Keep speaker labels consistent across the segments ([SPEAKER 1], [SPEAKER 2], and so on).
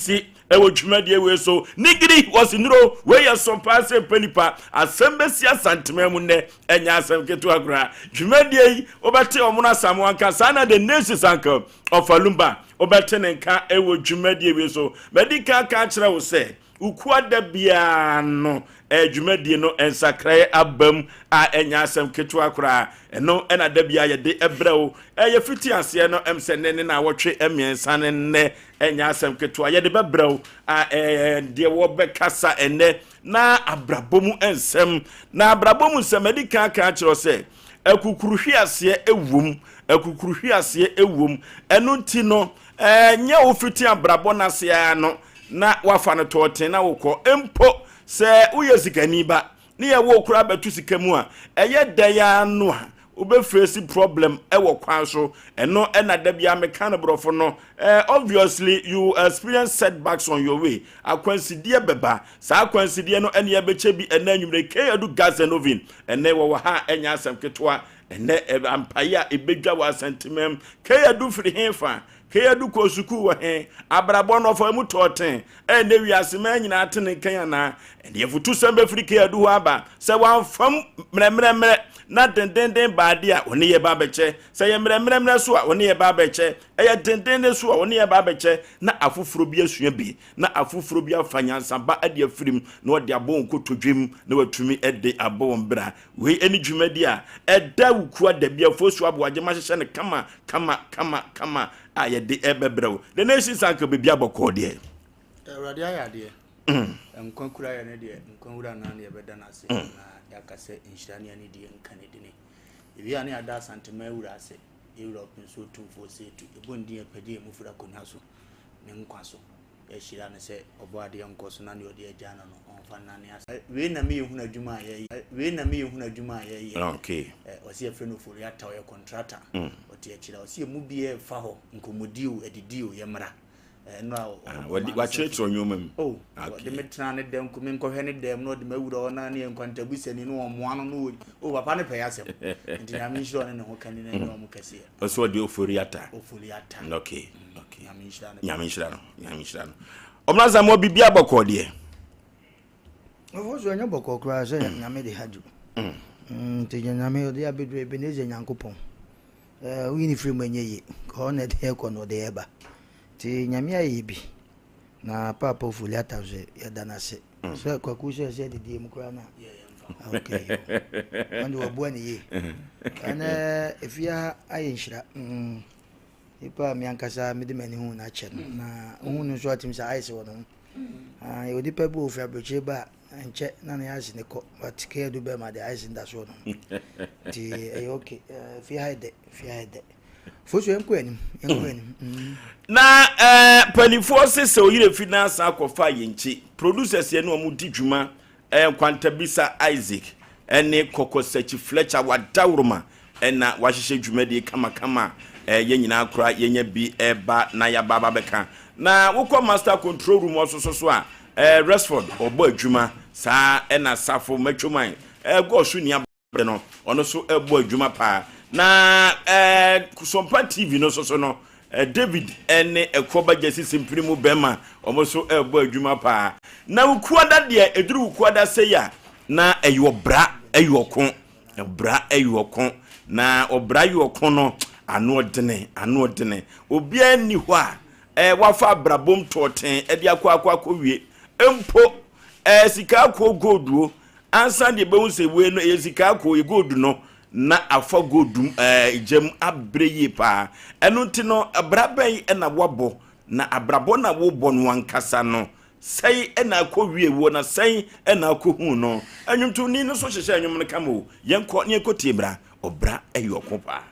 [SPEAKER 1] Si ɛwɔ dwumadie wei so. Nigiri wɔsi nuro wei yɛ so paa sɛ mpa nipa. Asɛm bɛsi Asantema mu nnɛ, ɛnyɛ asɛm ketewa koraa. Dwumadie yi wobɛte ɔmono Asamoah nka saa na the nations uncle Ɔfalumba wobɛte ne nka ɛwɔ dwumadie wei so. Madi kan aka akyerɛ wo sɛ Ukua da biara no dwumadie no nsakraeɛ aba mu a ɛnyɛ asɛm ketewa koraa. Ɛno na da biara yɛde brɛ wo. Yɛfiti aseɛ no ɛm sɛ nnɛ ne naawɔtwe mmiɛnsa ne nnɛ ɛnyɛ asɛm ketewa. Yɛde bɛbrɛ wo a deɛ wɔbɛkasa ɛnnɛ na abrabɔ mu nsɛm. Na abrabɔ mu nsɛm madi kan aka akyerɛ wo sɛ akukuruhweaseɛ ɛwom, akukuruhweaseɛ ɛwom. Ɛno nti no ɛnyɛ wo fiti abrabɔ no ase ara no na woafa no tɔɔten na wokɔ. Mpo sɛ woyɛ sikani ba ne yɛwɔ wo koraa bɛto sika mu a, ɛyɛ dɛn ara no a, wobɛfeesi problem wɔ kwan so. Ɛno na da biara meka no borɔfo no, obviously you experience setbacks on your way. Akwansideɛ bɛba. Saa akwansideɛ no ɛne yɛbɛkyɛ bi ɛnɛ anwummere. K. Adu Gas and Oven, ɛnɛ wɔwɔ ha a ɛnyɛ asɛm ketewa. Ɛnɛ ampaeɛ a ɛbɛdwa wɔ Asantemam. K. Adu firi hefa? Keyadu kɔɔ sukuu wɔ he? Abrabɔ no ɔfaa mu tɔɔ ten? Ɛnnɛ wiase mmaa nyinaa te ne nkan anaa? Ɛnde afutusɛm bɛfiri Keyadu hɔ aba. Sɛ wamfam mmerɛmmerɛmmerɛ na dendenden baa de a, ɔne yɛ ba abɛkyɛ. Sɛ ɛyɛ mmerɛmmerɛmmerɛ so a, ɔne yɛ ba abɛkyɛ. Ɛyɛ dendenden so a, ɔne yɛ ba abɛkyɛ. Na afoforɔ bi asua bi, na afoforɔ bi afa nyansaba de afiri mu, na wɔde abɔ wɔn kotodwe mu, na wɔatumi de abɔ wɔn bra. Wei ne dwumadi a ɛda wo kuo adabi a Fosu Aboagye mahyehyɛ no kama kama kama kama a yɛde ɛbɛbrɛ wo. The Nation Sanka baabi abɔkɔɔ deɛ.
[SPEAKER 2] Awurade ayɛ adeɛ. Nkwa kura yɛ ne deɛ, nkwa wura naa ne yɛbɛda no ase na yɛaka sɛ nhyira ne anidie nka ne dini. Ewie a ne yɛada Asantema awura ase, yɛwura Ɔpensuo Tumfoɔ Seetu, ɛbɔ ne din apɛdeɛ emu firi akonnwa so ne nkwa so. Yɛahyira no sɛ Ɔbɔadeɛ nkɔ so na nea ɔde agya no no, ɔmfa nnane ase. Wei na meyɛ hunu adwuma a yɛyɛ. Wei na meyɛ hunu adwuma a yɛyɛ.
[SPEAKER 1] Okay.
[SPEAKER 2] Ɔse yɛfrɛ no Ofori Atta, ɔyɛ contractor. Ɔte akyire a, ɔse yɛn mu biara ɛfa hɔ, nkɔmmɔdi o, adidi o, yɛmmra. Ɛno a
[SPEAKER 1] ɔmaa me sɛ. Wakyerɛkyerɛ nneɛma mu.
[SPEAKER 2] Oh, ɔde me tena ne dɛm, me nkɔhwɛ ne dɛm, na ɔde me awura hɔ na ne yɛ nkwantabisani na ɔmmoa no, na ɔ, oh, papa no pɛ yɛ asɛm. Nti Nyame nhyira ɔne ne ho kani na ɛnyɛ wɔn kɛseɛ.
[SPEAKER 1] Ɔse ɔde Ofori Atta.
[SPEAKER 2] Ofori Atta.
[SPEAKER 1] Okay. Okay.
[SPEAKER 2] Nyame nhyira no.
[SPEAKER 1] Nyame nhyira no. Nyame nhyira no. Ɔmena sɛ mo biribi abɔkɔ deɛ.
[SPEAKER 3] Ɔfo so ɛnyɛ bɔkɔ koraa sɛ mm. Nyame de hadwo. Mm. Mm, nti Nyame ɔde abɛduru Ebenezer Nyankopɔn. Eh, woyi ne firi mu ɛnyɛ yie. Kɔ na ɛde ɛkɔ na ɔde ɛba. Nti Nyame ayɛ bi. Na Paapa Ofori Atta nso yɛda no ase. Sɛ Kwaku sɛ sɛ didie mu koraa na. Okay. Ɔno de wabua ne yie. Ɛnɛ efie ha ayɛ nhyira. Mm. Nipa a me ankasa mede m'ani hu no akyɛ no na wohu no nso atim sɛ ice wɔ ne ho. Ah, yɛwɔ nipa bi wɔ ofiri aburokyire ba a nkyɛ na ne ice ne kɔ but kɛyɛ du bɛrima de ice nda so wɔ ne ho. Nti ɛyɛ okay. Eh, fie ha yɛ dɛ, fie ha yɛ dɛ. Fosu yɛnkɔ anim, yɛnkɔ anim. Mm.
[SPEAKER 1] Na eh, mpanimfoɔ se sɛ oyere fi n'asa akɔfa yɛnkyi. Producers yɛ ne wɔn di dwuma eh, Nkwantabisa Isaac ne Kɔkɔsakyi Fletcher Wadaworoma na wahyehyɛ dwumadie kamakama a eh, yɛn nyinaa kora yɛnya bi ɛba na yɛaba aba bɛka. Na wokɔ Master Control Room ɔso so a eh, Resford ɔbɔ adwuma saa ɛna Safo Matwoman eh, gɔɔ so nia no ɔno nso ɛbɔ adwuma paa. Na eh, Sompa TV no nso so no eh, David ne Ɛkɔba Gyasi Simpiri mu bɛrima wɔn nso ɛbɔ adwuma paa. Na Wukuada deɛ ɛduru Wukuada sɛi a na ɛyɛ ɔbra ɛyɛ ɔko, ɔbra ɛyɛ ɔko. Na ɔbra yɛ ɔko no ano ɔdene, ano ɔdene. Obiara nni hɔ a eh, wafa abrabom tɔɔten ɛde akɔ akɔ akɔwie mpo eh, sika akɔ golduo Ansa na yɛbɛhu sɛ wei no ɛyɛ sika akɔ yɛ gold no na afa gold mu ɛɛ gya mu abrɛ yie paa. Ɛno nti no abra bɛn na wabɔ na abrabɔ na wobɔ no ankasa no sɛn na akɔ wie woɔ na sɛn na akɔ hu no. Nnwomtoni no nso hyehyɛ nnwom no kama o. Yɛnkɔ na yɛnkɔ tie bra. Ɔbra ɛyɛ ɔko paa.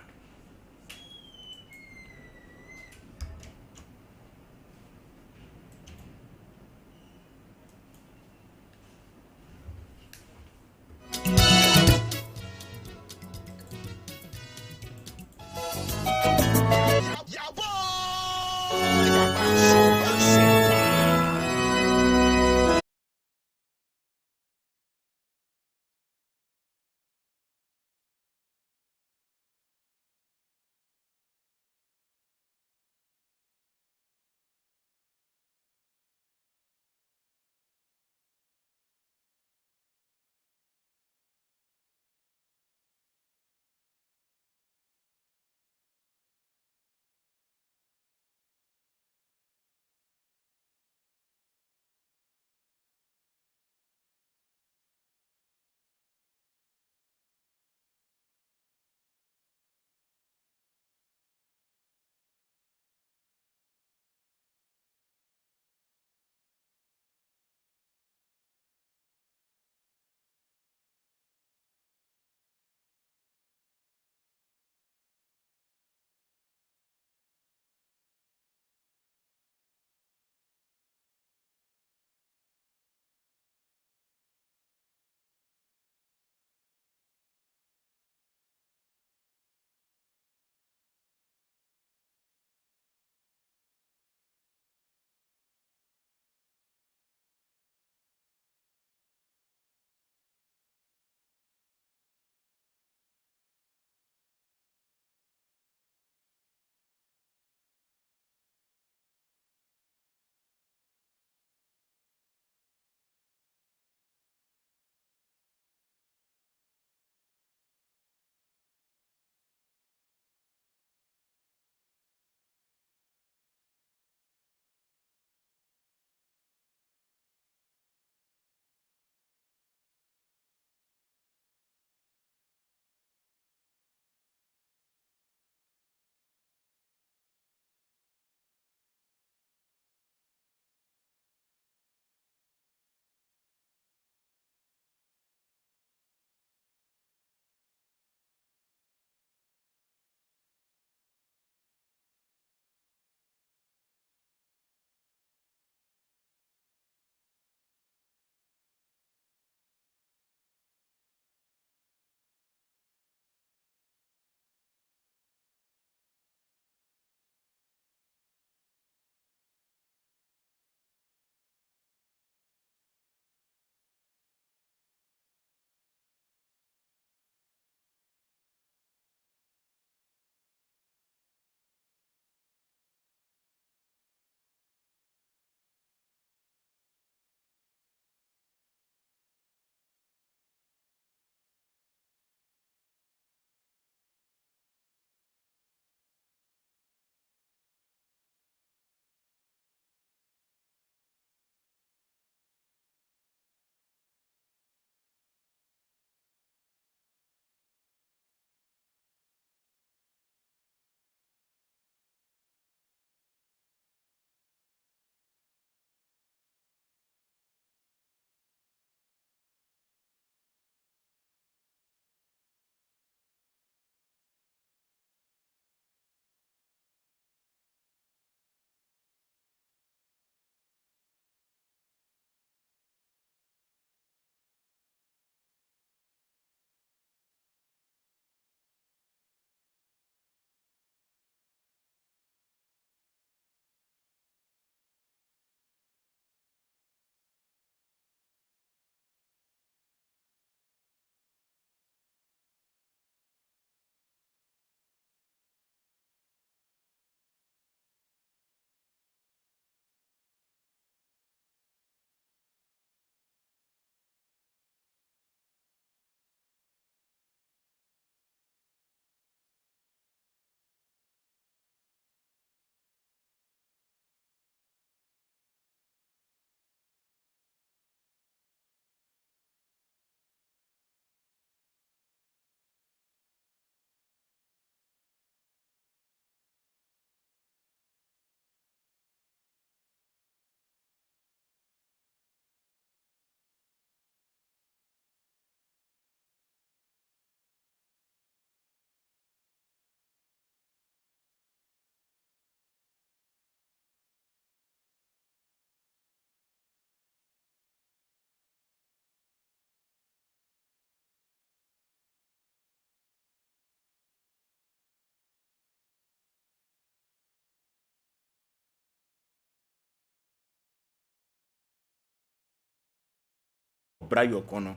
[SPEAKER 1] Ɔbra Yɔko no.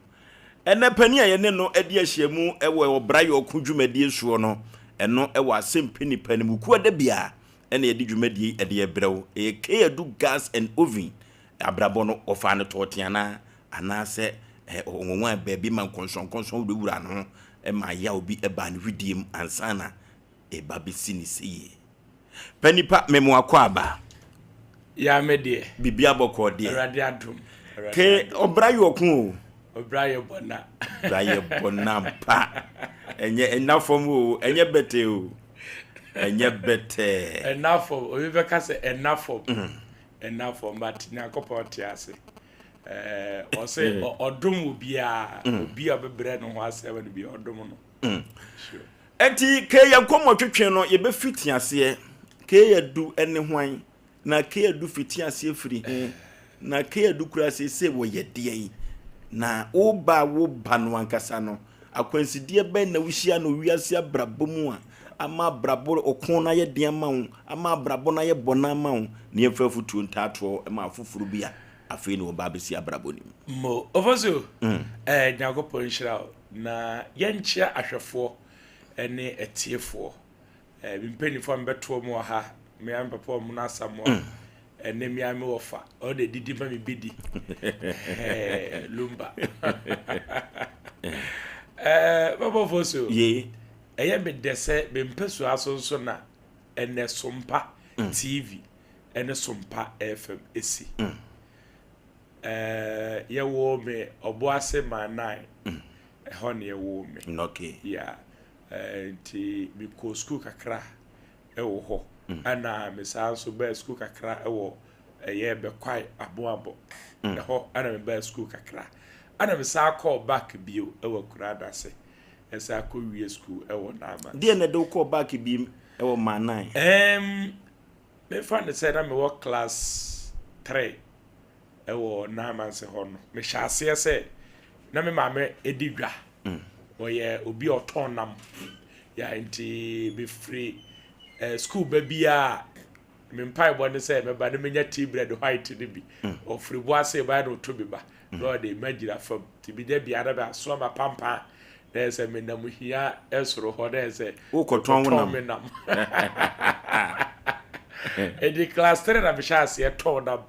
[SPEAKER 1] Ɛnɛ panin a yɛne no adi ahyiamu wɔ Ɔbra Yɔko dwumadie soɔ no, ɛno wɔ Asɛmpa Nipa no mu. Kuada biara ɛna yɛde dwumadie yi ɛde ɛbrɛ wo. Ɛyɛ K-Adu Gas and Oven. Abrabɔ no wɔfaa no tɔɔte anaa? Anaasɛ ɔnwanwaa baabi ma nkɔnsɔnkɔnsɔn wurawuraa ne ho ma yaw bi baa ne wedeɛ mu ansa na ɛba bɛsi ne seyie? Pɛ nipa memo akwaaba.
[SPEAKER 4] Yaa me deɛ.
[SPEAKER 1] Biribi abɔkɔɔ deɛ.
[SPEAKER 4] Awurade adom.
[SPEAKER 1] Ke ɔbra yɛ ɔko o.
[SPEAKER 4] Ɔbra yɛ bɔna.
[SPEAKER 1] Ɔbra yɛ bɔna mpa. Ɛnyɛ ɛna fam o, ɛnyɛ bɛtɛ o. Ɛnyɛ bɛtɛ.
[SPEAKER 4] Ɛna fam, obi bɛka sɛ ɛna fam. Ɛna fam, but Nyankopɔn te ase. Ɛɛ ɔsɛ ɔdom obiara, obi a ɔbɛbrɛ ne ho ase ama no bi ɔdom no.
[SPEAKER 1] Sure. Enti kei yɛn nkɔmmɔ twetwe no yɛbɛfiti aseɛ. Kei Adu ne hwan? Na Kei Adu fiti aseɛ firi he? Na Kei Adu koraa seesei wɔyɛ deɛn? Na wo ba a woba no ankasa no, akwansideɛ bɛn na wohyia no wiase abrabɔ mu a ama abrabɔ ɔko no ayɛ den ama wo, ama abrabɔ no ayɛ bɔne ama wo? Na yɛmfa afotuo ntaatoɔ ma afoforɔ bi a afei na wɔba abɛsi abrabɔ no
[SPEAKER 4] mu. Mo, Ofosu, eh, Nyankopɔn nhyira wo. Na yɛnkyea ahwɛfoɔ ne atiefoɔ. Eh, me mpanimfoɔ a mebɛto wɔn wɔ ha, me ara me papa Ɔmono Asamoah, ɛne me ara me wɔfa, ɔno na ɛdidi ma me bi di. Eh, Lumba. Eh, mabɔfoɔ so, ɛyɛ me dɛ sɛ me mpɛsua so nso na ɛnɛ Sompa TV ɛne Sompa FM ɛsi. Eh, yɛwoo me Ɔboase Manae. Ɛhɔ na yɛwoo me.
[SPEAKER 1] Okay.
[SPEAKER 4] Yeah. Eh, nti mekɔɔ sukuu kakra ɛwɔ hɔ. Ɛna mesan nso bɛɛ sukuu kakra ɛwɔ ɛyɛ Bɛkwae Aboabɔ. Ɛhɔ ɛna mebɛɛ sukuu kakra. Ɛna mesan kɔɔ back bio ɛwɔ Akuraa Dase. Ɛsan kɔ wie sukuu ɛwɔ Naaman.
[SPEAKER 1] Deɛ na ɛde wo kɔɔ back bio ɛwɔ Manae?
[SPEAKER 4] Memfa no sɛ na mewɔ class 3 wɔ Naamanse hɔ no, mehyɛ aseɛ sɛ na me maame di dwa. Ɔyɛ obi a ɔtɔn nam. Ya nti mefiri eh, school ba biara me mpaebɔ ne sɛ mɛba na menya tea bread white no bi. Ɔfiri bo ase ba na ɔtɔ bi ba na ɔde magyina fam. Nti menya bi a na masoa m'apampan na yɛ sɛ menam hia soro hɔ na yɛ sɛ
[SPEAKER 1] wokɔtɔn wo nam
[SPEAKER 4] me nam. Ɛdi class 3 na mehyɛ aseɛ tɔn nam.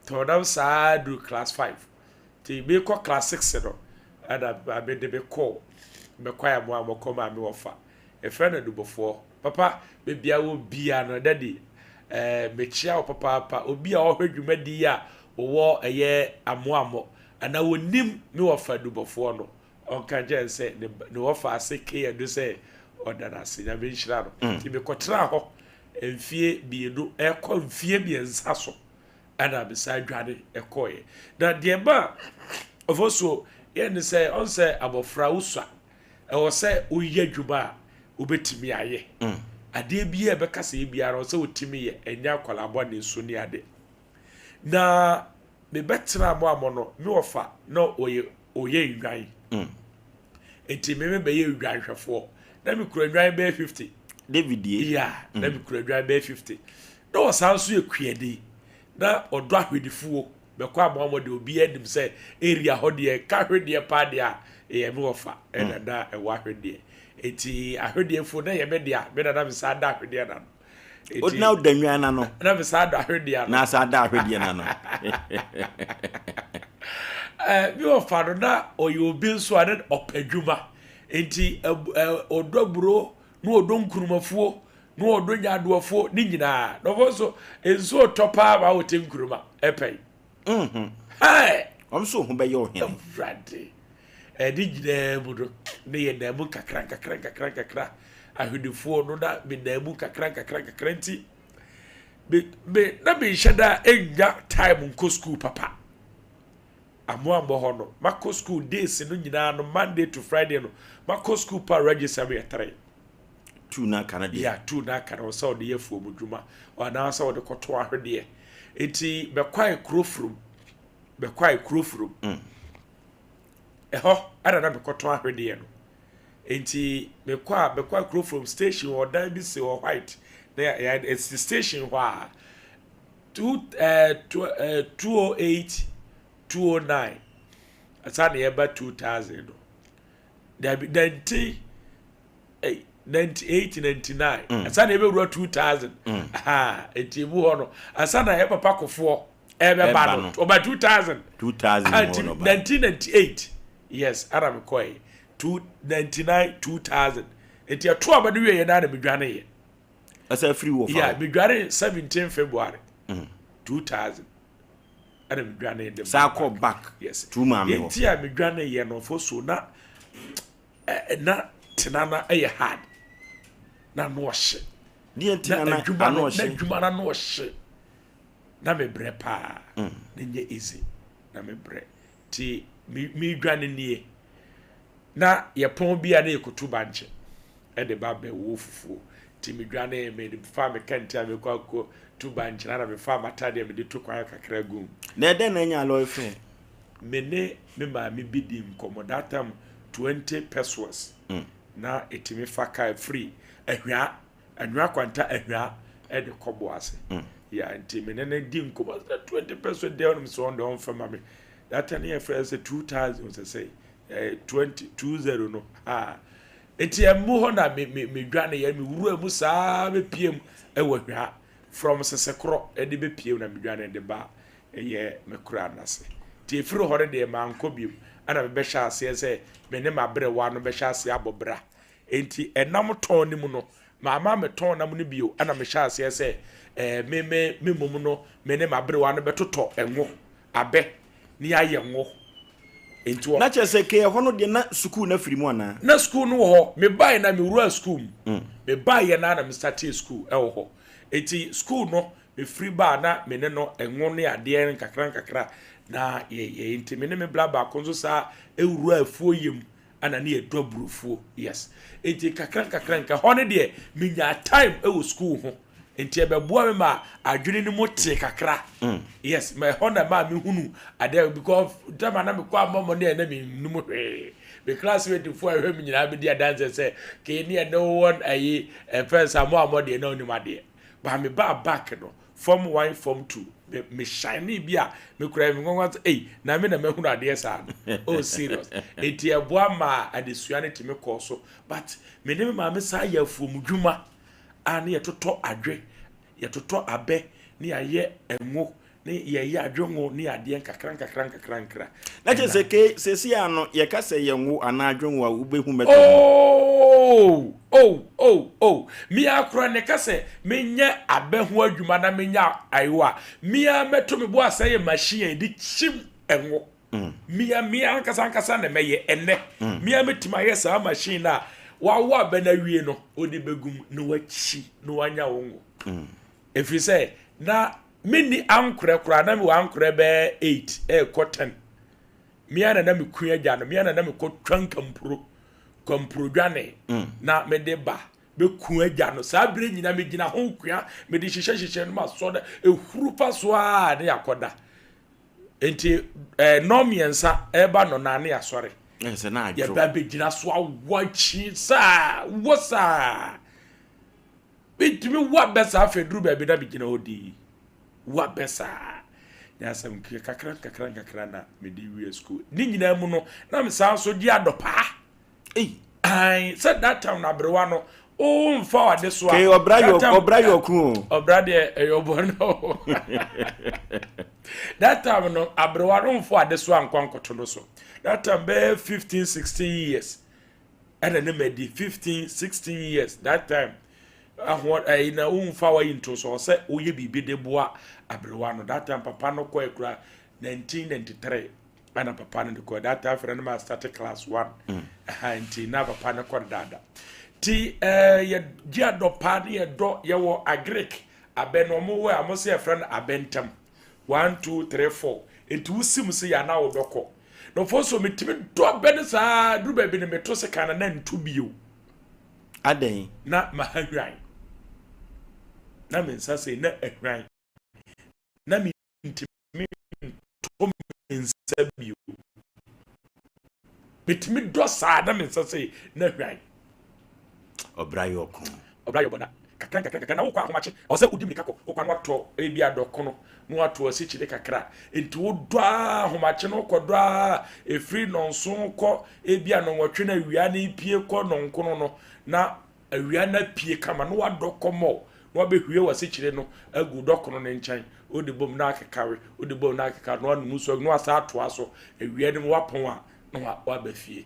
[SPEAKER 4] Tɔn nam saa duru class 5. Nti mekɔ class 6 no ɛna maame de me kɔɔ mɛkɔ ayɛ mo a mɔkɔ maame wɔfa. Yɛfrɛ no Adubɔfoɔ. Papa baabi a wɔ bia no daddy eh, mekyia wo papaapa. Obi a ɔhwɛ dwumadi yi a wɔwɔ ɛyɛ amoammɔ anaa wɔnim me wɔfa Adubɔfoɔ no ɔnka nkyerɛ no sɛ ne ne wɔfa ase K Adu sɛ ɔda no ase. Nyame nhyira no. Nti mekɔtenaa hɔ mfie mmienu ɛkɔ mfie mmiɛnsa so ɛna mesan dwane ɛkɔeɛ. Na deɛ ɛma ɔfɔsuo yɛ ne sɛ ɔn sɛ abɔfra wosua ɛwɔ sɛ woyɛ adwuma a wobɛtumi ayɛ. Adeɛ biara a ɛbɛka sɛ yɛ biara ɛwɔ sɛ wotumi yɛ ɛnyɛ akwadaa bɔne so ne ade. Na mebɛtenaa mo amɔ no me wɔfa na ɔyɛ ɔyɛ nnwan. Nti me mebɛyɛ nnwanhwɛfoɔ. Na mekura nnwan bɛyɛ 50.
[SPEAKER 1] David ye.
[SPEAKER 4] Yeah, na mekura nnwan bɛyɛ 50. Na ɔsan nso yɛ kuani. Na ɔdɔ ahwɛdifoɔ. Bɛkɔ amoamoa deɛ obiara nim sɛ area hɔ deɛ ka ahwedeɛ paa deɛ a ɛyɛ me wɔfa ɛna na ɛwɔ ahwedeɛ. Nti ahwedeɛfoɔ na ɛyɛ me dea, me na na mesan da ahwedeɛ no ano.
[SPEAKER 1] Nti, na woda nnwan no ano.
[SPEAKER 4] Na mesan da ahwedeɛ ano.
[SPEAKER 1] Na asan da ahwedeɛ no ano.
[SPEAKER 4] Me wɔfa no na ɔyɛ obi nso a na ɔpɛ adwuma. Nti ɔdɔ aburo na ɔdɔ nkurumafuo na ɔdɔ nyaadoafuo ne nyinaa. Na ɔfɔ nso nsuo tɔ paa ma wote nkuruma ɛpɛn.
[SPEAKER 1] Hey! Wɔn nso ho bɛyɛ ɔhene.
[SPEAKER 4] Awurade. Ɛne nyinaa mu no, ne yɛ nan mu nkakra nkakra nkakra nkakra. Ahwenifoɔ no na me nan mu nkakra nkakra nkakra nti me me na menhyɛ da nnya time nkɔ school papa. Amoammɔ hɔ no, makɔ school days no nyinaa no Monday to Friday no, makɔ school pa register me yɛ three.
[SPEAKER 1] Two na aka no deɛ.
[SPEAKER 4] Yeah, two na aka no sɛ ɔde yɛ afuom dwuma anaasɛ ɔde kɔto ahwedeɛ. Nti bɛkwae kuro furum, bɛkwae kuro furum. Ɛhɔ ɛna na mekɔtɔn ahwedeɛ no. Nti mekɔ a bɛkwae kuro furum station hɔ dan bi si hɔ white na yɛ ɛsi station hɔ a two ɛɛ two ɛɛ 208 209. Ansa na yɛba 2000 no. Dabi, 19 98, 99. Ansa na yɛbɛwura 2000. Aha, nti emu hɔ no. Ansa na yɛ papa Kofoɔ ɛbɛba
[SPEAKER 1] Ɛba
[SPEAKER 4] no.
[SPEAKER 1] no.
[SPEAKER 4] Ɔba 2000.
[SPEAKER 1] 2000
[SPEAKER 4] Ah,
[SPEAKER 1] hɔ
[SPEAKER 4] nti
[SPEAKER 1] no ba.
[SPEAKER 4] 1998. Yes, ana mekɔɛ. 299, 2000. Nti ɛto aba no wie yɛ na na medwane yɛ.
[SPEAKER 1] Ɛsɛ firi wɔ fa
[SPEAKER 4] Yeah,
[SPEAKER 1] hɔ.
[SPEAKER 4] medwane 17 February 2000. Ɛna medwane de
[SPEAKER 1] Saa kɔ back
[SPEAKER 4] Yes.
[SPEAKER 1] to maame hɔ.
[SPEAKER 4] Nti a medwane yɛ no fo so na na tena na ɛyɛ hard. Na no ɔhye.
[SPEAKER 1] Deɛ nti
[SPEAKER 4] Na
[SPEAKER 1] na
[SPEAKER 4] adwuma
[SPEAKER 1] ano
[SPEAKER 4] no na
[SPEAKER 1] ɔhye?
[SPEAKER 4] adwuma na no ɔhye. Na mebrɛ paa. Na nyɛ easy. Na mebrɛ. Ti me medwane nie. Na yɛpɔn bi a na yɛkotu bankye. Ɛde ba bɛwo fufuo. Nti medwane, mede fa me kɛntɛn a mekɔ akɔ tu bankye na mefa m'atadeɛ mede to kwan kakra gu mu.
[SPEAKER 1] Na ɛdɛn na ɛnya lɔre fɛ?
[SPEAKER 4] Me ne me maame bi di nkɔmmɔ that time, 20 pesewas na ɛtumi fa kaa firi Ahwia, Anwia Kwanta, Ahwia ɛde kɔ Boase ya. Nti me ne no di nkɔmmɔ sɛ 20 pesewas deɛ, ɔnom sɛ ɔno deɛ ɔmfa ma me. That time yɛfrɛ sɛ 2000 sɛ 20 20 no ha. Nti ɛmu hɔ na me me me dwane yɛ, me wura mu saa bɛpie mu ɛwɔ Ahwia from Sesekorɔ ɛde bɛpie mu na me dwane de ba ɛyɛ me kura n'ase. Nti efiri hɔ no deɛ, mankɔ biom. Ɛna mebɛhyɛ aseɛ sɛ me ne m'aberewa no bɛhyɛ aseɛ abɔ bra. Nti ɛnam tɔn no mu no, maama me tɔn nam no bio. Ɛna mehyɛ aseɛ sɛ me me me mom no, me ne m'aberewa no bɛtotɔ ɛngo abɛ ne ayɛ ngo. Nti wɔ
[SPEAKER 1] Na kyerɛ sɛ kɛ ɛhɔ no deɛ, na sukuu no afiri mu anaa?
[SPEAKER 4] Na school no wɔ hɔ. Mebaeɛ na mewura school mu. Mebaeɛ na mestartee school ɛwɔ hɔ. Eti school no mefiri baa na me ne no ɛngo ne adeɛ nkakra nkakra na yɛyɛ. Nti me ne me bla baako nso saa ewura afuo yam ana ne yɛdɔ aburofuo. Yes, nti kakra nkakra nka hɔ no deɛ, menya time ɛwɔ school ho, nti ɛbɛboa me ma adwene no mu te kakra. Yes, ma ɛhɔ na maa mehunu adeɛ, because time a na mekɔ amɔmɔ ne ɛna menum hwee. Me classmate fo a ɛhwɛ me nyinaa bɛdi adanse sɛ kee ne ɛne wɔ ayi ɛfɛ sɛ mo amɔ deɛ na onim adeɛ ba. Me ba back no, form one, form two, me shine bi a me kura me nkɔnkɔn sɛ ei, na me na mahunu adeɛ saa no. Oh, serious. Eti ɛboa ma adesua no tumi kɔɔ so, but me ne me maame saa yɛ afuom dwuma a ne yɛtotɔ adwe, yɛtotɔ abɛ ne yɛayɛ ɛngo ne yɛyɛ adwengo ne adeɛ nkakra nkakra nkakra nkakra.
[SPEAKER 1] Na kyerɛ sɛ ke sɛsi a no yɛka sɛ yɛ ngo anaa adwengo a, wobɛhu mɛtɔ?
[SPEAKER 4] Oh, mia akora ne ka sɛ menyɛ abɛ ho adwuma na menya ayewa a, mia mɛto me bo asɛ yɛ machine a yɛde kyim ɛngo. Mia ankasa ankasa na mɛyɛ. Ɛnɛ mia mɛtumi ayɛ saa machine na wawo abɛ no awie no, wode bɛgum na wakyi na wanya wo ngo, ɛfiri sɛ na menni ankorɛ koraa. Na mewɔ ankorɛ bɛɛ 8 ɛɛkɔ 10. Mia na mekua agya no, mia na mekɔtwa nkampuro kampuro dwane na mede ba bɛku agya no. Saa bere nyina megyina ho kua, mede hyehyɛ hyehyɛ no ma sɔ da ɛhuru fa so a ne yɛakɔda. Nti 3:30 ɛba no na ne yɛasɔre.
[SPEAKER 1] Sɛ na adwo.
[SPEAKER 4] Yɛba bɛgyina so awɔ akyi saa wɔ saa metumi wo abɛ saa. Afei duru baabi na megyina hɔ dii wo abɛ saa ne asɛm kakra nkakra nkakra na mede wie school ne nyinaa mu no, na mesan so gye adɔpaa.
[SPEAKER 1] Ei.
[SPEAKER 4] Ai, sɛ that time na aberewa no womfa wade so a
[SPEAKER 1] Ke ɔbra yɛ
[SPEAKER 4] that time-
[SPEAKER 1] ɔbra yɛ ɔko o.
[SPEAKER 4] Ɔbra deɛ ɛyɛ ɔbɔ no. That time no, aberewa no mfo ade so ankɔ nkɔto no so. That time bɛyɛ 15 16 years ɛna ne ma di 15 16 years that time ahoɔ ɛyi na womfa wayi nto so sɛ woyɛ biribi de boa aberewa no. That time papa no kɔ ekura 1993 ɛna papa no de kɔ. That time fɛrɛ no ma start class one ɛha, nti na papa no kɔ dada. Ti yɛ gye adɔpa ne yɛdɔ. Yɛwɔ agric abɛ na ɔmo wɔ a mo sɛ yɛfrɛ no abɛntɛm 1 2 3 4. Nti wosim sɛ yɛ anaa wobɛkɔ na ɔfɔ so metumi dɔ abɛ no saa duru baabi no, meto sika no na nto bio.
[SPEAKER 1] Adɛn?
[SPEAKER 4] Na maha hwan na me nsa sei na ahwan na mentumi nto me nsa bio. Metumi dɔ saa na me nsa sei na hwan.
[SPEAKER 1] Ɔbra yɛ ɔko.
[SPEAKER 4] Ɔbra yɛ ɔbɔna kakra. Nkakra nkakra nkakra na wokɔ ahomakye, ɛwɔ sɛ wodi mmirika kɔ, wokɔ a na woatɔ ebia dɔkono, na woato asikyire kakra. Nti wodɔ ara ahomakye no wokɔdɔ ara, ɛfiri nnɔnson kɔ ebia nnɔnwɔtwe na awia no repue kɔ nnɔnkono no, na awia no apue kama na woadɔ kɔmɔɔ na woabɛhwie w'asikyire no agu dɔkono no nkyɛn, wode bom na akeka we, wode bom na akeka na woanom nsuo na woasan atoa so, awia no mu woapɔn a na woaba fie.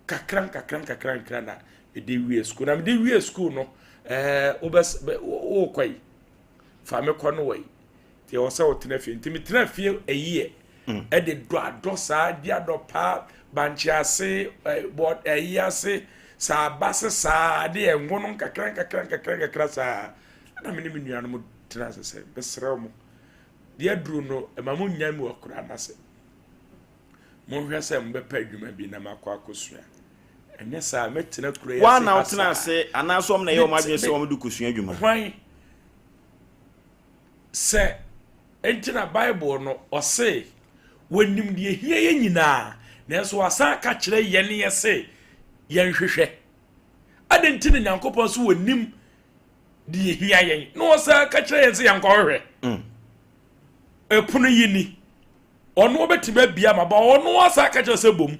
[SPEAKER 4] Kakra nkakra nkakra nkakra na mede wie sukuu na mede wie sukuu no ɛɛ wobɛ wokɔ yi fa me kɔ no wɔ yi nti ɛwɔ sɛ wotena fie nti metena fie ɛyiɛ mm. ɛde dɔ adɔ saa di adɔ paa bankye ase bɔ ɛyi ase saa aba se saa de ɛngo no nkakra nkakra nkakra nkakra saa ɛna me ne me nuanom tena ase sɛ mesrɛ mo deɛ aduru no ɛma mo nya mu akura n'ase Monhwɛ sɛ mobɛpɛ adwuma bi na makɔ akɔsua. Ɛnyɛ saa a, mɛtena kuro yi ase ha saa.
[SPEAKER 1] Woa na wotena ase anaasɛ wɔn na ɛyɛ wɔn adwene sɛ wɔn de kɔsua adwuma?
[SPEAKER 4] Hwan? Sɛ enti na Bible no ɔse wɔnim deɛ ɛhia yɛn nyinaa, nanso wasan aka kyerɛ yɛn yɛ se yɛnhwehwɛ. Adɛn nti na Nyankopɔn so wɔnim deɛ ɛhia yɛn na ɔsan ka kyerɛ yɛn sɛ yɛnkɔhwehwɛ? Mm. Ɛpono yi ni. Ɔno ɔbɛtumi abia ma ba ɔno asa aka kyerɛ sɛ bom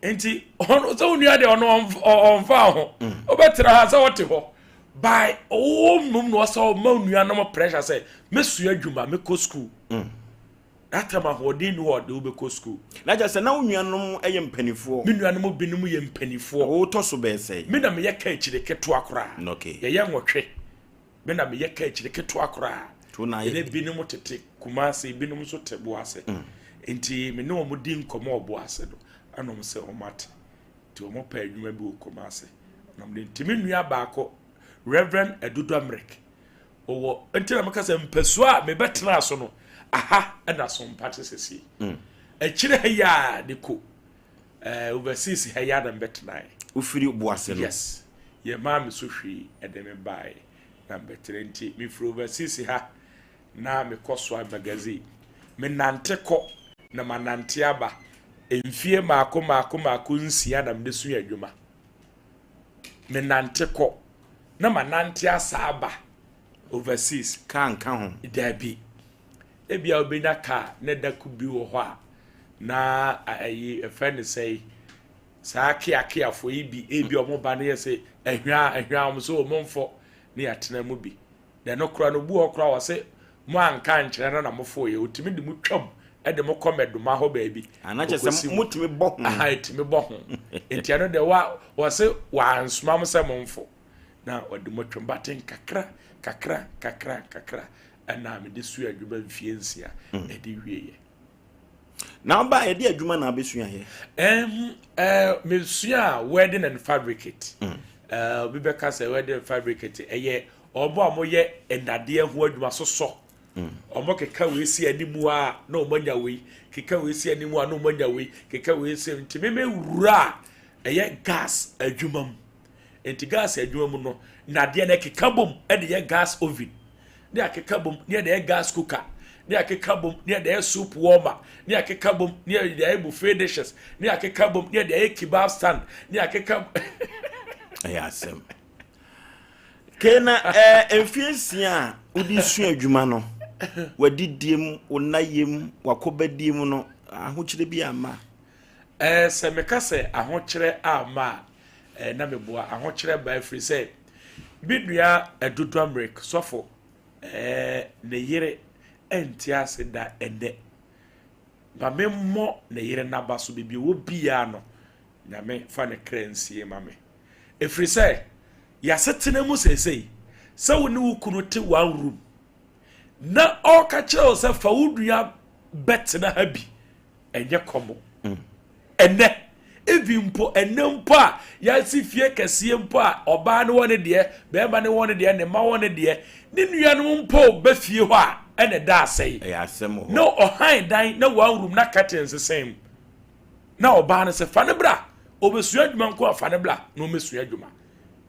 [SPEAKER 4] nti ɔno sɛ wo nua deɛ ɔno ɔmfa ho mm. wobɛtena ha sɛ ɔte hɔ by ɔwɔ mmom na ɔsɛ ɔma nuanom pressure sɛ mɛsua adwuma mɛkɔ school mm. that time ahoɔden ni hɔ ɔde wobɛkɔ school
[SPEAKER 1] na kyerɛ sɛ na wo nuanom yɛ mpanimfoɔ.
[SPEAKER 4] Me nuanom binom yɛ mpanimfoɔ.
[SPEAKER 1] Wotɔ so bɛyɛ sɛ?
[SPEAKER 4] Me na meyɛ ka akyire ketewa koraa. Yɛyɛ nwɔtwe. Me na meyɛ ka akyire ketewa koraa. Ɛnɛ binom tete Kumase, binom nso te Boase. Mm. Nti me ne wɔn di nkɔmmɔ wɔ Boase no, ɛna wɔn sɛ wɔn ate. Nti wɔn pɛ adwuma bi wɔ Kumase. Na wɔn de nti me nua baako, Reverend Adudu Amrek, ɔwɔ nti na meka sɛ mpasua a mebɛtena so no, aha ɛna so mpa te sɛsie. Mm. Akyire ha yi a de ko eh, overseas ha yi a na mebɛtenaeɛ.
[SPEAKER 1] Wofiri Boase no?
[SPEAKER 4] Yes. Yɛ maa me so hwee ɛde me baeɛ na mebɛtena nti mefiri overseas ha na mekɔ soa magazine. Menante kɔ na manante aba mfie maako maako maako nsia na mede sua adwuma. Menante kɔ na manante asa aba overseas.
[SPEAKER 1] Kaa nka ho?
[SPEAKER 4] Dabi. Ebia wobɛnya kaa na da ko bi wɔ hɔ a na ayi ɛfɛ ne sɛe saa keakeafoɔ yi bi ebi wɔn ba no yɛ sɛ ahwia ahwia wɔn so wɔn mfɔ ne yɛatena mu bi na ɛno koraa no obi wɔ hɔ koraa wɔ sɛ mo anka ankyerɛ no na mo fo yɛ otumi de mo twam de mo kɔ mɛdoma hɔ baabi
[SPEAKER 1] ana kyerɛ sɛ motumi bɔ ho
[SPEAKER 4] aha etumi bɔ ho nti ɛno deɛ wa wɔ se wɔansoma mo sɛ mo mfo na wɔde mo twam bate nkakra kakra kakra kakra ɛna mede sua adwuma mfie nsia mm. ɛde wieɛ
[SPEAKER 1] Na ɔbaa yɛde adwuma na abɛsua yɛ.
[SPEAKER 4] Ɛm ɛɛ mesua wedding and fabricate. Mm. Ɛɛ obi bɛka sɛ wedding and fabricate ɛyɛ wɔn a wɔyɛ nnadeɛ ho adwuma sosɔ. Mm. Wɔn keka wei si anim a na wɔn anya wei keka wei si anim a na wɔn anya wei keka wei si nti meme wura a ɛyɛ gas adwuma mu nti gas adwuma mu no nnadeɛ no ɛkeka bom ɛde yɛ gas oven. ne akeka bom ne yɛde ayɛ gas cooker ne akeka bom ne yɛde ayɛ soup warmer ne akeka bom ne yɛde ayɛ buffet dishes ne akeka bom ne yɛde ayɛ kebab stand ne akeka.
[SPEAKER 1] ɛyɛ asɛm kena ɛɛ mfie nsia a wode sua adwuma no wadidie mu wo nnayɛ mu wakɔbadie mu no ahokyerɛ bi amma.
[SPEAKER 4] Ɛɛ sɛ meka sɛ ahokyerɛ amma a ɛɛ na meboa ahokyerɛ ba ɛfiri sɛ Me nua Adu Domrick, sɔfo, ɛɛ, ne yere nte ase da ɛnnɛ. Ma me mmɔ ne yere n'aba so baabi ɔwɔ biara no, Nyame fa ne kra nsie ma me. Ɛfiri sɛ, y'asetena mu seesei, sɛ wo ne wo kunu te one room, na ɔreka kyerɛ wo sɛ fa wo nua bɛtena ha bi, ɛnyɛ kɔmɔ mm. ɛnɛ even mpo ɛnɛ mpo a yɛasi fie kɛseɛ mpo a ɔbaa no wɔ ne deɛ bɛrima no wɔ ne deɛ ne mma wɔ ne deɛ ne nuanom mpo bɛ fie hɔ a ɛna ɛda asɛe na ɔhan dan na one room na curtains sɛn mu na ɔbaa no sɛ fa ne bra ɔbɛsua adwuma nko a fa ne bra na ɔmɛsua adwuma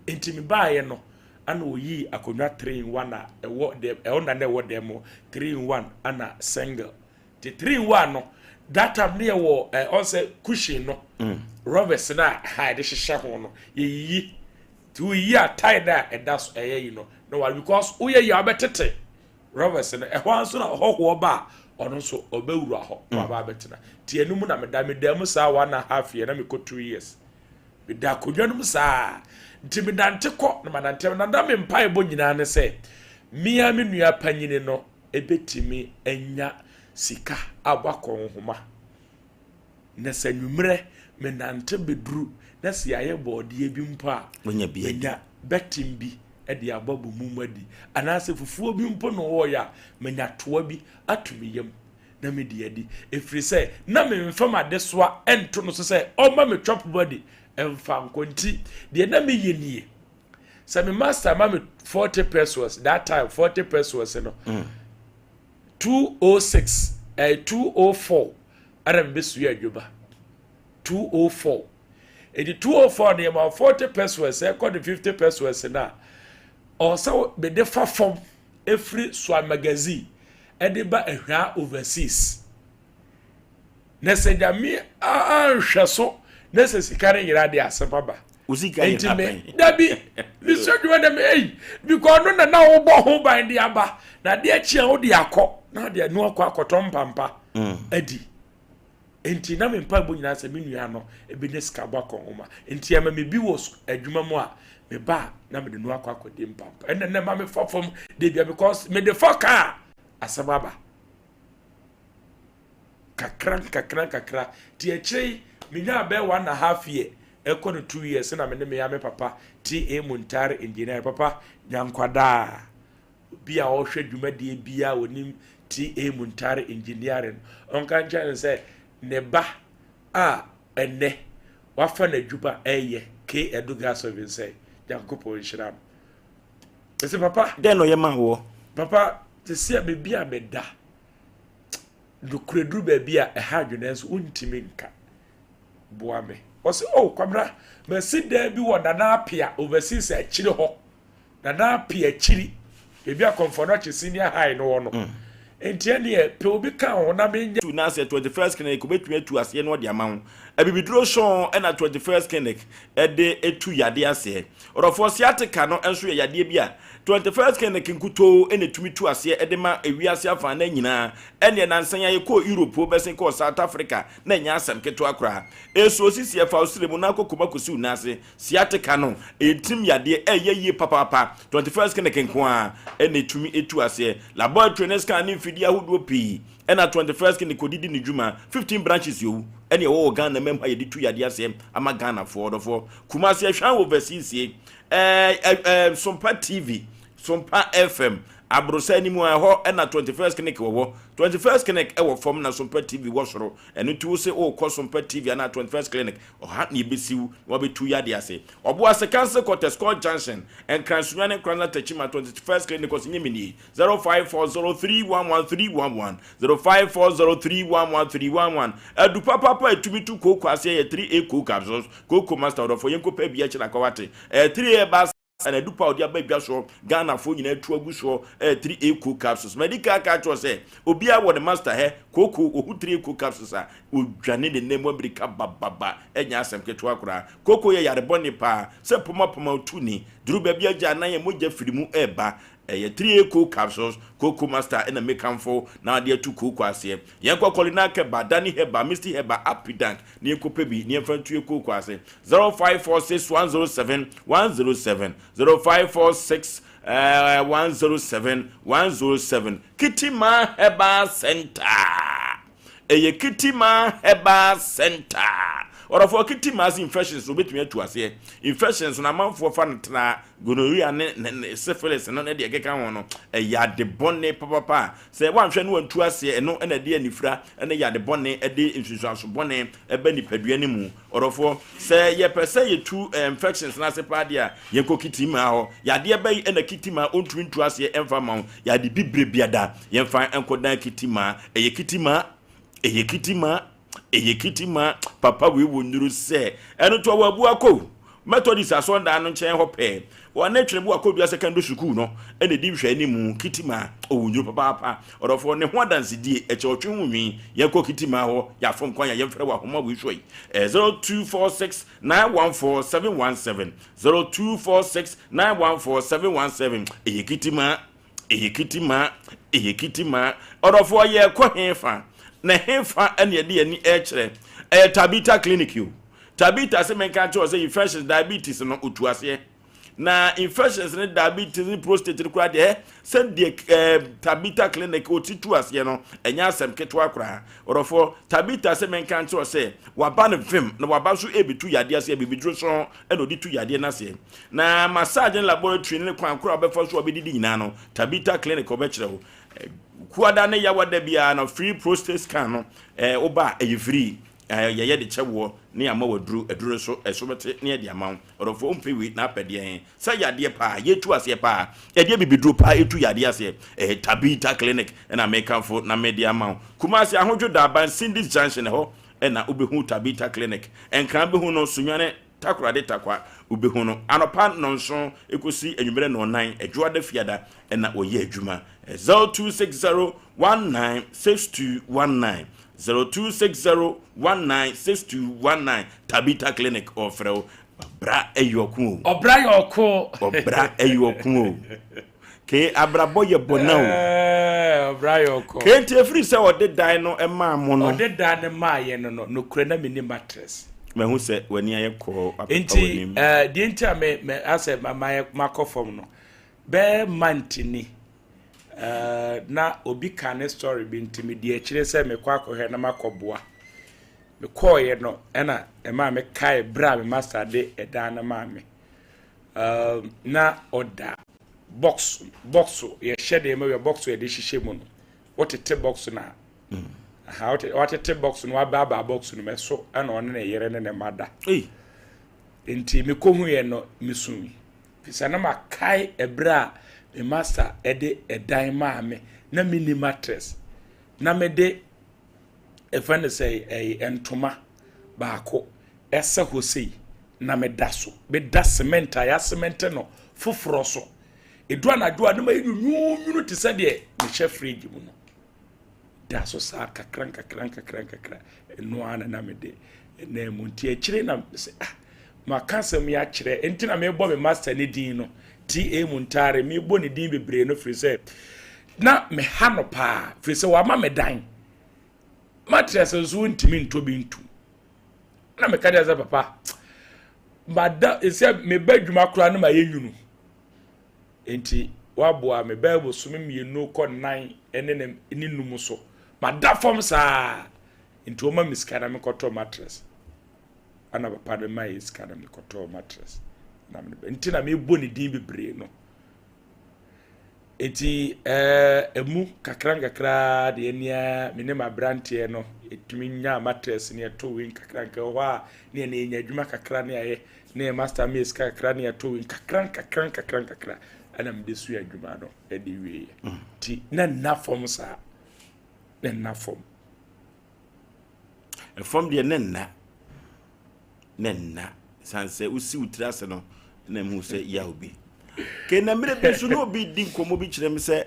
[SPEAKER 4] nti mebaeɛ no ana ɔyii akonnwa 3 in 1 a ɛwɔ dɛm ɛwɔ na na ɛwɔ dɛm 3 in 1 ana single Te 3 in 1 no that time ne yɛ wɔ ɛ ɔn sɛ cushion no mm. rubbers na ha yɛde hyehyɛ ho no yɛyiyi Nti woyi a tie no a ɛda so ɛyɛ yi no na ware because woyɛ yi a wobɛtete rubbish no. Ɛhɔ ara nso na ɔhɔhoɔ ba a ɔno nso ɔbɛwura hɔ na waba abɛtena. Nti ɛno mu na meda meda mu saa one and a half year na mekɔ 2 years meda akonnwa no mu saa. Nti menante kɔ na manante na na me mpaebɔ nyinaa ne sɛ mmea me nua panyini no ebɛtumi anya sika abɔ akɔ nhoma na sɛ nwummerɛ menante bɛduru na sɛ yɛayɛ bɔɔdeɛ bi mpo a
[SPEAKER 1] Wonya bi adi.
[SPEAKER 4] Menya bɛtem bi de abɔ bɔ mu mu adi anaasɛ fufuo bi mpo na ɔwɔyɛ a menya toa bi ato me yam na mede adi, ɛfiri sɛ na memfa m'adesoa ɛnto no so sɛ ɔma me chop body ɛmfa nkɔ. Nti deɛ na meyɛ nie, sɛ me master ma me 40 pesewas that time, 40 pesewas no 206 204 ɛna mebɛsua adwuma 204. Ɛdi 204 no yɛma 40 pesewas, ɛkɔ de 50 pesewas no a ɔsɛ mede fa fam ɛfiri Soa Magazine ɛde ba Ahwaa Overseas. Na sɛ Nyame anhwɛ so na sɛ sika no nyinaa de asɛm aba.
[SPEAKER 1] Wo sika
[SPEAKER 4] nti
[SPEAKER 1] yɛ
[SPEAKER 4] me
[SPEAKER 1] abɛn.
[SPEAKER 4] Dabi, mesua adwuma dɛ me ei because ɔno na na wobɔ ho ban de aba na adeɛ akyi a wode akɔ na wode ano akɔ akɔtɔ mpampa adi. Nti na me mpaebɔ nyinaa sɛ me nua no ebɛnya sika bɔ akɔ nhoma. Nti ɛma me bi wɔ adwuma mu a meba a na mede no akɔ akɔdi mpampa. Ɛnna na ma mefa fam de bia because mede fa kaa asɛm aba kakra nkakra nkakra. Nti akyire yi menya abɛɛ one and a half year ɛkɔ no 2 years na me ne me ya me papa T.A. Muntari Engineer, papa nyankwadaa obi a ɔhwɛ dwumadie biara onim T.A. Muntari Engineering, ɔnka nkyɛn no sɛ ne ba a ɛnɛ wafa n'adwuma ɛyɛ K Edu Gas Service sɛ Nyankopɔn nhyira no. Ɛsɛ papa.
[SPEAKER 1] Dɛn na ɔyɛ maa woɔ?
[SPEAKER 4] Papa, te sɛ baabi a meda nokorɛ duru baabi a ɛha adwene nso wontumi nka boa me. Ɔsɛ, "Oh Kwabena, masi dan bi wɔ Nana Apia Overseas akyiri hɔ, Nana Apia akyiri baabi a Komfo Anokye Senior High no wɔ no. Nti ɛneɛ pɛ obi ka ho na menyɛ."
[SPEAKER 1] Tu na sɛ 21st Clinic wobɛtumi atu aseɛ na ɔde ama wo abibiduro sɔn. Ɛna 21st Clinic ɛde etu yadeɛ aseɛ. Ɔdɔfoɔ, sciatica no nso yɛ yadeɛ bi a 21st Clinic nkutoo ɛna etumi tu aseɛ ɛde ma ewiase afa na nyinaa. Ɛneɛ nansan yɛ kɔɔ Europe bɛsen kɔɔ South Africa na ɛnyɛ asɛm ketewa koraa. Esuo sisi ɛfa osire mu na akɔ kɔma kɔsi wo nan. Sciatica no ɛyɛ tirim yadeɛ, ɛyɛ yie papaapa. 21st Clinic nko a ɛna etumi etu aseɛ. Laboratory ne scan ne mfidie ahodoɔ pii ɛna 21st Clinic odidi ne dwuma. 15 branches yowu ɛne ɛwɔ wɔ Ghana mɛm ha yɛde tu yadeɛ aseɛ ama Ghanafoɔ. Ɔdɔfoɔ, Kumasi ɛhwɛn wɔ Overseas, ɛɛ ɛɛ Sompa TV, Sompa FM aborosa anim a ɛhɔ ɛna 21st Clinic wɔ hɔ. 21st Clinic ɛwɔ fam na Sompa TV wɔ soro. Ɛno nti wo sɛ ɔrekɔ Sompa TV anaa 21st Clinic ɔha na ebesiw na wabɛtu yadeɛ ase. Ɔboase Council Quarters, Court Junction, Nkransunya ne Nkransa Tachima, 21st Clinic ɔsɛ nyɛ nie: 0540311311, 0540311311. Adu papapa etumi tu kooko aseɛ yɛ 3A coco capsules, Coco Master. Ɔdɔfo, yɛn kɔ pɛ bi akyi na akɔwate ɛyɛ 3A ba ɛna adu pa a ɔde aba dwa soɔ Ghanafoɔ nyinaa tu agu soɔ. Ɛyɛ 3A coco capsules. Medical ka kyerɛ sɛ obiara wɔ ne master hɛ kooko ohu 3A coco capsules a odwane ne nan mu amirika bababa. Ɛnyɛ asɛm ketewa koraa. Kooko yɛ yare bɔne paa sɛ pomapoma tu ni duru baabi agya anan yɛ mogya firi mu ɛɛba. Ɛyɛ 3A coco capsules, Coco Master ɛna mekamfo na ade atu kooko aseɛ. Yɛnkɔ Kɔlina Kɛba, Dani Heba, Misty Heba, Apidank ne yɛnkɔpɛ bi ne yɛmfa ntue kooko ase. 0546 107 107, 0546 107 107. Kitima Herbal Center, ɛyɛ Kitima Herbal Center. Ɔdɔfoɔ, kitima ase infections obɛtumi atu aseɛ. Infections no amanfoɔ fa no tena gonorrhea ne syphilis no ne deɛ ɛkeka ho no, ɛyɛ ade bɔne papapa a sɛ woanhwɛ no wantu aseɛ, ɛno ɛna ɛde anifira ɛne yɛ ade bɔne, ɛde nsunsuanso bɔne ɛbɛ nipadua no mu. Ɔdɔfoɔ, sɛ yɛpɛ sɛ yɛtu infections no ase paa deɛ a, yɛnkɔ Kitima hɔ. Yadeɛ bɛyi ɛna Kitima ɔntumi ntu aseɛ ɛmfa ma wo? Yɛade bibire biada yɛmfa nkɔdan Kitima. Ɛyɛ Kitima, ɛyɛ Kitima, ɛyɛ Kitima. Papa wei wɔ nnuru sɛ ɛno to awɔ abu akɔ. Methodist asɔrdan no nkyɛn hɔ pɛɛ. Wɔne Tweneboa Kodua Secondary Sukuu no na ɛdi nhwɛanimu. Kitima, ɔwɔ nnuro papaapa. Ɔdɔfoɔ, ne ho adansedie, ɛkyɛ ɔtwe ho nwi. Yɛnkɔ Kitima hɔ, yɛafom kwan a yɛmfrɛ wɔ ahoma wei so yi. 0246 914 717, 0246 914 717. Ɛyɛ Kitima, ɛyɛ Kitima, ɛyɛ Kitima. Ɔdɔfoɔ, yɛrekɔ hefa? Na hefa na yɛde yɛn ani rekyerɛ? Ɛyɛ Tabitha Clinic o. Tabitha se menka nkyerɛ wo sɛ infections, diabetes no, otu aseɛ. Na infections ne diabetes ne prostate no koraa deɛ, sɛdeɛ eh, Tabitha Clinic ɔti tu aseɛ no, ɛnyɛ asɛm ketewa koraa. Ɔdɔfoɔ, Tabitha se menka nkyerɛ wo sɛ waba no vim na waba nso ɛrebetu yadeɛ aseɛ, bibiduro sɔn ɛna ɔde tu yadeɛ no aseɛ. Na massage ne laboratory ne kwan koro a wobɛfa so a wobɛdidi nyinaa no, Tabitha Clinic ɔbɛkyerɛ wo. Kuada ne Yawada biara no, free prostate scan no, eh, woba a ɛyɛ free. Ɛɛ, yɛyɛ de kyɛ woɔ ne yɛama wo aduro, aduro no so, ɛso bɛte ne yɛde ama wo. Ɔdɔfoɔ, wompɛ wei na apɛ deɛn? Sɛ yadeɛ paa, yɛtu aseɛ paa, yɛde abibiduro paa ɛtu yadeɛ aseɛ. Ɛɛ, Tabitha Clinic na mekamfo na mede ama wo. Kumasi, Ahodwo Daaban, Cindy's Junction, ɛhɔ na wobɛhu Tabitha Clinic. Nkran bɛhu no, Sunyani, Takoradi Tarkwa, wobɛhu no. Anɔpa nnɔnson kɔsi anwummerɛ nnɔnnan, Adwoada Fiada na wɔyɛ adwuma. 0260 196219. 0260 196219 Tabitha Clinic ɔfrɛ wo bra ɛyɛ ɔko o.
[SPEAKER 4] Ɔbra yɛ ɔko.
[SPEAKER 1] Ɔbra ɛyɛ ɔko o. Ke abrabɔ yɛ bɔna o.
[SPEAKER 4] Ɛɛ ɔbra yɛ ɔko.
[SPEAKER 1] Ke nti efiri sɛ ɔde dan no maa mo no.
[SPEAKER 4] Ɔde dan no maa yɛ no no nokorɛ na menni mattress.
[SPEAKER 1] Mahu sɛ w'ani ayɛ kɔɔ apepa
[SPEAKER 4] Nti
[SPEAKER 1] w'anim.
[SPEAKER 4] ɛɛ deɛ nti a me me asɛ ma ma makɔ fam no bɛɛ month ni. Eh, na obi ka ne story bi nti medi akyire sɛ mekɔ akɔhwɛ na makɔboa. Mekɔɔeɛ no ɛna ɛmaa mekae berɛ a me master de ɛdan no maa me. Um, na ɔda box box yɛhyɛ deɛ ma wia box yɛde hyehyɛ mu no wotete box no a mm. aha wote watete box no wabaabaa box no mɛso ɛna ɔne ne yere ne ne mma da nti mekɔhuiɛ no mesui Efisɛ na makae ɛberɛ a me masta de ɛdan maa me na menni mattress na mede ɛfɛ no sɛ ɛyɛ ntoma baako ɛsɛ hɔ sei na meda so meda cement a yɛasemente no foforɔ so ɛdu anadwo a na mayɛ nwunwunwunu te sɛ deɛ mehyɛ fridge mu no da so saa kakra nkakra nkakra nkakra ɛno ara na na mede ɛnan mu nti akyire na sɛ ah maka asɛm yi akyerɛ nti na mebɔ me master ne din no ta Muntari mebɔ ne din bebree no firi sɛ na meha no paa firi sɛ wama me dan mattress nso ntumi ntɔ bi ntu na meka kyerɛ sɛ papa mada sɛ meba adwuma koraa no ma yɛ nwunu Enti waboa me bɛyɛ bosome mmienu kɔ nnan ne ne ne num so. Mada fam saa. Nti wɔma me sika na mekɔtɔ mattress. Ana papa no ma yɛ sika na mekɔtɔ mattress. Na me nti na mebɔ ne din bebree no. Enti ɛɛ emu kakra nkakra deɛ nia me ne m'aberanteɛ no ɛtumi nyaa mattress ne ɛto wei nkakra nkakra hɔ a ne ɛna yɛnya adwuma kakra ne ayɛ ne yɛ master mi sika kakra ne ɛto wei nkakra nkakra nkakra nkakra ɛna mede sua adwuma no ɛde wieɛ mm. nti na nna fam saa na nna fam
[SPEAKER 1] ɛfam deɛ ne nna ne nna san sɛ wosi wo tiri ase no na mu sɛ yaw bi ke na mmerɛ bi nso na obi di nkɔmmɔ bi kyerɛ me sɛ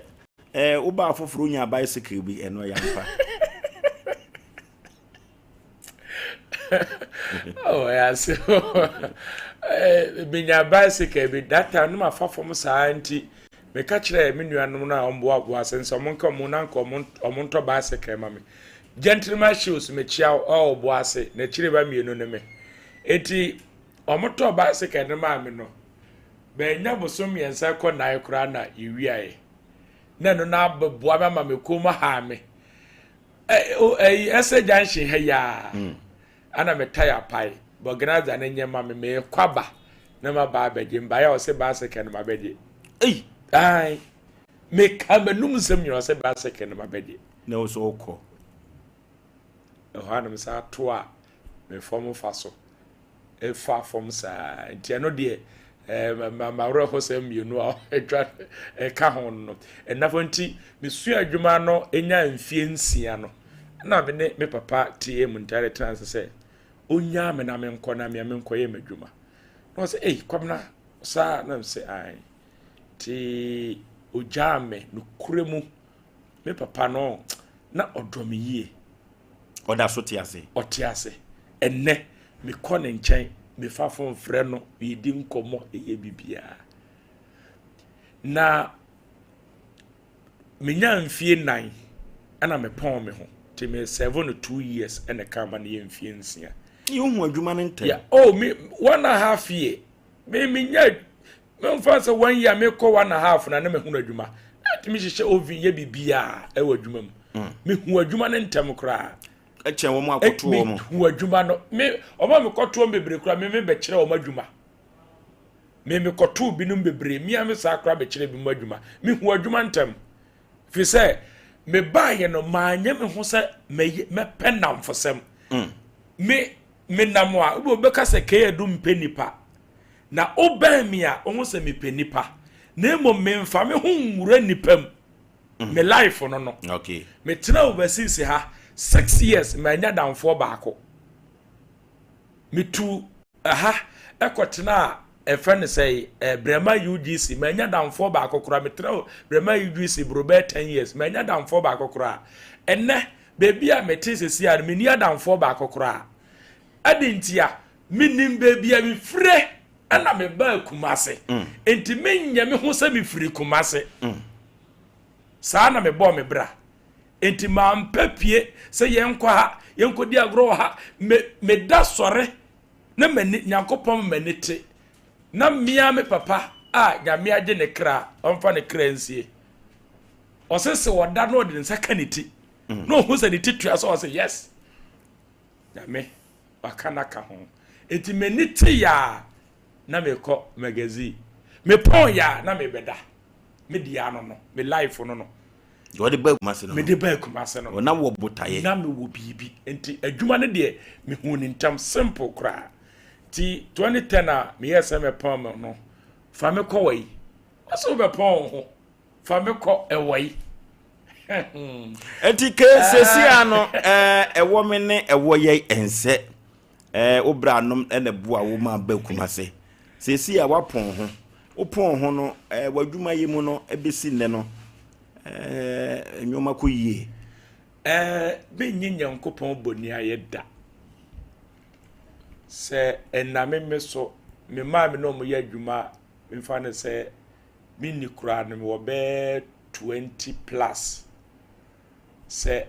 [SPEAKER 1] ɛɛ wobaa foforɔ nya bicycle bi ɛno ɛyɛ ampa
[SPEAKER 4] oh, ase menya bicycle bi that time no mafa fam saa nti meka kyerɛ me nuanom no a ɔmboaboa ase nsɛ ɔmo nka ɔmo nanka ɔmo ntɔ bicycle ma me gentleman shoes mekyia ɔwɔ bo ase n'akyiri ba mmienu ne me eti ɔmo tɔ bicycle no maa me no bɛnya bosom mmiɛnsa kɔ nan koraa na yɛwiaeɛ na ɛno na abɛboa me ama me kɔn mu ha me ɛyi ɛsɛ junction ha yaa mm. ana me taya pae bɔganaza ne nyɛ ma me mekɔ aba na ma ba abɛgye mbaeɛ a ɔsɛ bicycle no ma bɛgye ei ai meka m'anum nsɛm nyina ɔsɛ bicycle no ma bɛgye
[SPEAKER 1] na wo sɛ wokɔ
[SPEAKER 4] ɛhɔ anom sɛ ato a me fam fa so ɛfa fam saa nti ɛno deɛ ɛɛ m'awerɛhosɛm mmienu a atwa ɛka ho no ɛnafo nti mesua adwuma no nya mfie nsia no na me ne me papa te mu ntare tena ase sɛ onyaa me na menkɔ na mea menkɔyɛ m'adwuma. Na ɔsɛ, ei, Kwabena, saa na mesɛ ae. Nti ogyaa me nokorɛ mu. Me papa no, na ɔdɔ me yie.
[SPEAKER 1] Ɔda so te ase.
[SPEAKER 4] Ɔte ase. Ɛnnɛ, mekɔ ne nkyɛn, mefa fon frɛ no, yɛdi nkɔmmɔ, yɛyɛ biribiara. Na Menyaa mfie nnan ɛna mepɔn me ho nti me serve no 2 years ɛna ɛka ma no yɛ mfie 6.
[SPEAKER 1] Yɛ ohu adwuma no ntɛm.
[SPEAKER 4] Yeah. Oh, me one and a half year. Me me nya me nfa sɛ one year me kɔ one and a half na ne me hu adwuma. Na tumi hyehyɛ oven yɛ biribiara ɛwɔ adwuma mu. Me hu adwuma no ntɛm koraa.
[SPEAKER 1] Ɛkyɛn wɔn akoto wɔn.
[SPEAKER 4] Me hu adwuma no. Me wɔn a me kɔto wɔn bebree koraa me me bɛkyerɛ wɔn adwuma. Me me kɔtoo binom bebree mia me saa koraa bɛkyerɛ binom adwuma. Me hu adwuma ntɛm. Fi sɛ me baayɛ no maanyɛ me ho sɛ mɛpɛ nnamfosɛm. Me menam a wobɛka sɛ K-Adu mpɛ nipa. Na wobɛn me a wohu sɛ mepɛ nipa. Na mmom memfa me ho nwura nipa mu. Me life no.
[SPEAKER 1] Okay.
[SPEAKER 4] Metena overseas ha 6 years, manya damfoɔ baako. Metu ɛha ɛkɔtena a ɛfɛ no sɛ Brɛma UGC, manya damfoɔ baako koraa. Metena Brɛma UGC boro bɛyɛ 10 years, manya damfoɔ baako koraa. Ɛnɛ beebi a mete sisi a no, menni adamfoɔ baako koraa. Ɛde nti a menim beebi a mefire ɛna mebaa Kumase, nti menyɛ me ho sɛ mefiri Kumase. Saa na mebɔɔ me bra, nti mampɛ pie sɛ yɛnkɔ ha, yɛnkɔdi agorɔ wɔ ha. Me meda sɔre na m'ani Nyankopɔn m'ani te na mmea me papa a Nyame agye ne kra, ɔmfa ne kra nsie. Ɔse sɛ ɔda na ɔde ne nsa ka ne ti na ɔhu sɛ ne ti tua sɛ ɔse yes, Nyame waka n'aka ho. Nti m'ani te yaa na mekɔ magazine, mepɔn yaa na mebɛda me deɛ ano no, me life no.
[SPEAKER 1] Deɛ ɔde ba Kumase no.
[SPEAKER 4] Mede ba Kumase no.
[SPEAKER 1] Ɔna wɔ botaeɛ.
[SPEAKER 4] Na mewɔ biribi, nti adwuma no deɛ mehu ne ntam simple koraa. Nti 2010 a meyɛɛ sɛ mɛpɔn me no, fa me kɔ wɔ yi, ɔsɛ wobɛpɔn wo ho, fa me kɔ ɛwɔ yi.
[SPEAKER 1] Nti ke sesi ano ɛwɔ me ne ɛwɔ yɛ ɛnsɛ wo bra nom ɛna boa wo ma ba Kumase. Sesi a wapɔn ho, wopɔn ho no, w'adwuma yi mu no ɛbɛsi nnɛ no, nneɛma kɔ yie?
[SPEAKER 4] Menye Nyankopɔn bɔni ayɛ da sɛ ɛname me so me maa me na ɔmo yɛ adwuma. Memfa no sɛ menni koraa no, mewɔ bɛɛ 20 plus. Sɛ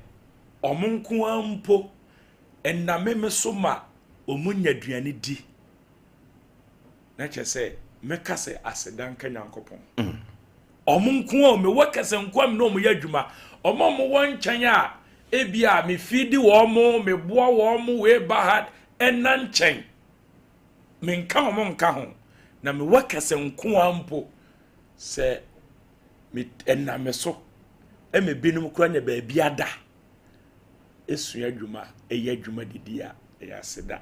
[SPEAKER 4] ɔmo nko ara mpo ɛname me so ma ɔmo nya aduane di, na kyerɛ sɛ mɛka sɛ aseda nka Nyankopɔn. Ɔmo nko a mewɔ kɛsɛ nko a me na ɔmo yɛ adwuma, ɔmo a ɔmo wɔ nkyɛn a ebi a mefidi wɔn mo, meboa wɔn mo, wei ba ha ɛna nkyɛn menka ɔmo nka ho. Na mewɔ kɛsɛ nko a mpo sɛ me ɛnam me so ɛma binom kora nya baabi ada esua adwuma, ɛyɛ adwuma didi a ɛyɛ aseda.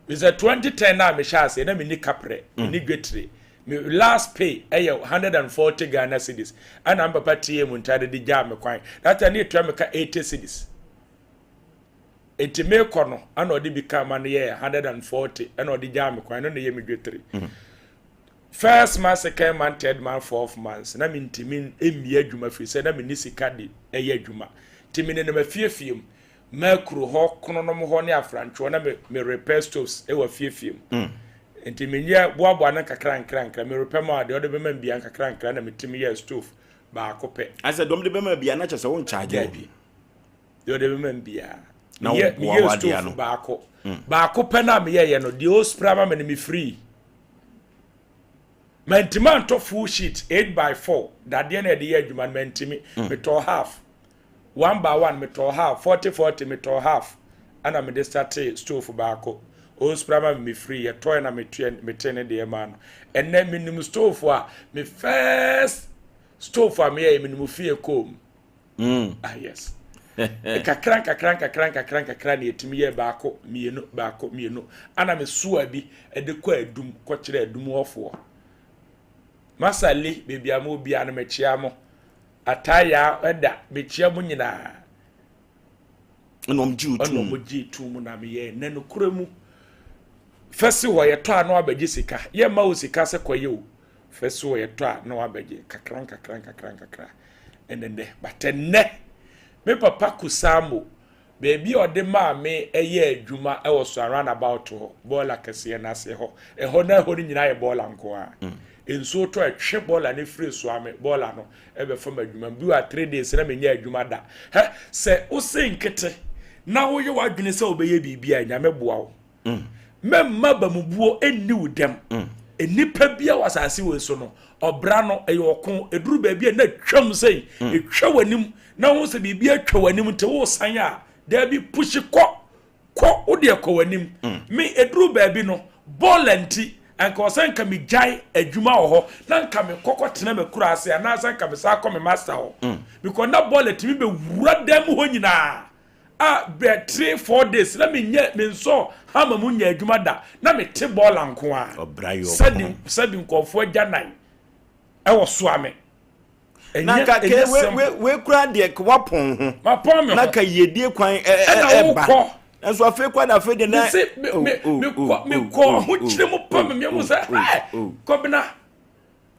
[SPEAKER 4] Sɛ 2010 na mehyɛ ase na menni kaprɛ, menni dwetire. Me last pay ɛyɛ 140 Ghana cedis, ɛna me papa tie mu ntade de gyaa me kwan. That time ne yɛtua me ka 80 cedis, nti mekɔ no ɛna ɔde bi ka ma no yɛ 140, ɛna ɔde gyaa me kwan no na ɛyɛ me dwetire. First month, second month, third month, fourth month na mentumi mmie adwuma firi sɛ na menni sika de ɛyɛ adwuma. Nti menenam afiefie mu, Makuro hɔ, Kronom hɔ ne Afrantwoɔ na me repair stoves ɛwɔ afiefie mu. Nti menyɛ boaboa no nkakra nkra nkra, me repair mu a deɛ ɔde bɛma me bia nkakra nkra na metumi yɛ stove baako pɛ.
[SPEAKER 1] Asɛ dɔm de bɛma bia na kyerɛ sɛ wo nkyagye wo.
[SPEAKER 4] Dabi, deɛ ɔde bɛma me biara
[SPEAKER 1] Na
[SPEAKER 4] meyɛ
[SPEAKER 1] woboa
[SPEAKER 4] meyɛ
[SPEAKER 1] w'adeɛ
[SPEAKER 4] stove
[SPEAKER 1] ano.
[SPEAKER 4] baako baako pɛ no a meyɛyɛ no deɛ ɔspray ama me no, me free. Mantimi antɔ full sheet 8 by 4 dadeɛ na ɛde yɛ adwuma no, mantimi. Metɔɔ half, one by one, metɔɔ half, 40 40, metɔɔ half ɛna mede startee stove baako. Ɔspray ama me, me free. Yɛtɔɛ na metuɛ mete ne deɛ maa no. Ɛnɛ menim stove a me first stove a meyɛyɛ, menim fie kɔɔ mu. Ah yes, nkakra nkakra nkakra nkakra nkakra na yɛtumi yɛ baako mmienu, baako mmienu, ana mesoa bi de kɔ Adum kɔkyerɛ Adum hɔfoɔ. Masali beebi a mo biara no, mekyia mo. Ataya ɛda, mekyia mo nyinaa.
[SPEAKER 1] Ɛna ɔmo gye wo
[SPEAKER 4] ɛna
[SPEAKER 1] tum.
[SPEAKER 4] Ɔmo gye tum na meyɛ na nokora mu. Fɛsi hɔ yɛtɔ a na wabɛgye sika. Yɛmma wo sika sɛ kɔyɛ o. Fɛsi hɔ yɛtɔ a na wabɛgye kakra nkakra nkakra nkakra. Ɛnɛ nnɛ, but ɛnnɛ, me papa Kusamo, baabi a ɔde maa me yɛɛ adwuma wɔ Soa roundabout hɔ, bɔɔla kɛseɛ no ase hɔ. Ɛhɔ na ɛhɔ no nyinaa yɛ bɔɔla nko ara. Nsuo tɔ a ɛtwe bɔɔla no firi Soame bɔɔla no ɛbɛfa m'adwuma mu. Bi wɔ a 3 days na menyɛ adwuma da. Hɛ, sɛ wose nkete na woyɛ w'adwene sɛ wobɛyɛ biribi a, Nyame boa wo. Mɛmma bamubuo nni wo dɛm. Nnipa bi a wɔ asase wei so no, ɔbra no ɛyɛ ɔko. Ɛduru baabi a na twam sɛi, ɛtwa w'anim na wo sɛ biribi atwa w'anim nti wosan a, daabi, push kɔ kɔ, wo deɛ kɔ w'anim. Me ɛduru baabi no, bɔɔla nti anka ɔsɛ nka megyae adwuma wɔ hɔ na nka mekɔkɔ tena m'akura ase anaasɛ nka mesan kɔ me master hɔ, because na bɔɔla tumi bɛwura dan mu hɔ nyinaa a bɛ 3, 4 days na menyɛ mensɔ hama mu nyɛ adwuma da na mete bɔɔla nko a.
[SPEAKER 1] Ɔbra yɛ
[SPEAKER 4] sɛbi
[SPEAKER 1] ɔko.
[SPEAKER 4] Sɛbi, nkɔfoɔ agya nan ɛwɔ soa me.
[SPEAKER 1] Na
[SPEAKER 4] ɛnyɛ
[SPEAKER 1] nka ke
[SPEAKER 4] ɛnyɛ
[SPEAKER 1] we
[SPEAKER 4] simple.
[SPEAKER 1] We kura deɛ ka wapɔn ho.
[SPEAKER 4] Mapɔn me
[SPEAKER 1] na
[SPEAKER 4] ho.
[SPEAKER 1] ka yiedie kwan ɛ ɛ
[SPEAKER 4] Ɛna
[SPEAKER 1] ɛba.
[SPEAKER 4] wokɔ.
[SPEAKER 1] Nanso afei kɔ na afei de na.
[SPEAKER 4] Mese me
[SPEAKER 1] Oh,
[SPEAKER 4] me
[SPEAKER 1] oh,
[SPEAKER 4] me
[SPEAKER 1] oh,
[SPEAKER 4] kɔ me
[SPEAKER 1] oh,
[SPEAKER 4] kɔ
[SPEAKER 1] oh,
[SPEAKER 4] ahokyere mu
[SPEAKER 1] oh,
[SPEAKER 4] pa me me mu
[SPEAKER 1] oh,
[SPEAKER 4] sɛ
[SPEAKER 1] oh,
[SPEAKER 4] ɛ
[SPEAKER 1] oh.
[SPEAKER 4] Kɔbena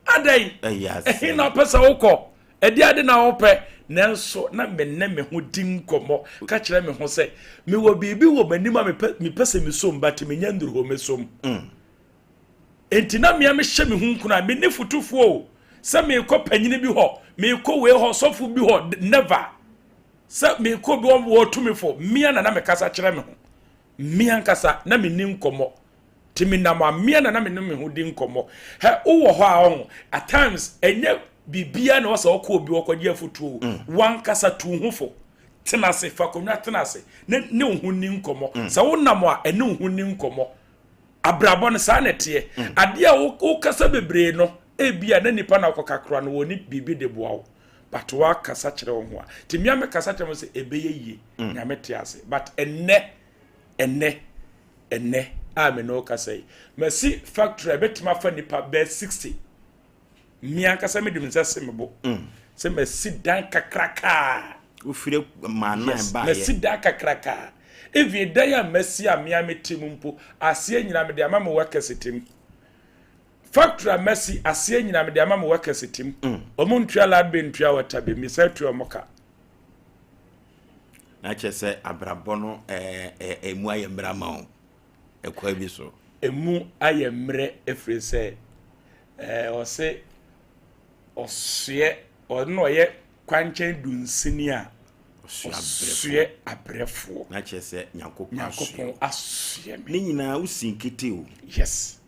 [SPEAKER 4] adan
[SPEAKER 1] Ɛyɛ
[SPEAKER 4] ɛhe
[SPEAKER 1] asɛm.
[SPEAKER 4] na wopɛ sɛ wokɔ ɛde ade na wopɛ, nanso na me ne me ho di nkɔmmɔ ka kyerɛ me ho sɛ mewɔ biribi wɔ m'anim a mepɛ sɛ mesom, but menya nnuru hɔ mesom. Enti na mmea mehyɛ me ho nkuna, menni fotofoɔ o, sɛ meekɔ panyini bi hɔ, meekɔ wei hɔ, sɔfo bi hɔ, never sɛ meekɔ bi hɔ wɔ tumi fo. Mmea na mekasa kyerɛ me ho, mmea nkasa na menni nkɔmmɔ nti menam a mmea na me ne me ho di nkɔmmɔ. Hɛ, wowɔ hɔ a ɔho at times ɛnyɛ biribiara na wɔsɛ ɔkɔ obi ɔkɔgye afotuo o. Wankasa tu ho fo, tena ase, fa akonnwa tena ase ne wo ho ni nkɔmmɔ. Sɛ wonam a, ɛne wo ho ni nkɔmmɔ. Abrabɔ no saa na ɛteɛ. Adeɛ a wokasa bebree no, ebia na nipa na wokɔka kora no wɔ ne biribi de boa wo, but woakasa kyerɛ wo ho a, nti mmea mekasa kyerɛ mo sɛ ɛbɛyɛ yie. Nyame te ase. But ɛnnɛ a me ne wo kasa yi, masi factory a ɛbɛtumi afa nipa bɛɛ 60. Mmea ankasa mede me nsa se me bo sɛ masi dan kakrakaa.
[SPEAKER 1] Wofiri maa nan
[SPEAKER 4] Yes,
[SPEAKER 1] baayɛ.
[SPEAKER 4] Masi dan kakrakaa. Even dan a masi a mmea me te mu mpo, aseɛ nyinaa mede ama me workers te mu. Factory a masi, aseɛ nyinaa mede ama me workers te mu. Ɔmo ntua light bill, ntua water bill, mesa tua ɔmo ka.
[SPEAKER 1] Na kyerɛ sɛ abrabɔ no ɛɛ ɛ emu ayɛ mmerɛ ama wo ɛkwan bi so.
[SPEAKER 4] Emu ayɛ mmerɛ ɛfiri sɛ ɔse ɔsoɛ ɔno na ɔyɛ kwankyɛn dunsini a
[SPEAKER 1] ɔsoɛ
[SPEAKER 4] ɔsoɛ abrɛfoɔ.
[SPEAKER 1] Na kyerɛ sɛ Nyankopɔn asoɛ.
[SPEAKER 4] Nyankopɔn asoɛ me.
[SPEAKER 1] Ne nyinaa wosi nkete o.
[SPEAKER 4] Yes.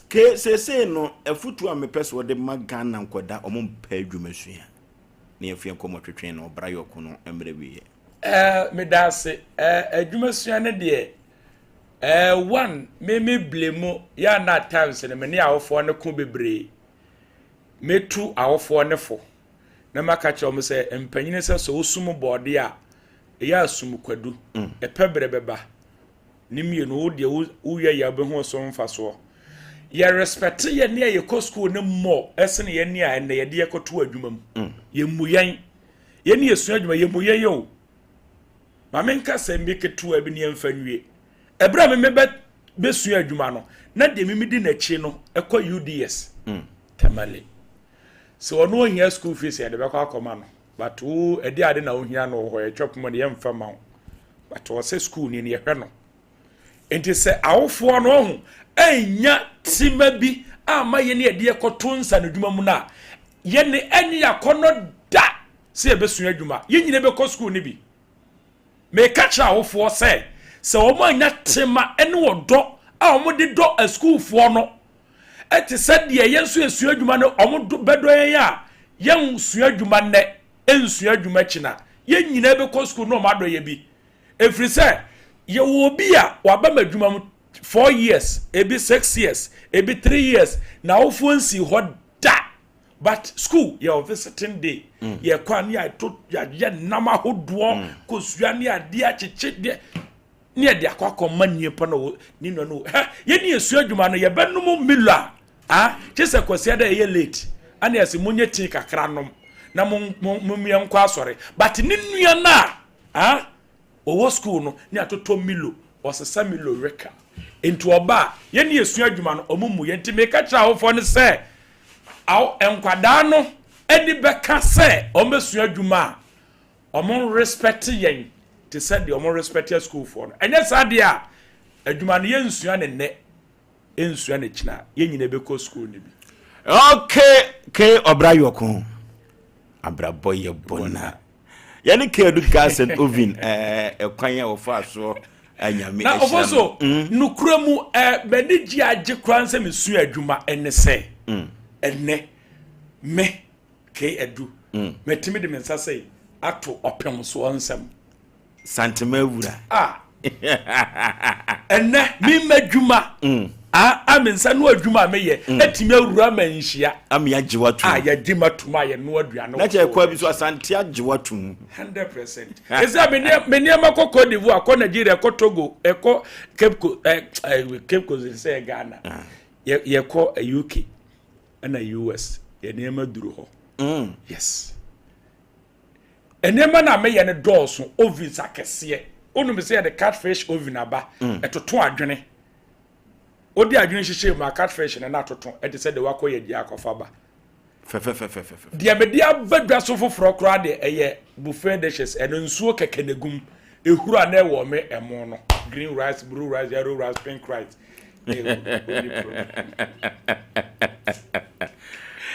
[SPEAKER 1] Ke seesei no, afutuo a mepɛ sɛ wɔde ma Ghana nkɔda ɔmo mpɛ adwuma sua ne yɛmfa nkɔmmɔ twetwe no ɔbra yɛ ɔko no mmerɛ wieɛ.
[SPEAKER 4] Meda ase. Adwuma sua no deɛ, one, me blame yɛ ana at times no me ne awofoɔ no ko bebree. Metu awofoɔ ne fo na maka kyerɛ wɔn sɛ mpanyini sɛ wosum bɔɔde a, ɛyɛ asum kwadu ɛpɛ berɛ bɛba ne mmienu wo deɛ woyɛ yɛ wobɛhu so mfasoɔ. Yɛ respect yɛ ne a yɛkɔ school ne mmɔ ɛsene yɛ ne a ɛnɛ yɛde yɛkɔto adwuma mu. Yɛmmu yɛn, yɛne yɛsua adwuma, yɛmmu yɛn yɛ o. Maame nka sɛm bi ketewa bi ne yɛmfa nwie. Ɛberɛ a meme bɛ bɛsua adwuma no, na deɛ meme di n'akyi no ɛkɔ UDS Tamale sɛ ɔno ohia school fees, yɛde bɛkɔ akɔma no, but wo ɛde ade na ohia no wɔ hɔ, yɛtwa poma no yɛmfa ma wo, but ɔsɛ school ni no yɛhwɛ no. Nti sɛ awofoɔ no ɔho ɛnya tima bi ama yɛne yɛde yɛkɔto nsa no adwuma mu no a, yɛne ɛne yɛakɔnɔ da sɛ yɛbɛsua adwuma. Yɛn nyina bɛkɔ school no bi. Meka kyerɛ awofoɔ sɛ wɔn anya tema ne ɔdɔ a wɔde dɔ asukuufoɔ no ɛte sɛ deɛ yɛn nso yɛsua adwuma no, wɔn bɛdɔ yɛn a yɛn sua adwuma nnɛ, nsua adwuma kyina, yɛn nyinaa bɛkɔ sukuu na wɔn adɔ yɛ bi, ɛfiri sɛ yɛwɔ obi a waba ma adwuma mu 4 years, ebi 6 years, ebi 3 years, na awofoɔ nsi hɔ da, but school yɛwɔ visiting day, yɛkɔ a ne yɛato yɛayɛ nam ahodoɔ, kosua ne adeɛ akyekye deɛ ne yɛde akɔ akɔma nnipa no ne nua no. Hɛ, yɛne yɛsua adwuma no, yɛbɛnom Milo a, ah, kye sɛ kwasia dɛ ɛyɛ late ana yɛsɛ monyɛ tea kakra nom na mo yɛnkɔ asɔre, but ne nua no a, ah, ɔwɔ school no ne atotɔ Milo, ɔsesa Milo reka. Nti ɔba a, yɛne yɛsua adwuma no, ɔmo mmu yɛn. Nti meka kyerɛ awofoɔ no sɛ, aw nkwadaa no ani bɛka sɛ ɔmo bɛsua adwuma a, ɔmo respect yɛn te sɛ deɛ ɔmo respect asukuufoɔ no. Ɛnyɛ saa deɛ a, adwuma no yɛnsua ne nnɛ, ɛnsua ne kyina, yɛn nyinaa bɛkɔ sukuu no bi.
[SPEAKER 1] Okay, ke ɔbra yɔko abrabɔ yɛ bɔna yɛne ke adu gas and oven ɛkwan a wɔfa soɔ anyame
[SPEAKER 4] na ɔfɔ so nukura mu m'ani gye agye koraa sɛ mesua adwuma ɛne sɛ ɛnɛ me ke adu matumi de me nsa sɛ ato ɔpem soɔ nsɛm.
[SPEAKER 1] Santema awura.
[SPEAKER 4] A ɛnɛ mema adwuma a me nsa no adwuma a meyɛ atumi awura ma nhyia.
[SPEAKER 1] Ame agye watom.
[SPEAKER 4] A yɛgye ma tom a yɛnoa aduane.
[SPEAKER 1] Na kyerɛ kwa bi so Asante agye watom.
[SPEAKER 4] 100%. Ɛsɛ me nneɛma kɔ Cote d'Ivoire, kɔ Nigeria, kɔ Togo, ɛkɔ Cape Coast, Cape Coast sɛ Ghana, yɛkɔ UK ɛna US, yɛ nneɛma duru hɔ. Yes, nneɛma na meyɛ no dɔɔso. Ovens akɛseɛ, wonim sɛ yɛde catfish oven aba, ɛtoto adwene. Wode adwene hyehyɛ mu a, catfish no na atoto, ɛte sɛ de wakɔ yɛ gya akɔfa ba.
[SPEAKER 1] Fɛfɛfɛfɛfɛ.
[SPEAKER 4] Deɛ mede aba dwa so foforɔ koraa deɛ, ɛyɛ buffet dishes. Ɛno nsuo kɛkɛ na egum ehuru a na ɛwɔ me ɛmo no, green rice, blue rice, yellow rice, pink rice. Onni problem.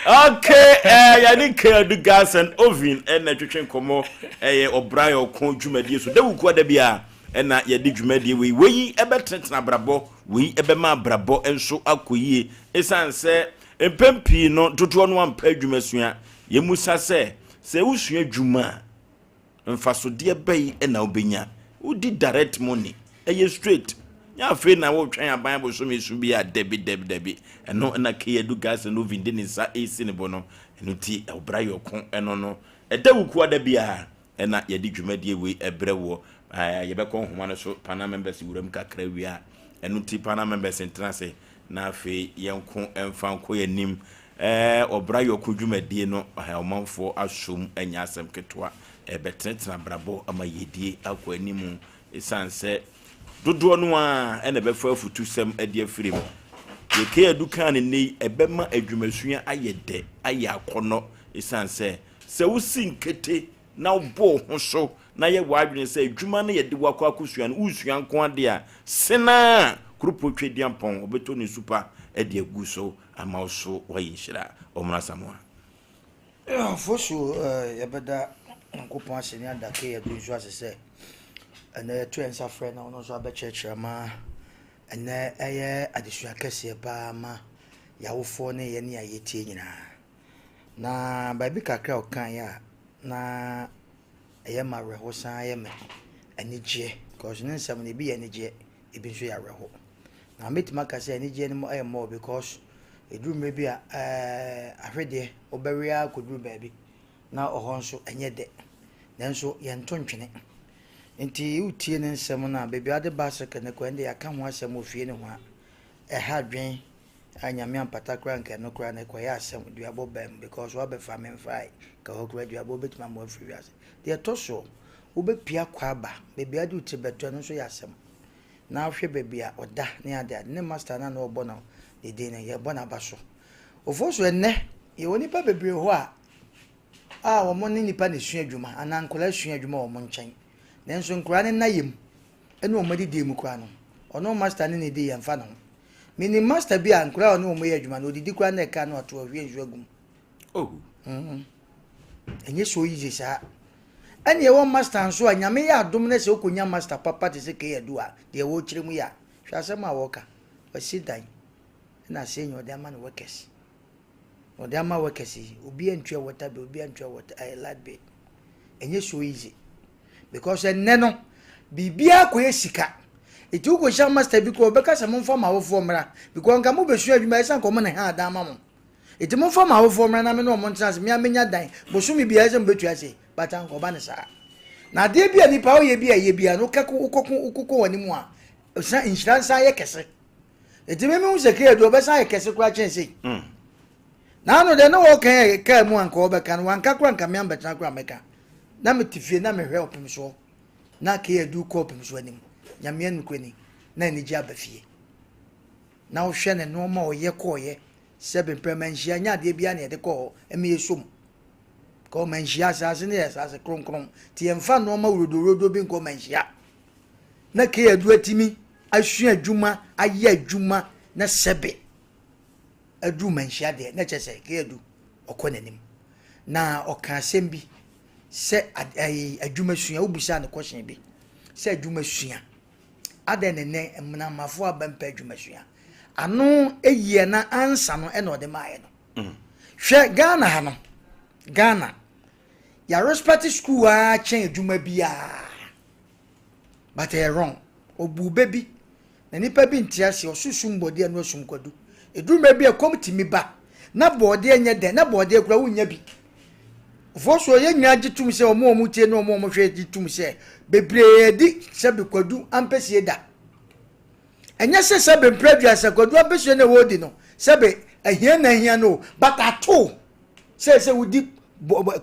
[SPEAKER 1] Okay, yɛne Keadu Gas and Oven ɛna twetwe nkɔmmɔ. Ɛyɛ ɔbra yɛ ɔko dwumadie so dawuku ada bi a ɛna yɛde dwumadie wei ɛbɛtenetene abrabɔ, wei ɛbɛma abrabɔ nso akɔ yie, ɛsiane sɛ mpɛn pii no dodoɔ no ampɛ adwuma sua. Yɛmusa sɛ wosua adwuma a, mfasodeɛ bɛyi ɛna wobɛnya? Wodi direct money, ɛyɛ straight, nyɛ afei na wotwɛn aban bosome so bi a. Dabi, dabi, dabi. Ɛno ɛna Keadu Gas and Oven de ne nsa ɛsi ne bo no. Ɛno ti ɔbra yɛ ɔko ɛno no ɛda wuku ada biara ɛna yɛde dwumadie wei ɛbrɛ wɔ. Yɛbɛkɔ nhoma no so panel members wuram kakra wie a, ɛno ti panel members ntena ase na afei yɛnko ɛmfa nkɔ yɛn anim. Ɔbra yɛ ɔko dwumadie no, ɔmanfoɔ asom, ɛnyɛ asɛm ketewa. Ɛbɛtenetene abrabɔ ama yɛdie akɔ anim, ɛsiane sɛ dodoɔ no a ɛna ɛbɛfa afutusɛm de afiri mu. Yɛkɛ adu kan ne nne yi, ɛbɛma adwumasua ayɛ dɛ, ayɛ akɔnnɔ, ɛsiane sɛ wosi nkete na wobɔ wo ho so na yɛ w'adwene sɛ adwuma no yɛde wakɔ akɔsua no, wosua nko adeɛ a senaa kuropɔ Twɛdiampɔn ɔbɛtɔ ne supa de agu so ama wo so wayɛ nhyira. Ɔmono Asamoa.
[SPEAKER 3] Foso, yɛbɛda Nyankopɔn ase ne adake yɛde nso ase sɛ ɛnɛ yɛto yɛn nsa frɛ na ɔno nso abɛkyerɛkyerɛ ma ɛnɛ. Ɛyɛ adesua kɛseɛ paa ma yɛawofoɔ ne yɛne a yɛtie nyinaa. Na baabi kakra a ɔkaeɛ a na ɛyɛ ma awerɛho san yɛ me anigyeɛ, because ne nsɛm no ebi yɛ anigyeɛ, ebi nso yɛ awerɛho. Na mɛtumi aka sɛ anigyeɛ no mu ɛyɛ more because ɛduru mmerɛ bi a ahwedeɛ wobɛwe ara kɔduru baabi na ɔhɔ nso ɛnyɛ dɛ, nanso yɛnto ntwene. Nti wotie ne nsɛm no a, baabi a wode bicycle no kɔ, ɛnde yɛaka ho asɛm wɔ fie no ho a ɛha adwen a Nyame ampata koraa nka ɛno koraa no ɛkɔyɛ asɛm duabɔ baa mu, because woabɛfa me mfae ka hɔ koraa, duabɔ bɛtumi ama wafiri wiase. Deɛ ɛtɔ soɔ, wobɛpia kɔ aba baabi a wode wo tiri bɛto, ɛno nso yɛ asɛm. Na wohwɛ baabi a ɔda ne ade ade ne master no a na ɔbɔ no ne din no, yɛbɔ n'aba so ofo so. Ɛnnɛ yɛwɔ nipa bebree hɔ a wɔn ne nipa na esua adwuma anaa nkwadaa sua adwuma wɔ wɔn nkyɛn, nanso nkwadaa no nna yam ɛne wɔn adidie mu koraa no, ɔno master ne ne di yɛn fa ne ho. Menim master bi a nkwadaa a ɔne wɔn yɛ adwuma no, odidi koraa na ɛka no ato ahwie nsuo agu mu.
[SPEAKER 1] Oh.
[SPEAKER 3] Ɛnyɛ so easy saa. Ɛne ɛwɔ master nso a Nyame yɛ adom no sɛ wokɔnya master papa te sɛ Keadu a, deɛ wɔrekyerɛ mu yi a, hwɛ asɛm a wɔka. Wasi dan ɛna asɛ nya ɔde ama no workers, ɔde ama workers yi, obi antua water bill, obi antua water ɛyɛ light bill. Ɛnyɛ so easy because ɛnnɛ no biribiara kɔyɛ sika. Ɛti wokɔhyia master bi kɔ, ɔbɛka sɛ momfa ma awofoɔ mmra, because nka mobɛsua adwuma ɛsiane kɔ mo ne ha adan ma mo, ɛti momfa ma awofoɔ mmra na me ne ɔmo ntena ase, mea menya dan bosome biara sɛ mobɛtua se but anka ɔba ne saa. Na adeɛ bi a nipa woyɛ bi a ɛyɛ bi a no wokɛko wokɔko wokokɔ w'anim a ɛsan nhyira nsan yɛ kɛse. Ɛti me mehu sɛ kra du ɔbɛsan yɛ kɛse koraa kyɛn sei. Na ano deɛ na wɔka yɛ kaa mu anka ɔbɛka no wanka koraa, nka mea mbɛtena koraa mɛka na mete fie na mehwɛ ɔpem soɔ na kra du kɔ ɔpem so anim. Nyame nokorɛ ni na anigye aba fie. na wohwɛ ne nnoɔma a ɔyɛ kɔɔeɛ sɛ bemprɛ manhyia nyɛ adeɛ biara na yɛde kɔ hɔ ɛma yɛsom kɔ manhyia asase no yɛ asase kronkron nti yɛmfa nnoɔma wurodowurodo bi nkɔ manhyia na keyadu atumi asua adwuma ayɛ adwuma na sɛbe aduru manhyia deɛ na kyerɛ sɛ keyadu ɔkɔ n'anim na ɔka asɛm bi sɛ adwuma sua wobusaa no kɔhyɛn bi sɛ adwuma sua Adɛn na nnɛ mmenamafo aba mpɛ adwumasua? Ano eyi na ansa no ɛna ɔde maayɛ no. Hwɛ Ghana ha no, Ghana, yɛ respect school ara kyɛn adwuma biara. But ɛyɛ wrong. Ɔbuu bɛ bi, na nipa bi nte ase, ɔso sum bɔdeɛ no asum kwadu. Ɛduru mmerɛ bi a ɛkɔm tumi ba, na bɔɔdeɛ nyɛ dɛ, na bɔɔdeɛ kura wonnya bi. Foɔ so yɛn nyinaa gye tom sɛ wɔn a wɔtie ne wɔn a wɔhwɛ gye tom sɛ bebree adi sɛbe kwadu ampesie da. Ɛnyɛ sɛ sɛbe mpere aduasa kwadu ampesie na wɔredi no sɛbe ahia na ahia no but ato sɛ sɛ wodi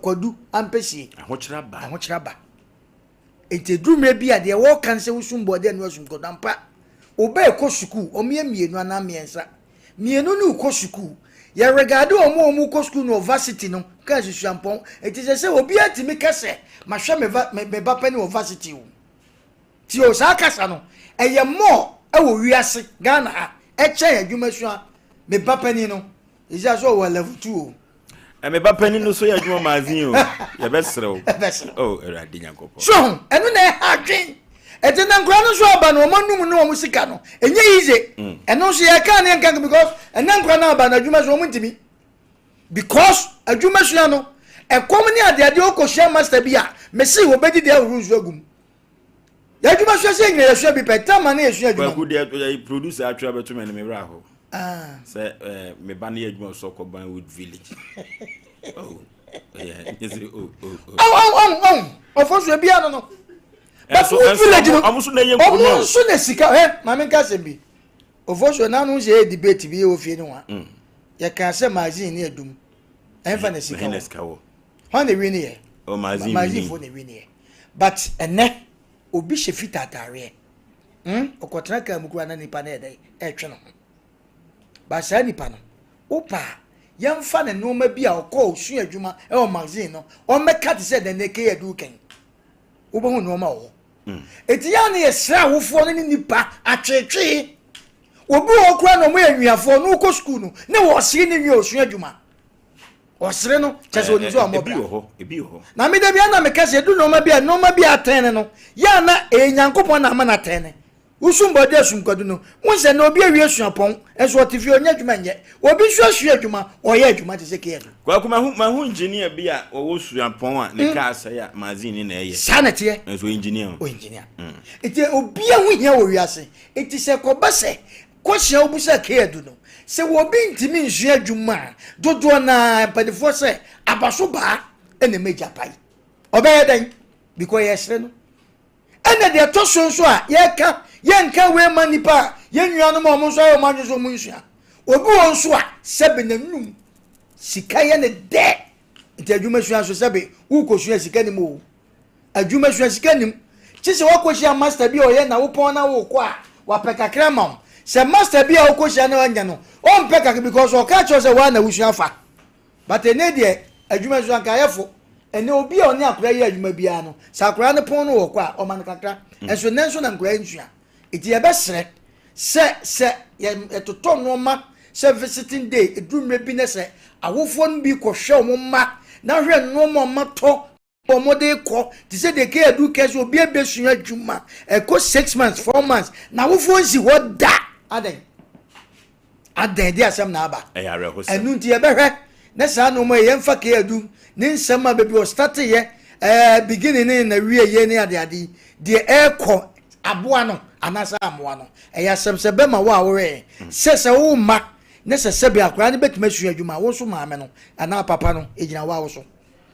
[SPEAKER 3] kwadu ampesie.
[SPEAKER 1] Ahokyerɛ aba.
[SPEAKER 3] Ahokyerɛ aba. Enti ɛduru mmerɛ bi a deɛ wɔreka no sɛ wosum bɔɔdeɛ no asum kɔdɔ ampa. Wo ba ɛkɔ sukuu, wɔn yɛ mmienu anaa mmiɛnsa. Mmienu no rekɔ sukuu. Yɛ regard wɔn a wɔn rekɔ sukuu no wɔ varsity no, kaa susuampɔn. Enti sɛ sɛ obiara tumi ka sɛ mahwɛ me va me me ba panin wɔ varsity o. Ti o saa kasa no ɛyɛ more ɛwɔ wiase Ghana ha ɛkyɛn adwuma sua me ba panin no. Ɛsi so ɔwɔ level 2 o.
[SPEAKER 1] Me ba panin no so yɛ adwuma magazine o. Yɛbɛserɛ o.
[SPEAKER 3] Ɛbɛserɛ.
[SPEAKER 1] O Awurade Nyankopɔn.
[SPEAKER 3] So ho ɛno na ɛha adwen. Ɛti na nkora no nso aba no wɔn anum ne wɔn sika no ɛnyɛ easy. Mm. Ɛno nso yɛ kaa ne nkanka because ɛnɛ nkora no aba no adwuma so wɔn ntumi because adwuma sua no ɛkɔm ne adeade okosua master bi a mesi wɔbɛdi deɛ ahoro nsuo agum. Yɛadwuma sua sɛ nyina yɛsua bi pɛ tama ne yɛsua adwuma.
[SPEAKER 1] Kwaku deɛ eh, producer atwerɛ bɛto me no me werɛ aho. Ah. Sɛ eh, me ba no yɛ adwuma sɔ kɔ Banwood village. Oh, yeah. Oh, oh, oh.
[SPEAKER 3] Oh, oh, oh, oh. Ɔfo so ebia no no. But Wood village no.
[SPEAKER 1] Ɔmo so na ɛyɛ nkonya.
[SPEAKER 3] Ɔmo nso na sika. Ɛ maame nka asɛm bi. Ɔfo so nanu sɛ yɛ debate bi wɔ fie no wa. Mm. Yɛka sɛ magazine ne adum. Ɛnfa na sika wɔ. Hwan na wini yɛ?
[SPEAKER 1] Oh, magazine
[SPEAKER 3] magazine fo na wini yɛ. But ɛnɛ obi hyɛ fita ataareɛ. Hmm, ɔkɔtena kaa mu koraa na nipa no yɛ dɛ ɛretwe ne ho. But saa nipa no, wopa a yɛmfa ne nneɛma bi a ɔkɔɔ osua adwuma ɛwɔ magazine no, ɔmmɛka te sɛ dɛn na ɛkɛyɛ adu kɛn. Wobɛhu nneɛma wɔ hɔ. Hmm. Eti yɛn a yɛsrɛ awofoɔ no ne nipa atweetwee. Obi wɔ hɔ koraa na ɔmo yɛ nwiafoɔ na wokɔ sukuu no ne wɔsere ne nwia osua adwuma. Ɔsere no kyɛ sɛ onim sɛ ɔmmɔ
[SPEAKER 1] bra. Ebi wɔ hɔ.
[SPEAKER 3] Na me da bi na meka sɛ edu nneɛma bi a nneɛma bi atɛn ne no yɛ a na ɛyɛ Nyankopɔn na ama no atɛn ne. Wosum bɔde asum kwadu no. Wohu sɛ na obi awie suapɔn nso ɔte fie ɔnyɛ adwuma nyɛ. Obi nso asua adwuma ɔyɛ adwuma te sɛ KN.
[SPEAKER 1] Kwaku mahu mahu engineer bi a ɔwɔ suapɔn a ne kaa asɛe a magazine ni na ɛyɛ.
[SPEAKER 3] Saa na ɛteɛ.
[SPEAKER 1] Nso ɔyɛ engineer o.
[SPEAKER 3] Ɔyɛ engineer. Nti obiara ho hia wɔ wiase. Nti sɛ ɛkɔba sɛ Kosua wobusa Kayadu no sɛ obi ntumi nsua adwuma a, dodoɔ no ara mpanimfoɔ sɛ abaso baa na ɛma gya pae. Ɔbɛyɛ dɛn? Because yɛsere no. Ɛna deɛ ɛtɔ so nso a yɛka yɛnka wei ma nnipa a yɛn nuanom a wɔn nso ayɛ wɔn adwene sɛ wɔn nsua. Obi wɔ nso a sɛbe n'anum sika yɛ ne dɛ nti adwuma sua nso sɛbe wokɔsua sika nim o. Adwuma sua sika nnim. Kye sɛ woakɔhyia master bi a ɔyɛ na wopɔn na wokɔ a, wapɛ kakra ama wo. Sɛ master bi a wokɔhyia no anya no, ɔmpɛ kakra because ɔka kyerɛ wo sɛ woa na wosua fa. But ɛnnɛ deɛ, adwuma sua nka ayɛ fo. Ɛnnɛ obi a ɔne akwadaa yɛ adwuma biara no, sɛ akwadaa no pɔn no wɔkɔ a, ɔma no kakra. Nso nnɛ nso na nkwadaa nsua. Nti yɛbɛsrɛ sɛ sɛ yɛtotɔ nnoɔma sɛ visiting day, ɛduru mmerɛ bi na sɛ awofoɔ no bi kɔhwɛ wɔn mma na hwɛ nnoɔma a wɔatɔ wɔde kɔ te sɛ deɛ kɛyɛ du kɛ sɛ obi abɛsua adwuma ɛkɔ 6 months, 4 months na awofoɔ nsi hɔ da. Adɛn adɛn de asɛm na aba?
[SPEAKER 1] Ɛyɛ awerɛhosɛm.
[SPEAKER 3] Ɛno nti yɛbɛhwɛ na saa nneɛma yi yɛmfa kɛyɛ du ne nsɛm a baabi ɔstate yɛ beginning ne na wie yɛ ne adeade yi deɛ ɛrekɔ aboa no anaasɛ amoa no. Ɛyɛ asɛm sɛ bɛma wo a worɛ sɛ wo mma ne sɛ sɛbe akwaraa no bɛtumi asua adwuma, wo nso maame no anaa papa no ɛgyina wo a wo so.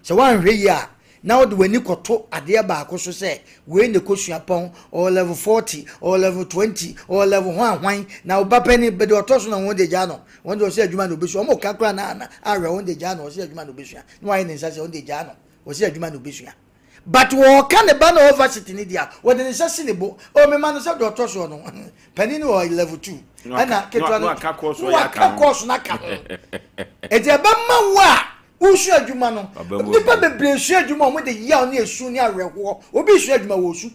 [SPEAKER 3] Sɛ woanhwɛ yie a, na wode w'ani kɔto adeɛ baako so sɛ wei na ɛkɔ suapɔn, ɔwɔ level 40, ɔwɔ level 20, ɔwɔ level hwan hwan, na wo ba panin deɛ ɔtɔ so na wɔn de gyaa no, wɔn deɛ ɔsɛ adwuma na ɔbɛsua, wɔn ka koraa na na awerɛ wɔn de gyaa no, ɔsɛ adwuma na ɔbɛsua, na wayɛ ne nsa sɛ wɔn de gyaa no, ɔsɛ adwuma na ɔbɛsua. But wɔka ne ba na ɔwɔ varsity ne deɛ a, wɔde ne nsa si ne bo. O mema no sɛ deɛ ɔtɔ soɔ no, panin no wɔ level 2. Ɛna ketewa no,
[SPEAKER 1] na waka course
[SPEAKER 3] na waka course no aka ho. Enti ɛbɛma wo a wosua adwuma no, nnipa bebree sua adwuma a wɔde yaw ne esu ne awerɛhoɔ. Obi sua adwuma wɔ osu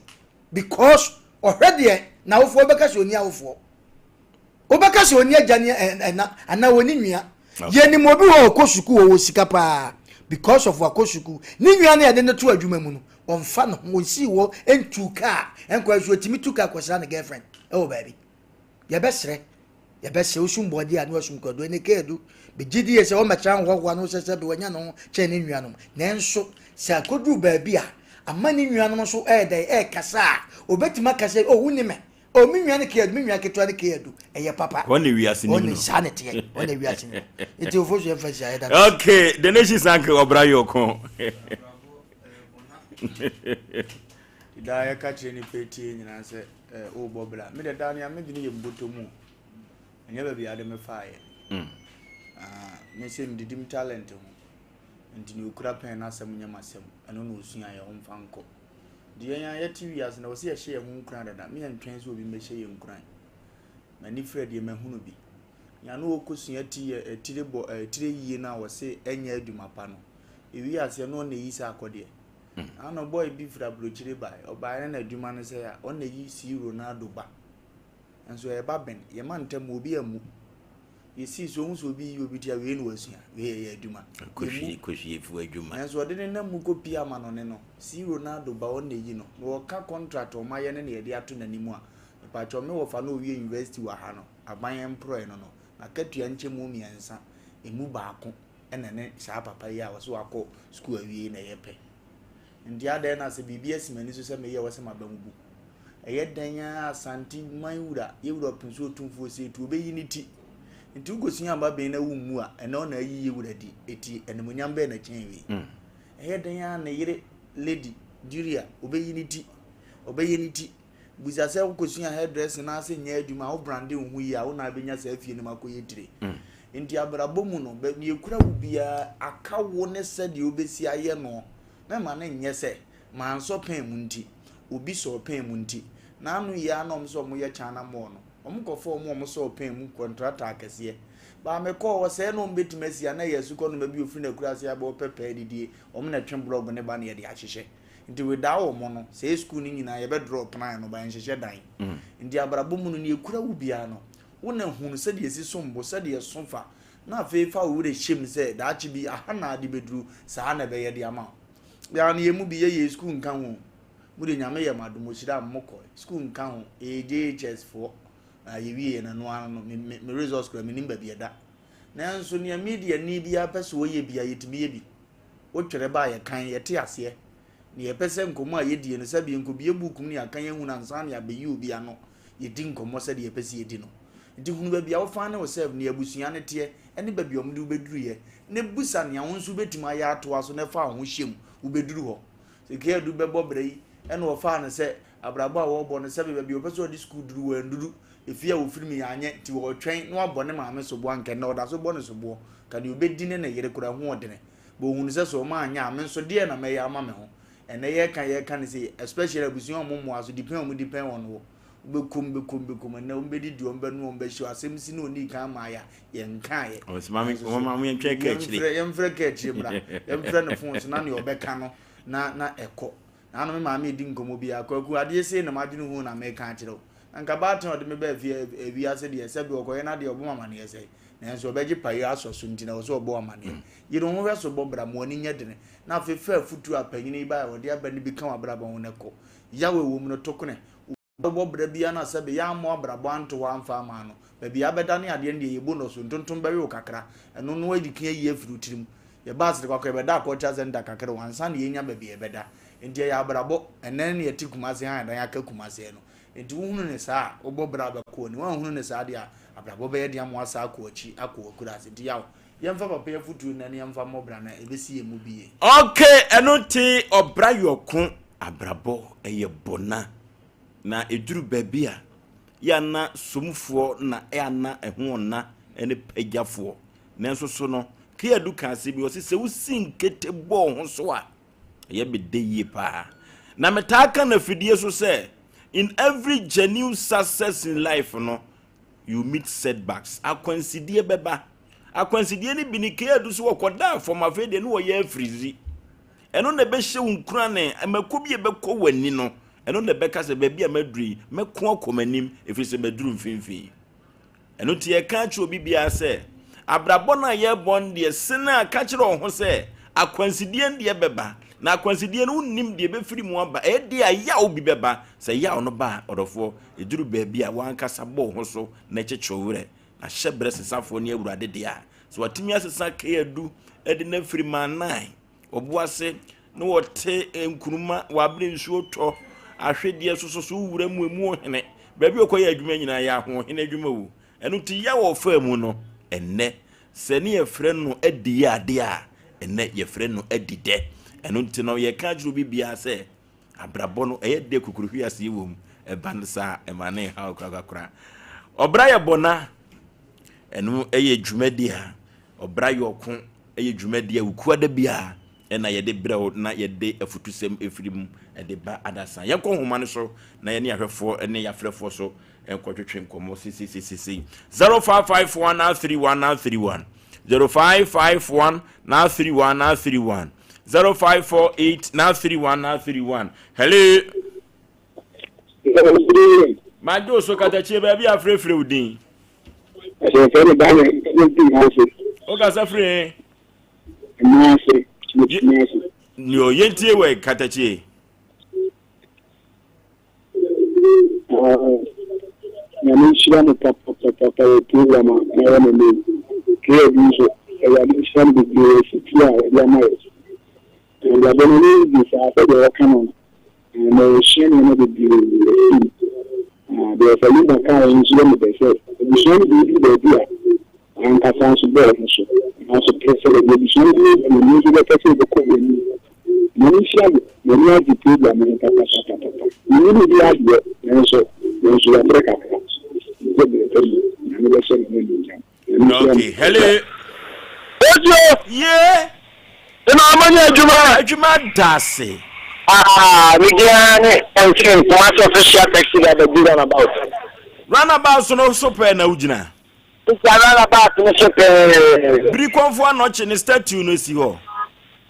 [SPEAKER 3] because ɔhwɛ deɛ n'awofoɔ bɛka sɛ ɔni awofoɔ. Wobɛka sɛ ɔni agya ne ɛna anaa ɔni nua. Yɛnim obi wɔ ɔkɔ sukuu ɔwɔ sika paa because of wakɔ sukuu. Ne nua no yɛde no to adwuma mu no ɔmfa ne ho ɔnsii hɔ ntuu kaa nkɔ ɛso ɔtumi tu kaa kɔsra ne girlfriend ɛwɔ baabi. Yɛbɛsrɛ yɛbɛsrɛ wosum bɔɔdeɛ a ne wasum kwadu ɛne keedu begye die sɛ wɔmmɛtra nhɔhoa no sɛ sɛ bi wanya ne ho kyɛn ne nuanom nanso sɛ akɔduru baabi a ama ne nuanom nso ɛyɛ dɛn ɛrekasa a obɛtumi aka sɛ oh wonni me. Oh, me nua ne Keadu, me nua ketewa ne Keadu, ɛyɛ papa.
[SPEAKER 1] Wɔn na wiase nim no.
[SPEAKER 3] Wɔn saa na ɛteɛ, wɔn na wiase nim no. Nti ofo so yɛn fɛ si ayɛ da.
[SPEAKER 1] Okay, the nation sank ɔbra yɛ ɔko.
[SPEAKER 2] Daa yɛka kyerɛ nipa etie nyinaa sɛ ɛɛ ɔrebɔ bra. Me de daa nea me dwene yɛ mbɔtɔ mu. Ɛnyɛ baabi ade me fa yɛ. Mm. Ah, me sɛ medidi me talent ho. Nti nea okura pɛn n'asɛm nyɛ m'asɛm. Ɛno na osua yɛ ɔmfa nkɔ. Nti yɛn a yɛte wiase no, ɛwɔ sɛ yɛhyɛ yɛn ho nkuran dada. Me yɛntwɛn sɛ obi mmɛhyɛ yɛn nkuran. M'ani fira deɛ mahunu bi. Nea na ɔrekɔsua ti yɛ etire bɔ etire yie no a wɔse ɛnyɛ adwuma pa no. Ewie aseɛ no ɔna eyi sɛ akɔdeɛ. Hmm. Ano boy bi firi aburokyire bae. Ɔbaeɛ no n'adwuma no sɛ a ɔna yi si Ronaldo ba. Nso ɛba bɛn, yɛma ntam obi ammu. Yɛsii so, wohu sɛ obi reyi obi ti a, wei na wasua, wei ɛyɛ adwuma.
[SPEAKER 1] Kɔhwie kɔhwie fi w'adwuma.
[SPEAKER 2] Nanso ɔde ne nam mu kɔpie amanɔne no, see Ronaldo ba ɔno na ɛyi no, na ɔka contract a wɔayɛ ne na yɛde ato n'anim a, mepakyɛw me wɔfa no a ɔwie university wɔ ha no, aban employ no no, n'akatua nkyɛmu mmiɛnsa, ɛmu baako na ɛne saa papa yi a ɔse wakɔ sukuu awie yi na ɛyɛ pɛ. Nti adɛn na sɛ biribi asi m'ani so sɛ meyɛ ɛwɔ sɛ m'aba mu bu? Ɛyɛ dɛn ara Asante man wura, yɛ wura Ɔpemso Otumfoɔ Osei-Tuo, ɔbɛyi ne ti. Nti wokɔsua aba ben na wommu a, ɛnɛ ɔna ayi yɛ wura di. Eti animuonyam bɛn na ɛkyɛn wei? Mm. Ɛyɛ dɛn ara ne yere Lady Julia, ɔbɛyi ne ti. Ɔbɛyɛ ne ti. Bisa sɛ wokɔsua hairdressing na ase nyɛ adwuma a, wo brande wo ho yie a, wo na abɛnya saa fie no mu akɔyɛ tire. Mm. Nti abrabɔ mu no, nea ekura wo biara, aka wo ne sɛdeɛ wobɛsi ayɛ no. Mɛma no nyɛ sɛ mansɔ pɛn mu nti, obi sɔɔ pɛn mu nti. N'ano yi ara na wɔn sɛ wɔyɛ China Mall no, wɔn kɔfa wɔn a wɔsɔɔ pɛn mu kɔntrata akɛseɛ. Baa mekɔɔ hɔ, sɛɛ na wɔn bɛtumi asi a na ɛyɛ asukɔnoma bi ofiri n'akuraase aba ɔpɛ pɛɛ didie, wɔn na ɛtwe blɔg ne ba na yɛde ahyehyɛ. Nti without wɔn no, sɛɛ sukuu no nyinaa yɛbɛ draw plan no, ba yɛnhyehyɛ dan. Nti abrabɔ mu no, nea ekura wo biara no, wo na hunu sɛdeɛ esi som bo, sɛdeɛ ɛso fa, na afei fa wo werɛ hyɛ mu sɛ daakye bi aha na ade bɛduru, saa na ɛbɛyɛ de ama wo. Yɛa no yɛn mu bi yɛyɛ sukuu nka ho. Mo de Nyame yɛ mo adom ɔhyira mo mokɔ sukuu nka ho. Yɛyɛ JHS foɔ na yɛwie yɛn ɛno ara no me, me, me results kora menim baabi ɛda. Nanso nea media ni biara pɛ sɛ ɔyɛ bia yɛtumi yɛ bi. Wotwerɛ ba a yɛkan, yɛte aseɛ. Nea yɛpɛ sɛ nkɔmmɔ a yɛdie no, sɛbe yɛnkɔbue book mu na yɛakan ahunu ansa na yɛabɛyi obi ano. Yɛdi nkɔmmɔ sɛdeɛ yɛpɛ sɛ yɛdi no. Nti hunu baabi a wo find wo self, nea abusua no teɛ, ne baabi a wɔde wo bɛduruiɛ, na bisa nea wo nso wobɛtumi ayɛ atoa so na fa wo ho hyɛ mu, wobɛduru hɔ. Sɛ Kadu bɛbɔ bra yi, ɛna ɔfaa no sɛ abrabɔ a wɔrebɔ no, sɛbe baabi a ɔpɛ sɛ ɔde sukuu duru, wanduru, efie a wɔfiri mu yɛ anyɛ, nti ɔretwɛn na wabɔ ne maame soboɔ, anka ɛnnɛ ɔda so bɔ no soboɔ, ka deɛ ɔbɛdi ne ne yere koraa ho ɔdene. But ohunu sɛ sɛ ɔma anyɛ a, me nso deɛn na mɛyɛ ama me ho? Ɛnnɛ yɛreka yɛreka no sei, especially abusua a wɔn mmoa so, depend wɔn depend on wo. Wobɛkɔ mu bɛkɔ mu bɛkɔ mu, ɛnnɛ wɔn bɛdidi, wɔn bɛnom, wɔn bɛhyew, asɛm si na ɔnii kan maaeɛ a, yɛnkaeɛ.
[SPEAKER 1] Ɔsɛ maame
[SPEAKER 2] Nanso so,
[SPEAKER 1] maame yɛntwɛn ka akyire.
[SPEAKER 2] yɛmfrɛ yɛmfrɛ ka akyire mmra, yɛmfrɛ no phone so na nea ɔbɛka no na na ɛkɔ. Na ano me maame redi nkɔmmɔ bi a, Kwaku, adeɛ sei na madwene ho na meka akyerɛ wo. Na nka baatan a ɔde me baa fie wiase deɛ, sɛbe ɔkɔyɛ n'adeɛ a ɔbɔ me amaneɛ sɛn? Nanso ɔbɛgye paeɛ asɔ so nti na ɛwɔ sɛ ɔbɔ wo amaneɛ. Yere wo ho hwɛ so bɔ bra, ma w'ani nyɛ dene, na afei fa afotuo a panin yi baeɛ a ɔde aba no bi ka w'abrabɔ ho na kɔ. Yaw a ɛwɔ mu no, to kone. Wobɛbɔ bra biara no a sɛbe yɛammɔ abrabɔ anto hɔ amfa amma no, baabi a abɛda ne adeɛ no deɛ yɛbu no so, ntontom bɛwe wo kakra. Ɛno no adi kan ayi afiri wo tirim. Yɛbaa Aserekwakwa, yɛbɛdaa Cultural Centre kakra o, ansa na yɛnya baabi a yɛbɛda. Enti ɛyɛ abrabɔ. Ɛnnɛ ne yɛte Kumasi ha a yɛdan aka Kumasi no. Enti wohunu no saa a, wobɔ bra a wobɛkɔ w'anim. Woanhunu no saa deɛ a, abrabɔ bɛyɛ den ama woasan akɔ w'akyi akɔ w'akuraase. Enti yaw, yɛmfa papa yi afotuo nnɛ na yɛmfa mmɔ bra na ɛbɛsi yɛn mu bi yie.
[SPEAKER 1] Ok, ɛno nti ɔbra yɔko abrabɔ ɛyɛ bɔna na ɛduru baabi a yɛ ana somfoɔ na yɛ ana ɛho ɔna ɛne pagyafoɔ nanso so no Keadu ka asɛm bi ɔse sɛ wosi nkete bɔɔ ho so a. Ɛyɛ me dɛ yie paa. Na metaa ka no afidie so sɛ, in every genuine success in life no, you meet setbacks. Akwansideɛ bɛba. Akwansideɛ no bi ne kee adu so wɔkɔdaa fam afei deɛ ne wɔyɛ afirizi. Ɛno na ɛbɛhyɛ wo nkurane, mako bi a ɛbɛkɔ w'ani no, ɛno na ɛbɛka sɛ baabi a maduru yi, mɛko akɔ m'anim ɛfiri sɛ maduru mfimfini. Ɛno nti yɛka akyerɛ obi biara sɛ, abrabɔ no a yɛrebɔ no deɛ, sene a ka kyerɛ wo ho sɛ, akwansideɛ no deɛ bɛba, na akwansideɛ no wonnim deɛ ɛbɛfiri mu aba, ɛyɛ deɛ a yaw bi bɛba, sɛ yaw no ba a, ɔdɔfoɔ, ɛduru baabi a w'ankasa bɔ wo ho so na kyekye wo werɛ, na hyɛ berɛ sesafoɔ ne Awurade deɛ a, sɛ watumi asesa K-Adu de no afiri Manae, Ɔbo ase na wɔte nkuruma wɔ abere nsuo tɔ ahwedeɛ soso so wura mu emu ɔhene baabi ɔkɔyɛ adwuma nyinaa yɛ ahoɔhene adwuma o ɛno nti yɛ wɔ ɔfaa mu no ɛnnɛ sɛ ne yɛfrɛ no adi yɛ adeɛ a ɛnnɛ yɛfrɛ no adi dɛ ɛno nti no yɛka akyerɛ obi biara sɛ Abrabɔ no, ɛyɛ dɛ kukuruhweaseɛ wɔ mu. Ɛba no saa a, ɛma ne nhaw korakora. Ɔbra yɛ bɔna. Ɛno yɛ dwumadi a ɔbra yɛ ɔko yɛ dwumadi a wukua da biara ɛna yɛde brɛ wo na yɛde afutusɛm efiri mu ɛde ba adasa. Yɛnkɔ nhoma no so na yɛne ahwɛfoɔ ne yɛafrɛfoɔ so nkɔtwetwe nkɔmmɔ sesesesei. 0551 931 931 0551 931 931 0548 931 931 Hello. Magye wo so katakyie baabi a frɛfrɛ wo din. Wokasa firi he? Yo, yɛntie wɔ katakyie.
[SPEAKER 5] Nyame nhyira mo papapapa wɔ program a moayɛ no nnɛ yi. Prayer bi nso, Awurade nhyira no bebree wɔ afutuo a ɔde ama yɛ. Awurade no ne di saa sɛdeɛ wɔka no no, na yɛsua nneɛma bebree afiri mu. Deɛ Ɔfa Linda kaeɛ nso yɛ me dɛ sɛ abusua no de woduru baabi a ankasa nso bɔ wo ho so, nanso pere sɛ baabi abusua no de woduru no nso bɛpɛ sɛ wobɛkɔ wɔn anim. Nyame nhyira mo, m'ani agye program no ho papapapapa. Mennim obi adeɛ nanso yɛn nso yɛabrɛ kakra. Megye berɛ pa mu, Nyame bɛhyɛ ne ho anuonyam. Nyame nhyira mo.
[SPEAKER 1] Okay, hello.
[SPEAKER 6] Ojo.
[SPEAKER 1] Yeah.
[SPEAKER 6] Ema amanya adwuma.
[SPEAKER 1] Adwuma dase.
[SPEAKER 6] Ah, me dia ne Ɔnkyere Kumasi official taxi driver di runabout.
[SPEAKER 1] Runabout no so pɛɛ na wogyina.
[SPEAKER 6] Nti runabout no so pɛɛ.
[SPEAKER 1] Biri kɔnfo anɔkye ne statue no si hɔ.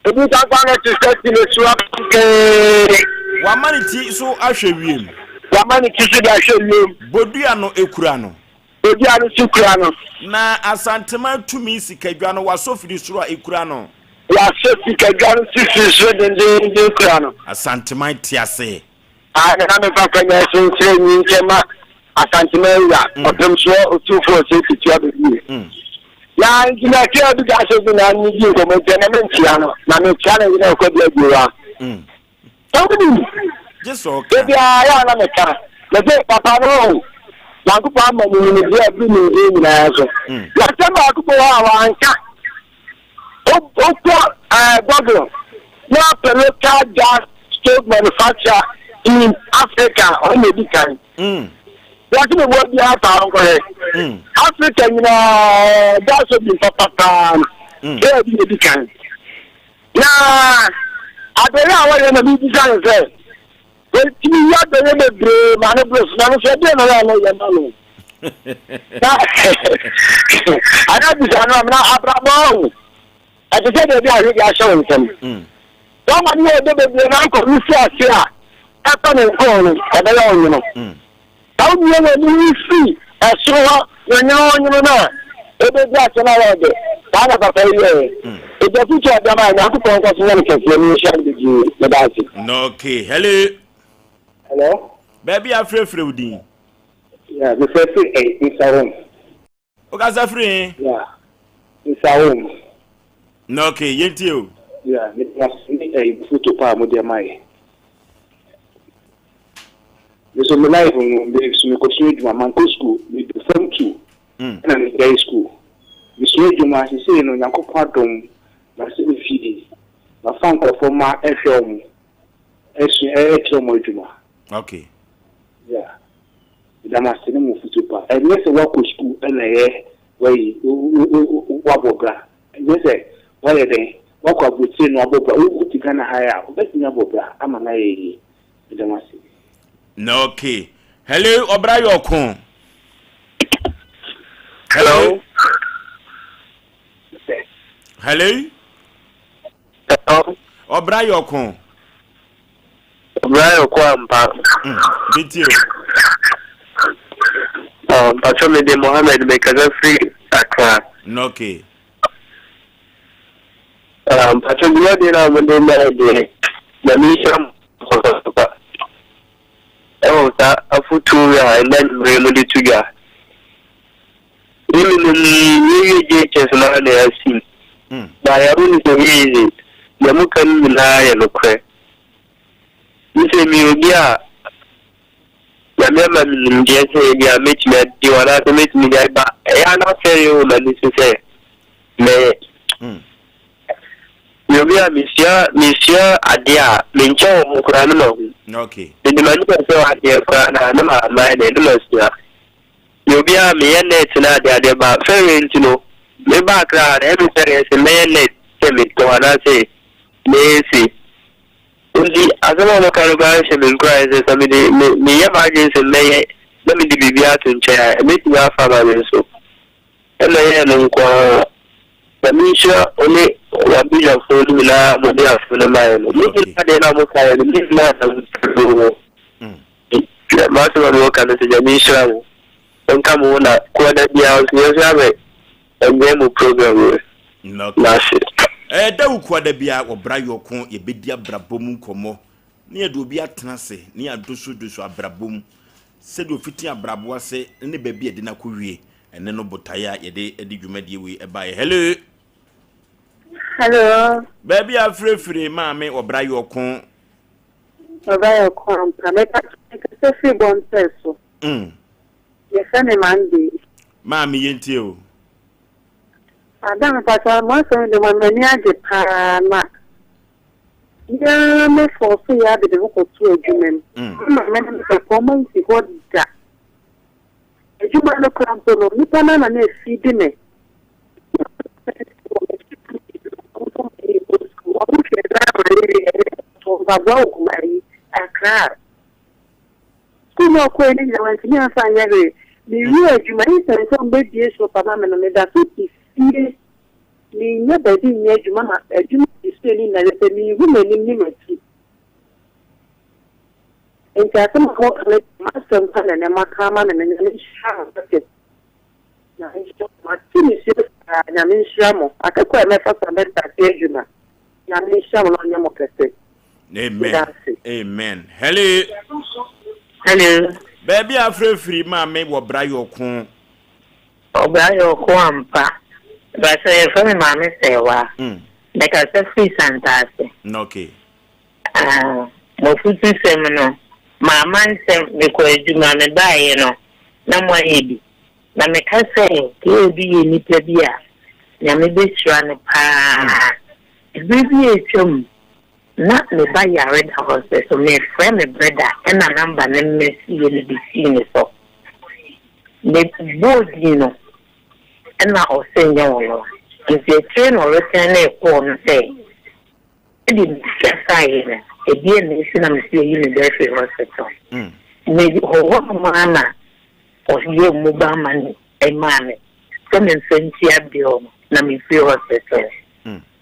[SPEAKER 6] Ebi kɔnfo anɔkye statue no si hɔ pɛɛ.
[SPEAKER 1] Wama ne ti so ahwɛ wiem.
[SPEAKER 6] Wama ne ti so de ahwɛ wiem.
[SPEAKER 1] Bodua no ekura no.
[SPEAKER 6] Bodua no so kura no.
[SPEAKER 1] Na Asanteman tumi sikadwa no wasɔ firi soro a ekura no.
[SPEAKER 6] Wasɔ sikadwa no so firi soro dendeenden kura no.
[SPEAKER 1] Asanteman te ase.
[SPEAKER 6] Aane, na memfa kwanya yi so nsrɛ nyi nkyɛ mma Asanteman wura, Ɔpemsoɔ Otumfoɔ Osei Tutu Abedie. Na nti na ɛsɛ obi ka sɛ bi na ne di nkɔmmɔ nti ɛnɛ menkyea no, na mekyea no yerɛ ɔkɔ bi adiewa. Sɛ wonim, da biara yɛ a na meka, mese papa no o, Nyankopɔn ama no nimdeɛ a ɛboro nimdeɛ nyinaa so. Na asɛm baako bɔ hɔ a wanka. Wokɔ Google na apɛ local gas stove manufacturer in Africa, ɔno na edi kan. Wɔte me boa biara fa nkɔhwɛ. Africa nyinaa gas oven papa paa no, ɛyɛ bi na edi kan. Na adɔeɛ a wɔyɛ na mebisa no sɛ, wɔtumi yɛ adɔeɛ bebree ma no boro so, na no so ɛdeɛ na ɔyɛ a na ɛyɛ ma no? Na ana bisa no na abrabɔ o, ɛte sɛ baabi a ahwedeɛ ahyɛ wo nsam. Wɔma no yɛ ɔdɔ bebree na ankɔ no si ase a ɛtɔ ne nkɔn no, ɛbɛyɛ ɔnwono. Sɛ wobue w'ani hu fi soro hɔ nwonwononwono no a, ebedu ase na ayɛ wo dɛ. Saa na papa yi yɛe. Egya afotu a ɔde ama yɛn, Nyankopɔn nkɔ so nyɛ no kɛseɛ na ɔnhyira no bebree. Meda ase.
[SPEAKER 1] Okay, hello.
[SPEAKER 5] Hello.
[SPEAKER 1] Baabi a frɛfrɛ wo din.
[SPEAKER 5] Yeah, me frɛ firi eh, Nsawam.
[SPEAKER 1] Wokasa firi he?
[SPEAKER 5] Yeah, Nsawam.
[SPEAKER 1] Na okay, yɛntie o.
[SPEAKER 5] Yeah, me ne eh, foto pa a mode ama yɛ. Me so me life no, me so mekɔsua adwuma, mankɔ school, medu form 2, ɛna megyae school. Mesua adwuma, sesei no, Nyankopɔn adom, mase me fie, mafa nkurɔfoɔ ma ɛhwɛ wɔn, ɛsua, ɛkyerɛ wɔn adwuma.
[SPEAKER 1] Okay.
[SPEAKER 5] Yeah. Meda mo ase ne mo fotuo pa. Ɛnyɛ sɛ woakɔ sukuu na ɛyɛ wayi woabɔ bra. Ɛnyɛ sɛ woayɛ dɛn. Woakɔ aburokyire na wabɔ bra, wote Ghana ha yi a, wobɛtumi abɔ bra ama no ayɛ yie. Meda mo ase.
[SPEAKER 1] Na okay. Hello, ɔbra yɛ ɔko. Hello. Hello.
[SPEAKER 7] Hello.
[SPEAKER 1] Ɔbra yɛ ɔko.
[SPEAKER 7] Ɔbra yɛ ɔko ampa.
[SPEAKER 1] Metie o.
[SPEAKER 7] Oh, mpatsɔ me de Mohammed mekasa firi Accra.
[SPEAKER 1] Na okay.
[SPEAKER 7] Ah, mpatsɔ dwumadie no a mode mae deɛ, Nyame nhyira mo papaapa. Ɛwɔ saa afotuo yi a ɛnɛ anwummerɛ yi mode to dwa. Me menim yɛwie JHS no ara na yɛasim. Ba yɛahu no sɛ ɛnyɛ easy. Deɛ moka no nyinaa yɛ nokorɛ. Me sɛ meyɛ obi a Nyame ama me nimdeɛ sɛ ebia mɛtumi adi hɔ anaasɛ mɛtumi de ba ɛyɛ a na afɛre wɔ m'ani so sɛ mɛyɛ. Meyɛ obi a mesua mesua adeɛ a menkyɛ wɔ ho koraa na mahu.
[SPEAKER 1] Okay.
[SPEAKER 7] Mede m'ani bɛsɛ adeɛ koraa na na ma mayɛ dɛ na masua. Meyɛ obi a meyɛ net na ade adeɛ ba fɛre nti no meba Accra ha no ɛyɛ me fɛre sɛ mɛyɛ net sɛ metɔ anaasɛ mɛyɛ sei. Enti asɛm a wɔka no koraa hyɛ me nkuran sɛ, sɛ mede me meyɛ m'adwene sɛ mɛyɛ na mede biribi ato nkyɛn a, ɛbɛtumi afa ama me nso. Ɛna ɛyɛɛ no nko ara. Nyame nhyira wo ne w'abusuafoɔ no nyinaa a mode asɛm no maeɛ no. Ne nyinaa deɛ na mokaeɛ no, ne nyinaa na motumi wɔ. M'asɛm a mewɔ ka no sɛ Nyame nhyira mo. Ɔnka mo ho na koa da biara nso yɛn nso yɛabɛ enjoy mo program yi. Mase.
[SPEAKER 1] Ɛda wo kuada biara wɔ bra yɔko yɛbɛdi abrabɔ mu nkɔmmɔ ne yɛde obi atena ase ne yɛadosodoso abrabɔ mu sɛdeɛ ɔfiti abrabɔ ase ne baabi a yɛde no akɔwie ɛne no botaeɛ a yɛde de dwumadie wei ɛbaeɛ. Hello.
[SPEAKER 8] Hello.
[SPEAKER 1] Baabi a afirefire maame wɔ bra yɔko.
[SPEAKER 8] Ɔbra yɔko ampa. Meka kasa firi bɔntɛ so. Yɛfrɛ me Monday.
[SPEAKER 1] Maame yɛntie o.
[SPEAKER 8] Ada mepakyɛw mo asɛm yi de ma m'ani agye paa na me ara me fɔɔso yɛ ade me ho kɔto adwuma mu. Me maame ne me papa ɔmo ansi hɔ da. Adwuma no koraa mpo no nipa no ara na na efidi me. Ɔmo hwɛ na ama ne wie tɔn mpaboa wɔ Kumasi, Accra. Sukuu no a ɔkɔe no nyinaa wantumi amfa anyɛ hwee. Mewiee adwuma, instead sɛ wɔbɛbue shop ama me no, meda so te fie. Mennya baabi nyɛ adwuma ma adwuma a mesua no nyinaa, kyerɛ sɛ menhu m'anim ne m'akyi. Enti asɛm a moka no deɛ, m'asɛm pa na ɛnnɛ moaka ama me no, Nyame nhyira mo. Nyame nhyira mo. Mate nisuo saa. Nyame nhyira mo. Akɛkɔ a mɛfa so a mɛ starte adwuma. Nyame nhyira mo na ɔnyɛ mo kɛse.
[SPEAKER 1] Amen.
[SPEAKER 8] Meda ase.
[SPEAKER 1] Amen. Hello.
[SPEAKER 9] Hello.
[SPEAKER 1] Baabi a afrɛfiri maame wɔ bra yɔko.
[SPEAKER 9] Ɔbra yɔko ampa. Bàtɛ yɛfrɛ me maame Sɛwa. Mɛkasa firi Santase.
[SPEAKER 1] Okay.
[SPEAKER 9] Ah, m'afutusɛm no, mamma ntɛm, mekɔɔ adwuma, mebaeɛ no, na moayɛ bi. Na meka sɛ, Koodu yɛ nipa bi a Nyame bɛhyira no paa. Ɛberɛ bi a atwam, na me ba yare da hospital, mefrɛ me brɛda ɛna number no mɛsiiɛ no bɛsii ne so. Mebɔɔ din no, ɛna ɔse nyɛ ɔno. Nti akyire na ɔretɛnee call no sɛ, Sɛdeɛ me sika saeɛ no, ɛdeɛn na ɛsi na mese yɛyi me ba afiri hospital? Me hɔ hɔ nom ara na ɔyɛɛ mobile money maa me sɛ memfa ntua bill no na mefiri hospital.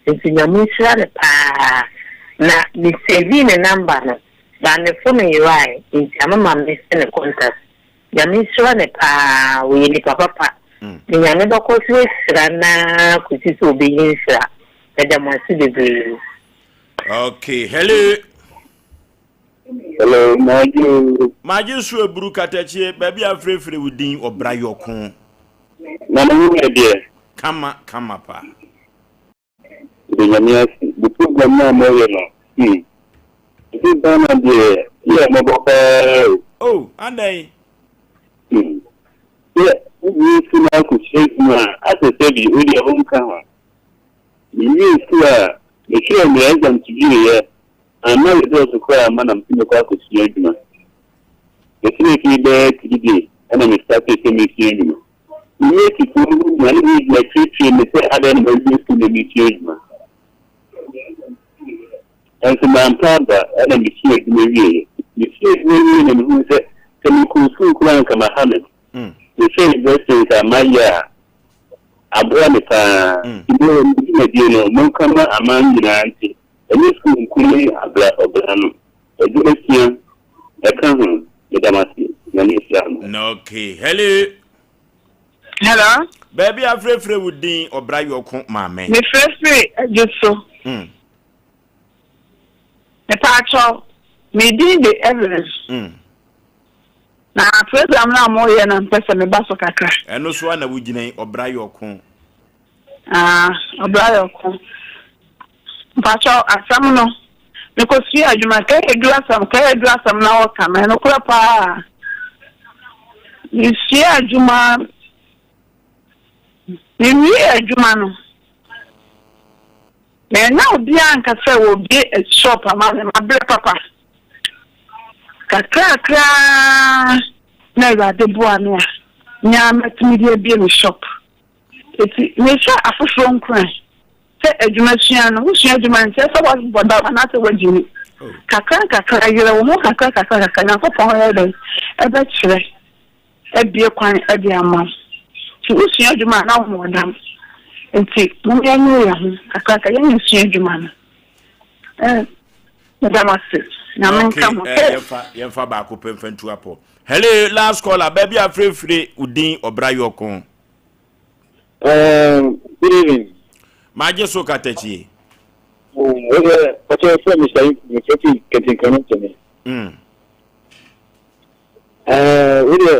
[SPEAKER 9] Nti Nyame nhyira no paa. Na me savee ne number no but me phone yerae nti ama ma misse ne contact. Nyame nhyira no paa ɔyɛ nipa papa na Nyame bɛkɔ so ahyira no ara kɔsi sɛ ɔbɛyi nhyira meda mo ase bebree.
[SPEAKER 1] Okay, hello.
[SPEAKER 5] Hello, Majo.
[SPEAKER 1] Majo so eburu katakyie baabi a frɛfrɛ wo din ɔbra yɔko.
[SPEAKER 5] Na ne ho yɛ deɛ.
[SPEAKER 1] Kama kama pa.
[SPEAKER 5] Meda Nyame ase mo program no a moyɛ no hmm ɛsɛ Ghana deɛ yɛ mmɔbɔ paa o.
[SPEAKER 1] Oh adɛn.
[SPEAKER 5] Hmm sɛ wowie sukuu na akɔsua adwuma a asɛ sɛbi wodeɛ wonka ho. Mewie sukuu a metwerɛɛ me exams wieɛ amma results koraa amma na mese mɛkɔ akɔsua adwuma. Metenaa fie bɛyɛ 3 days ɛna me startee sɛ mesua adwuma. Me matefoɔ no ho hia na wogyina kyerɛkyerɛ me sɛ adɛn na mawie sukuu na meresua adwuma. Nanso mampa aba ɛna mesua adwuma wieeɛ. Mesua adwuma wieeɛ na mehuu sɛ, sɛ mekɔɔ sukuu koraa anka maha me ho. Mehwɛ investment a mayɛ a, aboa me paa. Nti me me dwumadie no, monka ma aman nyinaa nte. Ɛnyɛ sukuu nko ne abra ɔbra no. Adwuma sua ɛka ho. Meda mo ase. Nyame nhyira mo.
[SPEAKER 1] Okay, hello.
[SPEAKER 10] Hello.
[SPEAKER 1] Baabi a frɛfrɛ wo din ɔbra yɔko maame.
[SPEAKER 10] Mefrɛfrɛ adwo so. Mepaakyɛw, me din de Evelyn. Na program no a moreyɛ no mpɛ sɛ meba so kakra.
[SPEAKER 1] Ɛno so a na wogyina yi, ɔbra yɛ ɔko.
[SPEAKER 10] Ah, ɔbra yɛ ɔko. Mpakyɛw, asɛm no, mekɔsua adwuma, kɛyɛ aduru asɛm, kɛyɛ aduru asɛm na wɔka no, ɛnokorɛ paa. Mesua adwuma, mewie adwuma no, Mannya obiara anka sɛ wɔrebue shop ama me, mabrɛ papa. Kakrakra ara na Awurade boa me a, me ara matumi de abue me shop. Enti mehyɛ afoforɔ nkuran sɛ adwumasua no, wosua adwuma no, nkyerɛ sɛ woabɔ dam anaasɛ woagye ni. Kakra nkakra, yerɛ wo ho kakra kakra kakra, Nyankopɔn yɛ dɛn? Ɛbɛkyerɛ. abue kwan de ama wo. Nti wosua adwuma a na wowɔ dam. Nti mom yɛnyere yɛn ho kakraka yɛn nsua adwuma no. Eh, meda mo ase. Nyame nka ho.
[SPEAKER 1] Okay, eh, yɛmfa yɛmfa baako pɛ mfa ntu apɔ. Hello, last caller, baabi a frɛfrɛ wo din ɔbra yɔko.
[SPEAKER 5] Good evening.
[SPEAKER 1] Magye so katakyie.
[SPEAKER 5] Wọ́n pàṣẹ fún mi sẹ́yìn mi fẹ́ fi kẹ̀tìnkàn náà tẹ̀lé. Ɛɛ, wo deɛ,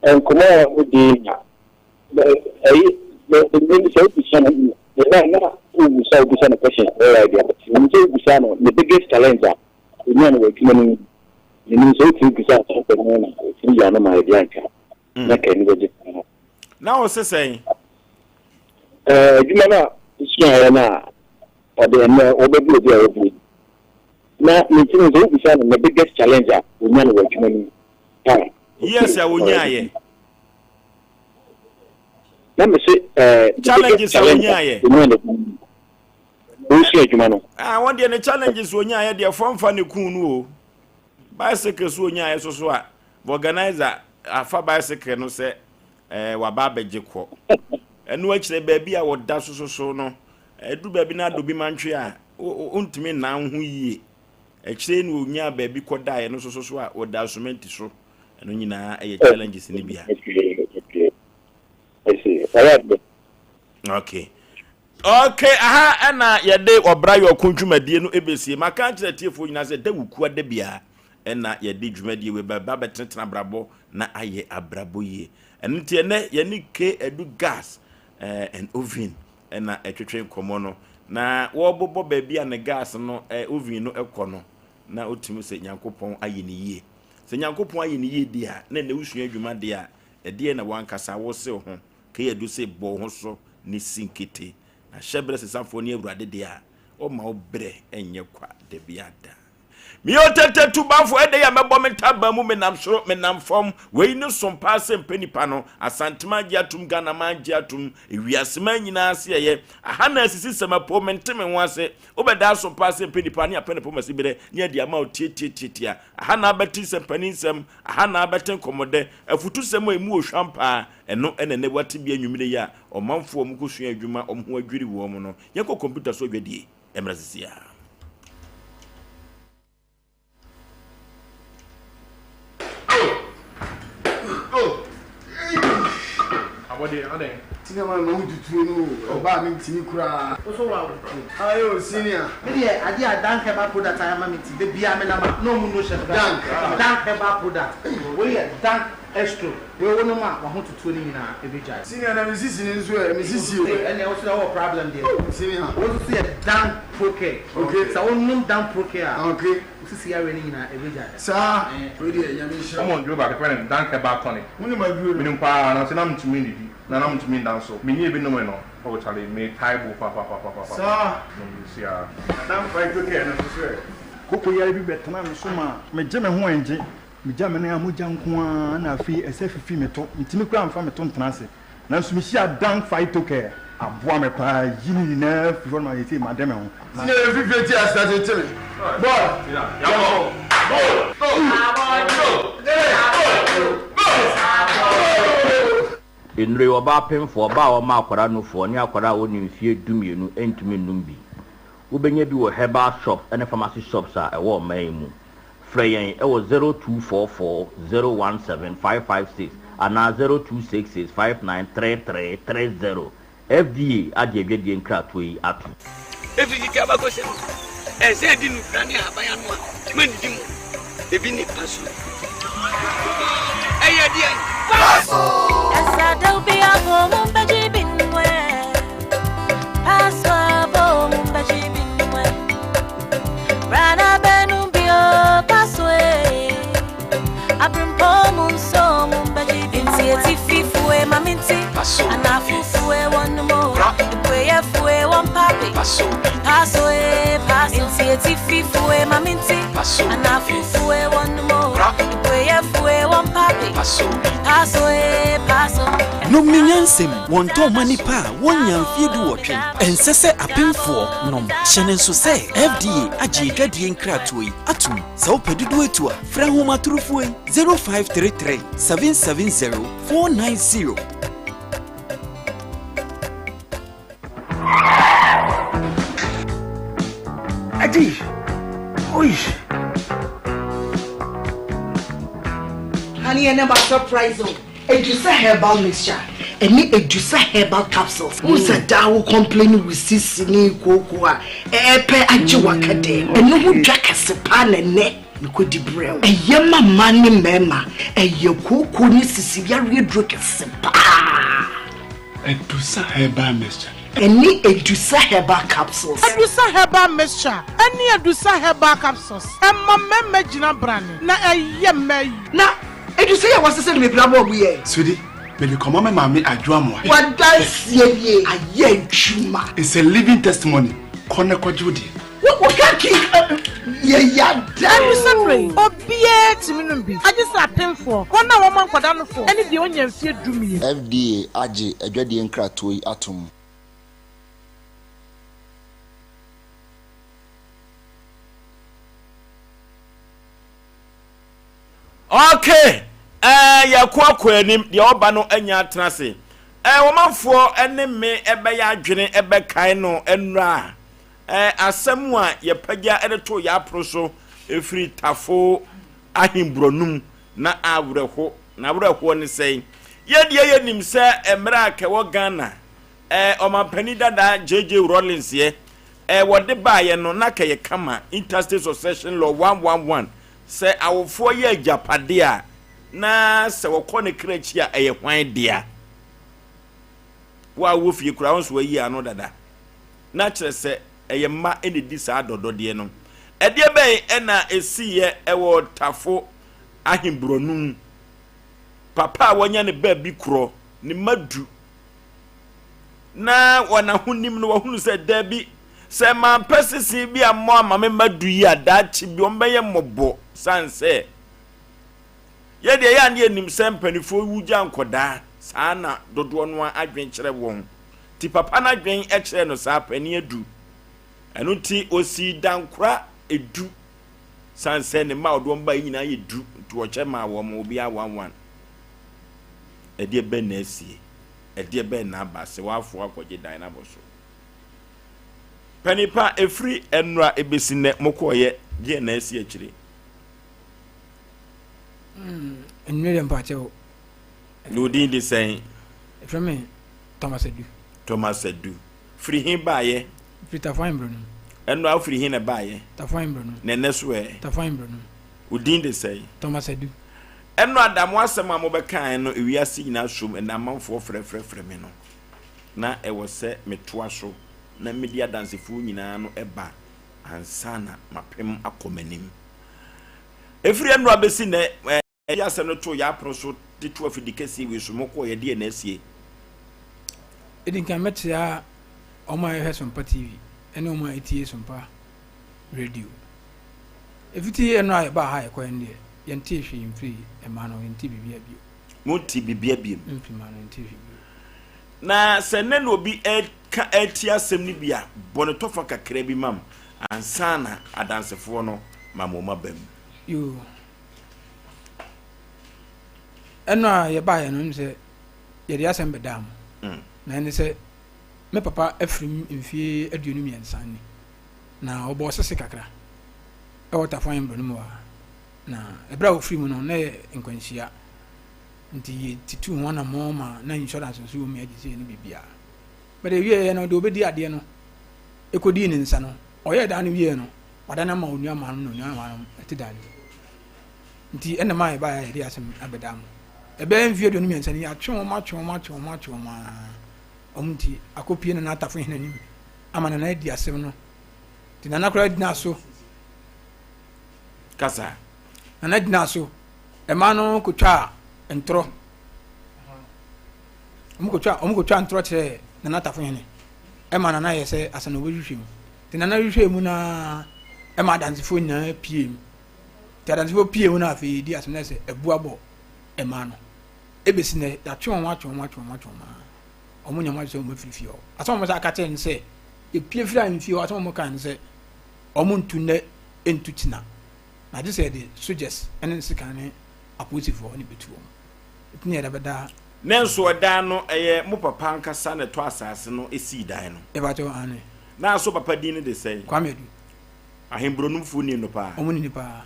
[SPEAKER 5] nkɔmmɔ a wodi na ɛyi menim sɛ wobisa no na na wobisa wobisa no question ɔyɛ idea but menim sɛ wobisa no ne biggest challenge a onya no wɔ adwuma no mu menim sɛ wotumi bisa asɛm no na otumi yi ano ma ɛde anka na ka ani bɛgye paa.
[SPEAKER 1] Na wo se sɛn?
[SPEAKER 5] Ɛɛ, adwuma no a wosuaeɛ no a ɔde ɛnnɛ wobɛbu obi a wabue Na ne ti no sɛ wobisa no ne biggest challenge a onya no wɔ adwuma no mu a.
[SPEAKER 1] Years a onyaayɛ.
[SPEAKER 5] Na me se ɛɛ.
[SPEAKER 1] Challenges a onyaayɛ.
[SPEAKER 5] Onya no adwuma no mu. Ɔresua adwuma no.
[SPEAKER 1] Ah wɔn deɛ ne challenges onyaayɛ deɛ fɔmfa ne kun no o. Bicycle so onyaayɛ so so a vulcanizer afa bicycle no sɛ ɛɛ waba abɛgye kɔ. Ɛno akyerɛ baabi a wɔda so so so no ɛdu baabi na adɔ bi mantwe a Ontumi nnan ho yie. Akyire no ɔnyaa baabi kɔdaeɛ no nso so a ɔda sumɛnti so. Ɛno nyinaa yɛ challenges no bia. Okay. Okay, aha ɛna yɛde ɔbra yɛ ɔko dwumadie no ɛbɛsie. Maka akyerɛ atiefoɔ nyinaa sɛ da wukua da biara ɛna yɛde dwumadie wei bɛba bɛtenetene abrabɔ na ayɛ abrabɔ yie. Ɛno nti ɛnɛ yɛne K Adu Gas eh, and Oven na ɛtwetwe nkɔmmɔ no, na wɔrebobɔ baabi a ne gas no, eh, oven no kɔ no, na wotumi sɛ Nyankopɔn ayɛ ne yie. Sɛ Nyankopɔn ayɛ ne yie deɛ a, na ɛnɛ wosua adwuma deɛ a, ɛdeɛ na wankasa wose wo ho, keyadu se bɔ wo ho so ne si nkete, na hyɛ berɛ sesafoɔ ne Awurade deɛ a, ɔmma wo berɛ nyɛ kwa dabiada. Meyɛ ɔtɛtɛ tubafo, ɛdɛ yɛ mɛbɔ me ntaban mu, menam soro, menam fam. Wei ne som paa sɛ mpɛ nipa no. Asanteman gye atom, Ghanaman gye atom, ewiaseman nyinaa ase ɛyɛ. Aha na asisi sɛmɛpo, mente me ho ase. Wobɛda aso paa sɛ mpɛ nipa ne apɛ ne poma siberɛ ne adi ama wo tiatiatiatia. Aha na abɛte nsɛmpani nsɛm, aha na abɛte nkɔmmɔdɛ, afutusɛm a emu wɔ hwam paa. Ɛno na ɛnɛ woate bi anwummere yi a ɔmanfoɔ a wɔkɔsua adwuma wɔn ho adwiri wɔn no. Yɛnkɔ kɔmputa so adwadie. Mmra sisi a.
[SPEAKER 11] Abɔdeɛ adɛn? Senior man ma wo tutuo no o, ɔbaa me ntimi koraa.
[SPEAKER 3] Wo so wa wo.
[SPEAKER 11] Ayo senior.
[SPEAKER 3] Me deɛ adeɛ a Dank herbal product ayɛ ama me nti da biara me nam a na ɔmo no hyɛ me
[SPEAKER 11] Dank.
[SPEAKER 3] Dank herbal product wei yɛ Dank Estro wei wo nom a wahototuo no nyinaa ɛbɛgyae.
[SPEAKER 11] Senior na me sisi no nso ɛ, me sisi o.
[SPEAKER 3] Ɛnneɛ wo so deɛ wowɔ problem deɛ.
[SPEAKER 11] Oh senior.
[SPEAKER 3] Wei nso so yɛ Dan Procare.
[SPEAKER 11] Okay.
[SPEAKER 3] Sɛ wo nom Dan Procare a.
[SPEAKER 11] Okay.
[SPEAKER 3] Wo sisi yareɛ no nyinaa ɛbɛgyae.
[SPEAKER 11] Saa, wei deɛ Nyame nhyira wo.
[SPEAKER 12] Wɔn aduro baako yɛfrɛ no Dank Herbal Tonic.
[SPEAKER 11] Wonim aduro no?
[SPEAKER 12] Menim paa, nanso na mentumi nnidi, na na mentumi nda nso. Menyɛɛ bi nomee no, oh charlie, metae bo papapapaapa.
[SPEAKER 11] Saa.
[SPEAKER 12] Nom bi siaa.
[SPEAKER 11] Na Dan Phytocare no nso so ɛ? Koko yare bi bɛtenaa me so maa megye me ho ɛngye. Migya me nan a mogya nko ara na afei ɛsɛ fifi me to. Mintumi koraa mfa me to ntena ase. Nanso mihyiaa Dan Phytocare. Aboa me paa yi ne nyinaa firi hɔ nom a seesei made me ho. Na.
[SPEAKER 13] Senior yɛ fifire ti ase ase te me boy yɛnkɔ go go go go.
[SPEAKER 14] Nnuro yi, ɔbaa pemfoɔ, ɔbaa a ɔma akwadaa nufoɔ, ne akwadaa a ɔnni mfeɛ dumienu ntumi nnom bi. Wobɛnya bi wɔ herbal shops ne pharmacy shops a ɛwɔ ɔman yi mu. Frɛ yɛn wɔ 0244 017 556 anaa 0266 5933 30. FDA agye adwadie nkratoɔ yi atom.
[SPEAKER 15] Efi tete abakɔsɛm mu, ɛsɛ edi nnufra ne ahaban ano a mannidi mu. Ebi ne paso. Ɛyɛ deɛn? Paso!
[SPEAKER 16] Nom ne nyansam, wɔntɔn mma nnipa a wɔnnya mfeɛ duwɔtwe. Ɛnsɛ sɛ apemfoɔ nom. Hyɛ no nso sɛ FDA agye adwadie nkratoɔ yi atom. Sɛ wopɛ dodoɔ atu a, frɛ ahomatorofoɔ yi, 0533 770 490.
[SPEAKER 17] Adi! Oi!
[SPEAKER 18] Honey, ɛnɛ ma surprise o. Edusa herbal mixture ɛne Edusa herbal capsules. Wohu sɛ daa wo complain wo sisi ne kooko a ɛɛpɛ agye waka dɛ. Ɛno ho dwa kɛse paa na ɛnɛ mekɔdi brɛ wo. Ɛyɛ ma mmaa ne mmarima. Ɛyɛ kooko ne sisi yareɛ duro kɛse paa.
[SPEAKER 17] Edusa herbal mixture.
[SPEAKER 18] Ɛne Edusa herbal capsules.
[SPEAKER 19] Edusa herbal mixture ɛne Edusa herbal capsules ɛma mmarima gyina brane na ɛyɛ mmaa yi.
[SPEAKER 18] Na Edusa yi a wɔasesa no bebree abɔ ɔmo yɛ.
[SPEAKER 17] Sweetie, mede kɔma me maame Adwo Amoah.
[SPEAKER 18] W'adanseɛ nie, ayɛ adwuma.
[SPEAKER 17] It's a living testimony, kɔ na kɔgye wo deɛ.
[SPEAKER 18] Wo wo kaki yɛ yada o.
[SPEAKER 19] Ɛfiri berɛ yi, obiara tumi nom bi, agye sɛ apemfoɔ, wɔn a wɔma nkwadaa nofoɔ, ne deɛ ɔnnya mfeɛ dumien.
[SPEAKER 20] FDA agye adwadie nkratoɔ yi atom.
[SPEAKER 1] Ok eh, yɛko akɔ anim, deɛ ɔba no anya atena ase. Eh, ɔmanfoɔ ne me ɛbɛyɛ adwene ɛbɛkae no nnora eh, asɛm a yɛpagya de too yɛn apono so ɛfiri Tafo ahemborɔnum na awerɛho. Na awerɛhoɔ ne sɛn? Yɛdeɛ yɛnim sɛ mmerɛ a kɛwɔ Ghana eh, ɔmampanin dada JJ Rawlings yɛ eh, wɔde baeɛ no na kɛyɛ kama, Interstate Succession Law 111 Sɛ awofoɔ yɛ agyapadeɛ a, na sɛ wɔkɔ ne kra akyi a, ɛyɛ hwan dea? Wo a wowɔ fie koraa, wo nso woayi ano dada. Na kyerɛ sɛ ɛyɛ mma na ɛdi saa dɔdɔdeɛ no. Ɛdeɛ bɛn na ɛsiiɛ wɔ Tafo Ahenborɔno mu? Papa a wanya ne baabi korɔ, ne mma du. Na wɔn ahonim no wɔhunu sɛ daabi, sɛ mampɛ sese bi ammɔ ama me mma du yi a, daakye bi wɔbɛyɛ mmɔbɔ sane sɛ yɛ deɛ yɛ a ne yɛnim sɛ mpanimfoɔ wu gya nkɔdaa, saa na dodoɔ no ara adwene kyerɛ wɔn. Nti papa no adwene kyerɛɛ no saa, panin adu. Ɛno nti ɔsii dankora edu sane sɛ ne mma a ɔde wɔn baeɛ nyinaa yɛ du, nti ɔkyɛ maa wɔn obiara one one. Ɛdeɛ bɛn na asie? Ɛdeɛ bɛn na aba sɛ woafoa akɔgye dan no abɔ so? Panin pa, ɛfiri nnora ɛbɛsi nnɛ mokɔeɛ, deɛn na asi akyire?
[SPEAKER 21] Nnuro deɛ mpakyɛw.
[SPEAKER 1] Na wo din de sɛn?
[SPEAKER 21] Ɛfrɛ me Thomas Adu.
[SPEAKER 1] Thomas Adu. Firi he baeɛ?
[SPEAKER 21] Firi Tafo Ahembrɛ no.
[SPEAKER 1] Ɛnnora wofiri he na ɛbaeɛ?
[SPEAKER 21] Tafo Ahembrɛ no.
[SPEAKER 1] Na ɛnnɛ so ɛ?
[SPEAKER 21] Tafo Ahembrɛ no.
[SPEAKER 1] Wo din de sɛn?
[SPEAKER 21] Thomas Adu.
[SPEAKER 1] Ɛno a da mo asɛm a mobɛkaeɛ no ewiase nyinaa som ɛnna amanfoɔ frɛfrɛfrɛ me no, na ɛwɔ sɛ metoa so na medi adansefoɔ nyinaa no ba ansa na mapem akɔ m'anim. Ɛfiri ɛno a bɛsi nnɛ, yɛde asɛm no too yɛn apono so de to afidi kɛseɛ wei so, mokɔɔ yɛdeɛ na asie.
[SPEAKER 21] Edi nkan mɛkyea wɔn a ɛhwɛ Sompa TV ne wɔn a ɛtie Sompa Radio. Ɛfiti ɛno a yɛbaa ha a yɛkɔɛ no deɛ, yɛntee hwee mfirii mmaa no hɔ, yɛntee biribiara bio.
[SPEAKER 1] Montee biribiara bio?
[SPEAKER 21] Mfiri mmaa no, yɛntee hwee bio.
[SPEAKER 1] Na sɛ nnɛ na obi reka atia asɛm no bi a, bɔ no tɔfa kakra bi ma me ansa na adansefoɔ no ma wɔn aba mu.
[SPEAKER 21] Yoo. Ɛno a yɛbaeɛ no, ɛm sɛ yɛde asɛm bɛdaa mo. Mm. Na ɛne sɛ me papa afirim mfie 23 ni. Na ɔbɔɔ sese kakra ɛwɔ Tafo Ahemborɔ no mu hɔ a. Na ɛberɛ a ɔfiri mu no, na ɛyɛ nkwanhyia. Nti yɛtutuu ho anammɔn ma na insurance nso wɔ mu yɛgye sɛ yɛne biribiara. But ɛwieɛ no, deɛ ɔbɛdi adeɛ no ɛkɔdii ne nsa no, ɔyɛɛ dan no wieɛ no, wadane ama onua maa no na onua maa no ɛte dan no mu. Nti ɛna maa yɛbaeɛ a yɛde asɛm abɛda mo. Ɛbɛyɛ mfeɛ 23 ni yɛatwe wɔn atwe wɔn atwe wɔn atwe wɔn aa. Wɔn nti akɔpie Nana Atafo hene anim ama Nana adi asɛm no. Nti Nana koraa gyinaa so.
[SPEAKER 1] Kasa.
[SPEAKER 21] Nana gyinaa so. Mmaa no kotwaa ntorɔ. Wɔn kotwa wɔn kotwa ntorɔ kyerɛɛ Nana Tafohene. Ɛma Nana yɛ sɛ asa na ɔbɛhwehwɛ mu. Nti Nana hwehwɛɛ mu na ɛma adansefoɔ nyinaa pie mu. Nti adansefoɔ pie mu na afei di asɛm na sɛ abu abɔ mmaa no. Ebesi nɛ yɛatwe wɔn atwe wɔn atwe wɔn atwe wɔn aa. Wɔn nyɛ wɔn adwene sɛ wɔn afiri fie hɔ. Asɛm a wɔn sɛ aka kyerɛ no sɛ yɛpie firi ahemfie hɔ asɛm a wɔn kaa no sɛ wɔn ntu nnɛ ntu kyina. Na gye sɛ yɛde sogyɛs ne nsekan ne apolisifoɔ na ɛbɛtu wɔn. Ɛti ne yɛde bɛda.
[SPEAKER 1] Nanso ɛdan no, ɛyɛ mo papa ankasa na ɛtɔ asase no sii dan no?
[SPEAKER 21] Mepakyɛw, aane.
[SPEAKER 1] Na so papa din no de sɛn?
[SPEAKER 21] Kwame Adu.
[SPEAKER 1] Ahenburonumfoɔ nim no paa?
[SPEAKER 21] Wɔn nim no paa.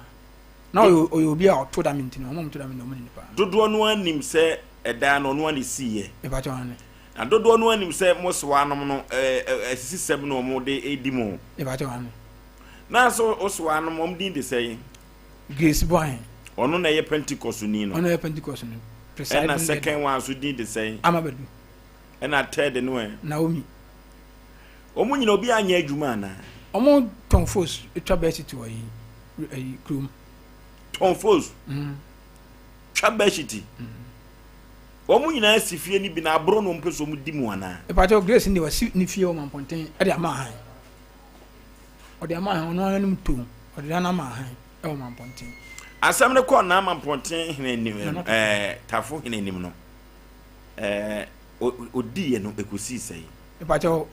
[SPEAKER 21] Na ɔyɛ ɔyɛ obi a ɔto dame nti no, wɔn a wɔto dame no, wɔn nim no paa.
[SPEAKER 1] Dodoɔ no ara nim sɛ ɛdan no, ɔno ara na ɛsiiɛ.
[SPEAKER 21] Mepakyɛw, aane.
[SPEAKER 1] Na dodoɔ no ara nim sɛ mo sewanom no, ɛɛ asisisɛm na wɔde redi mo.
[SPEAKER 21] Mepakyɛw, aane.
[SPEAKER 1] Na so wo sewanom, wɔn din de sɛn?
[SPEAKER 21] Grace Boahen.
[SPEAKER 1] Ɔno na ɛyɛ Pentecost-ni no.
[SPEAKER 21] Ɔno na ɛyɛ Pentecost no.
[SPEAKER 1] Presiding Ɛna second one nso din de sɛn?
[SPEAKER 21] Ama Badu.
[SPEAKER 1] Ɛna third no ɛ?
[SPEAKER 21] Naomi.
[SPEAKER 1] Wɔn nyina obi anyɛ adwuma anaa?
[SPEAKER 21] Wɔn tɔn fos twa bɛɛhyit wɔ yi ɛyi kurom.
[SPEAKER 1] Tɔn fos? Mm. Twa bɛɛhyiti? Mm. Wɔn nyinaa si fie no bi na aboro na wɔn pɛ so wɔn di mu anaa?
[SPEAKER 21] Ìpàtɛ Grace ni wasi ne fie wɔ Mampɔnten ɛde ama ahan. Ɔde ama ahan ɔno ara nim tom ɔde dan ama ahan ɛwɔ Mampɔnten.
[SPEAKER 1] Asɛm no kɔɔ Naa Mampɔnten hene anim ɛɛ Tafo hene anim no ɛɛ odiiɛ no ɛkɔsii sɛn?
[SPEAKER 21] Mepakyɛw,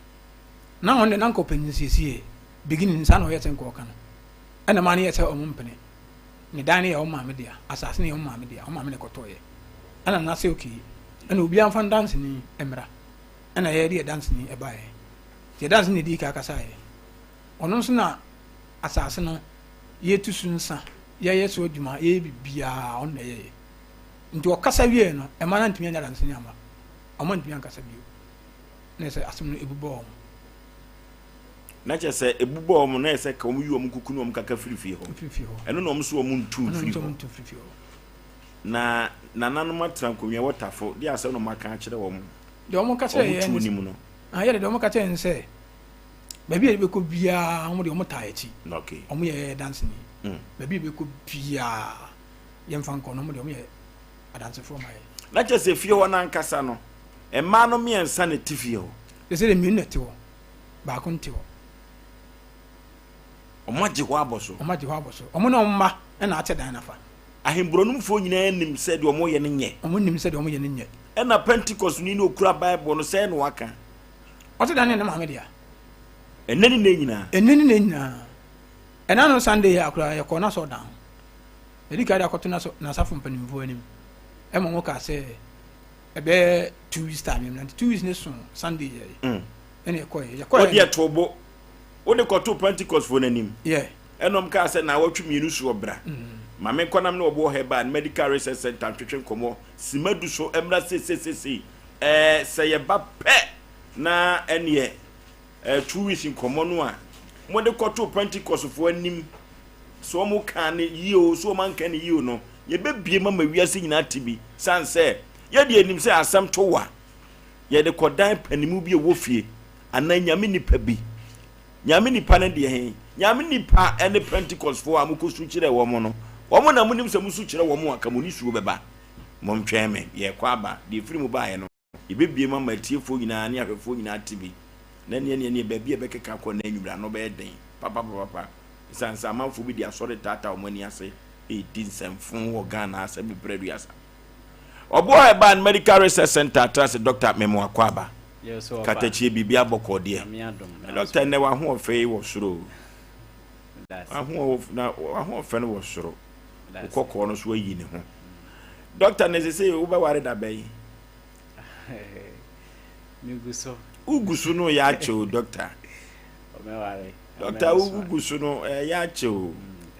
[SPEAKER 21] na ɔno deɛ na nka ɔpɛ nsiesie, beginning saa na ɔyɛ sɛ nka ɔka no, ɛna maa no yɛ sɛ ɔmo mpene, ne dan no yɛ ɔmo maame dea, asaase no yɛ ɔmo maame dea, ɔmo maame na ɛkɔtɔɔyɛ, ɛna nana sɛ okay, ɛna obiara nfa ndanseni mmra, ɛna yɛde yɛ danseni ɛbaeɛ, nti yɛ danseni na edii kan kasaeɛ, ɔno nso na asaase no yɛtu so nsa, yɛyɛ so adwuma, yɛyɛ biribiara ɔno na ɛyɛyɛ, nti ɔkasa wieɛ no, ɛma no antumi anya danseni amma, ɔmo antumi ankasa bio. na ɛsɛ asɛm no ebu bɔ wɔn.
[SPEAKER 1] Na kyerɛ sɛ ebu bɔ wɔn na ɛsɛ ka wɔn yi wɔn kuku ne wɔn kaka firi fie hɔ.
[SPEAKER 21] Firi fie hɔ.
[SPEAKER 1] Ɛno na wɔn nso wɔn ntu mfiri hɔ.
[SPEAKER 21] Ntu firi fie hɔ.
[SPEAKER 1] Na nananom atena nkonnwa wɔ tafo de asɛm na wɔn aka akyerɛ wɔn.
[SPEAKER 21] Deɛ wɔn ka kyerɛ yɛn
[SPEAKER 1] wɔn tu nim no.
[SPEAKER 21] Ah yɛ de deɛ wɔn ka kyerɛ yɛn sɛ baabi a yɛbɛkɔ biara wɔn deɛ wɔn taa akyi.
[SPEAKER 1] Okay.
[SPEAKER 21] Wɔn yɛ danseni. Mm. Baabi a yɛbɛkɔ biara yɛmfa nkɔ no wɔn deɛ wɔn yɛ adansefoɔ ma yɛn.
[SPEAKER 1] Na kyerɛ sɛ fie hɔ no ankasa no, mmaa no mmiɛnsa na ɛte fie hɔ.
[SPEAKER 21] Kyerɛ sɛ mmienu na ɛte hɔ, baako nte hɔ.
[SPEAKER 1] Wɔn agye hɔ abɔ so.
[SPEAKER 21] Wɔn agye hɔ abɔ so. Wɔn ne wɔn mma na akyɛ dan no afa.
[SPEAKER 1] Ahenburonomfoɔ nyinaa nim sɛ deɛ wɔyɛ no nyɛ.
[SPEAKER 21] Wɔn nim sɛ deɛ wɔyɛ no nyɛ.
[SPEAKER 1] Ɛna Pentekostni no okura Bible no sɛɛ na waka.
[SPEAKER 21] Ɔte dan no yɛ ne maame dea.
[SPEAKER 1] Ɛnɛ ne nnɛ nyinaa.
[SPEAKER 21] Ɛnɛ ne nnɛ nyinaa. Ɛna no Sunday yɛ akora yɛkɔɔ n'asɔrdan ho. Yɛde kan de akɔto n'asafo mpanimfoɔ anim. Ɛma wɔn kaa sɛ ɛbɛyɛ 2 weeks time yɛm nti 2 weeks ne so Sunday yɛ mm. ɛna ɛkɔɛ yɛkɔɛ.
[SPEAKER 1] Wode ɛto bo wode kɔto Pentecost foɔ n'anim.
[SPEAKER 21] Yeah.
[SPEAKER 1] Ɛna wɔn kaa sɛ naawɔtwe mmienu so ɔbra. Mm. Maame nkɔnam ne ɔboɔ Herbal Medical Research Center ntwetwe nkɔmɔ sima du so mmra seiseiseisei. Ɛɛ sɛ yɛba pɛ na ɛneɛ ɛɛ 2 weeks nkɔmɔ no a mode kɔto Pentecost foɔ anim. Sɛ wɔkaa no yie oo, sɛ wɔanka no yie oo no, yɛbɛbue mu ama wiase nyinaa ate bi. Sane sɛ, yɛn deɛ yɛnim sɛ asɛm to wo a, yɛde kɔdan panimu bi a ɛwɔ fie anaa nyame nipa bi. Nyame nipa no deɛ he? Nyame nipa ne Pentecostefoɔ a mokɔsu kyerɛɛ wɔn no, wɔn na monim sɛ mosu kyerɛ wɔn a, ka mo nisuo bɛba. Montwɛn me, yɛrekɔ aba. Deɛ ɛfiri mu baeɛ no. Yɛbɛbue mu ama atiefoɔ nyinaa ne ahwɛfoɔ nyinaa ate bi, na ɛneɛ neɛ neɛ baabi a ɛbɛkeka akɔ nnɛ anwummerɛ ano bɛyɛ den papapapapa ɛsiane sɛ amanfoɔ bi de asɔre taataa wɔn ani ase redi nsɛmfo wɔ Ghana ha sɛ bebrɛ aduasa. Ɔboa a ɛbaa no Medical Research Center atra ase Dɔkta Memo Akwaaba. Katakyie biribi abɔkɔ deɛ. Dɔkta nnɛ w'ahoɔfɛ yi wɔ soro o. W'ahoɔfɛ no wɔ soro. Wo kɔkɔɔ no so ayi ne ho. Dɔkta na sese wobɛware da bɛn?
[SPEAKER 4] Megu so.
[SPEAKER 1] Wogu so no yɛ akyɛ o dɔkta. Dɔkta wogu so no ɛyɛ akyɛ o.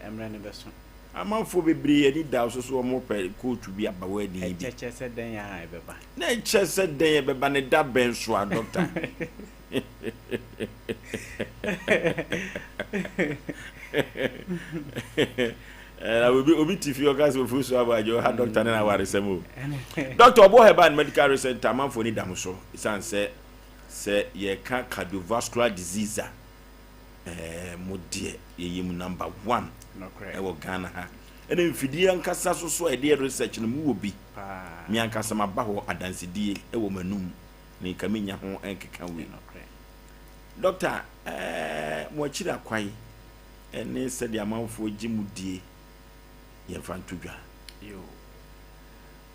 [SPEAKER 4] Mmerɛ no bɛso.
[SPEAKER 1] Amanfoɔ bebree ani da so so wɔn pɛ kootu bi abawa ani bi.
[SPEAKER 4] Ɛkyɛkyɛ sɛ dɛn a ɛbɛba.
[SPEAKER 1] Na ɛkyɛ sɛ dɛn ɛbɛba ne da bɛn so a dɔkta. Na obi obi ti fi ɔka sɛ ofuru so abɔ agye ɔha dɔkta ne n'awaresɛm o. Dɔkta ɔbɔ herbal and medical research nta amanfoɔ ni da mo so esan sɛ sɛ yɛka cardiovascular disease a ɛɛ mo deɛ yɛyɛ mu number one ɛwɔ Ghana ha. Ɛna mfidie ankasa so so a yɛde yɛ research no mo wɔ bi. Me ankasa maba hɔ adansedie ɛwɔ m'anum na nka menya ho nkeka wei. Dɔkta ɛɛ mo akyiri akwae ɛne sɛdeɛ amanfoɔ gye mo die yɛmfa nto dwa.
[SPEAKER 4] Yoo.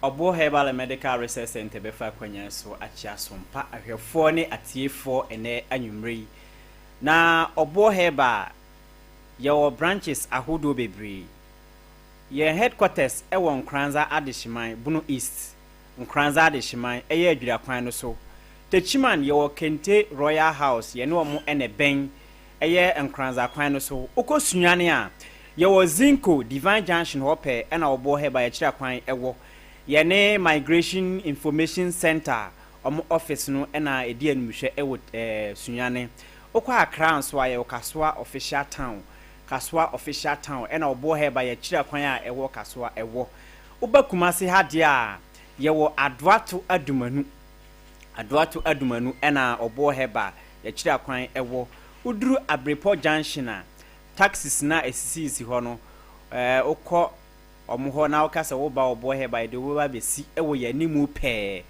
[SPEAKER 4] Ɔboɔ Herbal and Medical Research Centre bɛfa akwannya so akyea sompa ahwɛfoɔ ne atiefoɔ ɛnɛ anwummerɛ yi. Na Ɔboɔ Herbal, yɛwɔ branches ahodoɔ bebree. Yɛn headquarters wɔ Nkoranza Adehyeman, Bono East, Nkoranza Adehyeman, ɛyɛ Adwira kwan no so. Techiman, yɛwɔ Kente Royal House, yɛne wɔn na ɛbɛn, ɛyɛ Nkoranza kwan no so. Wokɔ Sunyani a, yɛwɔ Zinco, Divine Junction hɔ pɛɛ na Ɔboɔ Herbal yɛkyerɛ kwan wɔ. Yɛne Migration Information Centre wɔn office no na ɛdi animhwɛ wɔ Sunyani. Wokɔ Accra nso a, yɛwɔ Kasoa Official Town, Kasoa Official Town ɛna Ɔboɔ Herbal yɛkyerɛ kwan a ɛwɔ Kasoa ɛwɔ. Woba Kumasi ha deɛ a, yɛwɔ Adoato Adumanu, Adoato Adumanu ɛna Ɔboɔ Herbal yɛkyerɛ kwan ɛwɔ. Woduru Abrepɔ Junction a, taxis no a ɛsisisisi hɔ no, wokɔ wɔn hɔ na woka sɛ woreba Ɔboɔ Herbal, yɛde wo bɛba abɛsi wɔ yɛn animu pɛɛ.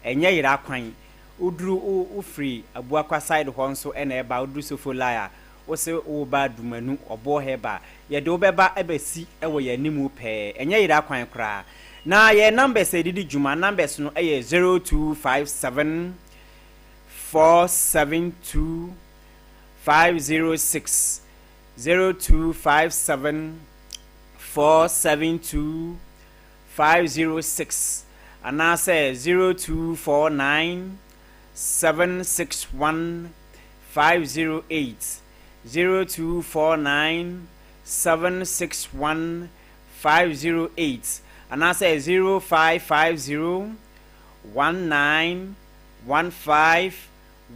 [SPEAKER 4] Ɛnyɛ yera kwan. Woduru wo wofiri Abuakwa side hɔ nso na ɛreba a, woduru Sofolai a, wose woreba Adumanu, Ɔboɔ Herbal, yɛde wo bɛba abɛsi wɔ yɛn animu pɛɛ. Ɛnyɛ yera kwan koraa. Na yɛn numbers a yɛde di dwuma, numbers no yɛ 0257 472 506, 0257 472 506 anaasɛ 0249 761 508, 0249 761 508 anaasɛ 0550 19 15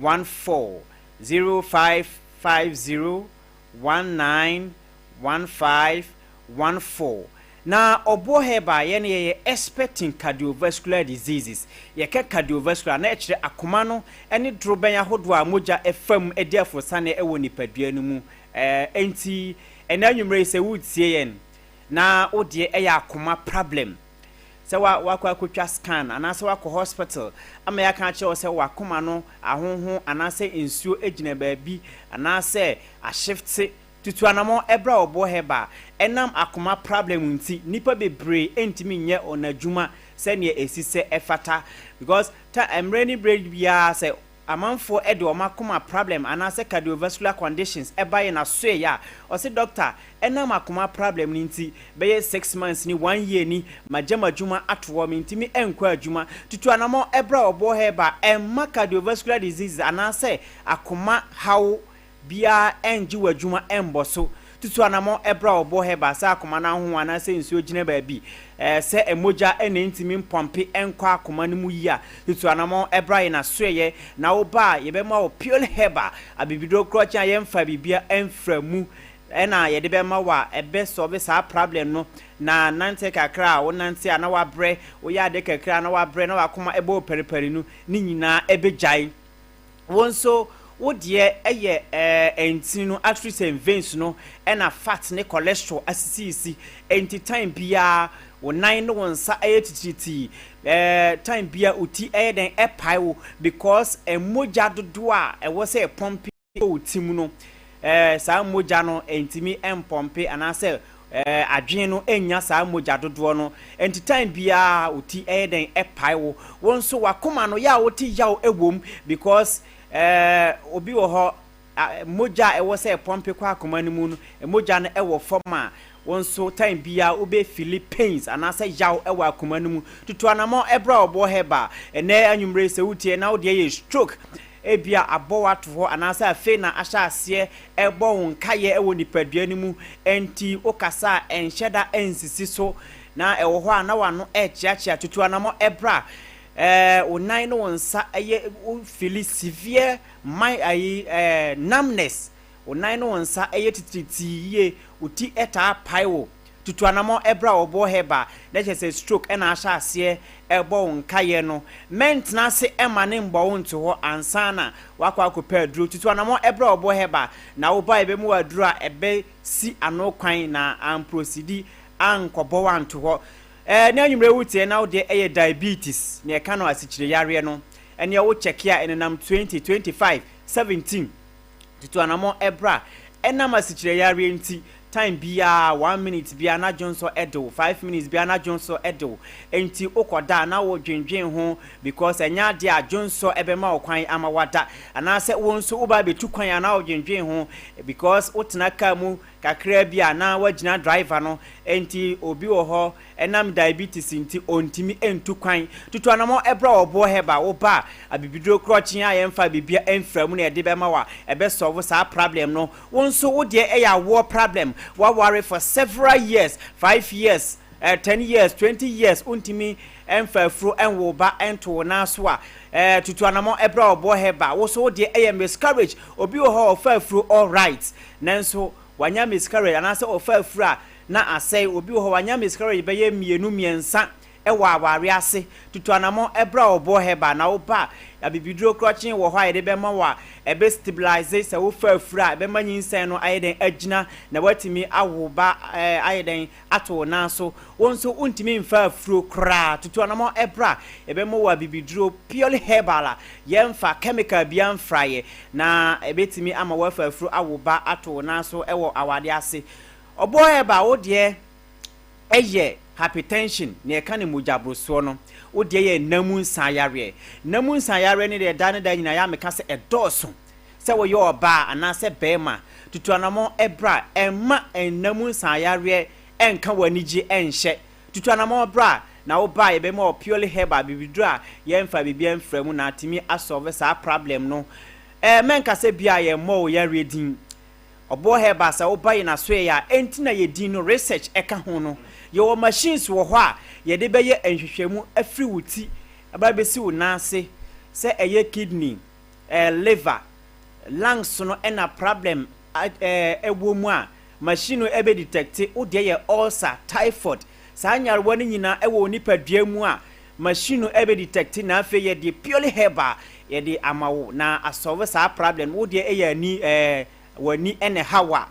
[SPEAKER 4] 14, 0550 19 15 14. Na ɔboɔ herbal yɛn yɛyɛ expert in cardiovascular diseases. Yɛka cardiovascular na ɛkyerɛ akoma no ne dorobɛn ahodoɔ a mogya fa mu di aforosane wɔ nipadua no mu. Enti ɛnɛ anwummerɛ yi sɛ woretie yɛn na wo deɛ ɛyɛ akoma problem, sɛ wa wakɔ akɔtwa scan anaasɛ wakɔ hospital ama yɛaka akyerɛ wo sɛ wakoma no ahonho anaasɛ nsuo gyina baabi anaasɛ ahyefte Tutu anamɔn bra ɔboɔ herbal. Ɛnam akoma problem nti nnipa bebree ntumi nyɛ wɔn adwuma sɛdeɛ ɛsi sɛ ɛfata because ta mmerɛ ne berɛ biara sɛ amanfoɔ de wɔn akoma problem anaasɛ cardiovascular conditions ɛba yɛn asoɛeɛ a ɔse doctor ɛnam akoma problem no nti bɛyɛ 6 months ni 1 year ni magya m'adwuma ato hɔ mentumi nkɔ adwuma. Tutu anamɔn bra ɔboɔ herbal ɛmma cardiovascular diseases anaasɛ akoma haw biara nngye w'adwuma mmbɔ so. Tutu anamɔn bra ɔbo herbal sɛ akoma no ahon anaasɛ nsuo gyina baabi, sɛ mogya na ɛntumi mpɔmpe nkɔ akoma no mu yie a, tutu anamɔn bra yɛn asoɛeɛ na wo ba a yɛbɛma wo pure herbal, abibiduro korɔkyen a yɛmfa biribiara mfra mu na yɛde bɛma wo a ɛbɛ sɔve saa problem no na nante kakra a wonante a na wabrɛ, woyɛ ade kakra a na wabrɛ na wakoma ɛbɔ wo paripari no ne nyinaa ɛbɛgyae. Wo nso wo deɛ yɛ ɛɛ ntini no arteries and veins no ɛna fat ne cholesterol asisisi nti time biara wo nan ne wo nsa ɛyɛ titiritii ɛɛ time biara wo ti ɛyɛ dɛn ɛpae wo because mogya dodoɔ a ɛwɔ sɛ ɛpɔmpe wɔ wo ti mu no ɛɛ saa mogya no ntumi mpɔmpe anaasɛ eh, adwene no nnya saa mogya dodoɔ no. Nti time biara wo ti ɛyɛ dɛn ɛpae wo. Wo nso w'akoma no yɛ a wote yaw wɔ mu because eh, obi wɔ hɔ a, mogya a ɛwɔ sɛ ɛpɔmpe kɔ akoma no mu no, mogya no wɔ fam a, wo nso time biara wobɛ feeli pains anaasɛ yaw wɔ akoma no mu. Tutu anamɔ bra ɔboɔ herbal ɛnɛ anwummere yi sɛ wotie na wo deɛ yɛ stroke, ebia abɔ wo ato hɔ anaasɛ afei na ahyɛ aseɛ ɛrebɔ wo nkaeɛ wɔ nipadua no mu, ɛnti wokasa a ɛnhyɛ da ɛnsisi so na ɛwɔ hɔ a na w'ano ɛrekyeakyea. Tutu anamɔ bra, ɛɛ wo nan ne wo nsa ɛyɛ wo feeli severe My ayi eh, numbness, wo nan ne wo nsa yɛ titiritii yie, wo ti taa pae wo, tutu anamɔ berɛ a wɔbɔ herbal na kyerɛ sɛ stroke na ahyɛ aseɛ rebɔ wo nkaeɛ no, mɛntena ase mma no mmɔ wo nto hɔ ansa na woakɔ akɔpɛ aduro, tutu anamɔ berɛ a wɔbɔ herbal na woba a yɛbɛma wo aduro a ɛbɛsi ano kwan na amprosidi ankɔbɔ wo anto hɔ. Eh, ne anwummerɛ woteɛ na wo deɛ ɛyɛ diabetes, nea ɛka no asikyire yareɛ no. Ɛneɛ wo check a ɛnenam 20, 25, 17 tutu anamɔ ɛbra. Ɛnam asikyire yareɛ nti time biaa one minute biaa na dwonsɔ ɛde wo, 5 minutes biaa na dwonsɔ ɛde wo. Ɛnti wo kɔ da a na wo dwendwen ho because ɛnyɛ adeɛ a dwonsɔ ɛbɛma wo kwan ama wada. Anaasɛ wo nso wo ba abɛtu kwan a na wo dwendwen ho because wo tena car mu kakraa bi a na wagyina driver no nti obi wɔ hɔ ɛnam diabetes nti ɔntumi ntu kwan tutu anamɔ ɛbrɛ ɔboɔ hɛba wo ba a abibiduro krɔkyen a yɛmfa bibia ɛmfra mu na yɛde bɛma wo a ɛbɛ solve saa problem no wo nso wo deɛ ɛyɛ awoɔ problem waware for several years 5 years eh, 10 years 20 years wontumi ɛmfa afuro ɛnwo ba ɛnto wo nan so a eh, tutu anamɔ ɛbrɛ ɔboɔ hɛba wo so wo deɛ ɛyɛ miscarriage obi wɔ hɔ ɔfa afuro alright Nanso wanya miscarriage anaasɛ ɔfa afuru a na asɛe. Obi wɔ hɔ wanya miscarriage bɛyɛ mmienu mmiɛnsa wɔ aware ase. Tutu anamɔ bra ɔboɔ herbal na wo ba a, abibiduro krɔkyen wɔ hɔ a yɛde bɛma wo a ɛbɛ stabilize sɛ wofa afuru a ɛbɛma nyinsɛn no ayɛ dɛn agyina na woatumi awo ba ayɛ dɛn ato wo nan so. Wo nso wontumi mfa afuro koraa. Tutu anamɔ bra, yɛbɛma wo abibiduro purely herbal a yɛmfa chemical biara mfraeɛ na ɛbɛtumi ama woafa afuro awo ba ato wo nan so wɔ awadeɛ ase. Ɔboɔ herbal wo deɛ yɛ hypertension, nea ɛka ne mogyaborosoɔ no. Wo deɛ yɛ nna mu nsa yareɛ. Nna mu nsa yareɛ no deɛ da ne da nyinaa yɛ a meka sɛ ɛdɔɔso. Sɛ woyɛ ɔbaa anaasɛ barima, tutu anammɔn bra. Mma nna mu nsaeyareɛ nka w'anigye nhyɛ. Tutu anammɔn bra, na wo ba a yɛbɛma wo purely herbal, bibiduro a yɛmfa biribiara mfra mu na atumi asɔlve saa prablɛm no. Ɛɛ, mɛnka sɛ bi a yɛmmɔ wo yareɛ din. Ɔboɔ herbal, sɛ woba yɛn asoɛeɛ a, ɛnti na yɛn din no research ka ho no. Yɛwɔ machines wɔ hɔ a yɛde bɛyɛ nhwehwɛmu afiri wo ti ba bɛsi wo nan ase, sɛ ɛyɛ kidney, eh, liver, lungs no ɛna problem eh, ɛwɔ mu a, machine no ɛbɛ detecte, wo deɛ yɛ ulcer, typhoid, saa nyarewa no nyinaa ɛwɔ wo nipadua mu a, machine no ɛbɛ detecte na afei yɛde purely herbal yɛde ama wo na asɔve saa problem no, wo deɛ ɛyɛ ani eh, w'ani ɛna ɛha wo a.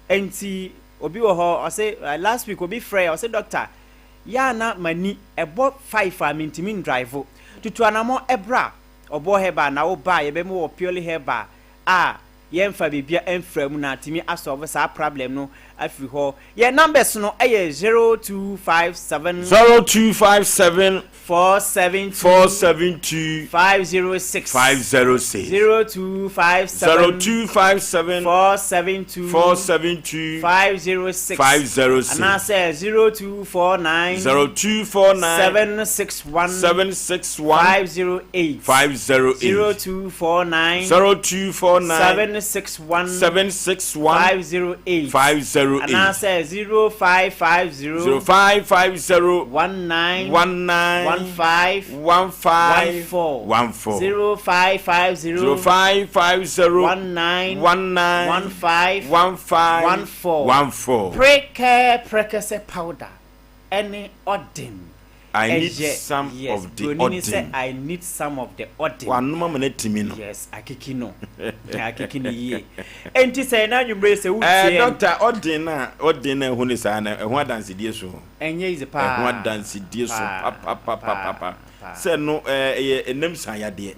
[SPEAKER 4] Ɛnti obi wɔ hɔ ɔse eh, last week obi frɛ ɔse doctor, yɛ a na m'ani ɛbɔ five a mentumi ndrive, tutu anamɔ ɛbra. Ɔbɔ herbal na wo ba a yɛbɛma wɔ purely herbal a yɛnfa biribia mfra mu na atumi asɔlve saa prablɛm no afiri hɔ. Yɛn numbers no yɛ 0257.
[SPEAKER 1] 0257.
[SPEAKER 4] 472.
[SPEAKER 1] 472.
[SPEAKER 4] 506.
[SPEAKER 1] 506.
[SPEAKER 4] 0257.
[SPEAKER 1] 0257.
[SPEAKER 4] 472.
[SPEAKER 1] 472.
[SPEAKER 4] 506.
[SPEAKER 1] 506.
[SPEAKER 4] Anaasɛ 0249.
[SPEAKER 1] 0249.
[SPEAKER 4] 761.
[SPEAKER 1] 761.
[SPEAKER 4] 508.
[SPEAKER 1] 508.
[SPEAKER 4] 0249.
[SPEAKER 1] 0249.
[SPEAKER 4] 761.
[SPEAKER 1] 761.
[SPEAKER 4] 508.
[SPEAKER 1] 508.
[SPEAKER 4] Anaasɛ 0550.
[SPEAKER 1] 0550.
[SPEAKER 4] 19.
[SPEAKER 1] 19.
[SPEAKER 4] 15.
[SPEAKER 1] 15.
[SPEAKER 4] 14.
[SPEAKER 1] 14.
[SPEAKER 4] 0550.
[SPEAKER 1] 0550.
[SPEAKER 4] 19.
[SPEAKER 1] 19.
[SPEAKER 4] 15.
[SPEAKER 1] 15.
[SPEAKER 4] 14.
[SPEAKER 1] 14.
[SPEAKER 4] Prekɛ prɛkɛsɛ powder ɛne ɔden.
[SPEAKER 1] I need
[SPEAKER 4] Ɛyɛ
[SPEAKER 1] some
[SPEAKER 4] yes
[SPEAKER 1] of the
[SPEAKER 4] broni ni sɛ
[SPEAKER 1] ɔden.
[SPEAKER 4] I need some of the ɔden.
[SPEAKER 1] Wanom ama no atimi no.
[SPEAKER 4] Yes akiki no akiki no yie. Enti sɛ ɛna anwummere sɛ wotie
[SPEAKER 1] Eh,
[SPEAKER 4] ɛn.
[SPEAKER 1] doctor, ɔden na ɔden na ɛho ne saa na ɛho adansedie so.
[SPEAKER 4] Ɛnyɛ easy
[SPEAKER 1] Ɛho
[SPEAKER 4] paa
[SPEAKER 1] adansedie so
[SPEAKER 4] paa paa
[SPEAKER 1] papapapapa.
[SPEAKER 4] paa.
[SPEAKER 1] Sɛ no eh, ɛyɛ ɛnam san yadeɛ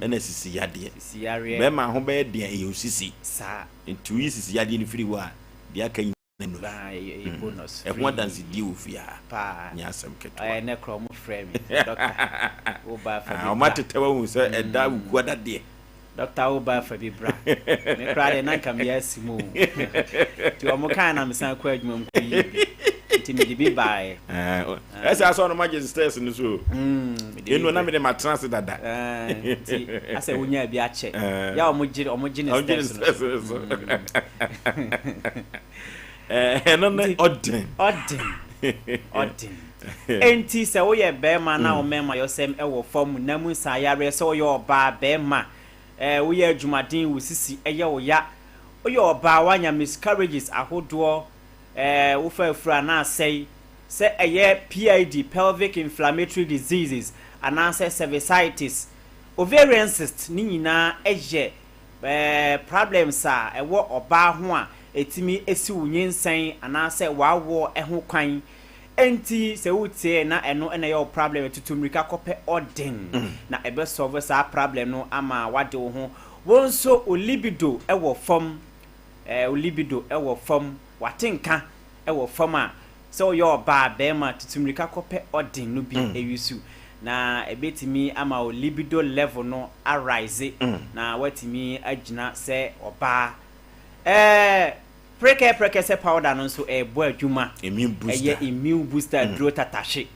[SPEAKER 1] ɛna sisi yadeɛ.
[SPEAKER 4] Sisi yareɛ.
[SPEAKER 1] Bɛrima ho bɛyɛ den a ɛyɛ osisi.
[SPEAKER 4] Saa.
[SPEAKER 1] Nti woyi sisi yadeɛ no firi hɔ a, deɛ aka nyinaa. nnuro.
[SPEAKER 4] Ah, ɛyɛ ɛyɛ bonus
[SPEAKER 1] Ɛho
[SPEAKER 4] free.
[SPEAKER 1] adansedie wɔ fie ha.
[SPEAKER 4] Paa.
[SPEAKER 1] Nyɛ asɛm ketewa.
[SPEAKER 4] Ɛɛ nɛ korɔ ɔmo frɛ me sɛ doctor wo ba fa bi
[SPEAKER 1] Ah, ɔmo
[SPEAKER 4] bra.
[SPEAKER 1] atetɛ wahu sɛ ɛda wuku adadeɛ.
[SPEAKER 4] Doctor wo ba fa bi bra. Me koraa deɛ na nka meyɛ asi mu o. Nti ɔmo kae na mesan kɔ adwuma mu kɔ yii bi. Nti mede bi baeɛ.
[SPEAKER 1] Ɛsɛ asɛ ɔno magye stairs no so o. Eno na mede matena ase dada.
[SPEAKER 4] Nti asɛ wonyaa bi akyɛ. Yɛ a ɔmo gye ɔmo gye ne stairs no so.
[SPEAKER 1] Ɛno ne ɔden.
[SPEAKER 4] Ɔden. Ɔden. Enti sɛ woyɛ bɛrima na wo mmarima yɔsɛm wɔ fam, nna mu nsaeyareɛ, sɛ woyɛ ɔbaa, bɛrima, eh, woyɛ adwumaden, wo sisi yɛ wo ya, woyɛ ɔbaa, woanya miscarriages ahodoɔ, eh, wofa afuru anaa asɛe, sɛ ɛyɛ PID, pelvic inflammatory diseases, anaasɛ cervicitis, ovarian cyst, ne nyinaa yɛ eh, problems a ɛwɔ ɔbaa ho a ɛtumi si wo nyinsɛn anaasɛ w'awoɔ ho kwan. Enti sɛ wotie na ɛno na ɛyɛ wo problem a, tutu mmirika kɔpɛ ɔden na ɛbɛ solve saa problem no ama w'ade wo ho. Wo nso wo libido wɔ fam, eh, wo libido wɔ fam, w'atenka wɔ fam a, sɛ woyɛ ɔbaa, barima, tutu mmirika kɔpɛ ɔden no bi use na ɛbɛtumi ama wo libido level no a rise na woatumi agyina sɛ ɔbaa. Eh, Prekɛ prɛkɛsɛ powder no nso ɛrebɔ adwuma.
[SPEAKER 1] Immune booster.
[SPEAKER 4] Ɛyɛ immune booster aduro tatahye.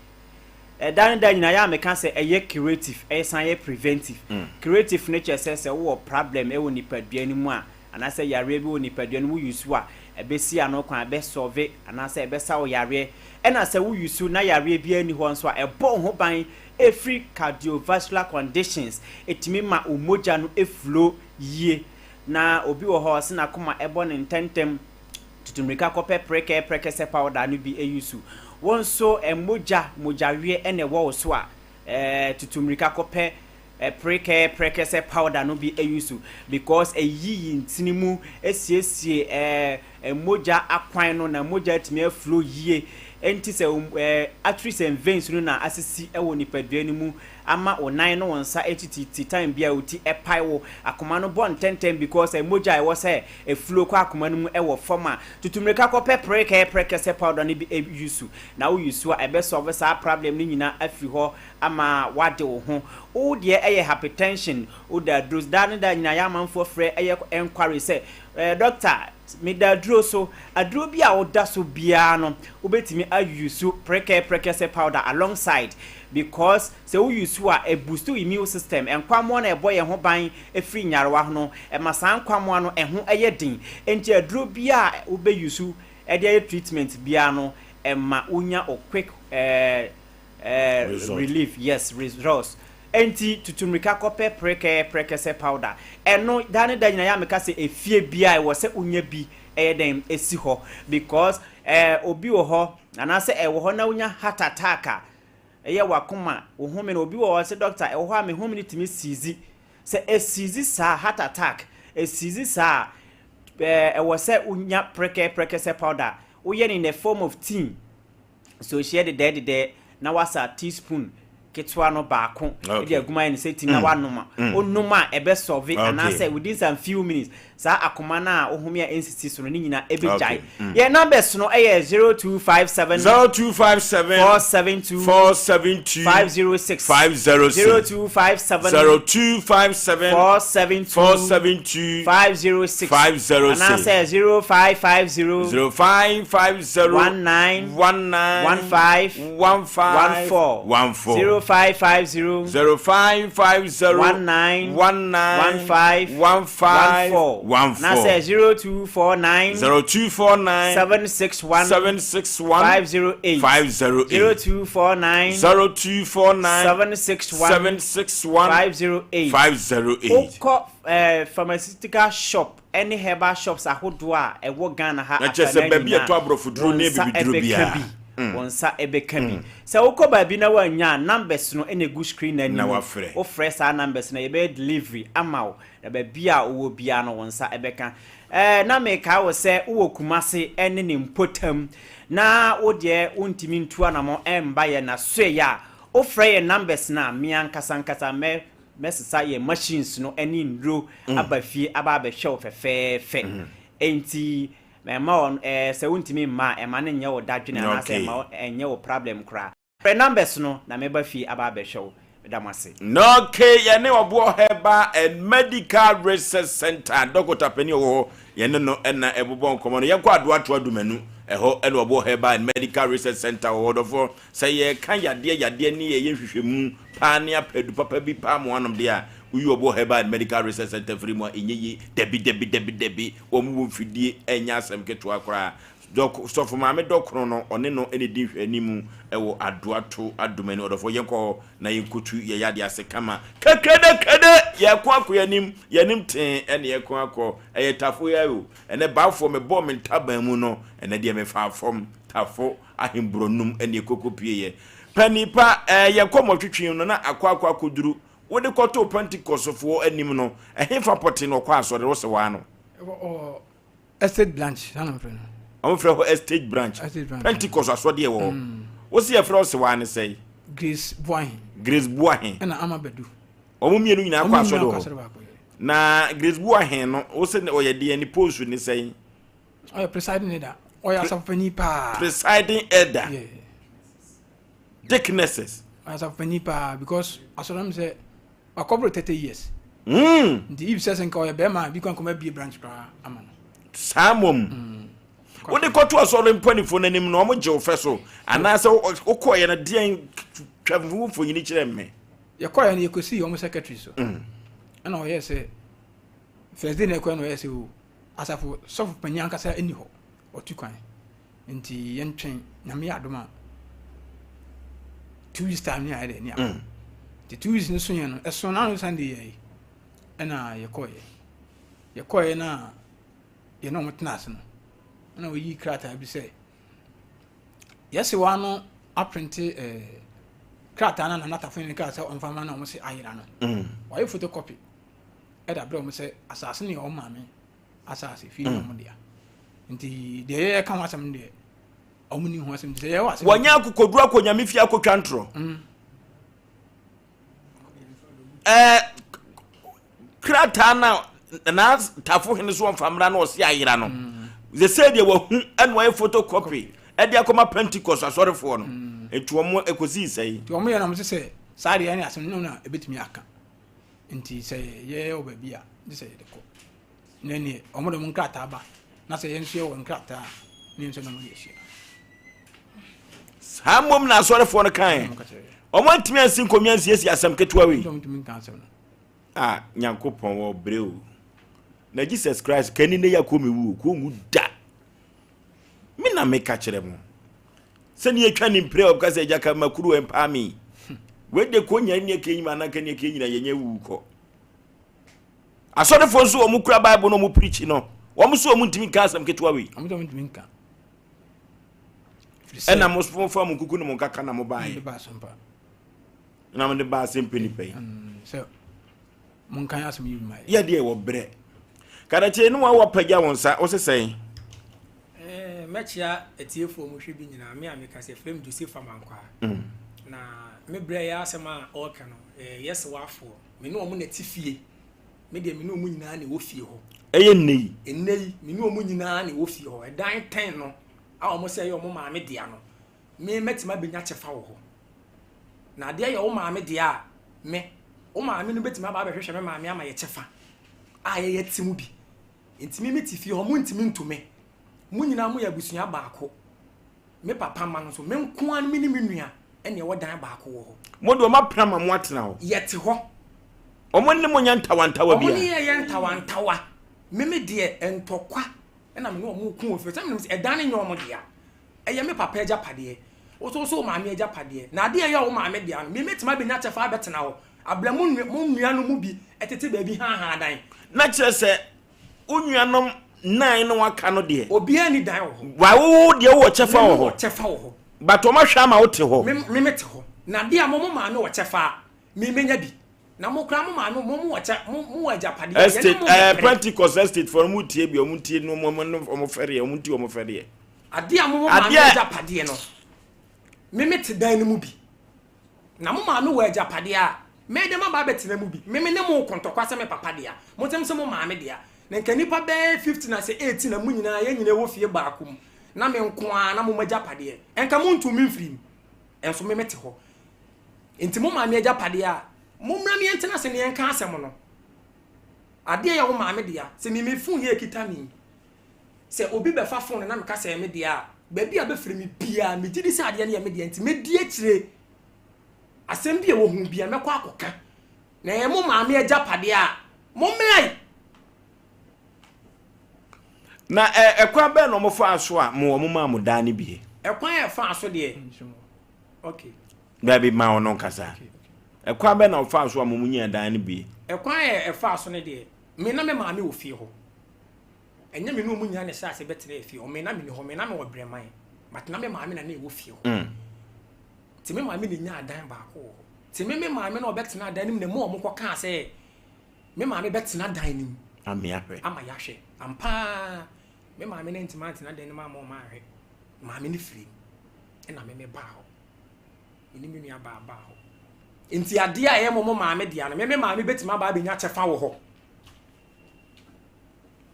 [SPEAKER 4] Ɛda ne da nyinaa yɛ a meka sɛ ɛyɛ curative, ɛsan yɛ preventive. Curative no kyerɛ sɛ sɛ wowɔ problem wɔ nipadua no mu a, anaasɛ yareɛ bi wɔ nipadua no mu wo use a, ɛbɛsi ano kwan, ɛbɛ solve anaasɛ ɛbɛsa wo yareɛ. Ɛna sɛ wo use na yareɛ biara nni hɔ nso a, ɛbɔ wo ho ban firi cardiovascular conditions, ɛtumi ma wo mogya no flow yie. Na obi wɔ hɔ a ɔse n'akoma bɔ no ntɛmntɛm, tutu mmirika kɔpɛ prɛkɛ prɛkɛsɛ powder no bi use. Wo nso mogya, mogyaweɛ na ɛwɔ wo so a, tutu mmirika kɔpɛ prekɛ prɛkɛsɛ powder no bi use because ɛyiyi ntini mu, ɛsiesie mogya akwan no na mogya atumi aflow yie. Ɛnti sɛ arteries and veins no na asisi wɔ nipadua no mu ama wo nan ne wo nsa atititi time biara wo ti ɛpae wo, akoma no bɔ ntɛntɛm because mogya a ɛwɔ sɛ ɛflow kɔ akoma no mu wɔ fam a, tutu mmirika kɔpɛ prekɛɛ prɛkɛsɛ powder no bi use na wo use a ɛbɛ solve saa problem no nyinaa afiri hɔ ama woade wo ho. Wo deɛ ɛyɛ hypertension, wo da aduro so, daa ne daa nyinaa yɛ amanfoɔ frɛ ɛyɛ enquiry sɛ eh doctor meda aduro so, aduro bi a woda so biara no wobɛtumi a use prekɛɛ prɛkɛsɛ powder alongside because sɛ wo use a ɛ boost wo immune system, nkwammoa no a ɛbɔ yɛn ho ban firi nyarewa ho no, ɛma saa nkwammoa no ɛho yɛ den. Enti aduro biara a wobɛ use de ayɛ treatment biara no, ɛma wonya wo quick eh, eh, relief, yes, results. Enti tutu mmirika kɔpɛ prekɛ prɛkɛsɛ powder. Ɛno da ne da nyinaa yɛ a meka sɛ efie biara ɛwɔ sɛ wonya bi ɛyɛ dɛn ɛsi hɔ because eh, obi wɔ hɔ anaasɛ ɛwɔ hɔ na wonya heart attack a, ɛyɛ w'akoma, wo home no, obi wɔ hɔ ɔse doctor ɛwɔ hɔ a me home no tumi seize, sɛ ɛseize saa, heart attack, ɛseize saa a, ɛɛ ɛwɔ sɛ wonya prɛkɛ prɛkɛsɛ powder, woyɛ no in the form of tea, nsuohyeɛ dedɛɛ dedɛɛ na wasa teaspoon ketewa no baako de agu mu ayɛ no sɛ tea na wanom a, wonom a ɛbɛ solve anaasɛ within some few minutes saa akoma no a wohome a ɛnsisi so no ne nyinaa ɛbɛgyae. Yɛn numbers no yɛ 0257
[SPEAKER 1] 0257
[SPEAKER 4] 472
[SPEAKER 1] 472
[SPEAKER 4] 506
[SPEAKER 1] 506
[SPEAKER 4] 0257
[SPEAKER 1] 0257
[SPEAKER 4] 472
[SPEAKER 1] 472
[SPEAKER 4] 506
[SPEAKER 1] 506
[SPEAKER 4] anaasɛ 0550
[SPEAKER 1] 0550
[SPEAKER 4] 19
[SPEAKER 1] 19
[SPEAKER 4] 15
[SPEAKER 1] 15
[SPEAKER 4] 14
[SPEAKER 1] 14
[SPEAKER 4] 0550
[SPEAKER 1] 0550
[SPEAKER 4] 19
[SPEAKER 1] 19
[SPEAKER 4] 15
[SPEAKER 1] 15
[SPEAKER 4] 14
[SPEAKER 1] 14
[SPEAKER 4] anaasɛ 0249
[SPEAKER 1] 0249
[SPEAKER 4] 761
[SPEAKER 1] 761
[SPEAKER 4] 508
[SPEAKER 1] 508
[SPEAKER 4] 0249
[SPEAKER 1] 0249
[SPEAKER 4] 761
[SPEAKER 1] 761
[SPEAKER 4] 508
[SPEAKER 1] 508
[SPEAKER 4] Wokɔ eh, pharmaceutical shop ne herbal shops ahodoɔ a ɛwɔ Ghana ha
[SPEAKER 1] Na kyerɛ sɛ
[SPEAKER 4] afanan
[SPEAKER 1] baabi a
[SPEAKER 4] nyinaa,
[SPEAKER 1] ɛtɔ aborɔfoduro
[SPEAKER 4] wo
[SPEAKER 1] ne
[SPEAKER 4] nsa
[SPEAKER 1] abibiduro
[SPEAKER 4] ɛbɛka
[SPEAKER 1] biara.
[SPEAKER 4] bi. Wo nsa ɛbɛka bi. Sɛ wokɔ baabi na woannya a, numbers no na ɛgu screen no anim.
[SPEAKER 1] Na wafrɛ.
[SPEAKER 4] Wofrɛ saa numbers no a, yɛbɛyɛ delivery ama wo. Na baabi a wowɔ biara no, wo nsa ɛbɛka. Ɛɛ, na mekae wo sɛ wowɔ Kumase ne ne mpɔtam na wo deɛ wontumi ntu anamɔn mba yɛn asoɛeɛ a, wofrɛ yɛn numbers no a, me ankasa ankasa mɛ mɛsesa yɛn machines no ne nnuro aba fie aba abɛhwɛ wo fɛfɛɛfɛ. Enti. Mɛma wɔn ɛɛ sɛ wontumi mma a, ɛma no nyɛ wo dadwene anaasɛ ɛma wo ɛnyɛ wo problem koraa. Frɛ numbers no na mɛba fie aba abɛhwɛ wo. Meda mo ase.
[SPEAKER 1] Okay, yɛne Ɔboɔ Herbal and Medical Research Center dɔkota panin a ɔwɔ hɔ, yɛne no na ɛbobɔ nkɔmmɔ no. Yɛnkɔ Adoato Adumanu, ɛhɔ na Ɔboɔ Herbal and Medical Research Center wɔ hɔ. Dɔfoɔ, sɛ yɛreka yadeɛ yadeɛ ne yɛyɛ nhwehwɛmu paa ne apɛ adu papa bi paa mo anom deɛ a, woyi Ɔboɔ Herbal and Medical Research Center firi mu a, ɛnyɛ yie. Dabi, dabi, dabi, dabi. Wɔn wɔ mfidie, ɛnyɛ asɛm ketewa koraa. Dɔk, Sɔfo Maame Dɔkono no, ɔne no na ɛdi nhwɛanimu wɔ Adoato Adomani. Ɔdɔfoɔ, yɛnkɔ hɔ na yɛnkɔtu yɛn yadeɛ ase kama. Kɛkɛdɛkɛdɛ! Yɛreko akɔ yɛn anim, yɛn anim tee na yɛreko akɔ. Ɛyɛ Tafo yi ara o. Ɛnnɛ Baafoɔ, mebɔɔ me ntaban mu no, ɛnnɛ deɛ mefaa fam. Tafo ahemborɔnum na ɛkɔkɔpueeɛ. Panin pa, ɛɛ, yɛn nkɔmmɔtwetwe no na akɔ akɔ akɔduru. Wode kɔtoo Pentekostfoɔ anim no, ɛhefa pɔtee na ɔkɔɔ asɔre? Wose waa no.
[SPEAKER 21] Ɔ, Estate branch, saa na mfrɛ no.
[SPEAKER 1] Wɔn frɛ hɔ Estate branch.
[SPEAKER 21] Estate branch.
[SPEAKER 1] Pentecost asɔdeɛ wɔ hɔ. Mm. Wosi yɛ frɛ ɔsɛ waa ne sɛe.
[SPEAKER 21] Grace Buahe.
[SPEAKER 1] Grace Buahe.
[SPEAKER 21] Ɛna Ama Badu.
[SPEAKER 1] Wɔn mmienu nyinaa kɔ asɔre wɔ hɔ. Na Grace Buahe no, wosɛ ɔyɛ deɛ ne post ne sɛe.
[SPEAKER 21] Ɔyɛ presiding elder. Ɔyɛ asafopanyin paa.
[SPEAKER 1] Presiding elder.
[SPEAKER 21] Yeah.
[SPEAKER 1] Deaconesses.
[SPEAKER 21] Ɔyɛ asafopanyin paa because asɔre no sɛ. Wakɔboro 30 years.
[SPEAKER 1] Mm.
[SPEAKER 21] Nti if sɛ sɛ nka ɔyɛ bɛrima a bi kwan kɔma bie branch koraa ama no.
[SPEAKER 1] Saa mmom. Mm. Wode kɔto asɔre mpanimfoɔ no anim na wɔn gye wo fɛ so anaasɛ wokɔɔyɛ no deɛn twa wo mfonyini kyerɛ me.
[SPEAKER 21] Yɛkɔɔyɛ no yɛkɔsii wɔn secretary so. Mm. Ɛna ɔyɛɛ sɛ first day na ɛkɔɛ no ɔyɛɛ sɛ o asafo sɔfo panyin ankasa nni hɔ ɔtu kwan. Nti yɛntwɛn Nyame yɛ adom a two weeks time ne ayɛ dɛ ne akɔ. Mm. Nti 2 weeks no so yɛn no ɛso na ano Sunday yɛ yi ɛna yɛkɔɔyɛ. Yɛkɔɔyɛ no a yɛne wɔn tena ase no ɛna wɔyi krataa bi sɛ yɛse wɔn ano aprente ɛɛ eh, krataa no na natafo ne krataa sɛ ɔmfa ma na wɔn se ayera no. Mm. Wɔayɛ photocopy ɛde abrɛ wɔn sɛ asase no yɛ wɔn maame asase fie na wɔn dea nti deɛ yɛyɛ ka ho asɛm no deɛ wɔn ni ho asɛm nti sɛ yɛwɔ asɛm.
[SPEAKER 1] Wɔnyɛ akokoduru akɔ nyame fie akɔtwa ntorɔ. Mm. Ɛɛ krataa na na tafo hene so wɔmfa mmra na ɔse ayera no. Mm. Sɛ sɛ deɛ wahu ɛna wɔyɛ photocopy ɛde akɔma Pentecost asɔrefoɔ no. Mm. Nti wɔn ɛkɔsii sɛe.
[SPEAKER 21] Nti wɔn yɛ na wɔn sɛ sɛ saa deɛ ɛne asɛm no na ebetumi aka. Nti sɛ yɛyɛ wɔ baabi a gye sɛ yɛde kɔ. Na ɛneɛ wɔn de wɔn nkrataa ba na sɛ yɛn nso yɛwɔ nkrataa a ne yɛn nso na wɔn de ahyia.
[SPEAKER 1] Saa mmom na asɔrefoɔ no kae. Wɔn antumi ansi nkonnwa ansiesie asɛm ketewa wei. A Nyankopɔn wɔ brɛ o. Na Jesus Christ kani ne yɛ kɔ me wu o, kɔ nwu da. Me na meka kyerɛ mo. Sɛnea etwa ne mpire a ɔka sɛ agya ka makuru ɛmpaa me. Wei de kɔ nya ne kɛ nyima anaka ne kɛ nyina yɛnyɛ wu kɔ. Asɔrefoɔ nso wɔn kura Bible na wɔn pirikyi no wɔn nso wɔn ntumi nka asɛm ketewa wei.
[SPEAKER 21] Wɔn nso wɔn ntumi nka.
[SPEAKER 1] Ɛna mo mo fa mo nkuku ne mo nkaka na mo baayɛ. Na mo de ba asɛm pɛ nipa yi.
[SPEAKER 21] Mm, sɛ mo nkan asɛm yi ma
[SPEAKER 1] yɛ. Yɛ deɛ wɔ brɛ. Kadakyɛ ne wa wapagya wɔn nsa wɔsɛ sɛn.
[SPEAKER 2] Eh, mɛkyea atiefoɔ mu hwɛ bi nyinaa me a meka sɛ frɛ me Joseph Amankwaa
[SPEAKER 1] mm.
[SPEAKER 2] na me brɛ yɛ asɛm a ɔreka no eh, yɛse wafoɔ me ne ɔmo na ɛte fie me deɛ me ne ɔmo nyinaa na ɛwɔ fie hɔ
[SPEAKER 1] ɛyɛ nnɛ yi
[SPEAKER 2] nnɛ yi me ne ɔmo nyinaa na ɛwɔ fie hɔ ɛdan tɛn no a ɔmo sɛ ɛyɛ ɔmo maame dea no me mɛtumi abɛnya kyɛfa wɔ hɔ na adeɛ yɛ wo maame dea a me wo maame no bɛtumi aba abɛhwehwɛ me maame ama yɛ kyɛfa a yɛyɛ te mu bi nti me mete fie hɔ montumi nto me mo nyinaa moyɛ abusua baako me papa mma no nso me nko ara me ne me nua ɛna ɛwɔ dan baako wɔ hɔ.
[SPEAKER 1] Mo de wɔn apena ma mo atena hɔ.
[SPEAKER 2] Yɛte hɔ.
[SPEAKER 1] Wɔn ne mo nyɛ ntawantawa
[SPEAKER 2] biara. Wɔn ne yɛ yɛ ntawantawa. Me me deɛ ntɔkwa ɛna me ne wɔn ko wɔ fie sɛ menim sɛ ɛdan no nyɛ wɔn dea. Ɛyɛ me papa agyapadeɛ. Wo nso wo sɛ wo maame agyapadeɛ. Na adeɛ a ɛyɛ wo maame dea no, me mɛtumi abɛnya kyɛfa abɛtena hɔ. Abla mo nua mo nuanom mu bi tete baabi haahaa dan.
[SPEAKER 1] Na kyerɛ sɛ wo nuanom nnan no aka no deɛ.
[SPEAKER 2] Obiara nni dan wɔ hɔ.
[SPEAKER 1] Wa wo deɛ wowɔ kyɛfa wɔ hɔ.
[SPEAKER 2] Me mewɔ kyɛfa wɔ hɔ.
[SPEAKER 1] But wɔn ahwɛ ama wote hɔ.
[SPEAKER 2] Me me mete hɔ. Na adeɛ a mo mo maame wɔ kyɛfa a, me menya bi. Na mo koraa mo maame mo mo wɔ kyɛ mo mo wɔ agyapadeɛ a, yɛne
[SPEAKER 1] Estate
[SPEAKER 2] mo
[SPEAKER 1] ɛɛ
[SPEAKER 2] bɛpere.
[SPEAKER 1] Pentecost estate foɔ no mo tie bi wɔn tie no wɔn wɔn wɔn fɛreɛ wɔn ti wɔn fɛreɛ.
[SPEAKER 2] Adeɛ a mo mo maame
[SPEAKER 1] Adeɛ a.
[SPEAKER 2] agyapadeɛ no, me mete dan no mu bi. Na mo maame wɔ agyapadeɛ a, mɛyɛ dɛn maba abɛtena mu bi? Me me ne mo reko ntɔkwa sɛ me papa dea, mo nsɛm sɛ mo maame dea. Na nka nnipa bɛyɛ 15 asɛ 18 na mo nyinaa yɛn nyinaa wɔ fie baako mu na me nko ara na mo m'agyapadeɛ. Nka montuu me mfiri mu. Nso me mete hɔ. Nti mo maame agyapadeɛ a, mommra me yɛntena ase na yɛnka asɛm no. Adeɛ yɛ wo maame dea. Sɛ me me phone yi a ɛkita me yi, sɛ obi bɛfa phone no na meka sɛ ɛyɛ me dea a, baabi a bɛfrɛ me biara, megye di sɛ adeɛ no yɛ me dea nti mɛdi akyire. Asɛm bi a ɛwɔ ho biara, mɛkɔ akɔka. Na ɛyɛ mo maame agyapadeɛ a, mommra yi.
[SPEAKER 1] Na ɛkwan bɛn na wɔfaa so a mo wɔn maa mo dan no bie?
[SPEAKER 2] Ɛkwan a ɛfaa so deɛ, okay.
[SPEAKER 1] Dabi ma ɔno nkasa. Ɛkwan bɛn na wɔfaa so a mo mo nyaa dan no bie?
[SPEAKER 2] Ɛkwan a ɛfaa so no deɛ, me na me maame wɔ fie hɔ. Ɛnyɛ me ne wɔn nyinaa na ɛhyɛ ase bɛtenaa fie hɔ. Me na menni hɔ, me na mewɔ Brɛman. But na me maame na na ɛwɔ fie hɔ. Nti me maame na ɛnyaa dan baako wɔ hɔ. Nti me me maame na ɔbɛtenaa dan no mu na ɛma wɔn kɔkaa sɛ me maame bɛtena dan no mu.
[SPEAKER 1] Ama yɛahwɛ.
[SPEAKER 2] Ama yɛahwɛ. Ampa ara, me maame no antumi antena dan no mu amma wɔn anhwɛ. Maame no firii mu, ɛna me mebaa hɔ. Me ne me nua baa baa hɔ. Nti adeɛ a ɛyɛ mo mo maame dea no, me me maame bɛtumi aba abɛnya kyɛfa wɔ hɔ.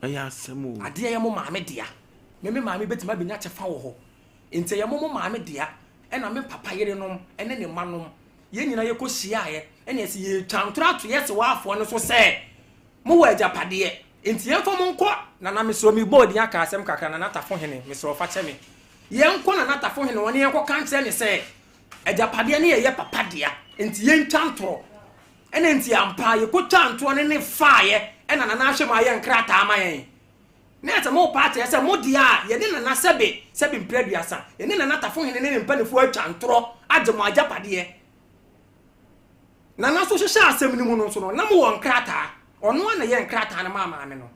[SPEAKER 1] Ɛyɛ asɛm o.
[SPEAKER 2] Adeɛ a ɛyɛ mo maame dea, me me maame bɛtumi abɛnya kyɛfa wɔ hɔ. Nti ɛyɛ mo mo maame dea, ɛna me papa yerenom ne ne mma nom, yɛn nyinaa yɛkɔ hyiaeɛ, ɛna yɛse yɛretwa ntorɔ ato yɛn sewaafoɔ no so sɛ, mowɔ agyapadeɛ, nti yɛmfa mo nkɔ Nana mesrɛ wo, mebɔɔ din aka asɛm kakra, Nana Tafohene, mesrɛ wo fa kyɛ me. Yɛnkɔ Nana Tafohene hɔ na yɛnkɔka nkyerɛ no sɛ, agyapadeɛ no yɛ yɛ papa dea, nti yɛntwa ntorɔ. Ɛna nti ampa yɛkɔtwaa ntorɔ no ne faeɛ, ɛna Nana ahwɛ mu ayɛ nkrataa ama yɛn. Na sɛ morepa akyerɛ sɛ mo deɛ a, yɛne Nana sɛbe, sɛbe mprɛ aduasa, yɛne Nana Tafohene ne ne mpaninfoɔ atwa ntorɔ agye mo agyapadeɛ. Nana nso hyehyɛɛ asɛm no mu no nso no, na mowɔ nkrataa. Ɔno ara na ɛyɛɛ nkrataa no maa maame no.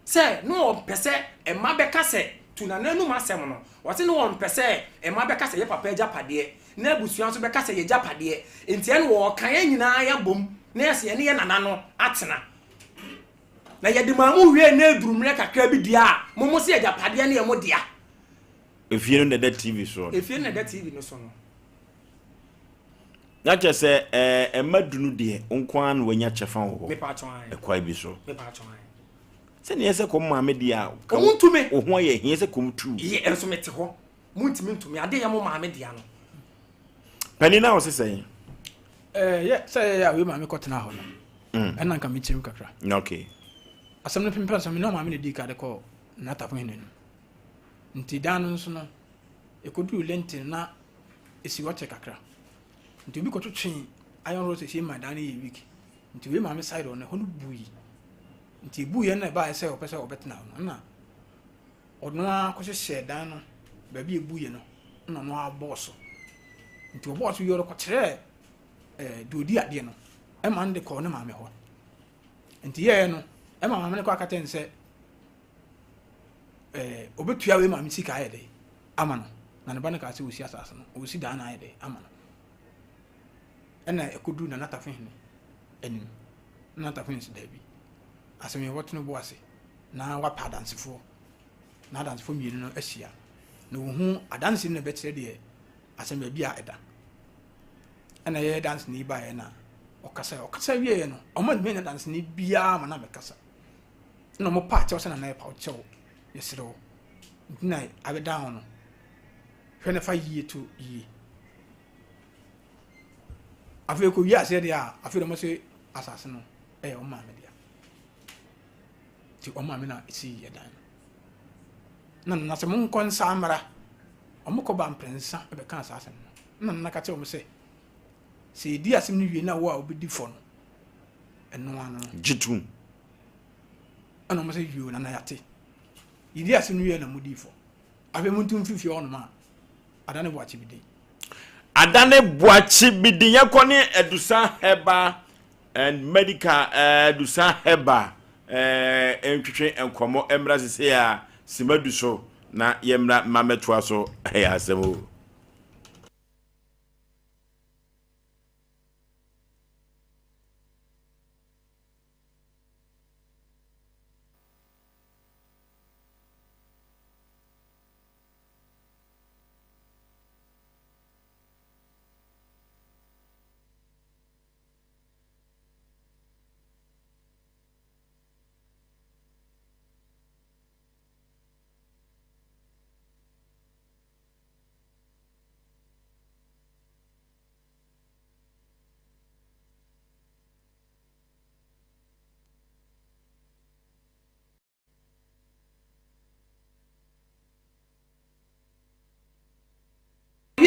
[SPEAKER 2] Sɛ na ɔmpɛ sɛ mma bɛka sɛ, tu Nana anum asɛm no, ɔse na ɔmpɛ sɛ mma bɛka sɛ yɛ papa agyapadeɛ, na abusua nso bɛka sɛ yɛgyapadeɛ. Nti ɛne ɔɔka yɛn nyinaa yɛabom na yɛse yɛne yɛ Nana no atena. Na yɛde maa mo wiee na eduru mmerɛ kakra bi deɛ a, mo mo se agyapadeɛ no yɛ mo dea.
[SPEAKER 1] Efie no na ɛda TV soɔ no.
[SPEAKER 2] Efie no na ɛda TV no so no.
[SPEAKER 1] Na kyerɛ sɛ ɛɛ mma du no deɛ wo nko ara na wanya kyɛfa wɔ hɔ.
[SPEAKER 2] Mepa atwɔn ae.
[SPEAKER 1] Ɛkwan bi so.
[SPEAKER 2] Mepa atwɔn ae.
[SPEAKER 1] Sɛnea ɛsɛ kɔm maame deɛ a.
[SPEAKER 2] Ɔmo ntumi.
[SPEAKER 1] Wo ho ayɛ hia sɛ kɔm tu.
[SPEAKER 2] Yɛ nso mete hɔ. Mo ntumi ntumi. Adeɛ yɛ mo maame dea no.
[SPEAKER 1] Panin na ɔse sɛn?
[SPEAKER 21] Ɛɛ yɛ sɛ yɛ a wei maame kɔtena hɔ no. Mm. Ɛna nka mekyerɛ mu kakra.
[SPEAKER 1] Okay.
[SPEAKER 21] Asɛm no pempɛn so me ne ɔmaame na dii ka de kɔɔ Natafo hene no. Nti dan no nso no, ɛkɔduruu Lenten na ɛsi hɔ kyɛ kakra. Nti obi kɔtwetwee iron rods ɛsie ma dan no yɛ weak. Nti wei maame side hɔ no, ɛhɔ no bui. Nti ɛbuiɛ no na ɛbaeɛ sɛ ɔpɛ sɛ ɔbɛtena hɔ no, ɛna ɔno ara kɔhyehyɛɛ dan no baabi a ɛbuiɛ no, ɛna ɔno ara bɔɔ so. Nti ɔbɔɔ so wie ɔkɔkyerɛɛ eh, deɛ ɔdi adeɛ no, ɛma no de kɔɔ ne maame hɔ. Nti yɛɛ no, ɛma maame no kɔ akata no sɛ, eh, ɔbɛtua wei maame sika ayɛ dɛ ama no. Na ne ba no kaa sɛ ɔsi asase no, ɔsi dan no ayɛ dɛ ama no. Ɛna ɛkɔduru Nana Tafehene anim. Nana Tafehene sɛ daabi, asɛm yi wɔtene bo ase na wapɛ adansefoɔ. Na adansefoɔ mmienu no ahyia. Na wɔhu adanse no na ɛbɛkyerɛ deɛ asɛm baabi a ɛda. Ɛna yɛyɛ danseni baeɛ na ɔkasa ɔkasa wieɛ no ɔmo antumi anya danseni biara ma na mɛkasa ɛna ɔmo pa akyɛw sɛ nana yɛpa ɔkyɛw yɛsrɛ wo nti na abɛda ho no hwɛ na fa yie to yie afei kɔ wie aseɛ deɛ a afei deɛ ɔmo se asase no ɛyɛ ɔmo maame dea nti ɔmo maame na esi yɛ dan no na nana sɛ monkɔ nsa mmra ɔmo kɔ ba mprɛnsa ɛbɛka saa asɛm no Ɛnna Nana ka kyerɛɛ wɔn sɛ, Sɛ yɛdi asɛm no wie na wo a wobɛdi fɔ no, ɛno ano no.
[SPEAKER 1] Gye tom.
[SPEAKER 21] Ɛnna wɔn sɛ, Yoo, Nana yɛate. Yɛdi asɛm no wie na modii fɔ. Afei montu mfiri fie hɔnom a, Adane Boakye bi din.
[SPEAKER 1] Adane Boakye bi din. Yɛnkɔ ne Adusa Herbal and Medical eh, Adusa Herbal eh, ntwetwe nkɔmmɔ mmra sese a sima du so na yɛmmra mma mɛtoa so ɛyɛ asɛm o.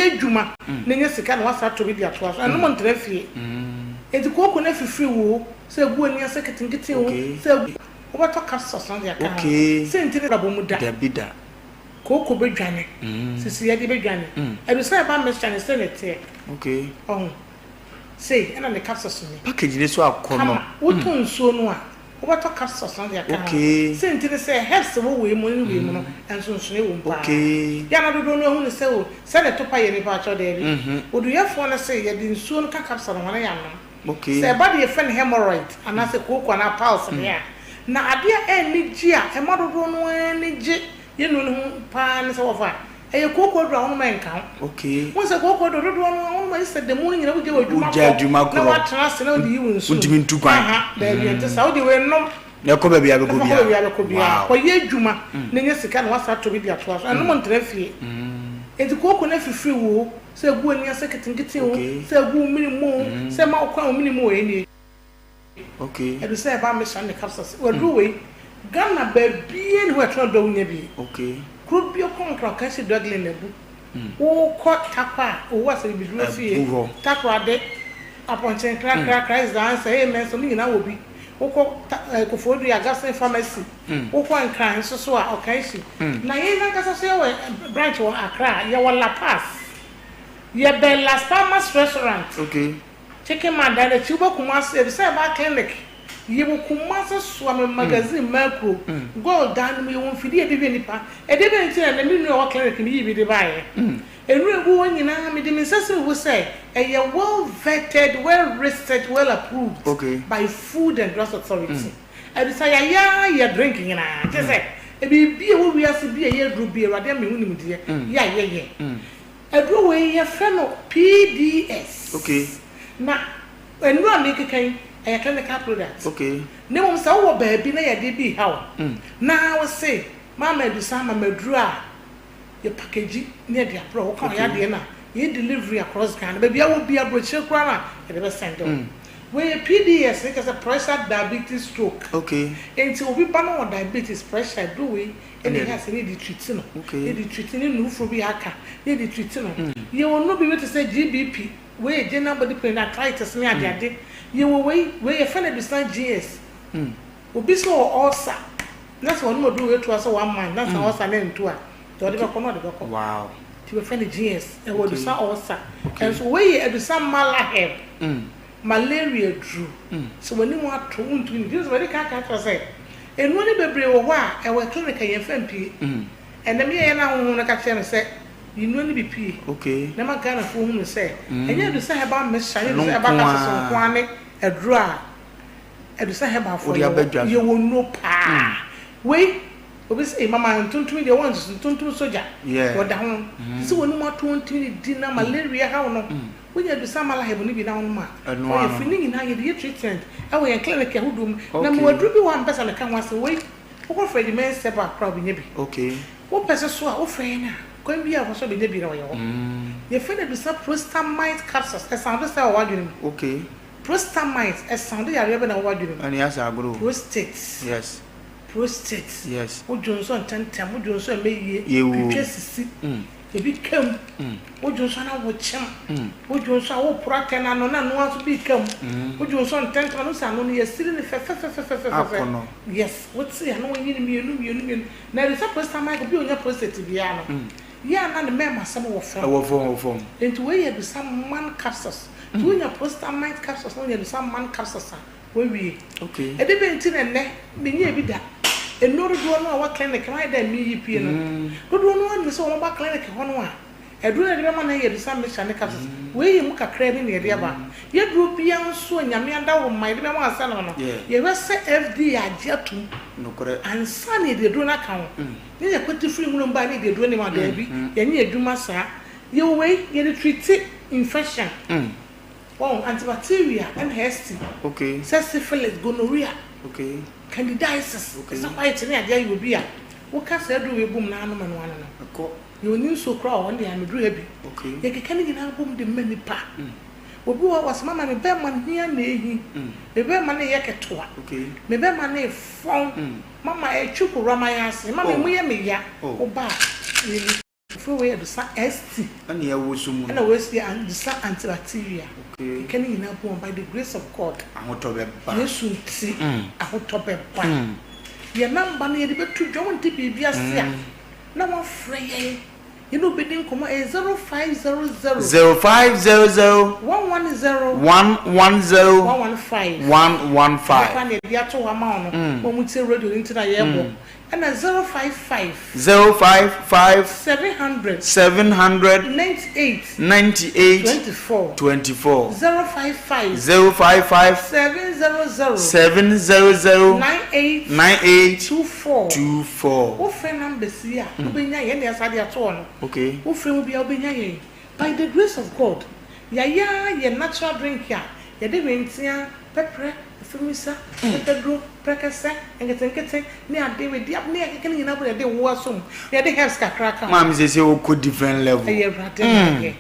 [SPEAKER 19] Kɔyɛ adwuma na nya sika na woasan atɔ bi de atoa so. Ɛnom ntra fie. Enti kooko no afifiri wo o, sɛ agu w'ani ase nketenkete o, sɛ agu. Wobɛtɔ capsules no de aka ho. Sɛ nti ne abrabɔ mu da.
[SPEAKER 17] Dabi da.
[SPEAKER 19] Kooko bɛdwane. Sisi yɛde bɛdwane. Ɛdu sɛ ɛba mixture no sei na ɛteɛ. Ɔho. Sei ɛna ne capsules ni.
[SPEAKER 17] Package no so akɔ no.
[SPEAKER 19] Kama. Wotɔ nsuo no a, wobɛtɔ capsules no de aka ho. Sei nti ne sɛ herbs wɔ wei mu ne wei mu no, nsonsonoe wɔ mu paa. Yɛ a na dodoɔ no ahu no sɛ o, sɛ ne topa yɛ nipa akyɛw, daabi. Oduyɛfoɔ no se yɛde nsuo no ka capsule no ho na yɛanom. Sɛ ɛba deɛ yɛfrɛ no hemorrhoid anaasɛ kooko anaa piles deɛ a, na adeɛ a ɛnni gye a ɛma dodoɔ no ara ani gye yɛn nnuro no ho pa ara ne sɛ wɔfa a, ɛyɛ kooko aduro a wonom a ɛnka ho. Wohu sɛ kooko aduro dodoɔ no ara wonom a gye sɛ da mu no nyinaa wogya w'adwuma kɔ na woatena ase na wode yi wo nsuo. Aha, daabi ɛnte saa. Wode wei nom
[SPEAKER 17] Na ɛkɔ baabi a bɛkɔ
[SPEAKER 19] na fa kɔ baabi a bɛkɔ biara.
[SPEAKER 17] Wow.
[SPEAKER 19] Kɔyɛ adwuma na nya sika na woasan atɔ bi de atoa so. Ɛnom ntena fie. Enti kooko no afifiri wo o, sɛ egu w'ani ase nketenkete o, sɛ egu wo mene mu o, sɛ ɛma wo kwan wo mene mu o, ɛnnie. Ɛdu sɛ ɛba mmɛhyɛ ne capsules. Waduru wei, Ghana baabiara nni hɔ a ɛtɔn aduru a wonnya bi. Kuro bi kɔ Nkran Ɔkansi Drug Lane abu. Wokɔ Tarkwa a, Owu Asɛm Bibiduro Fie, Takoradi, Apɔnkye Nkrakra, Christ the Answer, Amen so, ne nyinaa wɔ bi. Wokɔ ta eh, Koforidua, Augustine Pharmacy, wokɔ Nkran nso so a, Ɔkanhyi. Na yɛn ankasa nso yɛwɔ eh, branch wɔ Accra, yɛwɔ La Paz. Yɛbɛn Las Palmas Restaurant.
[SPEAKER 17] Okay.
[SPEAKER 19] Chicken Man dan n'akyi, wobɛ Kumasi, Ebisa Herbal Clinic. Yɛwɔ Kumasi Soame Magazine Makuro, Gold dan no mu, yɛwɔ mfidie a yɛde hwɛ nnipa. Ɛdeɛ bɛn nti na ɛnnɛ me nua a ɔwɔ clinic no yii bi de baeɛ? Nnuro a ɛgu hɔ nyinaa, mede me nsa si me bo sɛ ɛyɛ well vetted, well researched, well approved by Food and Drugs Authority. Ɛde sɛ yɛayɛ ara yɛ drink nyinaa, kyerɛ sɛ biribi a ɛwɔ wiase bi a ɛyɛ aduro bi, Awurade ama yɛn ho nimdeɛ yɛ a yɛyɛ. Aduro wei yɛfrɛ no PDS. Na nnuro a merekeka yi, ɛyɛ clinical product. Na mmom sɛ wowɔ baabi na yɛde bi reha wo, na wose Mama Adusa ama me aduro a, yɛ package na yɛde abrɛ wo, woka wo yadeɛ no a, yɛyɛ delivery across Ghana, baabi a wowɔ biara, aburokyire koraa no a, yɛde bɛ send wo. Wei yɛ PDS, ne kyerɛ sɛ pressure, diabetes, stroke. Enti obi ba na ɔwɔ diabetes, pressure, aduro wei na ɛhia sɛ ne yɛde treat no, ne yɛde treat ne nnurufo bi aka, ne yɛde treat no. Yɛwɔ nnuro bi te sɛ GBP, wei yɛ general body pain, arthritis ne adeade. Yɛwɔ wei, wei yɛfrɛ no Adusan GS. Obi sɛ ɔwɔ ulcer, na sɛ ɔnom aduro wei toa so one month na sɛ ulcer no antu a, deɛ ɔde bɛkɔ no ɔde bɛkɔ.
[SPEAKER 17] Wow.
[SPEAKER 19] Nti wɔfrɛ no GS, ɛwɔ adusa ulcer. Ɛnso wei yɛ adusa malaheb, malaria duro. Sɛ w'anim ato wontumi nni. Nti madi kan aka akyerɛ wo sɛ, nnuro no bebree wɔ hɔ a ɛwɔ clinic a yɛmfa mpue. Ɛnnɛ meyɛeɛ na honhom no ka kyerɛɛ me sɛ yi nnuro no bi pue na ma Ghanafoɔ hunu sɛ ɛnyɛ adusa herbal mixture ne adusa herbal capsules nko ara ne aduro a Adusa herbal foɔ yɛwɔ yɛwɔ nnuro paa wei obi sɛ mama ntontom deɛ wɔn nsusu ntontom sogya wɔda ho te sɛ wɔn mu ato wɔn tumi ne di na malaria haw no wonya adusa malaheb no bi na wɔn a wɔyɛ firi ne nyinaa yɛde yɛ treatment ɛwɔ yɛn clinic ahodoɔ mu na mewɔ aduro bi wɔ a mpɛ sɛ meka ho asɛm wei wokɔ frɛ de mɛnsɛ ba koraa wobɛnya bi wopɛ sɛ so a wofrɛ yɛn a kwan bi a wɔsɔ bɛnya bi na wɔyɛ hɔ yɛfrɛ no adusa prostamite capsules ɛsan do sɛ wɔ w'adwene mu. Prostamite, ɛsan do yareɛ bɛ na ɛwɔ w'adwene mu?
[SPEAKER 17] Ɛne asɛ agorɔ o.
[SPEAKER 19] Prostate.
[SPEAKER 17] Yes.
[SPEAKER 19] Prostate.
[SPEAKER 17] Yes.
[SPEAKER 19] Wo dwonsɔ ntɛntɛm, wo dwonsɔ ɛmɛ yie.
[SPEAKER 17] Yewoo.
[SPEAKER 19] Twitwa sisi. Ebi ka mu. Wo dwonsɔ na wo kyem. Wo dwonsɔ a wo poro atɛ no ano na ano ara nso bi ka mu. Wo dwonsɔ ntɛntɛm ano sɛ ano no yɛsiri no fɛfɛfɛfɛfɛfɛ.
[SPEAKER 17] Akɔnɔ.
[SPEAKER 19] Yes, wo te ano yi no mmienu mmienu mmienu. Na ɛde sɛ prostamite obi a onya prostate biara no. Yɛ a na ne mmarima asɛm wɔ fam.
[SPEAKER 17] Ɛwɔ fam, ɛwɔ fam.
[SPEAKER 19] Enti wei yɛ adusa man capsules. Nti wonya prostamite capsules na wonya adusa man capsules a, woawie.
[SPEAKER 17] Okay.
[SPEAKER 19] Ɛde bɛn nti na ɛnnɛ menyɛɛ bi da? Nnuro dodoɔ no a ɛwɔ clinic no ayɛ dɛ meyi pie no, dodoɔ no ara nim sɛ wɔba clinic hɔ no a, aduro no a yɛde bɛma no yɛ adusa mixture ne capsules. Wei yɛ mu kakraa bi na yɛde aba. Yɛduro biara nso a Nyame adaworo ma yɛde bɛma ansa na no, yɛhwɛ sɛ FDA agye atom ansa na yɛde aduro no aka ho. Ne yɛ kwati firi nwura mu ba ne yɛde aduro ne ma daabi yɛnyɛ adwuma saa yɛwɔ wei yɛde treat infection wɔn antibacteria ɛna ɛsi sɛ syphilis gonorrhea candidiasis ɛsɛ white ne adeɛ ayɛ obi a woka saa aduro wei bom na anom ɛno ano no yɛ oni nsuo koraa wɔ hɔ ne ameduru ha bi yɛkeka ne nyinaa bom de ma nipa obi wɔ hɔ wɔsɛ mama me bɛrima no hia na ehi me bɛrima no yɛ ketewa me bɛrima no efɔn Mama ɛtwi kowura mayɛ ase mama emu yɛ me ya wo ba a yɛni. Afei wei yɛ Dusa ST.
[SPEAKER 17] Ɛna ɛwoso mu no.
[SPEAKER 19] Ɛna wei nso yɛ Dusa antibacteria.
[SPEAKER 17] Okay.
[SPEAKER 19] Keka ne nyinaa bom by the grace of God.
[SPEAKER 17] Ahotɔ bɛba.
[SPEAKER 19] Yesu nti ahotɔ bɛba. Yɛn number no yɛde bɛto dwa wonte biribi ase a na wafrɛ yɛn. Yɛne wo bɛdi nkɔmmɔ ɛyɛ 0500.
[SPEAKER 17] 0500.
[SPEAKER 19] 110.
[SPEAKER 17] 110.
[SPEAKER 19] 115.
[SPEAKER 17] 115.
[SPEAKER 19] Ɛno koraa na yɛde ato hɔ ama wo no. Ma wɔntie radio no nti na yɛrebɔ. Ɛna 055.
[SPEAKER 17] 055.
[SPEAKER 19] 700.
[SPEAKER 17] 700.
[SPEAKER 19] 98.
[SPEAKER 17] 98.
[SPEAKER 19] 24.
[SPEAKER 17] 24.
[SPEAKER 19] 055.
[SPEAKER 17] 055.
[SPEAKER 19] 700.
[SPEAKER 17] 700.
[SPEAKER 19] 98.
[SPEAKER 17] 98.
[SPEAKER 19] 24.
[SPEAKER 17] 24.
[SPEAKER 19] Wofrɛ numbers yi a, wobɛnya yɛn na yɛasan de ato hɔ no.
[SPEAKER 17] Okay.
[SPEAKER 19] Wofrɛ mu biara wobɛnya yɛn. By the grace of God, yɛayɛ ara yɛ natural drink a yɛde hwentia, pɛprɛ, afimisa, akakaduro, prɛkɛsɛ, nketenkete ne ade wedeɛ ne akeka ne nyinaa bɔ na yɛde wo aso mu na yɛde herbs kakra ka ho.
[SPEAKER 17] Maame sese wokɔ different level.
[SPEAKER 19] Ɛyɛ Awurade na ayɛ.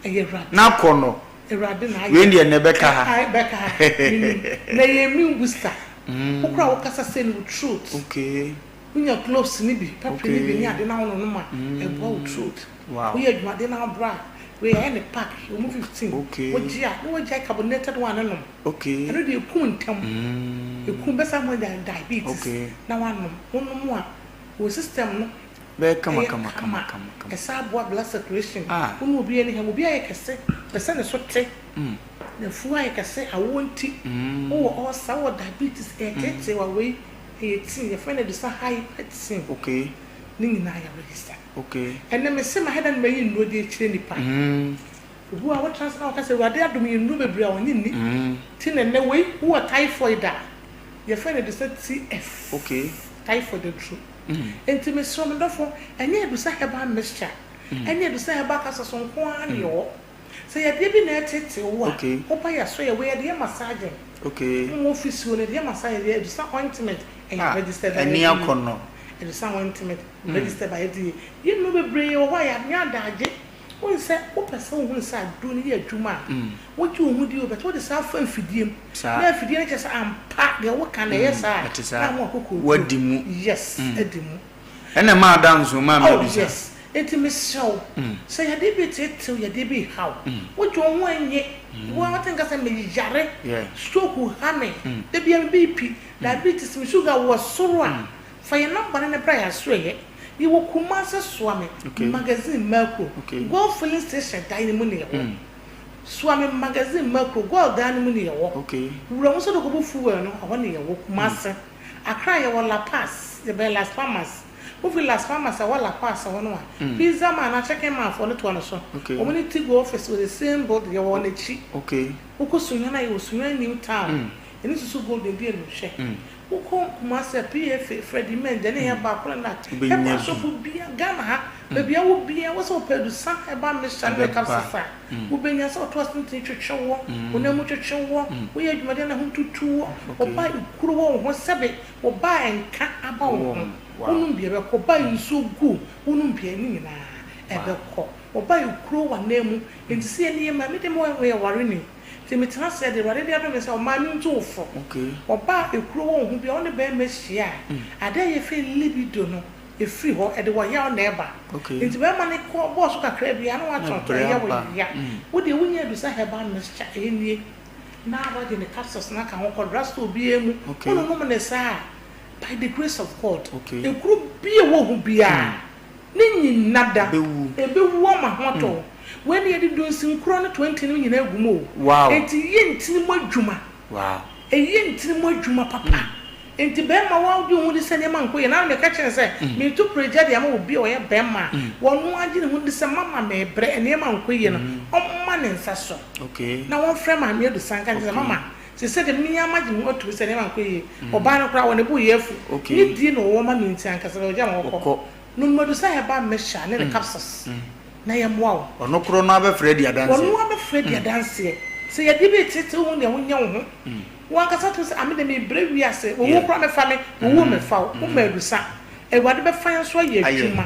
[SPEAKER 19] Ɛyɛ Awurade.
[SPEAKER 17] Na kɔ no.
[SPEAKER 19] Awurade na ayɛ.
[SPEAKER 17] Wei deɛ na ɛbɛka ha.
[SPEAKER 19] Ɛbɛka ha. Menim. Na ɛyɛ immune booster. Wo koraa wokasa sei no wo throat.
[SPEAKER 17] Okay.
[SPEAKER 19] Wonya cloves no bi, pepper no bi ne ade na wononom a, ɛboa wo throat. Woyɛ adwumaden na wobrɛ a, wei yɛayɛ no pack, ɛwɔ mu 15. Wogye a, na woagyae carbonated one no nom. Ɛno deɛ ɛkum ntɛm. Ɛkum, bɛsa ama woanya diabetes na woanom. Wonom a, wo system no
[SPEAKER 17] Bɛyɛ
[SPEAKER 19] ɛyɛ
[SPEAKER 17] kama kama
[SPEAKER 19] kama.
[SPEAKER 17] kama kama.
[SPEAKER 19] Ɛsan boa blood circulation.
[SPEAKER 17] Ah.
[SPEAKER 19] Wo ne obi ani ha, obi ayɛ kɛse, pɛ sɛ ne so te. N'afuo ayɛ kɛse, awoɔ nti. Wowɔ ulcer, wowɔ diabetes, ɛreteetee wo a, wei ɛyɛ tea, yɛfrɛ no adusa hypertension.
[SPEAKER 17] Okay.
[SPEAKER 19] Ne nyinaa yɛ register.
[SPEAKER 17] Okay.
[SPEAKER 19] Ɛnɛ mese mahɛ da na mayi nnuro de akyerɛ nipa.
[SPEAKER 17] Mm.
[SPEAKER 19] Obi wɔ hɔ a wotena ase na wɔka sɛ Awurade adom yɛ nnuro bebree a ɔnye nni.
[SPEAKER 17] Mm.
[SPEAKER 19] Ti na ɛnɛ wei wowɔ typhoid a yɛfrɛ no adusa TF.
[SPEAKER 17] Okay.
[SPEAKER 19] Typhoid aduro.
[SPEAKER 17] Mm.
[SPEAKER 19] Enti mesrɛ mo dɔfo ɛnyɛ adusa herbal mixture
[SPEAKER 17] Mm.
[SPEAKER 19] ɛne adusa herbal capsules nko ara na yɛwɔ. Sɛ yadeɛ bi na ɛreteetee wo a,
[SPEAKER 17] Okay.
[SPEAKER 19] woba yɛ so yɛ wei yɛde yɛ massaging.
[SPEAKER 17] Okay.
[SPEAKER 19] Mo wɔ office hɔ no yɛde yɛ massage yɛde adusa ointment ɛyɛ
[SPEAKER 17] Ah,
[SPEAKER 19] registered by
[SPEAKER 17] ani
[SPEAKER 19] FDA.
[SPEAKER 17] akɔnnɔ.
[SPEAKER 19] Adusa ointment registered by FDA. Yɛ nnuro bebree wɔ hɔ a yɛanyɛ adagye. Wohu sɛ wopɛ sɛ wohunu sɛ aduro no yɛ adwuma a, wogye wo ho di o but wode saa fa mfidie mu
[SPEAKER 17] Saa.
[SPEAKER 19] na afidie no kyerɛ sɛ ampa deɛ woka no ɛyɛ saa a,
[SPEAKER 17] Ɛte saa.
[SPEAKER 19] na ama wakɔkɔ oduro.
[SPEAKER 17] Wadi mu.
[SPEAKER 19] Yes, adi mu.
[SPEAKER 17] Ɛna ɛma ada nso maa
[SPEAKER 19] Oh
[SPEAKER 17] mabisa.
[SPEAKER 19] yes, enti mesrɛ wo, sɛ yadeɛ bi reteetee wo, yadeɛ bi reha wo, wogye wo ho nnye, wo ara wote nka sɛ meyare, stroke ha me, da biara me BP, diabetes, me sugar wɔ soro a, fa yɛn number no na bra yɛn asoɛeɛ. Yɛwɔ Kumasi Soame Magazine Makro, Gold Filling Station dan no mu na yɛwɔ. Soame Magazine Makro, Gold dan no mu na yɛwɔ. Wura mu sɛ wode kɔbɔ fuel no, ɛhɔ na yɛwɔ, Kumasi. Accra yɛwɔ La Paz, yɛbɛn Las Palmas. Wofi Las Palmas a ɛwɔ La Paz hɔ no a, Pizza Man anaa Chicken Man foɔ no toa no so. Wɔn ne Tigo office wɔ the same building, yɛwɔ wɔn akyi. Wokɔ Sunyani a, yɛwɔ Sunyani New Town, yɛne Susu Golden di animhwɛ. Wokɔ Kumasi a, PFA, Freddie Mende ne Herbal Kolanut, Herbal shop biara, Ghana ha, baabi a wowɔ biara, wo sɛ wopɛ adusa herbal mixture ne ne capsules a, Wobɛnya sɛ ɔto asentene twetwe woɔ, wo nan mu twetwe woɔ, woyɛ adwumaden na ho tutu woɔ, ɔba a ekuro wɔ wo ho sɛbe ɔba a nka aba wo ho, wonom bi ɛbɛkɔ, ɔba a nsuo gu wo, wonom bi a ne nyinaa ɛbɛkɔ, ɔba a ekuro wɔ w'anan mu, enti sɛ yɛne yɛ maame deɛ meyɛ wareni, nti metena ase a deɛ Awurade de adom me sɛ ɔmaa me ntu wo fo, ɔba a ekuro wɔ wo ho biara wo ne barima hyia a, adeɛ a yɛfrɛ libido no Ɛfiri hɔ, ɛde ɔyaw na ɛba. Nti bɛrima no kɔ bɔɔ so kakra bi a na watɔntɔn, ɛyɛ wo ya. Wo deɛ wonya adusa herbal mixture, ɛyɛ nie, na wagye ne capsules no aka ho, kɔ drug store biara mu, wononom no saa a, by the grace of God, ekuro bi a ɛwɔ ho biara, ne nyina da, ɛbɛwu ama ho atɔ wo. Wei no yɛde dunsinkuro ne 20 no nyinaa agu mu o. Enti yɛ ntini mu adwuma. Ɛyɛ ntini mu adwuma papa. Enti bɛrima woagye wo ho di sɛ nneɛma nkɔ yie? Na meka kyerɛ no sɛ, meretu pragya de ama obi a ɔyɛ bɛrima a ɔno ara gye ne ho di sɛ mama merebrɛ, nneɛma nkɔ yie no, ɔmma ne nsa so na wɔmfrɛ Maame Adusa nka nkyerɛ sɛ, Mama, seesei de me ara magye me ho atom sɛ nneɛma nkɔ yie. Ɔbaa no koraa, wɔ ne bo reyɛ afu. Ne die na ɔwɔ ma me nti ankasa na ɔgya me hɔ kɔ. Nom Adusa herbal mixture ne ne capsules na yɛmmoa wo.
[SPEAKER 17] Ɔno korɔ no ara bɛfrɛ adi adanseɛ.
[SPEAKER 19] Ɔno ara bɛfrɛ adi adanseɛ. Sɛ yadeɛ bi reteetee wo, wohu deɛ wonyɛ wo ho. Wo ankasa tumi sɛ, Ah, me deɛ merebrɛ wiase, owuo koraa mɛfa me, owuo mmɛfa wo, woma adusa. Awurade bɛfa yɛn nso ayɛ adwuma.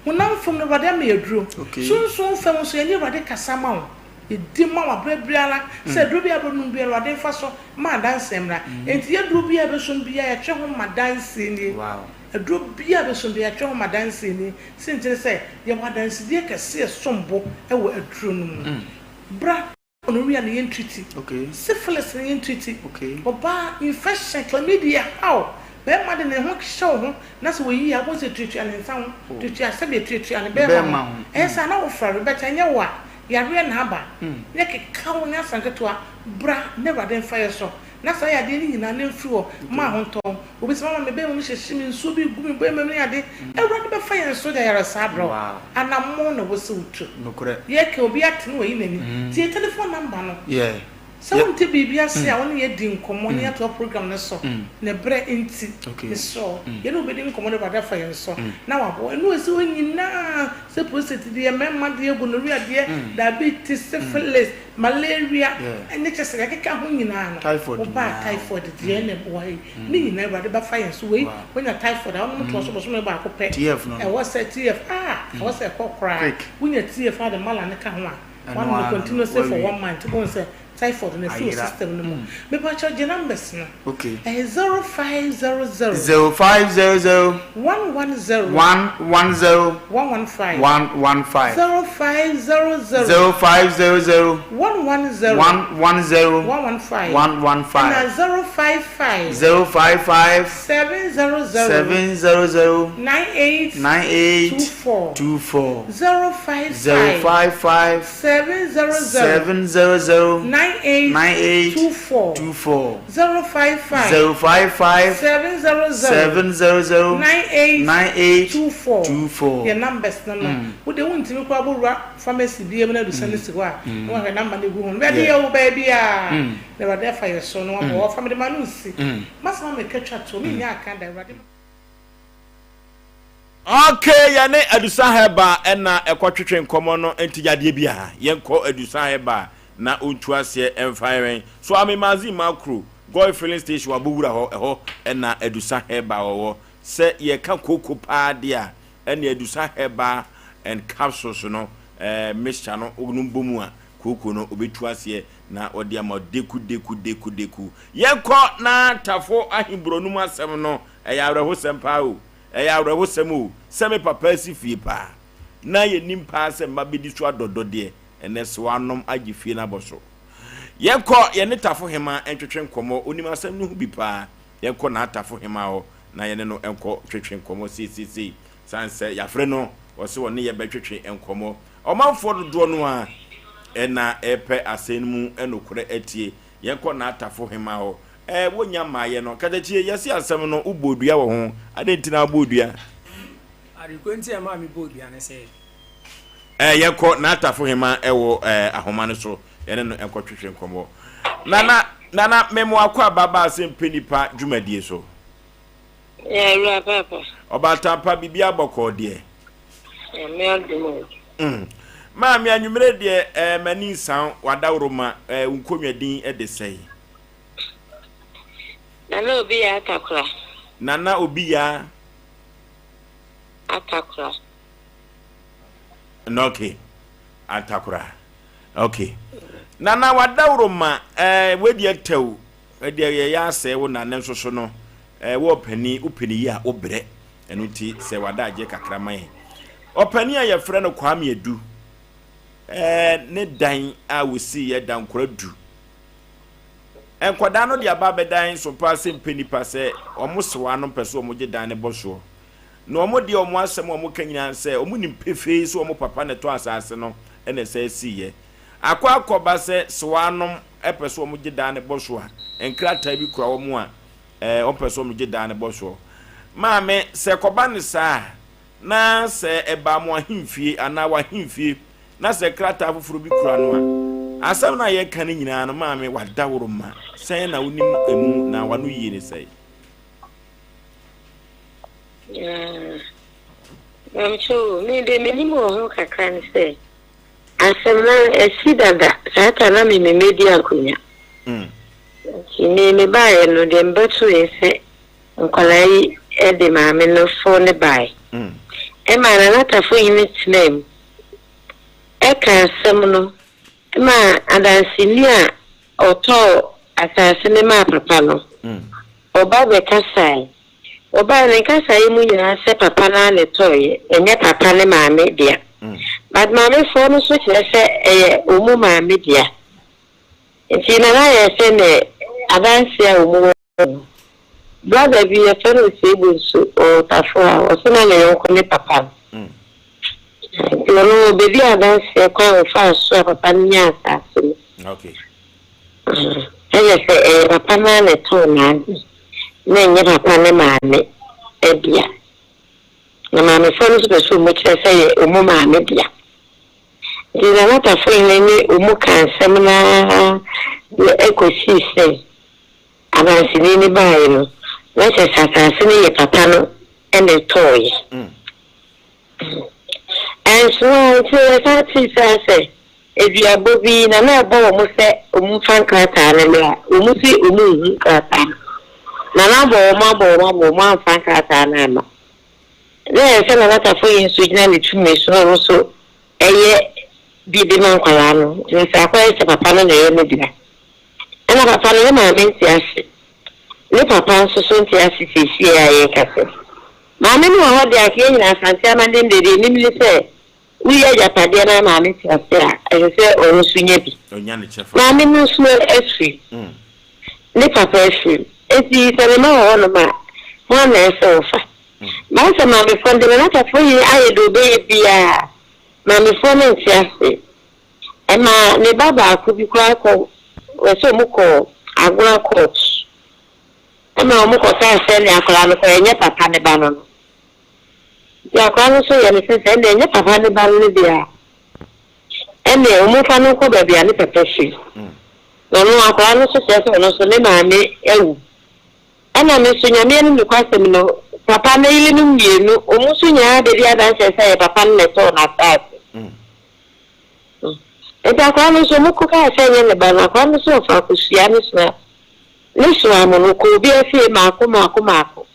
[SPEAKER 19] Honam fam no, Awurade ama yɛn aduro. Sunsum fam nso, yɛne Awurade kasa ma wo. Yɛdi ma wo aberɛ biara sɛ aduro biara a wobɛnom biara, Awurade mfa so ma adanseɛ mmra. Enti yɛn aduro biara a yɛbɛsom biara, yɛtwe ho ma adanseɛ nie. Aduro biara a ɛbɛsom biara, yɛatwerɛ ho ma adanseɛ ni. Sɛ nti ne sɛ, yɛwɔ adansedie kɛseɛ a ɛsom bo wɔ aduro no mu. Bra. Gonorrhea no yɛn treati, syphilis no yɛn treati, ɔbaa infection, chlamydia, how bɛɛma de ne ho hyɛ wo ho na sɛ oyi a wobɛhu sɛ etuatua ne nsa ho, tuatua sɛdeɛ etuatua ne bɛɛma ho, ɛyɛ saa na wo fɛre but ɛnyɛ wo a, yareɛ na aba, na ɛkeka wo nyɛ asɛm ketewa, bra na Awurade mfa yɛ so na saa yadeɛ no nyinaa no mfiri hɔ mma ho ntɔ wo. Obi sɛ mama me bɛɛma mu hyehye me, nsuo bi gu me bɛɛma mu ne ade, Awurade bɛfa yɛn so de ayaresa abrɛ wo. Anammɔn na ɛwɔ sɛ wotu. Yɛka obi ate na wayi n'ani. Tie telephone number no. Sɛ wonte biribi ase a, wo ne yɛn di nkɔmmɔ na yɛatoa program no so. Na berɛ nti, mesrɛ wo, yɛne wo bɛdi nkɔmmɔ na Awurade afa yɛn so na waboa. Ɛno a ɛsi hɔ nyinaa, sɛ prostate deɛ, mmarima deɛ, gonorrhea deɛ, diabetes, syphilis, Malaria ne kyɛ sɛ deɛ ɛkeka ho nyinaa no, wo ba a typhoid deɛ na ɛwɔ ha yi, ne nyinaa Awurade bɛfa yɛn so. Wei wonya typhoid a wonom toa so bosome baako pɛ, ɛwɔ sɛ TF ah ɛwɔ sɛ ɛkɔ koraa. Wonya TF a de mala no ka ho a, woanom no continuously for one month, wobɛhu sɛ typhoid no afiri wo system no mu. Mepakyɛw gye numbers no. Ɛyɛ 0500.
[SPEAKER 17] 0500.
[SPEAKER 19] 110.
[SPEAKER 17] 110.
[SPEAKER 19] 115.
[SPEAKER 17] 115.
[SPEAKER 19] 0500.
[SPEAKER 17] 0500.
[SPEAKER 19] 110.
[SPEAKER 17] 110.
[SPEAKER 19] 115.
[SPEAKER 17] 115.
[SPEAKER 19] Ɛna 055.
[SPEAKER 17] 055.
[SPEAKER 19] 700.
[SPEAKER 17] 700.
[SPEAKER 19] 98.
[SPEAKER 17] 98.
[SPEAKER 19] 24.
[SPEAKER 17] 24.
[SPEAKER 19] 055.
[SPEAKER 17] 055.
[SPEAKER 19] 700.
[SPEAKER 17] 700.
[SPEAKER 19] 98.
[SPEAKER 17] 98.
[SPEAKER 19] 24.
[SPEAKER 17] 24.
[SPEAKER 19] 055.
[SPEAKER 17] 055.
[SPEAKER 19] 700.
[SPEAKER 17] 700.
[SPEAKER 19] 98.
[SPEAKER 17] 98.
[SPEAKER 19] 24.
[SPEAKER 17] 24.
[SPEAKER 19] Yɛ numbers no no. Wo deɛ wontumi koraa bɔ wura pharmacy biara mu na adusa no si hɔ a, na wahwɛ number no egu ho no. Baabi yɛ wo baabi a. Na Awurade afa yɛ so na wabɔ hɔ. Fa mede ma no nsi. Masɛm a meka twa toɔ, mennya aka da. Awurade.
[SPEAKER 1] Ok yɛne Adusa Herbal ɛna ɛkɔ twetwe nkɔmɔ no nti yadeɛ bi a yɛnkɔ Adusa Herbal na ɔntu aseɛ ɛmfa yɛn so Amemazi Makro Goil filling station wabɔ wura hɔ ɛhɔ ɛna Adusa Herbal ɔwɔ sɛ yɛka koko paa deɛ a ɛne Adusa Herbal and capsules no ɛɛ mixture no wonom bɔ mu a koko no ɔbɛtu aseɛ na ɔde ama deku deku deku deku yɛnkɔ na Tafo Ahenborɔnum asɛm no ɛyɛ awerɛhosɛm paa o. Ɛyɛ awerɛhosɛm o, sɛ me papa asi fie paa, na yɛnim paa sɛ mma bɛdi so adɔdɔ deɛ, ɛnnɛ Sewanom agye fie no abɔ so. Yɛnkɔ yɛne Tafo Hemaa ntwetwe nkɔmmɔ, ɔnim asɛm no ho bi paa. Yɛnkɔ Naa Tafo Hemaa hɔ na yɛne no nkɔ twetwe nkɔmmɔ seisei, sane sɛ yɛafrɛ no, ɔse ɔne yɛn bɛtwetwe nkɔmmɔ. Ɔmanfoɔ dodoɔ no ara na ɛrepɛ asɛm no mu nokorɛ atie. Yɛnkɔ Naa Tafo Hemaa hɔ Ɛɛ wonya mmaeɛ no. Katakyie, yɛse asɛm no wobɔɔ dua wɔ ho, adɛn nti na wobɔɔ dua?
[SPEAKER 2] Adekorɔ nti a ɛmaa mebɔɔ dua ne sɛ.
[SPEAKER 1] Ɛɛ yɛnkɔ N'Atafo Hema wɔ ɛɛ ahoma no so, yɛne no nkɔ twetwe nkɔmmɔ. Nana, Nana, memo akwaaba ba Asɛmpɛ Nipa dwumadie so.
[SPEAKER 6] Yɛ awura paapa.
[SPEAKER 1] Ɔbaatampa, biribiara bɔkɔɔ deɛ?
[SPEAKER 6] Nyame adom o.
[SPEAKER 1] Mm. Maame, anwummere deɛ ɛɛ m'ani nsa wo, w'adaworoma, ɛɛ wo nkonnwa din de sɛn?
[SPEAKER 6] Nana Obi Yaa Atakora.
[SPEAKER 1] Nana Obi Yaa.
[SPEAKER 6] Atakora.
[SPEAKER 1] No, okay. Atakora. Okay. Nana wadaworo ma eh wedi atɛw ɛdeɛ yɛyɛ asɛe wo na ne nso so no eh wɔ ɔpani wopɛ ne yi a wobrɛ ɛno nti sɛ wada agye kakra ma yɛn ɔpani a yɛfrɛ no Kwame Adu eh ne dan a wɔsii yɛ dankora du Nkwadaa no de aba abɛdan so paa sɛ mpɛ nipa sɛ wɔn sewa no mpɛ sɛ wɔn gye dan no bɔ soɔ. Na wɔn deɛ wɔn asɛm a wɔn ka nyinaa sɛ wɔn nim pefee sɛ wɔn papa na ɛtɔ asaase no na ɛsɛ siiɛ. Akɔ akɔba sɛ sewa nom pɛ sɛ wɔn gye dan no bɔ so a, nkrataa bi kura wɔn a ɛɛ wɔn pɛ sɛ wɔn gye dan no bɔ soɔ. Maame, sɛ ɛkɔba no saa a, na sɛ ɛbaa mo ahemfie anaa w'ahemfie na sɛ krataa foforɔ bi kura no a, asɛm no a yɛreka no nyinaa no, maame, w'adaworoma, sɛn na wonim emu na w'ano yie ne sɛn?
[SPEAKER 6] Mamkyɛ me de menim wɔ ho kakra ne sɛ asɛm no asi dada saa ta na me memɛdi akonnwa mm. nti me mebaeɛ no deɛ mebɛtoeɛ sɛ nkwadaa yi de maame no fo ne bae mm. ɛma Nana Tafohene tenaa mu Ɛka asɛm no maa adanseni a ɔtɔɔ asase no maa papa no, ɔba bɛkasae. Wɔbaeɛ no nkasaeɛ mu nyinaa sɛ papa no ara na ɛtɔeɛ, ɛnyɛ papa ne maame dea. But maamefoɔ no nso kyerɛ sɛ ɛyɛ wɔn maame dea. Nti Nana ayɛ sɛ ne adanseɛ a wɔn wɔ no. Brother bi yɛfrɛ no Osei Bonsu, ɔwɔ Tafo a, ɔse na ne yɔnko ne papa no. Nti ɔno ɔbɛdi adanseɛ kwan a ɔfaa so a papa no nyaa asaase no.
[SPEAKER 1] Okay.
[SPEAKER 6] Ɛyɛ sɛ ɛyɛ papa no ara na ɛtɔɔ n'ade, na ɛnyɛ papa ne maame dea. Na maamefoɔ no nso pɛ sɛ wɔkyerɛ sɛ ɛyɛ wɔn maame dea. Nti Nana Tafohene ne wɔn kaa nsɛm no ara de kɔsii sɛ adanseni no baeɛ no, na kyerɛ sɛ asase no yɛ papa no na ɛtɔeɛ. Ɛnsonoa nti yɛsan tee saa sɛ aduabɔ bi na na ɛbɔ wɔn sɛ wɔmfa nkrataa no mmra. Wɔn se wɔn nhu nkrataa no. Na na abɔ wɔn abɔ wɔn abɔ wɔn amfa nkrataa no amma. Na ɛyɛ sɛ Nana Tafo yi nso gyina ne tumi so na ɔno nso ɛyɛ bi de ma nkwadaa no. Nti no sɛ akɔyɛ sɛ papa no na ɛyɛ ne dea. Ɛna papa no ne maame nte ase. Ne papa nso so nte ase seesei a yɛrekasa yi. Maame no wɔ hɔ deɛ anka yɛn nyinaa Asante amanneɛ mu deɛ deɛ yɛnim ne sɛ woyi agyapadeɛ na maame te ase a ɛsɛ sɛ ɔno nso nya bi. Maame no nso afiri mu, ne papa afiri mu, enti sɛ ne mma wɔ hɔnom a hwan na ɛsɛ sɛ ɔfa? Mayɛ sɛ maamefoɔ no deɛ Nana Tafoɔ yi ayɛ deɛ ɔbɛyɛ biara maamefoɔ no nte ase. Ɛmaa ne ba baako bi koraa kɔ ɛsɛ wɔkɔ Agona court. Ɛna wɔn kɔ kaa sɛ nea akwadaa no kɔ ɛnyɛ papa ne ba no no. Nti akwadaa no nso yɛ ne sɛ sɛ ɛnna ɛnyɛ papa ne ba no no deɛ a, ɛnna wɔn mfa no nkɔ baabi a ne papa firi. Na ɔno akwadaa no nso kyerɛ sɛ ɔno nso ne maame awu. Ɛna me nso Nyame anim nokwasɛm no, papa no yerenom mmienu, wɔn nso nyinaa bɛdi adanseɛ sɛ ɛyɛ papa no na ɛtɔɔ n'asaase. Nti akwadaa no nso wɔn kɔ kaa sɛ ɛnyɛ ne ba no, akwadaa no nso ɔfa akosua ne sua. Ne soa mu no, ɔkɔɔ obiara fie mmaako mmaako mmaako.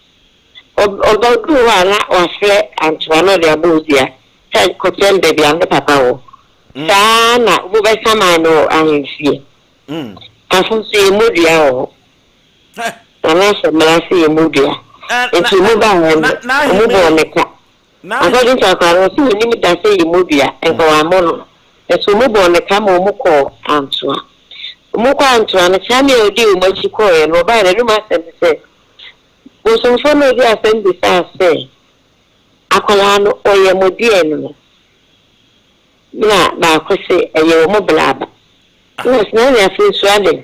[SPEAKER 6] Ɔbɛduu hɔ a, na wafrɛ Antoa na ɔde abɔ odua sɛ kɔkyerɛ no baabi a ne papa wɔ. Saa ara na wobɛsaman no wɔ ahemfie. Kafo nso yɛmmɔ dua wɔ hɔ. Nana hyɛ mmara sɛ yɛmmɔ dua. Nti wɔbaeɛ no, wɔbɔɔ me ka. According to akwadaa no, ɔse ɔnnim da sɛ yɛmmɔ dua, nka wammɔ no. Nso wɔbɔɔ no ka ma wɔkɔɔ Antoa. Wɔkɔɔ Antoa no, Kyame a ɔdii wɔn akyi kɔeɛ no, ɔbaeɛ no, n'anom asɛm ne sɛ, Bosomfoɔ no a ɔdii asɛm bisaa sɛ, Akwadaa no, ɔyɛ mo deɛn no? Ɛnna baako se, Ɛyɛ wɔn bra aba. Ɛnna ɔse, Na ɛnneɛ afei nso adɛn?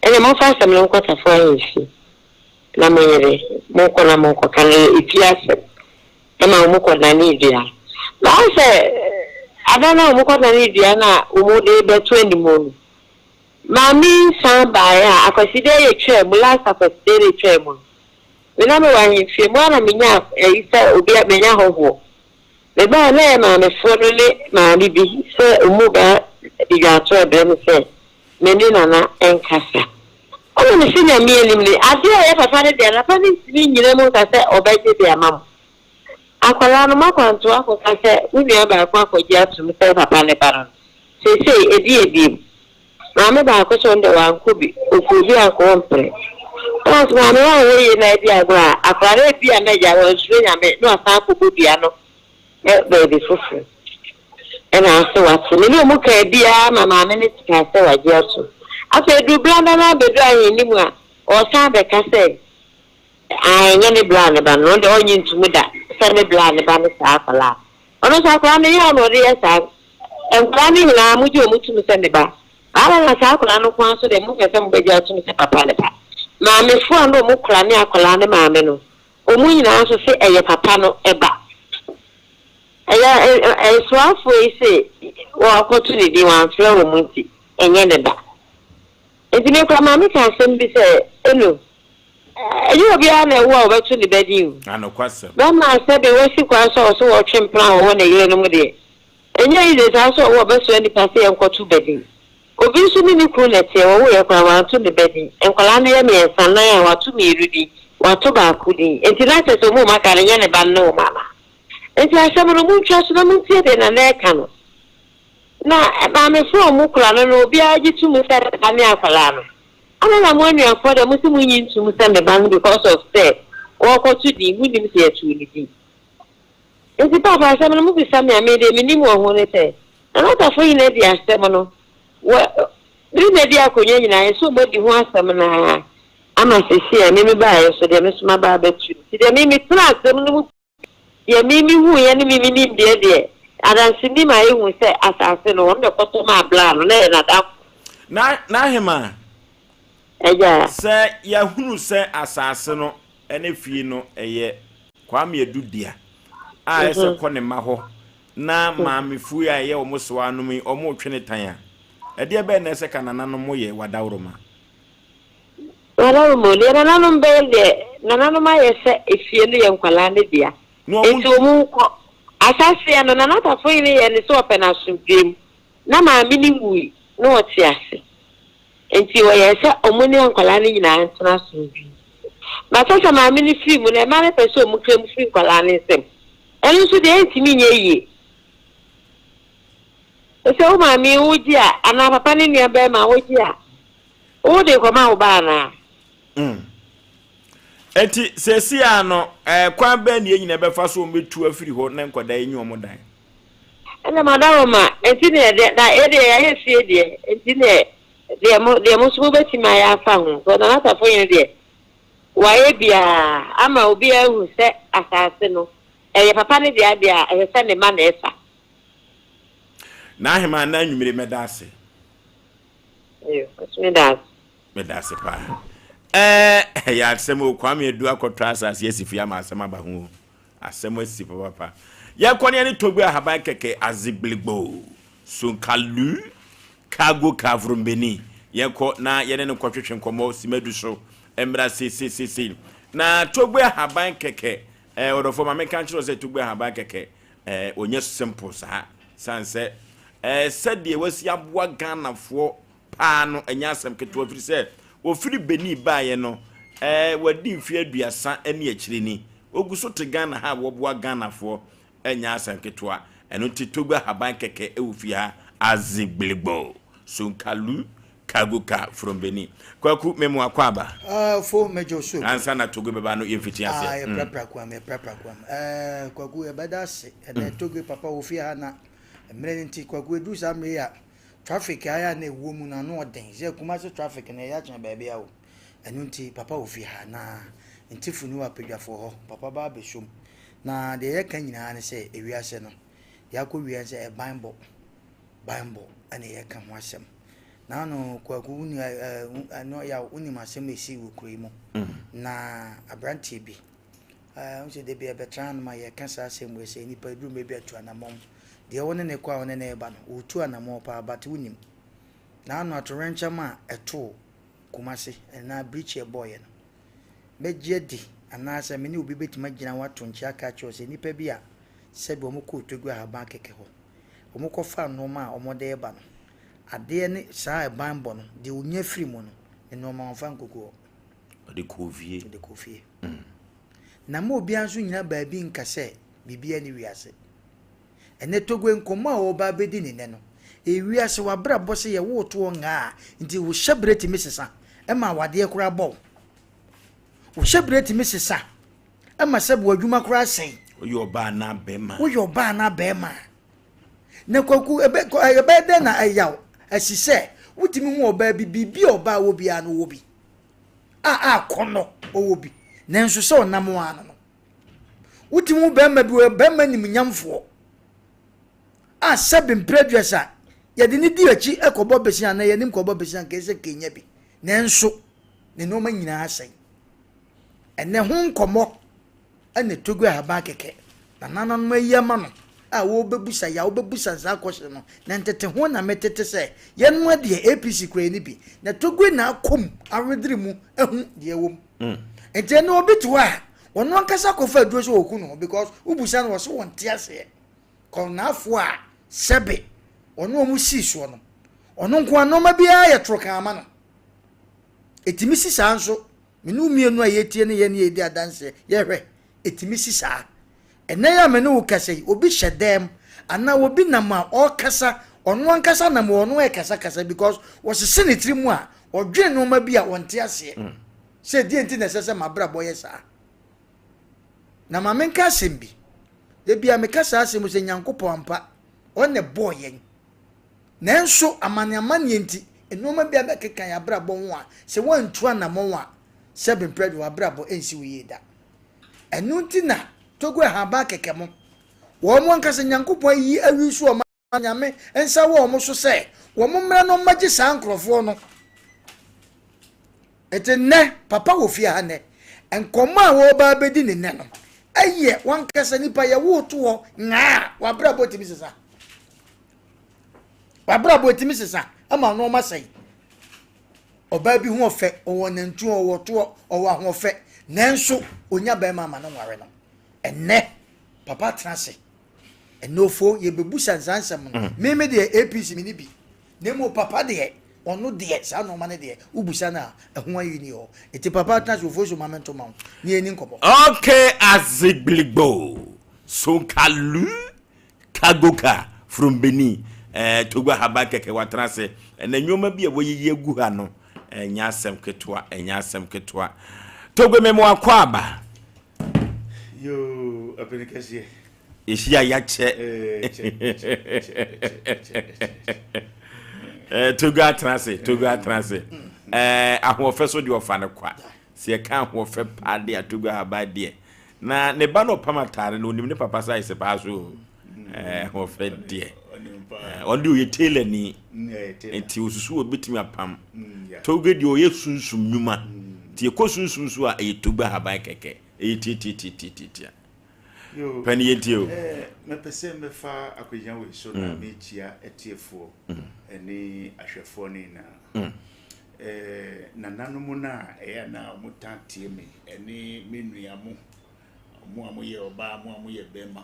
[SPEAKER 6] Ɛnneɛ momfa asɛm no nkɔ Tafo ahemfie. Na mo yere, monkɔ na monkɔka no, ɛyɛ efie asɛm. Ɛma wɔkɔdanee dua. Na wohu sɛ ada no a wɔkɔdanee dua no a wɔde rebɛto anim no, maame yi san baeɛ a Akwasida yi retwaa mu, last Akwasida yi retwaa mu no, me na mewɔ ahemfie mu ara na menyaa ayi sɛ obi a manya hɔhoɔ. Mebaeɛ na ɛyɛ maamefoɔ no ne maame bi sɛ wɔreba de dwaato rebrɛ me sɛ me ne Nana nkasa. Ɛna mese Nyame anim ni, adeɛ a ɛyɛ papa no deɛ, papa no ntumi nnyina mu nka sɛ ɔbɛgye de ama mo. Akwadaa no, moakwanto akɔka sɛ wo nua baako akɔgye atom sɛ papa no ba no no, seesei ɛdeɛn bio? Maame baako nso ɔno deɛ wankɔ bi, ɔkɔɔ bi anka ɔmpene. Ɛna nso maame wanhwɛ yie na adi agorɔ a, akwadaa no ebia na agya wansuro Nyame na wasan akɔbɔ dua no baabi foforɔ. Ɛna ase wate. Me ne ɔmo kaa biara ma maame no kaa sɛ wagye atom. Afei eduru berɛ a na abɛduru ahenni mu a, ɔresan abɛka sɛ ae ɛnyɛ ne bra ne ba no, ɔno deɛ ɔnnye ntom da sɛ ne bra ne ba ne saa akwadaa no. Ɔno nso akwadaa no yaw na ɔde yɛ saa. Nkwadaa no nyinaa mogye wɔn tom sɛ ne ba. Baala na saa akwadaa no nko ara nso deɛ mopɛ sɛ mobɛgye atom sɛ papa ne ba. Maamefoɔ a na wɔn kura ne akwadaa no maame no, wɔn nyinaa nso se ɛyɛ papa no ba. Ɛyɛ asuafoɔ yi se wɔakɔto ne din wɔamfrɛ wɔn nti, ɛnyɛ ne ba. Nti me koraa maame ka asɛm bi sɛ, Eno, ɛnyɛ obiara na ɛwo a wɔbɛto ne ba din o. Bɛrima a sɛbe wasi kwan sɛ ɔso ɔtwe mpena wɔ hɔ ne yerenom deɛ, ɛnyɛ easy saa sɛ ɔwo ɔbɛsoa nnipa sɛ yɛnkɔto ba din. Obi nso ne ne kunu na ɛteɛ, wɔwoeɛ koraa wanto ne ba din. Nkwadaa no yɛ mmiɛnsa, nnan a, wato mmienu din, wato baako din. Nti na kyerɛ sɛ wɔn a wɔaka no nyɛ ne ba no ne wɔn anaa? Enti asɛm no, montwa so na montie deɛ Nana reka no. Na maamefoɔ a wɔkura no no, obiara gye to mu sɛ ne ba ne akwadaa no. Adɛn na mo anuafoɔ deɛ mose monnye ntom sɛ me ba no because of sɛ. wɔrekɔto din, monnim sɛ yɛtoo ne din. Enti Paapa, asɛm no mobisa me a, me deɛ menim wɔ ho ne sɛ, Nana Tafohene adi asɛm no, wɔ, bere na adi akonnwa nyinaa, ɛsɛ sɛ wɔadi ho asɛm no ara ama seesei a me mebaeɛ nso deɛ me nso maba abɛto. Nti deɛ me metenaa asɛm no mu Deɛ me mehuiɛ ne me me nimdeɛ deɛ, adanseni ma yɛhu sɛ asase no, ɔno na ɛkɔtɔ maa Bla no, na ɛyɛ n'adamfo.
[SPEAKER 1] Na, n'ahemaa.
[SPEAKER 6] Agya.
[SPEAKER 1] Sɛ yɛahunu sɛ asase no ne fie no yɛ Kwame Adu dea a, ɛsɛ kɔ ne mma hɔ na maamefoɔ yi a ɛyɛ wɔn sewa anom yi, wɔretwe ne tan a, ɛdeɛ bɛn na ɛsɛ ka nananom yɛ wɔ adaworoma?
[SPEAKER 6] Nananom o, deɛ nananom bɛyɛ deɛ, nananom ayɛ sɛ efie no yɛ nkwadaa no dea, enti wɔn nkɔ. Ahyɛaseɛ no, Nana Tafohene yɛɛ ne sɛ ɔpɛ no asomdwoeɛ mu, na maame no nwui, na ɔte ase, enti ɔyɛɛ sɛ wɔn ne nkwadaa no nyinaa ntena asomdwoeɛ mu. But sɛ maame no firi mu no, mmaa no pɛ sɛ wɔn kra mu firi nkwadaa no nsam. Ɛno nso deɛ ɛntumi nyɛ yie. Sɛ wo maame wogye a, anaa papa ne nua barima wogye a, Wo de kɔma wo ba anaa?
[SPEAKER 1] Mm. Enti seesei ara no, eh, kwan bɛn na yɛn nyinaa bɛfa so wɔbɛtu afiri hɔ na nkwadaa yi nye wɔn dan?
[SPEAKER 6] Ɛna madaworoma, enti neɛ deɛ, na yɛ deɛ yɛayɛ fie deɛ, enti neɛ, deɛ mo, deɛ mo nso mobɛtumi ayɛ afa ho, because Nana Safohene deɛ, wayɛ biara ama obiara ahu sɛ asase no, ɛyɛ papa no dea deɛ a, ɛsɛ sɛ ne mma na ɛfa.
[SPEAKER 1] N'ahemaa, na anwummere mɛda ase. Meda ase paa. Ɛɛ ɛyɛ asɛm o Kwame Adu akɔtɔ asase asi fie ama asɛm aba ho o. Asɛm asi papapa. Yɛkɔ ne yɛne Togbe ahaban kɛkɛ azegbelegbo sonkalu cargo kavrombeni. Yɛkɔ na yɛne no kɔtwetwe nkɔmmɔ simadu so mmra seeseeseesei. Na Togbe ahaban kɛkɛ ɛɛ ɔdɔfoɔ ma menka nkyerɛ wo sɛ Togbe ahaban kɛkɛ ɛɛ ɔnyɛ simple saa. Sane sɛ ɛɛ sɛdeɛ wasi aboa Ghanafoɔ paa no ɛnyɛ asɛm ketewa ɛfiri sɛ ɔfiri Benin baeɛ no ɛɛ wadi mfeɛ aduasa ne akyire ni. Ɔgu so te Ghana ha a wɔboa Ghanafoɔ ɛnyɛ asɛm ketewa. Ɛno nti Togo ahaban kɛkɛ ɛwɔ fie ha Azigbiligbo Sonkalu Kagoka from Benin. Kwaku memo akwaaba.
[SPEAKER 3] Ah, fo mɛgye so.
[SPEAKER 1] Ansa na Togo bɛba no yɛmfiti aseɛ.
[SPEAKER 3] Ah, yɛprapra kwam, yɛprapra kwam. Eh, Kwaku yɛbɛda ase. Ɛnɛ mm. Togo papa wɔ fie ha na mmerɛ no nti Kwaku ɛduru saa mmerɛ yi a traffic ayɛ a na ɛwɔ mu no ano ɔden. Sɛ Kumasi traffic no ɛyɛ akyɛn baabi a o. Ɛno nti papa wɔ fie ha na ntifo ni wɔ apadwafoɔ hɔ. Papa ba abɛsom. Na deɛ yɛka nyinaa ne sɛ ewiase no yɛakɔ wia sɛ ɛban bɔ. Banbɔ na yɛreka ho asɛm. Naano Kwaku wo nua ɛɛ no yaw wonim asɛm a esii wɔ kuro yi mu. Na aberanteɛ bi ɛɛ wo sɛ da bi ɛbɛtra hanom a yɛka saa asɛm wei sɛ nipa eduru mmerɛ bi atu anamɔn. Deɛ wo ne ne kɔ a wo ne ne reba no ɔretu anamɔn paa but wonim. Naano atoyerɛnkyɛm a ɛtoo Kumasi anaa birikyi a ɛbɔeɛ no mɛgye adi anaasɛ me ne obi bɛtumi agyina hɔ ato nkyea aka akyerɛ wo sɛ nnipa bi a sɛbi wɔkɔɔ Togo Ahaban kɛkɛ hɔ wɔkɔfaa nnoɔma a wɔde reba no, adeɛ ne saa ɛbanbɔ no, deɛ ɔnya firi mu no, ne nnoɔma ɔmfa nkɔgu hɔ.
[SPEAKER 1] Ɔde kɔɔ fie.
[SPEAKER 3] Ɔde kɔɔ fie. Na ma obiara nso nnyina baabi nka sɛ biribiara nni wiase. Ɛnnɛ Togo nkɔmmɔ a wɔreba abɛdi ne nnɛ no, ɛyɛ wiase w'abrabɔ sɛ yɛwoo toɔ ngaa a, nti wo hyɛberɛ tumi sesa ma awadeɛ koraa bɔ wo. Wo hyɛberɛ tumi sesa ma sɛbe w'adwuma koraa sɛe.
[SPEAKER 1] Woyɛ ɔbaa anaa bɛrima.
[SPEAKER 3] Woyɛ ɔbaa anaa bɛrima. Na kwaku ebe ɛbɛyɛ dɛn na ɛyaw asi sɛ wotumi hu ɔbaa bi biribi a ɔbaa wɔ biara no wɔ bi a akɔnnɔ ɔwɔ bi nanso sɛ ɔnam ano no wotumi hu bɛrima bi wɔ bɛrima nimnyamfoɔ a sɛbe mprɛduasa yɛde ne di akyi kɔbɔ besia anaa yɛnim kɔbɔ besia nka ɛsɛ kenya bi nanso ne nneɛma nyinaa asɛe. Ɛnnɛ ho nkɔmmɔ na ɛtɔ gu ahaban kɛkɛ na nananom ayi ama no a wɔbɛbusa yɛ a wobɛbusa saa kɔhye no na ntete ho na metete sɛ yɛnom adeɛ APC kura yɛne bi na Togo na akɔ mu awedere mu ahu deɛ ɛwɔ mu mm. nti ɛnɛ obi te hɔ a ɔno ankasa kɔfa aduro sɛ ɔku no because wobusa no wɔ so wɔnte aseɛ kɔnaafoɔ a sɛbe ɔno ɔmo sii soɔ no ɔno nko a nneɛma biara yɛ toro kan ama no ɛtumi si saa nso Me ne wo mmienu a yɛretie ne yɛn ne yɛredi adanseɛ, yɛhwɛ, ɛtumi si saa. Ɛnnɛ yi a me ne wo kasa yi, obi hyɛ dan mu anaa obi nam a ɔrekasa, ɔno ankasa nam wɔ ɔno ɛrekasakasa because wɔsese ne tiri mu a, ɔdwene nneɛma bi a ɔnte aseɛ. Mm. Sɛ deɛ nti na ɛsɛ sɛ m'abrabɔ yɛ saa. Na ma menka asɛm bi. Da biara meka saa asɛm yi sɛ Nyankopɔn ampa, ɔno na ɛbɔɔ yɛn. Nanso amaneamaneɛ nti, nnoɔma bi abɛkeka yɛn abrabɔ ho a, sɛ woantu anammɔn a, sɛbe mprɛ de w'abrabɔ ɛnsi wo yie da. Ɛno nti na Togo ahaban kɛkɛ mo, wɔn ankasa Nyankopɔn ayi awi so wɔn Nyame nsa wɔ wɔn so sɛ wɔn mmra no mmɛgye saa nkorɔfoɔ no. Nti nnɛ, papa wɔ fie ha nnɛ, nkɔmmɔ a wɔreba abɛdi ne nnɛ no, ɛyɛ wankasa nipa yɛ wo to hɔ ngaa a wabrabɔ tumi sesa. Wabrabɔ tumi sesa ama nneɛma sɛe. Ɔbaa bi ho ɔfɛ, ɔwɔ nantu, ɔwɔ toɔ, ɔwɔ ahoɔfɛ, nanso onya bɛrima ama no nware no. Ɛnnɛ, papa tena ase Ɛnofo yɛbɛbusa nsaa nsɛm no. Mm. Me me deɛ APC me ne bi. Na mmom papa deɛ ɔno deɛ saa nneɛma no deɛ wobusa no a ɛho ayi ni hɔ. Nti papa tena so ofo so ma me nto ma wo ne yɛni nkɔmmɔ.
[SPEAKER 1] Okay, Azigbiligbo, Sonkalu, Kagoka from Benin, eh, Togo ahaban kɛkɛ watena ase. Ɛna nneɛma bi a wɔayiyi agu ha no, ɛnyɛ asɛm ketewa, ɛnyɛ asɛm ketewa. Togo memo akɔ aba.
[SPEAKER 7] Yoo, ɔpɛni kɛseɛ.
[SPEAKER 1] Yɛhyia yɛakyɛ. Eh, Togo atena ase, Togo atena ase. Eh, ahoɔfɛ so deɛ ɔfa no kwa. Sɛ yɛka ahoɔfɛ paa deɛ a Togo ahaban deɛ. Na ne ba no ɔpam ataare no, onim ne papa size paa so. Eh, ahoɔfɛ deɛ. Eh, ɔno deɛ ɔyɛ tailor ni. Nti osusu obetumi apam. Togo deɛ ɔyɛ sunsum nnwuma. Nti yɛkɔ sunsum so a ɛyɛ Togo ahaban kɛkɛ. Ɛyɛ tiatiatiatiatia. Pɛ ne yɛntie o.
[SPEAKER 7] Mɛpɛ sɛ mɛfa akwannya wei so na mekyia atiefoɔ ne ahwɛfoɔ no nyinaa. Nananom no a ɛyɛ a na wɔtaa tie me ne me nua mo, mo a moyɛ ɔbaa, mo a moyɛ bɛrima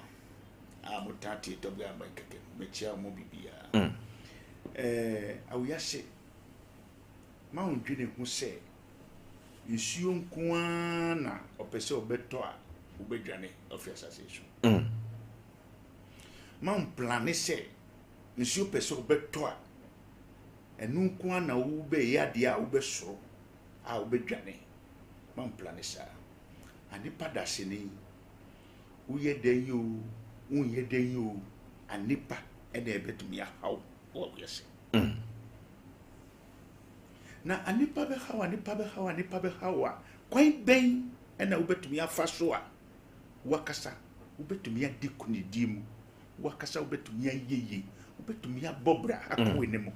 [SPEAKER 7] a motaa tie Tɔgbe Aban kɛkɛ no, mekyia mo biribiara. Awiase, ma wondwene ho sɛ Nsuo nko ara na ɔpɛ sɛ ɔbɛtɔ a wobɛdwane afiri asase so. Mm. Ma mplane sɛ nsuo pɛ sɛ ɔbɛtɔ a ɛno nko ara na wobɛyɛ adeɛ a wobɛsoro a wobɛdwane. Ma mplane saa. Anepa dasani woyɛ dɛn yi o wonyɛ dɛn yi o anepa ɛna ɛbɛtumi ahaw wɔ wiase. Mm. Na anipa bɛhaw, anipa bɛhaw, anipa bɛhaw a, kwan bɛn na wobɛtumi afa so a wakasa wobɛtumi adi kunidie mu, wakasa wobɛtumi ayɛ yie, wobɛtumi abɔ bra akɔ mm. anim.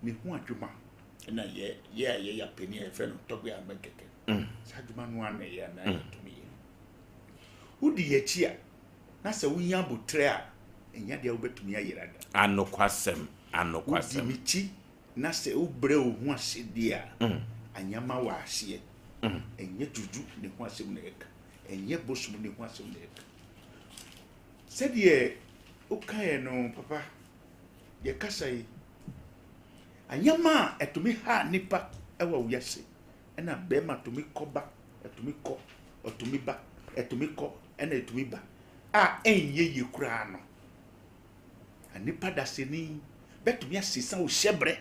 [SPEAKER 7] Ne ho adwuma na yɛ yɛ a yɛyɛ apani a yɛfrɛ no tɔgbe amɛnkɛkɛ. Mm. Saa adwuma no ara na ɛyɛ anaa mm. yɛtumi yɛ. Wodi yɛn akyi a, na sɛ wonya aboterɛ a, ɛnyɛ adeɛ a wobɛtumi ayera da.
[SPEAKER 1] Anokwasɛm, anokwasɛm.
[SPEAKER 7] Wodi m'akyi na sɛ wobrɛ wo ho ase deɛ a, anyama wɔ aseɛ. Ɛnyɛ juju ne ho asɛm na yɛka, ɛnyɛ bosom ne ho asɛm na yɛka. Sɛdeɛ wokaeɛ no, papa, yɛkasa yi, anyama a ɛtumi ha nnipa wɔ wiase, ɛna bɛrima tumi kɔba, ɛtumi kɔ, ɔtumi ba, ɛtumi kɔ, ɛna ɛtumi ba a ɛnyɛ yie koraa no, nnipa dasani bɛtumi asesa wo hyɛbrɛ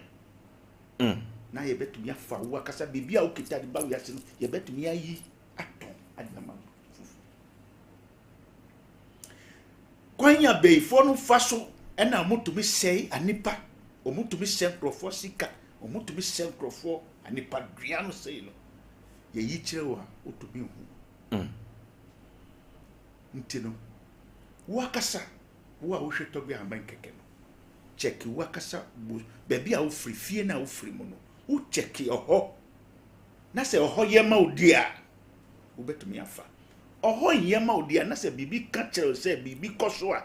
[SPEAKER 7] mm. na yɛbɛtumi afa wo akasa biribi a wokita de ba wiase no yɛbɛtumi ayi atɔn ade ama wo fufu kwan a bɛyifoɔ no fa so ɛna wɔtumi sɛe anipa wɔtumi sɛ nkurɔfoɔ sika wɔtumi sɛ nkurɔfoɔ anipa dua no sɛe no yɛyi kyerɛ wo a wotumi hu mm. Nti no, wo akasa, wo a wohwɛ Tɔgbe Ahaban kɛkɛ no, kyɛke wo akasa bo, baabi a wofiri, fie no a wofiri mu no, wo kyɛke ɔhɔ, na sɛ ɔhɔ yɛ ma wo di a, wobɛtumi afa. Ɔhɔ nyɛ ma wo di a, na sɛ biribi ka kyerɛ wo sɛ biribi kɔ so a,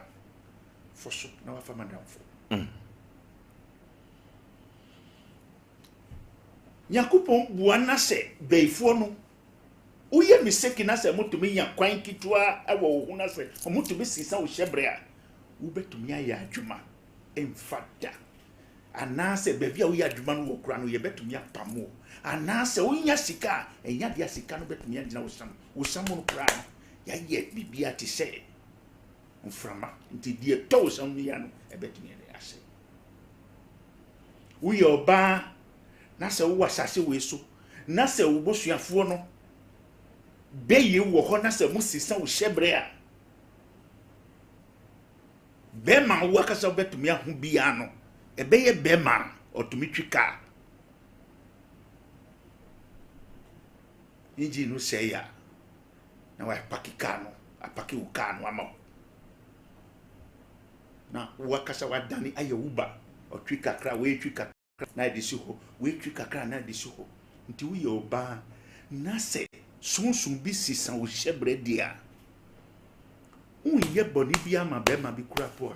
[SPEAKER 7] fɔ so na wafa madamfo. Mm. Nyankopɔn bua na sɛ bɛyifoɔ no Woyɛ mistake na sɛ wɔtumi nya kwan ketewa wɔ wo ho na sɛ wɔtumi sesa wo hyɛbrɛ a, wobɛtumi ayɛ adwuma mfa da. Anaasɛ baabi a woyɛ adwuma no wɔ koraa no yɛbɛtumi apam wo. Anaasɛ wonya sika a, ɛnyɛ adeɛ a sika no bɛtumi agyina wo sam. Wo sam no koraa no, yɛayɛ biribiara te sɛ mframa. Nti deɛ ɛtɔ wo sam no yɛ no, ɛbɛtumi asɛe. Woyɛ ɔbaa na sɛ wowɔ asase wei so na sɛ wo bosuafoɔ no bɛyɛ wɔ hɔ na sɛ mosesa wo hyɛberɛ a, bɛrima a wo akasa wobɛtumi aho biara no, ɛbɛyɛ bɛrima a ɔtumi twi kaa. Engine no sɛe a, na wapaki kaa no, apaki wo kaa no ama wo. Na wo akasa wadane ayɛ wo ba, ɔtwi kakra, wei twi kakra na ɛde si hɔ, wei twi kakra na ɛde si hɔ. Nti woyɛ ɔbaa na sɛ sunsum bi sesa wo hyɛbrɛ deɛ a, wonyɛ bɔne bi ama bɛrima bi kura po a,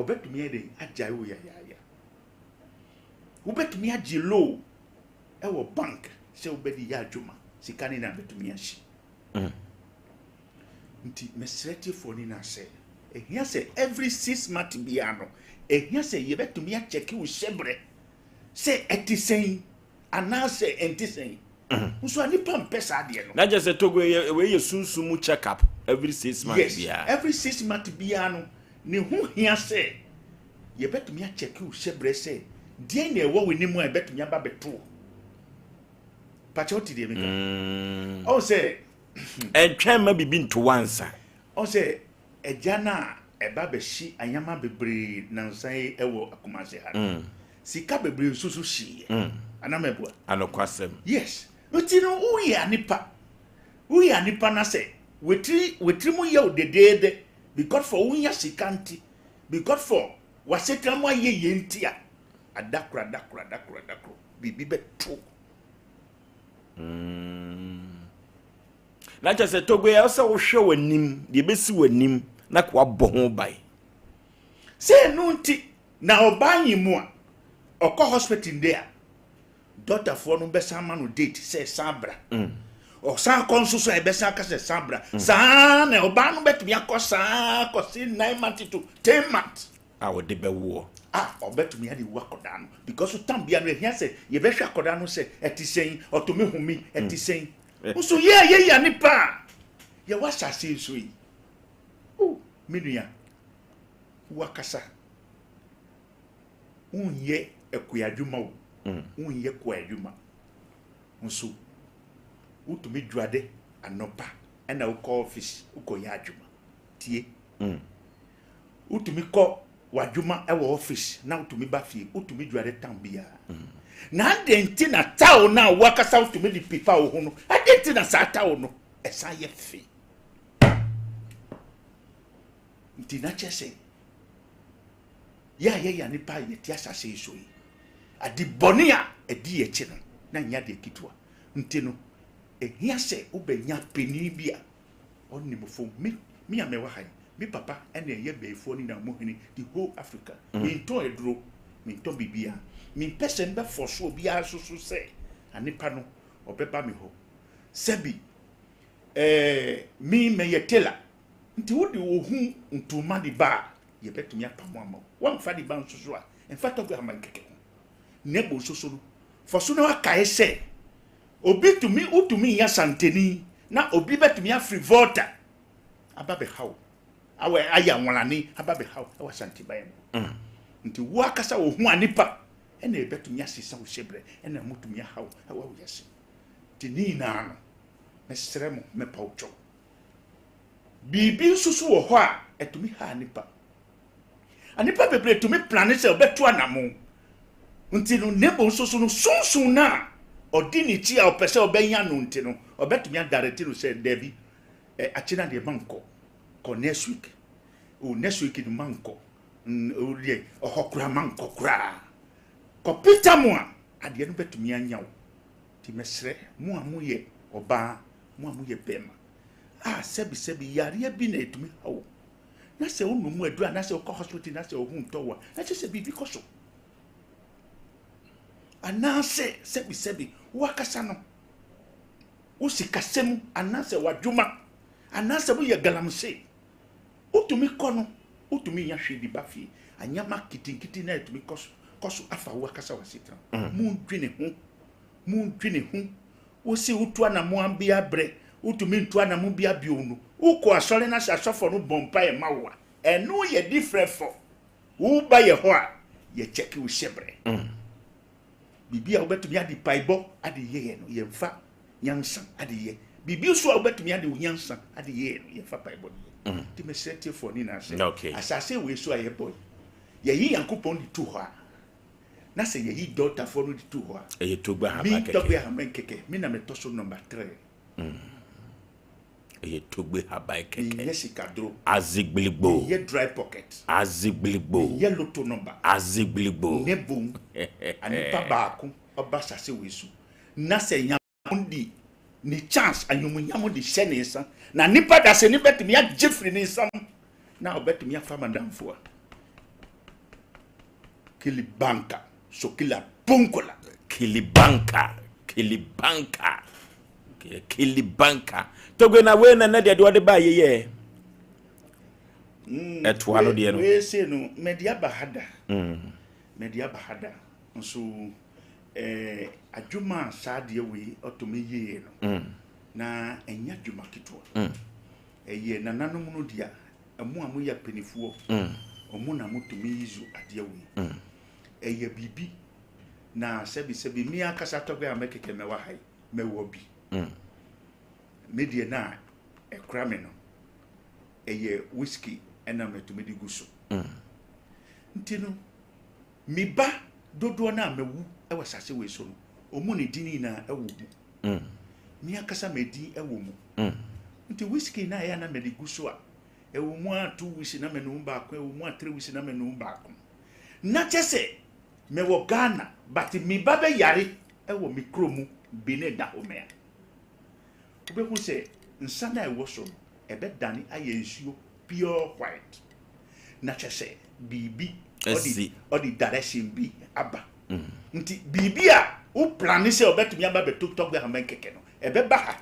[SPEAKER 7] ɔbɛtumi ayɛ dɛn agyae wo yayaaya. Wobɛtumi agye loan ɛwɔ bank sɛ wobɛde yɛ adwuma, sika no nyinaa bɛtumi ahye. Nti mesrɛ tiefoɔ no nyinaa sɛ, ɛhia sɛ every 6 months biara no, ɛhia sɛ yɛbɛtumi akyɛke wo hyɛberɛ sɛ ɛte sɛn anaasɛ ɛnte sɛn. Nso a nipa mpɛ saa adeɛ no.
[SPEAKER 1] Na kyerɛ sɛ Togo yɛ wei yɛ sunsum mu check up every 6 months biara.
[SPEAKER 7] Every 6 months biara no, ne ho hia sɛ yɛbɛtumi akyɛke wo hyɛberɛ sɛ deɛn na ɛwɔ w'anim a ɛbɛtumi aba bɛto wo. Pakyɛ, wote deɛ meka? Ɔhu sɛ
[SPEAKER 1] ɛntwɛn ma biribi nto wansa.
[SPEAKER 7] Ɔhu sɛ agya no a ɛba bɛhye anyama bebree nansa yi ɛwɔ Akumase ha no, sika bebree nso so hyeeɛ. Anamɛboa?
[SPEAKER 1] Anokwasɛm.
[SPEAKER 7] Yes. Nti no woyɛ anipa, woyɛ anipa na sɛ wetiri wetiri mu yɛ wo dedeede because for wonya sika nti, because for wasetena mu ayɛ yie nti a, adakoro adakoro adakoro adakoro biribi bɛto.
[SPEAKER 1] Na kyerɛ sɛ Togo yɛ sɛ wohwɛ w'anim deɛ ɛbɛsi w'anim na ka wabɔ ho ban.
[SPEAKER 7] Sɛ ɛno nti na ɔbaa yi mu a ɔkɔ hospital de a, dɔktafoɔ no bɛsan ama no date sɛ san bra. Ɔsan kɔ nso so a, ɛbɛsan aka sɛ san bra. Saa na ɔbaa no bɛtumi akɔ saa kɔsi 9 months to 10 months.
[SPEAKER 1] A wɔde bɛwoɔ.
[SPEAKER 7] A ɔbɛtumi ade wu akɔdaa no, because tam bia no ɛhia sɛ yɛbɛhwɛ akɔdaa no sɛ ɛte sɛn, ɔtumi humi, ɛte sɛn. Nso yɛ a yɛyɛ nipa a yɛwɔ asase yi so yi o, me nua, wakasa wonyɛ akuadwuma o, wonyɛ kuadwuma nso wotumi dwade anɔpa ɛna wokɔ office wokɔyɛ adwuma. Tie, wotumi kɔ w'adwuma ɛwɔ office na wotumi ba fie, wotumi dware tam biara. Na adɛn nti na towel no a wakasa wotumi de pipa wo ho no, adɛn nti na saa towel no ɛsan yɛ fe? Nti na kyerɛ sɛ yɛ a yɛyɛ nipa a yɛte asase yi so yi, ade bɔne a ɛdi yɛn akyi no na nyɛ adeɛ ketewa. Nti no ɛhia sɛ wobɛnya panin bi a ɔnim fam. Me a mewɔ ha yi, me papa ɛna ɛyɛ bɛyifoɔ ne na mu hene the whole Africa. Mentɔn aduro, mentɔn biribiara. Mempɛ sɛ mbɛfɔ so obiara nso so sɛ anipa no ɔbɛba me hɔ. Sɛbi me mɛyɛ tailor, nti wode wo ho ntoma de ba a, yɛbɛtumi apam ama wo. Woamfa de ba nso so a, ɛmfa tɔgɔ ama nkɛkɛ ho. Na ɛbɔ nso so no fɔ so na wakae sɛ obi tumi wotumi nya santeni na obi bɛtumi afiri Volta aba bɛha wo, awɔ ayɛ anwalane aba bɛha wo ɛwɔ Asanteban mu. Nti wo akasa wo ho a nipa ɛna ɛbɛtumi asesa wo hyɛbrɛ ɛna motumi aha wo ɛwɔ wo yɛse. Nti ne nyinaa no mesrɛ mo, mɛpa wo kyɛw. Biribi nso so wɔ hɔ a ɛtumi ha nipa. Nipa bebree tumi plan sɛ ɔbɛto anamo. Nti no nebo nso so no sunsun no a ɔdi ne kyi a ɔpɛ sɛ ɔbɛnya no, nti no ɔbɛtumi adarete no sɛ dabi, ɛ akyina deɛ ma nkɔ, kɔ next week o, next week no ma nkɔ o, deɛ ɔhɔ koraa ma nkɔ koraa kɔ peter mu a adeɛ no bɛtumi anya wo. Nti mɛsrɛ mo a moyɛ ɔbaa, mo a moyɛ bɛrima a sɛbisɛbi yareɛ bi na ɛtumi ha wo, na sɛ wonom aduru anaasɛ wokɔ hospital na sɛ wo ho ntɔ wo a, na kyerɛ sɛ biribi kɔ so, anaasɛ sɛbisɛbi woakasa no wo sikasɛm anaasɛ w'adwuma anaasɛ woyɛ galamsey, wotumi kɔ no wotumi nya hwee de ba fie, anyama kitikiti na ɛtumi kɔ so kɔ so afa wo akasa w'asetena. Mondwene ho, mondwene ho. Wosi wotu anamo bi abrɛ, wotumi ntu anamo bi abio no, wokɔ asɔre na sɛ asɔfo no bɔ mpaeɛ ma wo a, ɛno yɛ different fɔ woba yɛ hɔ a yɛkyɛke wo hyɛbrɛ. Biribi a wobɛtumi ade paebɔ ade yɛyɛ no, yɛmfa nyansa ade yɛ. Biribi nso a wobɛtumi ade wo nyansa ade yɛɛ no, yɛmfa mpaebɔ no yɛ. Nti mesrɛ tiefoɔ no nyinaa sɛ, asase wei so a yɛbɔ yi, yɛyi Nyankopɔn de to hɔ a, na sɛ yɛyi dɔktafoɔ no de to hɔ a,
[SPEAKER 1] ɛyɛ Togbe Ahaban
[SPEAKER 7] me
[SPEAKER 1] kɛkɛ.
[SPEAKER 7] Togbe Ahaban kɛkɛ, me na metɔ so number three.
[SPEAKER 1] Ɛyɛ Togbe Haban kɛkɛ.
[SPEAKER 7] Menyɛ sikaduro.
[SPEAKER 1] Azigbiligbo.
[SPEAKER 7] Menyɛ dry pocket.
[SPEAKER 1] Azigbiligbo.
[SPEAKER 7] Menyɛ lotto number.
[SPEAKER 1] Azigbiligbo.
[SPEAKER 7] Ne bom, anipa baako ɔba asase wei so, na sɛ Nyankopɔn de ne chance, anyomunyam de hyɛ ne nsa, na nipa dasani bɛtumi agye firi ne nsam, na ɔbɛtumi afa madamfo a. Kilibanka, Sokila Bonkola.
[SPEAKER 1] Kilibanka, Kilibanka, Kilibanka. Togbe na wei na nɛ deɛ deɛ ɔde baa yeyɛ. Mm, Ɛtoa no deɛ no.
[SPEAKER 7] Wei se no, mɛde aba ha da. Mɛde aba ha da. Nso, eh, adwuma a saa deɛ wei ɔtumi yie no, na ɛnyɛ adwuma ketewa. Ɛyɛ nananom no dea. Mo a moyɛ apanifoɔ, ɔmo na motumi yi zo adeɛ wei. Ɛyɛ biribi na sɛbi sɛbi me ankasa tɔgbe a mɛkɛkɛ mɛwɔ ha yi, mɛwɔ bi. Me deɛ na ɛkora me no, ɛyɛ whisky ɛna mɛtumi de gu so. Nti no, me ba dodoɔ no a mawu wɔ asase wei so no, ɔmo ne din nyinaa ɛwɔ mu. Me ankasa me din ɛwɔ mu. Nti whisky no a ɛyɛ a na mede gu so a, ɛwɔ mu a 2 weeks na mɛnom baako, ɛwɔ mu a 3 weeks na mɛnom baako. Na kyɛ sɛ mewɔ Ghana, but me ba bɛyare ɛwɔ me kuro mu Benin Dahomey a, wobɛhu sɛ nsa no a ɛwɔ so no, ɛbɛdane ayɛ nsuo pure white. Na kyɛ sɛ biribi
[SPEAKER 1] Asi.
[SPEAKER 7] ɔde direction bi aba. Nti biribi a wo plan sɛ ɔbɛtumi aba bɛto Tɔgbe Ahaman kɛkɛ no, ɛbɛba ha.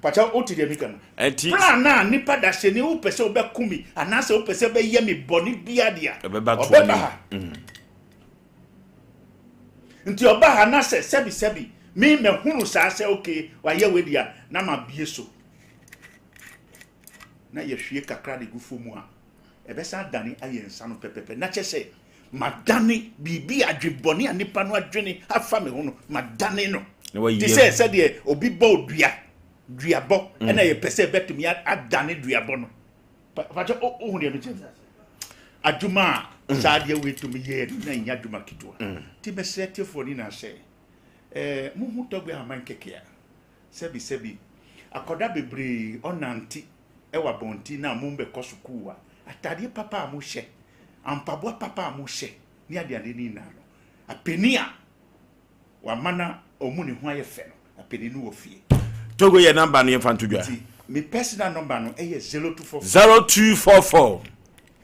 [SPEAKER 7] Pakyɛ wote deɛ meka no?
[SPEAKER 1] Ɛnti
[SPEAKER 7] Plan a nipa da hyɛ ni wopɛ sɛ wobɛko mi anaasɛ wopɛ sɛ wobɛyɛ me bɔne bia deɛ
[SPEAKER 1] ɛbɛba toa
[SPEAKER 7] ɔbɛba
[SPEAKER 1] ne
[SPEAKER 7] ha. Nti ɔba ha na sɛ sɛbi sɛbi me mɛhunu saa sɛ okay wayɛ wei deɛ na mabie so na yɛhwie kakra de gu fam a ɛbɛsan dane ayɛ nsa no pɛpɛpɛ na kyɛ sɛ madane biribi adwebɔne a nipa no adwene afa me ho no madane no
[SPEAKER 1] Na wayi
[SPEAKER 7] te
[SPEAKER 1] agu.
[SPEAKER 7] sɛ sɛdeɛ obi bɔ dua duabɔ ɛna yɛpɛ sɛ ɛbɛtumi adane duabɔ no pakyɛ wohu deɛ mekyɛ no adwuma a saa deɛ wei tumi yɛɛ no na ɛnyɛ adwuma ketewa nti mɛsrɛ tiefoɔ no nyinaa sɛ mohu Tɔgbe Ahaman kɛkɛ a sɛbi sɛbi akɔda bebree ɔnante ɛwɔ abɔnten na mo bɛkɔ sukuu a atadeɛ papa a mohyɛ ampaboa papa a mohyɛ ne adeade no nyinaa no apani a wama na ɔmu ne ho ayɛ fɛ no apani no wɔ fie.
[SPEAKER 1] Togo yɛ number no yɛmfa nto dwa.
[SPEAKER 7] Nti me personal number no ɛyɛ 0244
[SPEAKER 1] 0244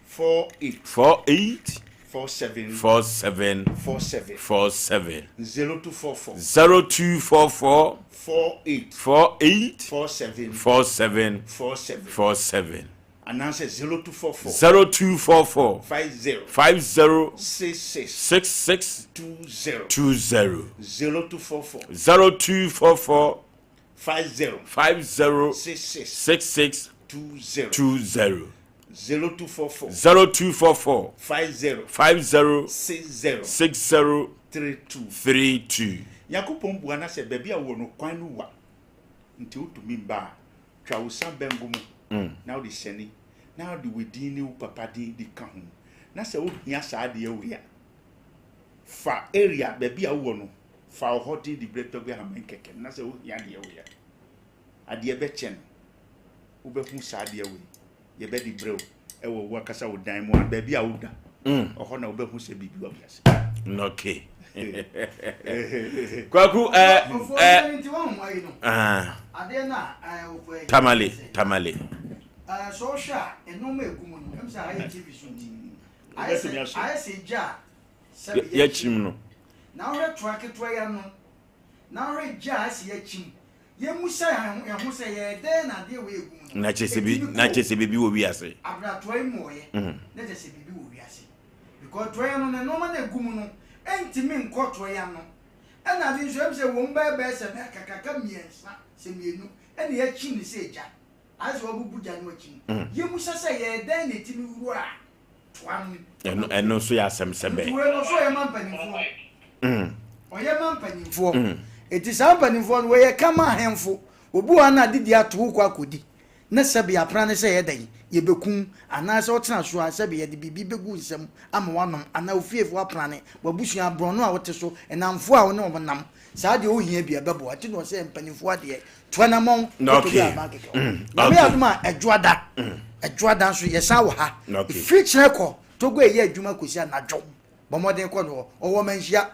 [SPEAKER 7] 48
[SPEAKER 1] 48
[SPEAKER 7] 47
[SPEAKER 1] 47
[SPEAKER 7] 47
[SPEAKER 1] 47
[SPEAKER 7] 0244
[SPEAKER 1] 0244
[SPEAKER 7] 48
[SPEAKER 1] 48
[SPEAKER 7] 47
[SPEAKER 1] 47
[SPEAKER 7] 47
[SPEAKER 1] 47
[SPEAKER 7] anaasɛ 0244
[SPEAKER 1] 0244
[SPEAKER 7] 50
[SPEAKER 1] 50
[SPEAKER 7] 66
[SPEAKER 1] 66
[SPEAKER 7] 20
[SPEAKER 1] 20
[SPEAKER 7] 0244
[SPEAKER 1] 0244
[SPEAKER 7] 50
[SPEAKER 1] 50
[SPEAKER 7] 66
[SPEAKER 1] 66
[SPEAKER 7] 20
[SPEAKER 1] 20
[SPEAKER 7] 0244
[SPEAKER 1] 0244
[SPEAKER 7] 50
[SPEAKER 1] 50
[SPEAKER 7] 60
[SPEAKER 1] 60
[SPEAKER 7] 32
[SPEAKER 1] 32.
[SPEAKER 7] Nyankopɔn bua na sɛ baabi a wɔ no kwan no wa nti wotumi mba a twa wo sa bɛngo mu na wode hyɛne na wode wo din ne wo papa din de ka ho na sɛ wohia saa adeɛ wei a fa area baabi a wowɔ no fa wo hɔ din de berɛ Tɔgbe Ahaman kɛkɛ na sɛ wohia adeɛ wei a adeɛ bɛkyɛ no wobɛhu saa adeɛ wei yɛbɛde brɛ wo ɛwɔ wo akasa wo dan mu a baabi a woda ɔhɔ na wobɛhu sɛ biribi wɔ wiase.
[SPEAKER 1] Okay. Kwaku
[SPEAKER 3] nti wɔn ho ayi no
[SPEAKER 1] ah,
[SPEAKER 3] adeɛ no a wɔfɔ yi
[SPEAKER 1] Tamale Tamale.
[SPEAKER 3] Sɛ ɔhwɛ a nneɛma egu mu no ɛmu sɛ ayɛ TV so nti ayɛ sɛ
[SPEAKER 7] Wobɛtumi asɔ.
[SPEAKER 3] ayɛ sɛ gya a sɛbi
[SPEAKER 1] Yɛkyim no.
[SPEAKER 3] Na ɔhwɛ toa ketewa yi ano na ɔhwɛ gya a ɛsɛ yɛkyim yɛmu sɛ yɛn ho sɛ yɛyɛ dɛn na adeɛ wei egu mu no
[SPEAKER 1] Na kyerɛ sɛ bi
[SPEAKER 3] ɛtumi
[SPEAKER 1] na
[SPEAKER 3] kɔ
[SPEAKER 1] kyerɛ sɛ biribi wɔ wiase.
[SPEAKER 3] abratoa yi mu ɔyɛ na kyerɛ sɛ biribi wɔ wiase because toa yi ano no nneɛma no egu mu no ɛntumi nkɔ toa yi ano ɛna ade nso ɛmu sɛ wɔn bɛyɛ bɛyɛ sɛ bɛyɛ kakraka mmiɛnsa sɛ mmienu ɛna yɛakyi ne sɛ gya ayɛ sɛ wɔabubu gya no akyi no yɛmu sɛ sɛ yɛyɛ dɛn na ɛtumi wura toa no mu.
[SPEAKER 1] Ɛno nso yɛ asɛm sɛ
[SPEAKER 3] Nti
[SPEAKER 1] bɛn.
[SPEAKER 3] wei no so ɔyɛ ma mpanimfoɔ. Ɔyɛ ma mpanimfoɔ. Eti saa mpanimfoɔ no wɔyɛ kama ahemfo. Obi wɔ ha na adedi ato wo kɔ akɔdi na sɛbe apra ne sɛ ɛyɛ dɛn yɛbɛkum anaasɛ wotena so a sɛbe yɛde biribi bɛgu wo nsam ama woanom anaa wo fiefoɔ aprane w'abusua aborɔno a wote so nnamfoɔ a wo ne wɔn nam saa deɛ wohia bi a ɛbɛboa nti na ɔsɛ mpanimfoɔ adeɛ to anamɔn kɔtɔ bi aban kɛkɛ hɔ Nyame adom a ɛdwoada ɛdwoada nso yɛsan wɔ ha firi kyerɛ kɔ Togo ɛyɛ adwuma kɔsi anadwo bɔ mmɔden kɔ no hɔ ɔwɔ manhyia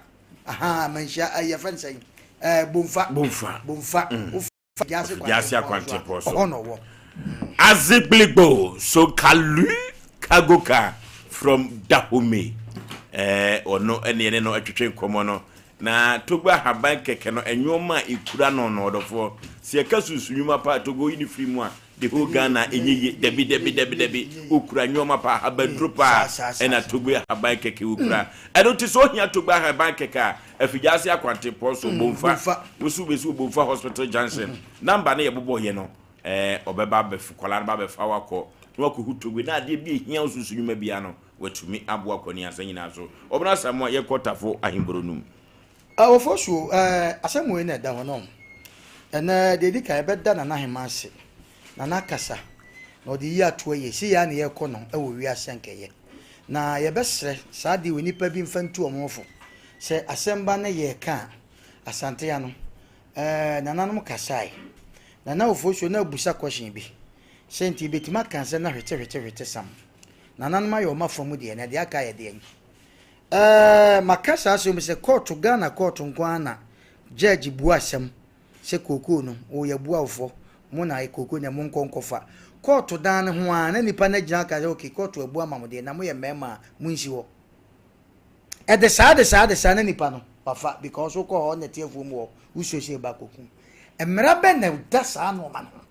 [SPEAKER 3] ahaa manhyia yɛfrɛ no sɛn ɛɛ bomfa
[SPEAKER 1] bomfa
[SPEAKER 3] bomfa mm.
[SPEAKER 1] Fidiase akwantempɔn so
[SPEAKER 3] ɔhɔ na ɔwɔ
[SPEAKER 1] Azigbeligbo Sokalu Kagoka from Dahomey ɛɛ ɔno ɛne ɛne no ɛtwetwe nkɔmɔ no na Togo ahaban kɛkɛ no ɛnwoɔma a ekura no no ɔdɔfoɔ sɛ yɛka sunsun nnwuma paa Togo yi ne firi mu a The whole Ghana ɛnyɛ yie dabi dabi dabi dabi okura nneɛma paa ahabaduro paa ɛna Togbe ahaban kɛkɛ okura ɛno nti sɛ ohia Togbe ahaban kɛkɛ a Afigyaase akwantempɔn so Obomfa wosi wobɛsi Obomfa hospital junction number no yɛ bobɔ yɛ no ɛɛ ɔbɛba abɛf kɔla no ba abɛfa wakɔ na wakɔhu Togbe na adeɛ bi ehia wo susu nnwuma biara no watumi aboa kɔ ne asa nyinaa so ɔbɛn asamoa yɛkɔ Tafo Ahemboro no mu.
[SPEAKER 3] Ofosuo, ɛɛ, asɛm wei na ɛda hɔ no. Ɛnɛ, deɛ ɛdi kan, yɛbɛda Nana Ahema ase. Nana akasa, na ɔde yi ato ayie. Sei ara na yɛrekɔ no wɔ wiase anka ɛyɛ. Na yɛbɛsrɛ saa adeɛ wei, nnipa bi mfa ntu wɔn ho fo. Sɛ asɛm ba na yɛreka a, Asante ano, ɛɛ, nananom kasae. Nana Ofosuo na abusa question bi. Sɛ nti yɛbɛtumi aka sɛ na hwete hwete hwete sam. Nananom ayɛ wɔn afa mu deɛ, na deɛ aka ayɛ deɛn? Ɛɛ maka saa asɛm yi sɛ kɔɔto Ghana kɔɔto nko ara na judge bua asɛm sɛ kookoo no o yɛabua wo fɔ mo na kookoo no monkɔ nkɔfa. Kɔɔto dan no ho ara na nipa no agyina aka sɛ okay kɔɔto abu ama mo deɛ na moyɛ mmarima a monsi hɔ. Ɛde saa de saa de saa na nipa no wafa because wokɔ hɔ na ɛte afuom hɔ wosuo sɛ ɛba kɔku. Mmara bɛn na ɛda saa nnoɔma no ho?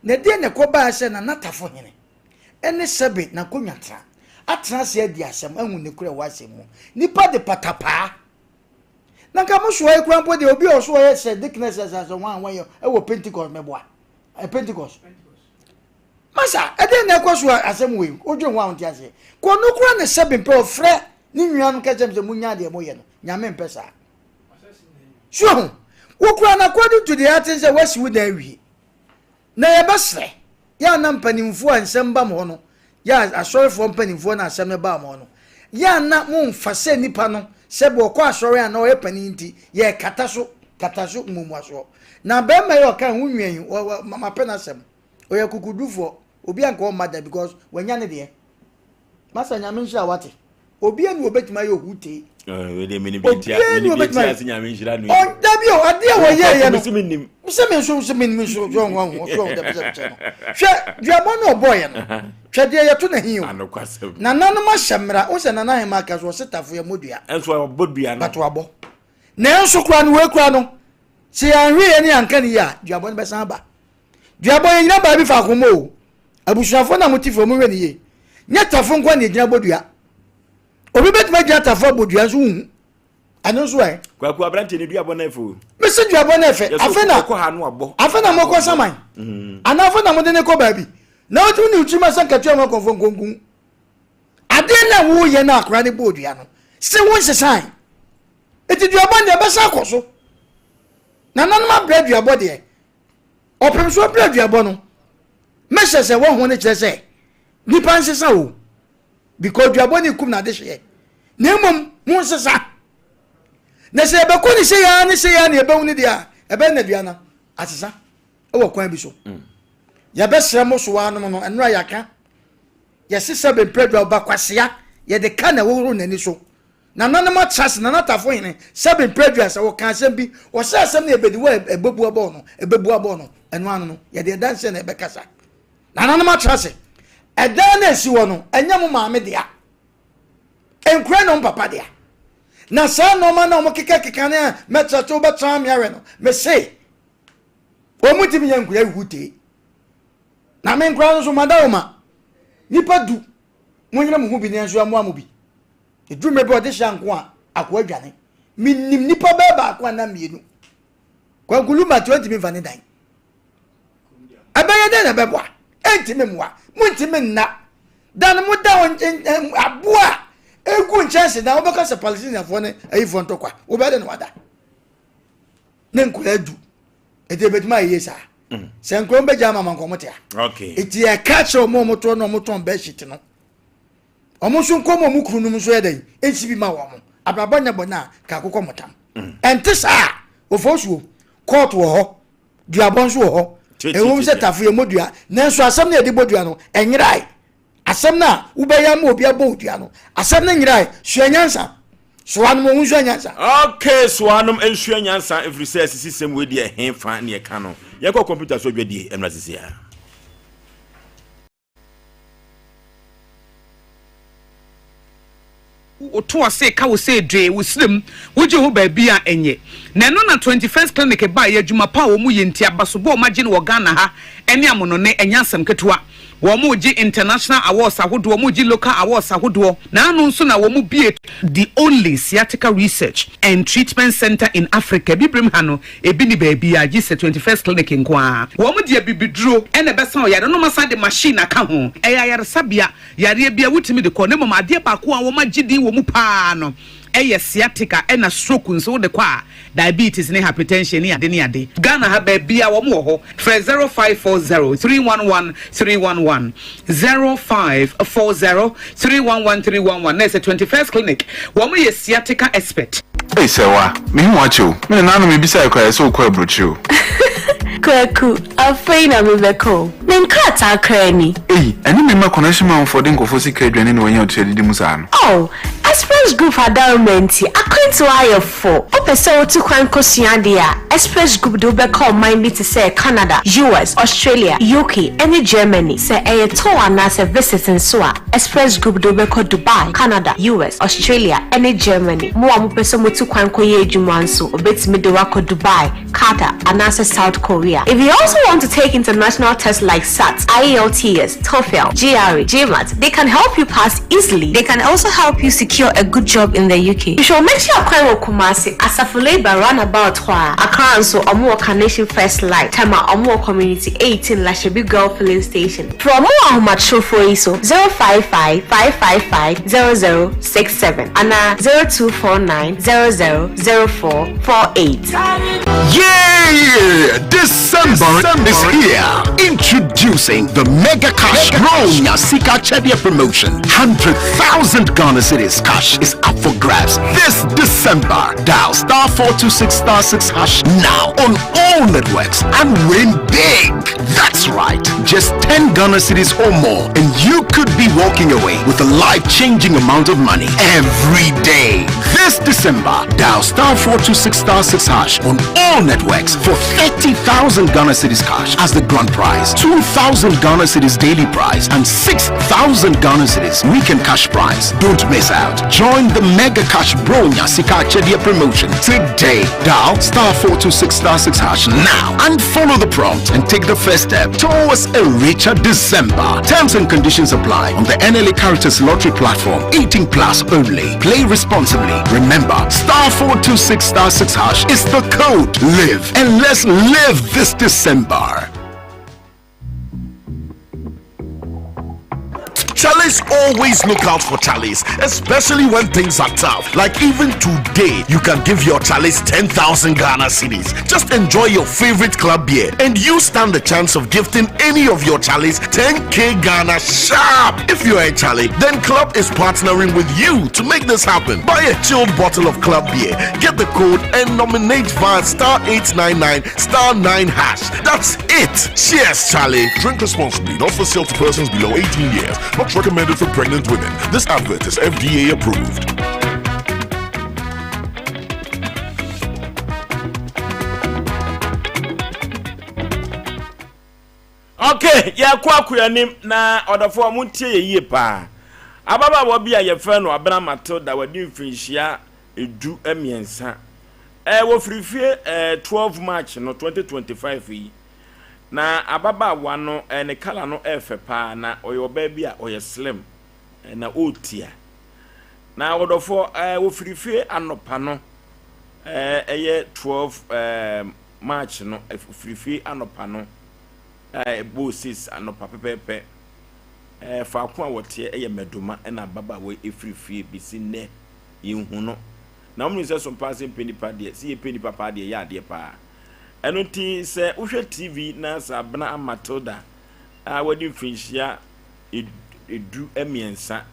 [SPEAKER 3] Na ɛdeɛn na ɛkɔbaeɛ sɛ Nana Tafo hene ne sɛbe n'akonnwa tra, atena ase adi asɛm, ahu ne korɛ wɔ asɛm mu. Nipa de patapaa. Na nka mo soa yi koraa mpo deɛ obi a ɔso ɔyɛ sɛ dickness sɛ sɛ hwan hwan yɛ ɛwɔ Pentecost mɛboa. Ɛ Pentecost. Masa, ɛdeɛn na ɛkɔ so a asɛm wei, wodwen ho a wonte aseɛ. Kɔ no koraa ne sɛbe mpɛ ɔfrɛ ne nuanom ka kyerɛ m sɛ munya deɛ moyɛ no, Nyame mpɛ saa. So ho, wo koraa no according to deɛ ate sɛ woasi wo dan awie. Na yɛbɛsrɛ, yɛ a na mpanimfoɔ a nsɛm ba mo hɔ no, yɛ a asɔrefoɔ mpanimfoɔ na asɛm no baa mo hɔ no, yɛ a na momfa sɛ nipa no sɛ bɛ ɔkɔ asɔre a na ɔyɛ panin nti, yɛrekata so, kata so mmuamuasoɔ. Na barima yi a ɔka ho nwa yi, mapɛ n'asɛm. Ɔyɛ kukudufoɔ, obi anka ɔmma da because wanya ne deɛ. Masa Nyame nhyira wo wate. Obia ni obetumi ayɛ ohutee.
[SPEAKER 1] Obia
[SPEAKER 3] ni obetumi ayɛ. Dabi o adeɛ wɔ yɛ yɛ no. Sɛ mi nso sɛ mi mi nso so ɔho ɔho so ɔho dabi sɛ kyɛ no. Hwɛ duabɔ no ɔbɔ yɛ no. Hwɛ deɛ yɛto na hin o. Nananom ahyɛ mmara o sɛ nana ahema aka so ɔse tafo yɛ mmɔ dua.
[SPEAKER 1] Ɛnso ɔbɔ dua no.
[SPEAKER 3] But wabɔ. Nanso kora no wei kora no sɛ yɛanhwɛ yɛ ne yɛanka ne yie a duabɔ no bɛsan aba. Duabɔ yɛ nyina baabi faako mɔ o. Abusuafoɔ no a mote fie monhwɛ no yie. Nyɛ tafo nko na ɛgyina bɔ dua. Obi bɛtumi agyina tafo abɔ dua nso wonhu. Ɛno nso ɛ.
[SPEAKER 1] Kwaku aberanteɛ ne duabɔ no ɛfɛ o.
[SPEAKER 3] Mese duabɔ no ɛfɛ. Afe na afe na mokɔ saman. Mm. Anaa afe na mode ne kɔ baabi. Na wotumi ne wotirim asɛ nkatua mu akɔmfo nkonku. Adeɛ no a woyɛ no akora ne bɔɔ dua no. Se wo nsesan. Eti duabɔ no deɛ ɛbɛsa akɔ so. Nananom abrɛ duabɔ deɛ. Ɔpem so abrɛ duabɔ no. Mehyɛ sɛ wɔho no kyerɛ sɛ nipa nsesa o because duabɔ ne kum n'adehyeɛ na mmom mo nsesa na sɛ yɛbɛkɔ ne sɛ yɛa ne sɛ yɛa ne yɛbɛhu no deɛ a ɛbɛyɛ na dua no asesa wɔ kwan bi so mm. yɛbɛsrɛ mo so anom no ɛnora yɛaka yɛse sɛ bɛmprɛ dua ɔba kwasea yɛde ka na ɛwohoro n'ani so Nananom atra ase, Nana Tafo hene, sɛbe mpɛ aduasa, wɔka asɛm bi, wɔsɛ asɛm no yɛbɛdi wɔ ɛbɛbu abɔɔ no, ɛbɛbu abɔɔ no, ɛno ano no, yɛde ɛdanseɛ na ɛbɛkasa. Nananom atra ase, ɛdan no a ɛsi hɔ no, ɛnyɛ mo maame dea, nkura na wɔn papa dea. Na saa nneɛma na wɔn kekakeka ne a mɛtrɛte wobɛtra ame awɛ no, mese, wɔn ntumi nyɛ nkura hutee. Na me nkura no nso, madawoma, nipa du, monyere mo ho bi ne nso ɛmmoa mo bi. Ɛduru mmerɛ bi a ɔde hyɛ nko a, akoa dwane. Menim nnipa bɛyɛ baako anaa mmienu. Kwaku Lumba nti ɔntumi mfa ne dan. Ɛbɛyɛ dɛn na ɛbɛboa? Ɛntumi mmoa. Montumi nna. Dan mo da aboa a ɛgu nkyɛnse dan wobɛka sɛ Palestiniafoɔ ne ayifoɔ ntɔkwa. Wobɛyɛ dɛn na wada? Ne nkwadaa du. Eti ebetumi ayɛ yie saa. Sɛ nkwadaa bɛgya ama ma nkɔmɔ tea.
[SPEAKER 1] Okay.
[SPEAKER 3] Eti ɛka kyerɛ wɔn a wɔtɔn na wɔtɔn bedsheet no. Wɔn nso nkɔmɔ wɔn kunu nom nso yɛ dɛ nsi bi ma wɔn. Abrabɔ nyɛ bɔ na ka akokɔ mo tam. Ɛnte saa. Ofosuo court wɔ hɔ. Duabɔ nso wɔ hɔ. Ɛwom sɛ tafo yɛ mmɔ nanso asɛm no yɛde bɔ dua no ɛnyerae. Asɛm no a wobɛyɛ ama obi abɔ wo dua no, asɛm no nyerae. Sua nyansa. Soa nom ɔho nsua nyansa.
[SPEAKER 1] Ok, soa nom nsua nyansa ɛfiri sɛ sisi sɛm wei deɛ he fa ne ɛka no. Yɛnkɔ kɔmputa so dwadie mmra sisi a.
[SPEAKER 8] Woto ɔse ka wo sɛ dwee wo serem wogye ho baabi a ɛnyɛ na ɛno na 21st clinic baeɛ adwuma pa a wɔn yɛ nti abasobɔ a wɔn agye no wɔ Ghana ha ɛne amonone ɛnyɛ asɛm ketewa wɔn regye international awards ahodoɔ wɔn regye local awards ahodoɔ na ano nso na wɔn bue the only sciatica research and treatment center in Africa abibirem ha no ebi ni baabiara gye sɛ 21st clinic nko ara wɔn de abibiduro ɛna ɛbɛsa ɔyare no wɔn asan de machine aka ho ɛyɛ ayaresabea Yareɛ biara wotumi de kɔ na mmom adeɛ baako a wɔagye din wɔ mu pa ara no yɛ sciatica ɛna stroke nso wode kɔ a diabetes ne hypertension ne ade ne ade. Ghana ha baabiara wɔn wɔ hɔ frɛ 0540 311 311 0540 311 311 na ɛsɛ 21st clinic wɔn yɛ sciatica expert.
[SPEAKER 22] Ei Sɛwa, mehu wo akyɛ o. Me nana no mebisae koraa ɛsɛ wokɔ aburokyire o.
[SPEAKER 23] Kwaku, afei na mebɛkɔ o. Me nkrataa koraa ni.
[SPEAKER 22] Ei, ɛne me mma connection manfoɔ de nkurɔfoɔ sika adwane na wɔanya ɔtiri adidi mu saa no.
[SPEAKER 23] Oh, Express Group adaworoma nti, akwantuo ayɛ fo. Wopɛ sɛ wotu kwan kɔsua adeɛ a, Express Group de wo bɛkɔ ɔman bi te sɛ Canada, US, Australia, UK, ne Germany. Sɛ ɛyɛ tour anaasɛ visit nso a, Express Group de wo bɛkɔ Dubai, Canada, US, Australia, ne Germany. Mo a mopɛ sɛ motu kwan kɔyɛ adwuma nso, wɔbɛtumi de wo akɔ Dubai, Qatar, anaasɛ South Korea. If you also want to take international tests like SAT, IELTS, TOEFL, GRE, GMAT, they can help you pass easily. They can also help you secure a good job in the UK. Hwehwɛ wɔn akyi akwan wɔ Kumasi, Asafo Labour roundabout hɔ ara. Accra nso, wɔn wɔ Carnation First Light, Tema, wɔn wɔ Community 18 Lashibi Girl Filling Station. Frɛ wɔn wɔ ahomatrofoɔ yi so, 055 555 0067 anaa 0249 00 0448.
[SPEAKER 24] Yeah! December is here. Introducing the Mega Cash Bronya Sika Chedia promotion. 100,000 Ghana Cedis cash is up for grabs this December. Dial star 426 star 6 hash now on all networks and win big. That's right. Just 10 Ghana cedis or more and you could be walking away with a life-changing amount of money every day. This December, dial star 426 star 6 hash on all networks for 30,000 Ghana cedis cash as the grand prize, 2,000 Ghana cedis daily prize, and 6,000 Ghana cedis weekend cash prize. Don't miss out. Join the Mega Cash Bronya Sika Chedia promotion today. Dial star 426 star 6 hash now and follow the prompt and take the first step towards a richer December. Terms and conditions apply on the NLA Caritas Lottery platform. 18 plus only. Play responsibly. Remember, star 426 star 6 hash is the code. Live and let's live this December.
[SPEAKER 25] Charlies always look out for Charlies, especially when things are tough. Like even today, you can give your Charlies 10,000 Ghana cedis. Just enjoy your favorite club beer and you stand the chance of gifting any of your Charlies 10k Ghana sharp. If you're a Charlie, then Club is partnering with you to make this happen. Buy a chilled bottle of Club beer, get the code and nominate via star 899 star 9 hash. That's it. Cheers, Charlie.
[SPEAKER 26] Drink responsibly, not for sale to persons below 18 years. Not recommended for pregnant women. This advert is FDA approved.
[SPEAKER 1] Okay, yɛkɔ akoanim na ɔdɔfoɔ montie yɛ yie paa. Ababaawa bi a yɛfrɛ no Abena Matilda wadi mfinhyia edu mmiɛnsa. Ɛɛ wɔfiri fie ɛɛ 12 March no 2025 yi. Na ababaawa no eh, ne colour no ɛyɛ fɛ paa, na ɔyɛ ɔbaa bi a ɔyɛ slim, eh, na ɔretia. Na ɔdɔfoɔ, eh, wɔfiri fie anɔpa no, eh, ɛyɛ 12 eh, March no, wɔfiri fie anɔpa no, eh, ɛbɔɔ 6 anɔpa pɛpɛɛpɛ. Eh, faako a wɔteɛ ɛyɛ Mɛdoma, ɛna ababaawa yi ɛfiri fie bɛsi nnɛ, yɛnhu no. Na wɔn nim sɛ so mpaa sɛ mpɛ nipa deɛ, sɛ yɛpɛ nipa paa deɛ ɛyɛ adeɛ paa. Ɛno nti sɛ wohwɛ TV na sɛ Abena Matilda a wadi mfirinhyia 13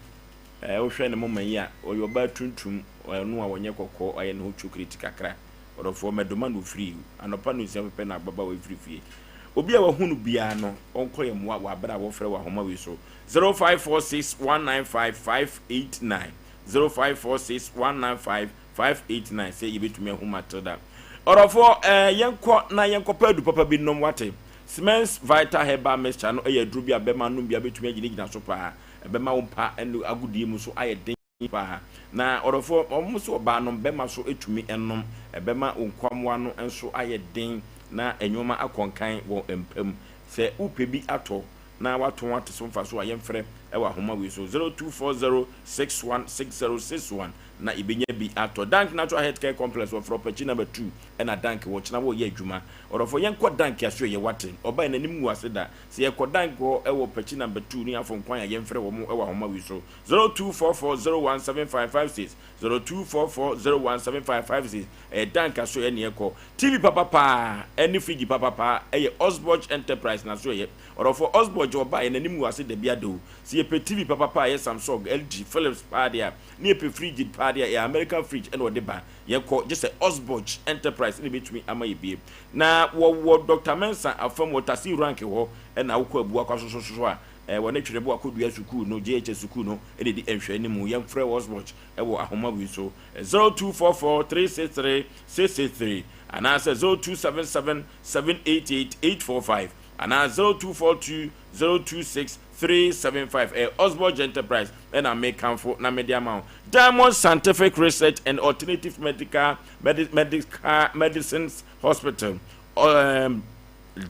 [SPEAKER 1] wohwɛ ne moma yi a, ɔyɛ ɔbaa tuntum, ɔno a ɔnyɛ kɔkɔɔ, ɔyɛ ne ho chocolate kakra. Ɔdɔfoɔ, mɛdoma na ɔfiri anɔpa no nsia pɛpɛ na ababaawa yi firi fie. Obi a wahu no biara no, ɔnkɔ yɛn mmoa wɔ abere a wɔfrɛ wɔ ahoma wei so 0546 195 589 0546 195 589 sɛ yɛbɛtumi ahu Matilda. Ɔdɔfoɔ, eh, yɛnkɔ na yɛnkɔpɛ adu papa bi nom wate. Siemens Vital Herbal Mixture no yɛ aduro bi a bɛma nom bi a bɛtumi agyinagyina so paa. Ɛbɛma wo mpa ne agodie mu so ayɛ den paa. Na ɔdɔfoɔ, wɔn sɛ ɔbaa nom, bɛma so tumi nom. Ɛbɛma wo nkwammoa no nso ayɛ den na nneɛma akɔ nkan wɔ mpa mu. Sɛ wopɛ bi atɔ na watɔn ate so mfaso a, yɛmfrɛ wɔ ahoma wei so, 0240616061 na yɛbɛnya bi atɔ. Dank Natural Health Care Complex wɔ Frɔpakyi Number 2 ɛna Dank wɔ kyena wɔreyɛ adwuma. Ɔdɔfoɔ yɛnkɔ Dank asoɛyɛ wate. Ɔbae n'anim ngu ase da. Sɛ yɛkɔ Dank hɔ wɔ Pakyi Number 2 ne afom kwan a yɛmfrɛ wɔn wɔ ahoma wei so, 0244017556, 0244017556 ɛyɛ Dank asoɛyɛ ne yɛkɔ. TV papa paa ɛne fridge papa paa ɛyɛ Osborge Enterprise n'asoɛyɛ. Ɔdɔfoɔ Osborge ɔbaeɛ n'anim ngu ase da biara da o. Sɛ yɛpɛ TV papa paa ɛyɛ Samsung, LG, Philips paa deɛ a, ne yɛpɛ fridge paa deɛ a ɛyɛ American fridge ɛna ɔde ba. Yɛkɔ gye sɛ Osborge Enterprise na ɛbɛtumi ama yɛ bie. Na wɔwɔ Doctor Mensah afam wɔ Tasi Rank hɔ ɛna wokɔ Abua Kwaso so a wɔne Twerɛbo Akɔdua sukuu no, JHS sukuu no na ɛdi nhwɛanimu. Yɛmfrɛ Osborge wɔ ahoma wei so, 0244 363 663 anaasɛ 0277 788 845 anaa 0242 026 375. Ɛyɛ Osborge Enterprise ɛna mekamfo na mede ama wo. Diamond Scientific Research and Alternative Medical Medi Medical Medicines Hospital.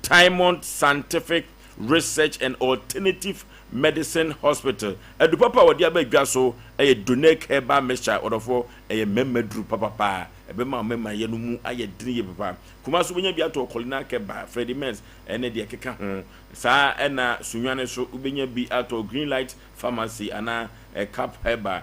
[SPEAKER 1] Diamond Scientific Research and Alternative Medicine Hospital. Adu papa a wɔde aba dwa so ɛyɛ Donec Herbal Mixture. Ɔdɔfoɔ, ɛyɛ mmarima duru papapa. Ɛbɛma mmarima yɛ no mu ayɛ den yie papa. Kumasi wobɛnya bi atɔ Colina Keba, Freddie Mens ɛne deɛ ɛkeka ho. Saa ɛna Sunyani so wobɛnya bi atɔ Green Light Pharmacy anaa Cap Herbal,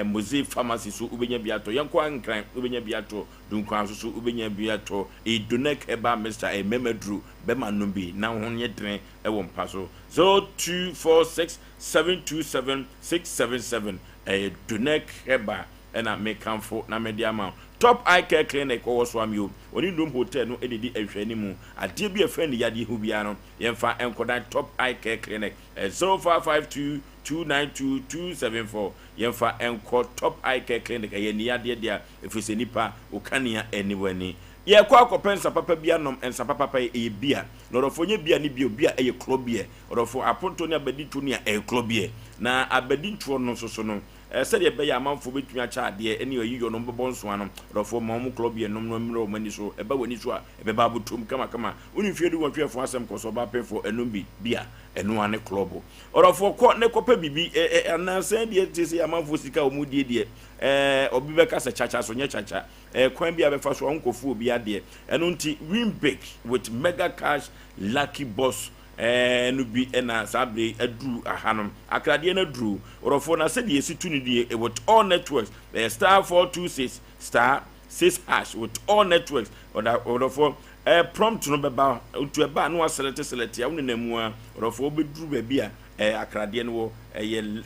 [SPEAKER 1] Mose Pharmacy so wobɛnya bi atɔ. Yɛnkɔ Ankran wobɛnya bi atɔ. Dunkwa nso so wobɛnya bi atɔ. Ɛyɛ Donec Herbal Mixture, ɛyɛ mmarima duru, bɛma nom bi na wo ho nyɛ dene wɔ mpa so. 0246 727 677 ɛyɛ Donec Herbal ɛna mekamfo na mede ama wo. Top Eye Care Clinic wɔwɔ Soamio, wɔne Nnom Hotel no na ɛdi nhwɛanimu. Adeɛ bi a ɛfa aniyadeɛ ho biara no, yɛmfa nkɔdan Top Eye Care Clinic. Ɛyɛ 0552 292 274. Yɛmfa nkɔ Top Eye Care Clinic, ɛyɛ aniyadeɛ dea, ɛfiri sɛ nipa, wo kanea ɛni w'ani. Yɛrekɔ akɔpɛ nsa papa bi anom, nsa papa pa yi, ɛyɛ beer. Na ɔdɔfoɔ nyɛ beer ne bio, beer ɛyɛ klɔ beer. Ɔdɔfoɔ, apontoɔ ne abadintoɔ nua, ɛyɛ klɔ beer. Na abadintoɔ no nso so no, Sɛdeɛ ɛbɛyɛ a amanfoɔ bɛtumi akyɛ adeɛ ne ayiyɔ no, wɔbɛbɔ nsoa no. Adɔfoɔ, ma wɔn klɔbeɛ nom no mmrɛ wɔn ani so. Ɛba w'ani so a, ɛbɛba abotom kamakama. Wo ne mfeɛ dunwɔtwe ɛfo asɛm kɔ so, ɔbaa pemfoɔ, ɛnom bi, bi a, ɛno ara ne klɔbo. Ɔdɔfoɔ, kɔ na kɔpɛ biribi, ɛ, ɛ, anaasɛ deɛ te sɛ amanfoɔ sika a wɔdie deɛ, ɛ, obi bɛka sɛ kyakya so, nyɛ kyakya. Ɛyɛ kwan bi a bɛfa so a wonkɔfu obi adeɛ. Ɛno nti, win big with mega cash lucky box Ɛɛ no bi na saa bere yi aduru aha no. Akradeɛ no aduru. Ɔdɔfoɔ na sɛdeɛ yɛsi tu no nie, with all networks, ɛyɛ star 426 star 6 hash with all networks. Ɔda ɔdɔfoɔ ɛɛ prompt no bɛba, nti ɛba a na waselɛte selɛte a wonenam mu a, ɔdɔfoɔ wobɛduru baabi a ɛɛ akradeɛ no wɔ. Ɛyɛ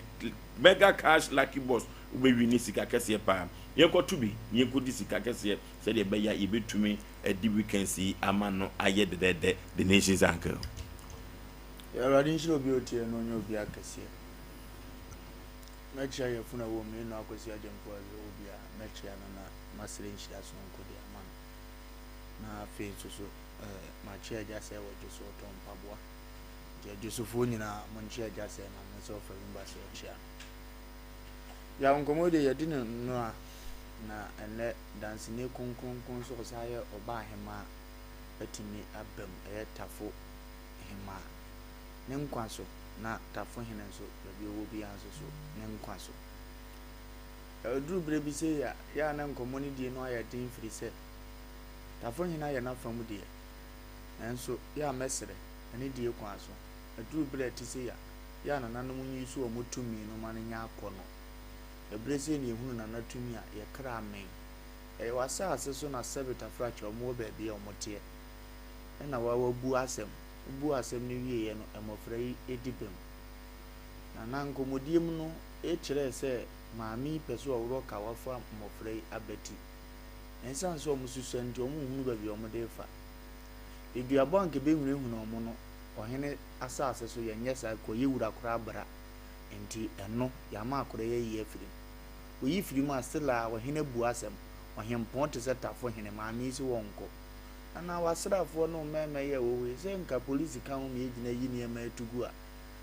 [SPEAKER 1] mega cash lucky box, wobɛwini sika kɛseɛ paa. Yɛnkɔto bi na yɛnkɔdi sika kɛseɛ sɛdeɛ ɛbɛyɛ a yɛbɛtumi adi weekends yi ama no ayɛ dɛdɛɛdɛ The Nation's Uncle.
[SPEAKER 17] Awurade nhyira obi a ɔtie no ɔnyɛ obi akɛseɛ. Mɛkyea yɛfunu a ɛwɔ mu eno Akwasi Agyemfo a ɛwɔ bi a mɛkyea no na masrɛ nhyira sononko de ama no. Na afei nso so eh, makyea agya sɛ wɔ dwoso ɔtɔn mpaboa. Nti adwosofoɔ nyinaa monkyea agya sɛ ma me sɛ ɔfa bi ba sɛ ɔkyea no. Yaw nkɔmmɔ yi deɛ yɛdi no nnora na ɛnnɛ danseni kronkronkron nso ɔsan yɛ ɔbaa hemaa atumi aba mu, ɛyɛ Tafo hemaa. Ne nkwa so na Tafo hene nso baabi ɔwɔ biara nso so ne nkwa so. Ɛduru berɛ bi sei a, yɛ a na nkɔmmɔ no die no ayɛ den firi sɛ Tafo hene ayɛ n'afa mu deɛ, nanso yɛ a mɛsrɛ, ɛne die kwan so. Ɛduru berɛ a ɛte sei a, yɛ a nananom nyi so wɔn tumi no ma no nyɛ akɔnnɔ. Ɛberɛ sei na yɛhunu nana tumi a, yɛ kra mmɛn. Ɛyɛ w'asase so na Sɛbe Tafrakyɛ wɔn wɔ baabi a wɔn teɛ. Ɛna wa wabu asɛm. Wobuu asɛm no wieeɛ no, mmɔfra yi di bem. Na na nkɔmmɔdie mu no, kyerɛɛ sɛ maame yi pɛ sɛ ɔworɔ kawa fa mmɔfra yi abati. Na ɛsiane sɛ wɔsusua nti, wɔnhunu baabi a wɔde refa. Aduabɔ a anka ɛbɛhunahuna wɔn no, ɔhene asase so, yɛnyɛ saa, kɔyɛ wura koraa bra. Enti ɛno, yɛama akwadaa yi ayi afiri mu. Oyi firi mu a, still a, ɔhene abu asɛm. Ɔhempɔn te sɛ Tafo hene, maame yi se wɔnkɔ. Anaa w'asraafoɔ ne wo mmarima yi a ɛwɔ hɔ yi, sɛ nka polisi ka ho ma yɛgyina yi nneɛma yi to gu a,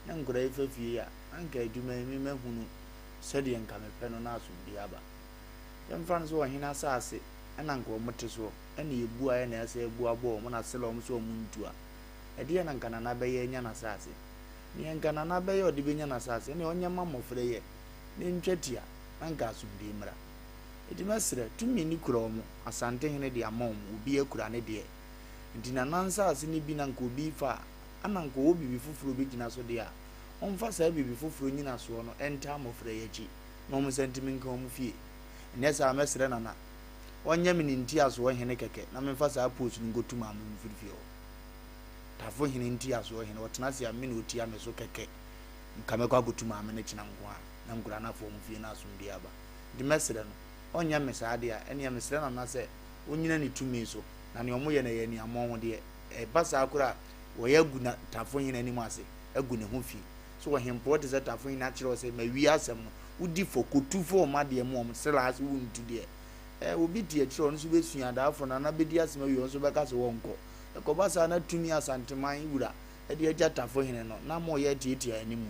[SPEAKER 17] na nkwadaa yi fa fie yi a, na anka adwuma yi me mahunu sɛdeɛ nka mepɛ no na asomdwoeɛ aba. Yɛmfa no sɛ ɔhene asase na anka wɔte soɔ, ɛna yɛbuaeɛ na yɛasan abu abɔ wɔn na sela wɔn sɛ wɔn ntu a, ɛdeɛn na anka Nana bɛyɛ anya n'asase? Neɛ anka Nana bɛyɛ a ɔde bɛnya n'asase, ɛneɛ ɔnyɛ mma mmɔfra yi ɛ, na ɛntwa tia, na anka asomdwoeɛ mmra. Enti mɛsrɛ, tumi no kura wɔn, Asantehene de ama wɔn, obiara kura ne deɛ. Enti Nana nsase no bi na anka obi refa a, ana anka ɔwɔ biribi foforɔ a ɔbɛgyina so deɛ a, ɔmfa saa biribi foforɔ nnyinasoɔ no ntaa mmɔfra yi akyi na wɔn nsa ntumi nka wɔn fie. Ɛnyɛ saa a, mɛsrɛ Nana, ɔnyɛ me ne ntiasoɔ hene kɛkɛ na memfa saa post no nkɔtu maame mfiri fie hɔ. Tafo hene ntiasoɔ hene, ɔtena ase a me na ɔtia me so kɛkɛ. Nka mɛkɔ akɔtu maame no kyena nko ara na nkwadaa no afa wɔn fie na asomdwoeɛ aba. Nti mɛsrɛ no, ɔnyɛ me saa deɛ a, ɛnneɛ mesrɛ Nana sɛ ɔnnyina ne tumi so, na nea wɔyɛ no ɛyɛ aniammɔnhodeɛ. Ɛba saa koraa a, wɔyɛ agu na Tafohene anim ase, agu ne ho fi. So ɔhempɔw te sɛ Tafohene akyerɛ wo sɛ, Mawie asɛm no, wodi fɔ, kotu fa wɔn adeɛ ma wɔn, sela ase wontu deɛ. Ɛ, obi te akyire a, ɔno nso bɛsua, adaafo no, anaa bɛdi asɛm awie, ɔno nso bɛka sɛ wɔnkɔ. Ɛkɔba saa na tumi Asanteman wura de agya Tafohene no, na ama ɔyɛ atiatia anim.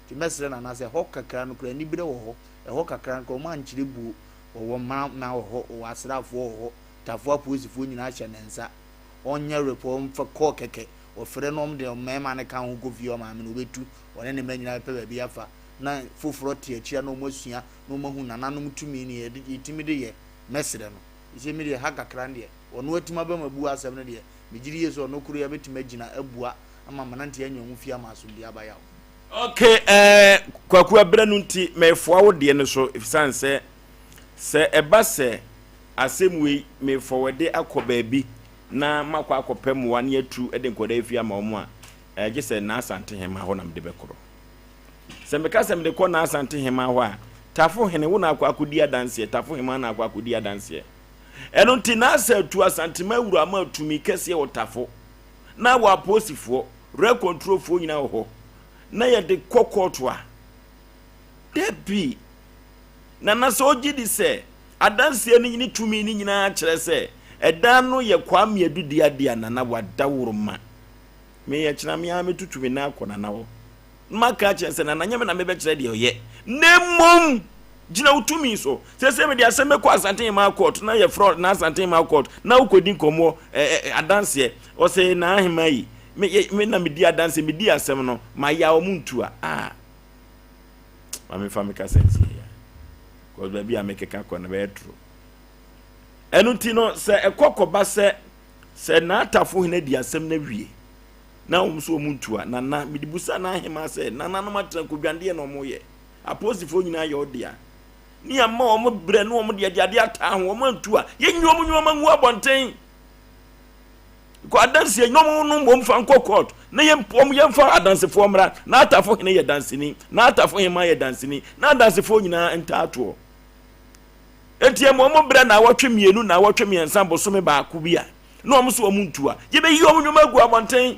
[SPEAKER 17] Nti mɛsrɛ Nana sɛ, ɛhɔ kakra no koraa, aniberɛ wɔ hɔ, ɛhɔ kakra no koraa, wɔn ankyerɛ buo, wɔwɔ mma wɔ hɔ, wɔwɔ asraafoɔ wɔ hɔ, Tafo apolisifoɔ nyinaa hyɛ ne nsa. Ɔnyɛ repɔ mfa kɔ kɛkɛ. Ɔfrɛ no ɔmo de mmarima no ka ho kɔ fie ɔmaame no ɔbɛtu ɔne ne mma nyinaa bɛpɛ baabi afa na foforɔ te akyire na ɔmo asua na ɔmo ahu nananom tumi ne yɛde yɛtumi de yɛ mɛsrɛ no sɛ me deɛ ha kakra no deɛ ɔno atumi aba mu abua asɛm no deɛ megye di yie sɛ ɔno koro yi abɛtumi agyina abua ama mmeranteɛ anya ɔmo fie ama asomdwoeɛ aba yaw.
[SPEAKER 1] Ok eh, Kwaku ɛberɛ no nti mefoa wo deɛ no so ɛfisane sɛ sɛ ɛba sɛ Asɛm wei, merefɔwɛde akɔ baabi na makɔ akɔpɛ mmoa ne atu de nkwadaa afi ama wɔn a, ɛɛ gye sɛ N'Asantehemmaa hɔ na mede bɛkorɔ. Sɛ meka sɛ mede kɔ N'Asantehemmaa hɔ a, Tafo hene, wo na akɔ akɔdi adanseɛ, Tafo hemaa na akɔ akɔdi adanseɛ. Ɛno nti, N'Asa atu Asanteman wura ama tumi kɛseɛ wɔ Tafo, na wɔ apolisifoɔ, rɛ kɔnturofoɔ nyinaa wɔ hɔ, na yɛde kɔ kɔɔto a, dabi. Nana sɛ ɔgye di sɛ adanseɛ no ne tumi no nyinaa kyerɛ sɛ ɛdan no yɛ Kwame Adu dea deɛ a Nana wadaworoma. Me ɛkyena me ara mɛtutu me nan akɔ Nana hɔ na maka akyerɛ no sɛ Nana nyɛ me na mebɛkyerɛ deɛ ɔyɛ na mmom gyina wo tumi so. Seesei mede asɛm bɛkɔ Asante Hemaa Court na yɛfrɛ na Asante Hemaa Court na wokɔdi nkɔmmɔ ɛ, ɛ, adanseɛ. Ɔsɛ na ahemaa yi me, me na medi adanseɛ medi asɛm no mayɛ a wɔn ntu a ah. Ma memfa me kasa nsie ya. Because baabi a mekeka kɔ no bɛyɛ toro. Ɛno nti no sɛ ɛkɔ kɔba sɛ sɛ n'atafo hene di asɛm no awie na wɔn nso wɔn ntu a nana mede busa n'ahema sɛ nananom atena kodwandeɛ na wɔn yɛ apolisifoɔ nyinaa yɛ ɔdea ne ama wɔn brɛ ne wɔn deɛ de adeɛ ataa ho wɔn antu a yɛnyi wɔn nneɛma ngu abɔnten Kɔ adanseɛ nyɛ wɔn no mmom fa nkɔ court na yɛn wɔn yɛmfa adansefoɔ mmra na atafo hene yɛ danseni na atafo hema yɛ danseni na adansefoɔ nyinaa ntaatoɔ enti ɛma wɔn brɛ na awɔtwe mmienu na awɔtwe mmiɛnsa bosome baako bi a na wɔn nso wɔn ntu a yɛbɛyi wɔn nnwuma agu abɔnten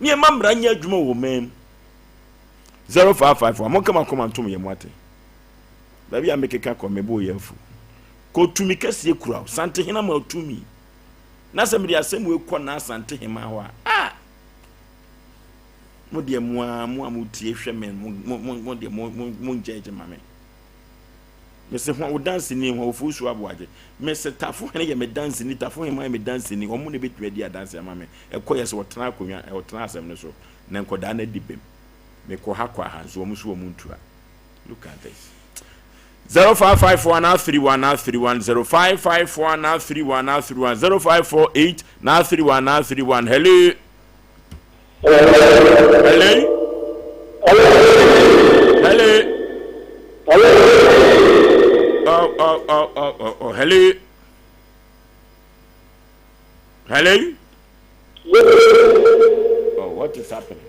[SPEAKER 1] ne ɛma mmara nyɛ adwuma wɔ man mu 0554 mo nkama kɔma ntom yɛ mo ate baabi a mekeka kɔ mebo yɛ afu Kɔ tumi kɛseɛ kura wo. Santehene ama wo tumi. Na sɛ mede asɛm wei kɔ n'Asantehemaa hɔ a, ah! Mo deɛ mo ara mo a motie hwɛ me mo mo mo mo deɛ mo mo mo ngyɛgye ma me. Mese ho wo danseni ho ofuo su aboagye. Mese tafo hene yɛ me danseni, tafo hema yɛ me danseni. Wɔn na ebetumi adi adanse ama me. Ɛkɔ yɛ sɛ wɔtena akonnwa, wɔtena asɛm no so na nkɔdaa no adi bem. Mekɔ ha kɔ aha nso wɔn nso wɔn ntua. Look at this. 0554 31 31 0554 31 31 0548 31 31 Hello. Hello. Hello. Hello. Oh, oh. oh, oh, oh, oh, oh. Hello. Hello. Oh, what is happening?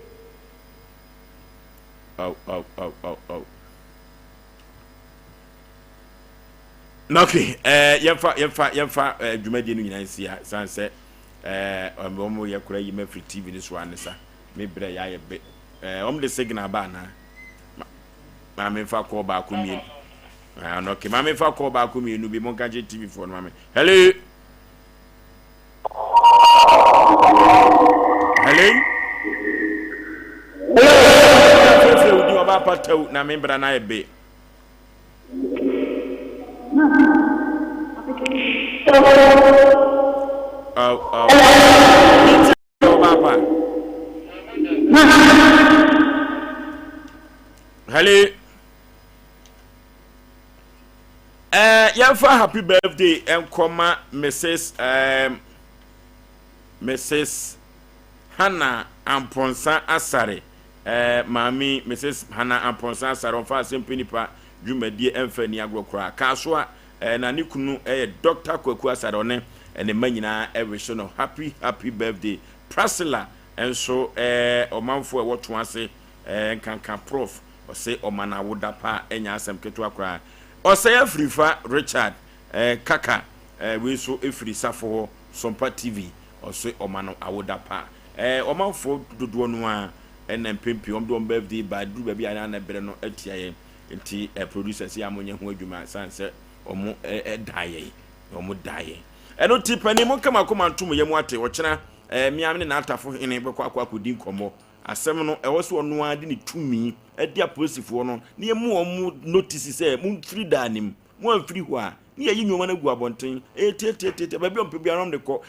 [SPEAKER 1] Oh, oh, oh, oh, oh. Okay, eh, yɛmfa yɛmfa yɛmfa eh, dwumadie no nyinaa nsi ha san sɛ eh, wɔn yɛ kora yi mafiri tv no so anisa me brɛ yɛ ayɛ be eh, wɔn de signal ba anaa maame nfa kɔɔ baako mmienu ah, no, okay maame nfa kɔɔ baako mmienu bi mo nka kyerɛ tv foɔ no maame hello hello hello wodi ɔba apataw na me bra na ayɛ be Oh, oh. Ɔba Hello. Eh, yɛmfa happy birthday nkɔma Mrs. Um, Mrs. Hannah Amponsa Asare. Eh, maame Mrs. Hannah Amponsa Asare ɔmfa asɛmpa nipa dwumadie ɛmfa ni agorɔ koraa. Kaasoa eh, na ne kunu ɛyɛ Dr. Kwaku Asare ɔne ne mma nyinaa ɛwehye no happy happy birthday. Priscilla nso eh, ɔmanfoɔ ɛwɔ to ase eh, nkanka prof ɔse ɔma no awoda pa a ɛnyɛ asɛm ketewa koraa. Ɔsɛe Afirifa Richard eh, Kaka eh, wei nso ɛfiri Safo hɔ Sompa TV ɔse ɔma no awoda pa. Eh, ɔmanfoɔ dodoɔ no ara ɛna mpɛn pii wɔn de wɔn birthday ba duru baabi a na berɛ no atia yɛn nti eh, producers yɛ a monyɛ ho adwuma sane sɛ wɔn ɛda yɛn wɔn da yɛn ɛno ti panin mo nkama koma ntom yɛ mu ate ɔkyena eh, mmea ne n'atafo hene bɛkɔ akɔ akɔdi nkɔmmɔ asɛm no ɛwɔ so ɔno ara de ne tumi ɛde apolisifoɔ no ne yɛmu wɔn notice sɛ momfiri daa nim mo amfiri hɔ a ne yɛyi nneɛma no agu abɔnten ɛyɛ tiatiatiatia baabi a ɔmpɛ biara wɔn de kɔ.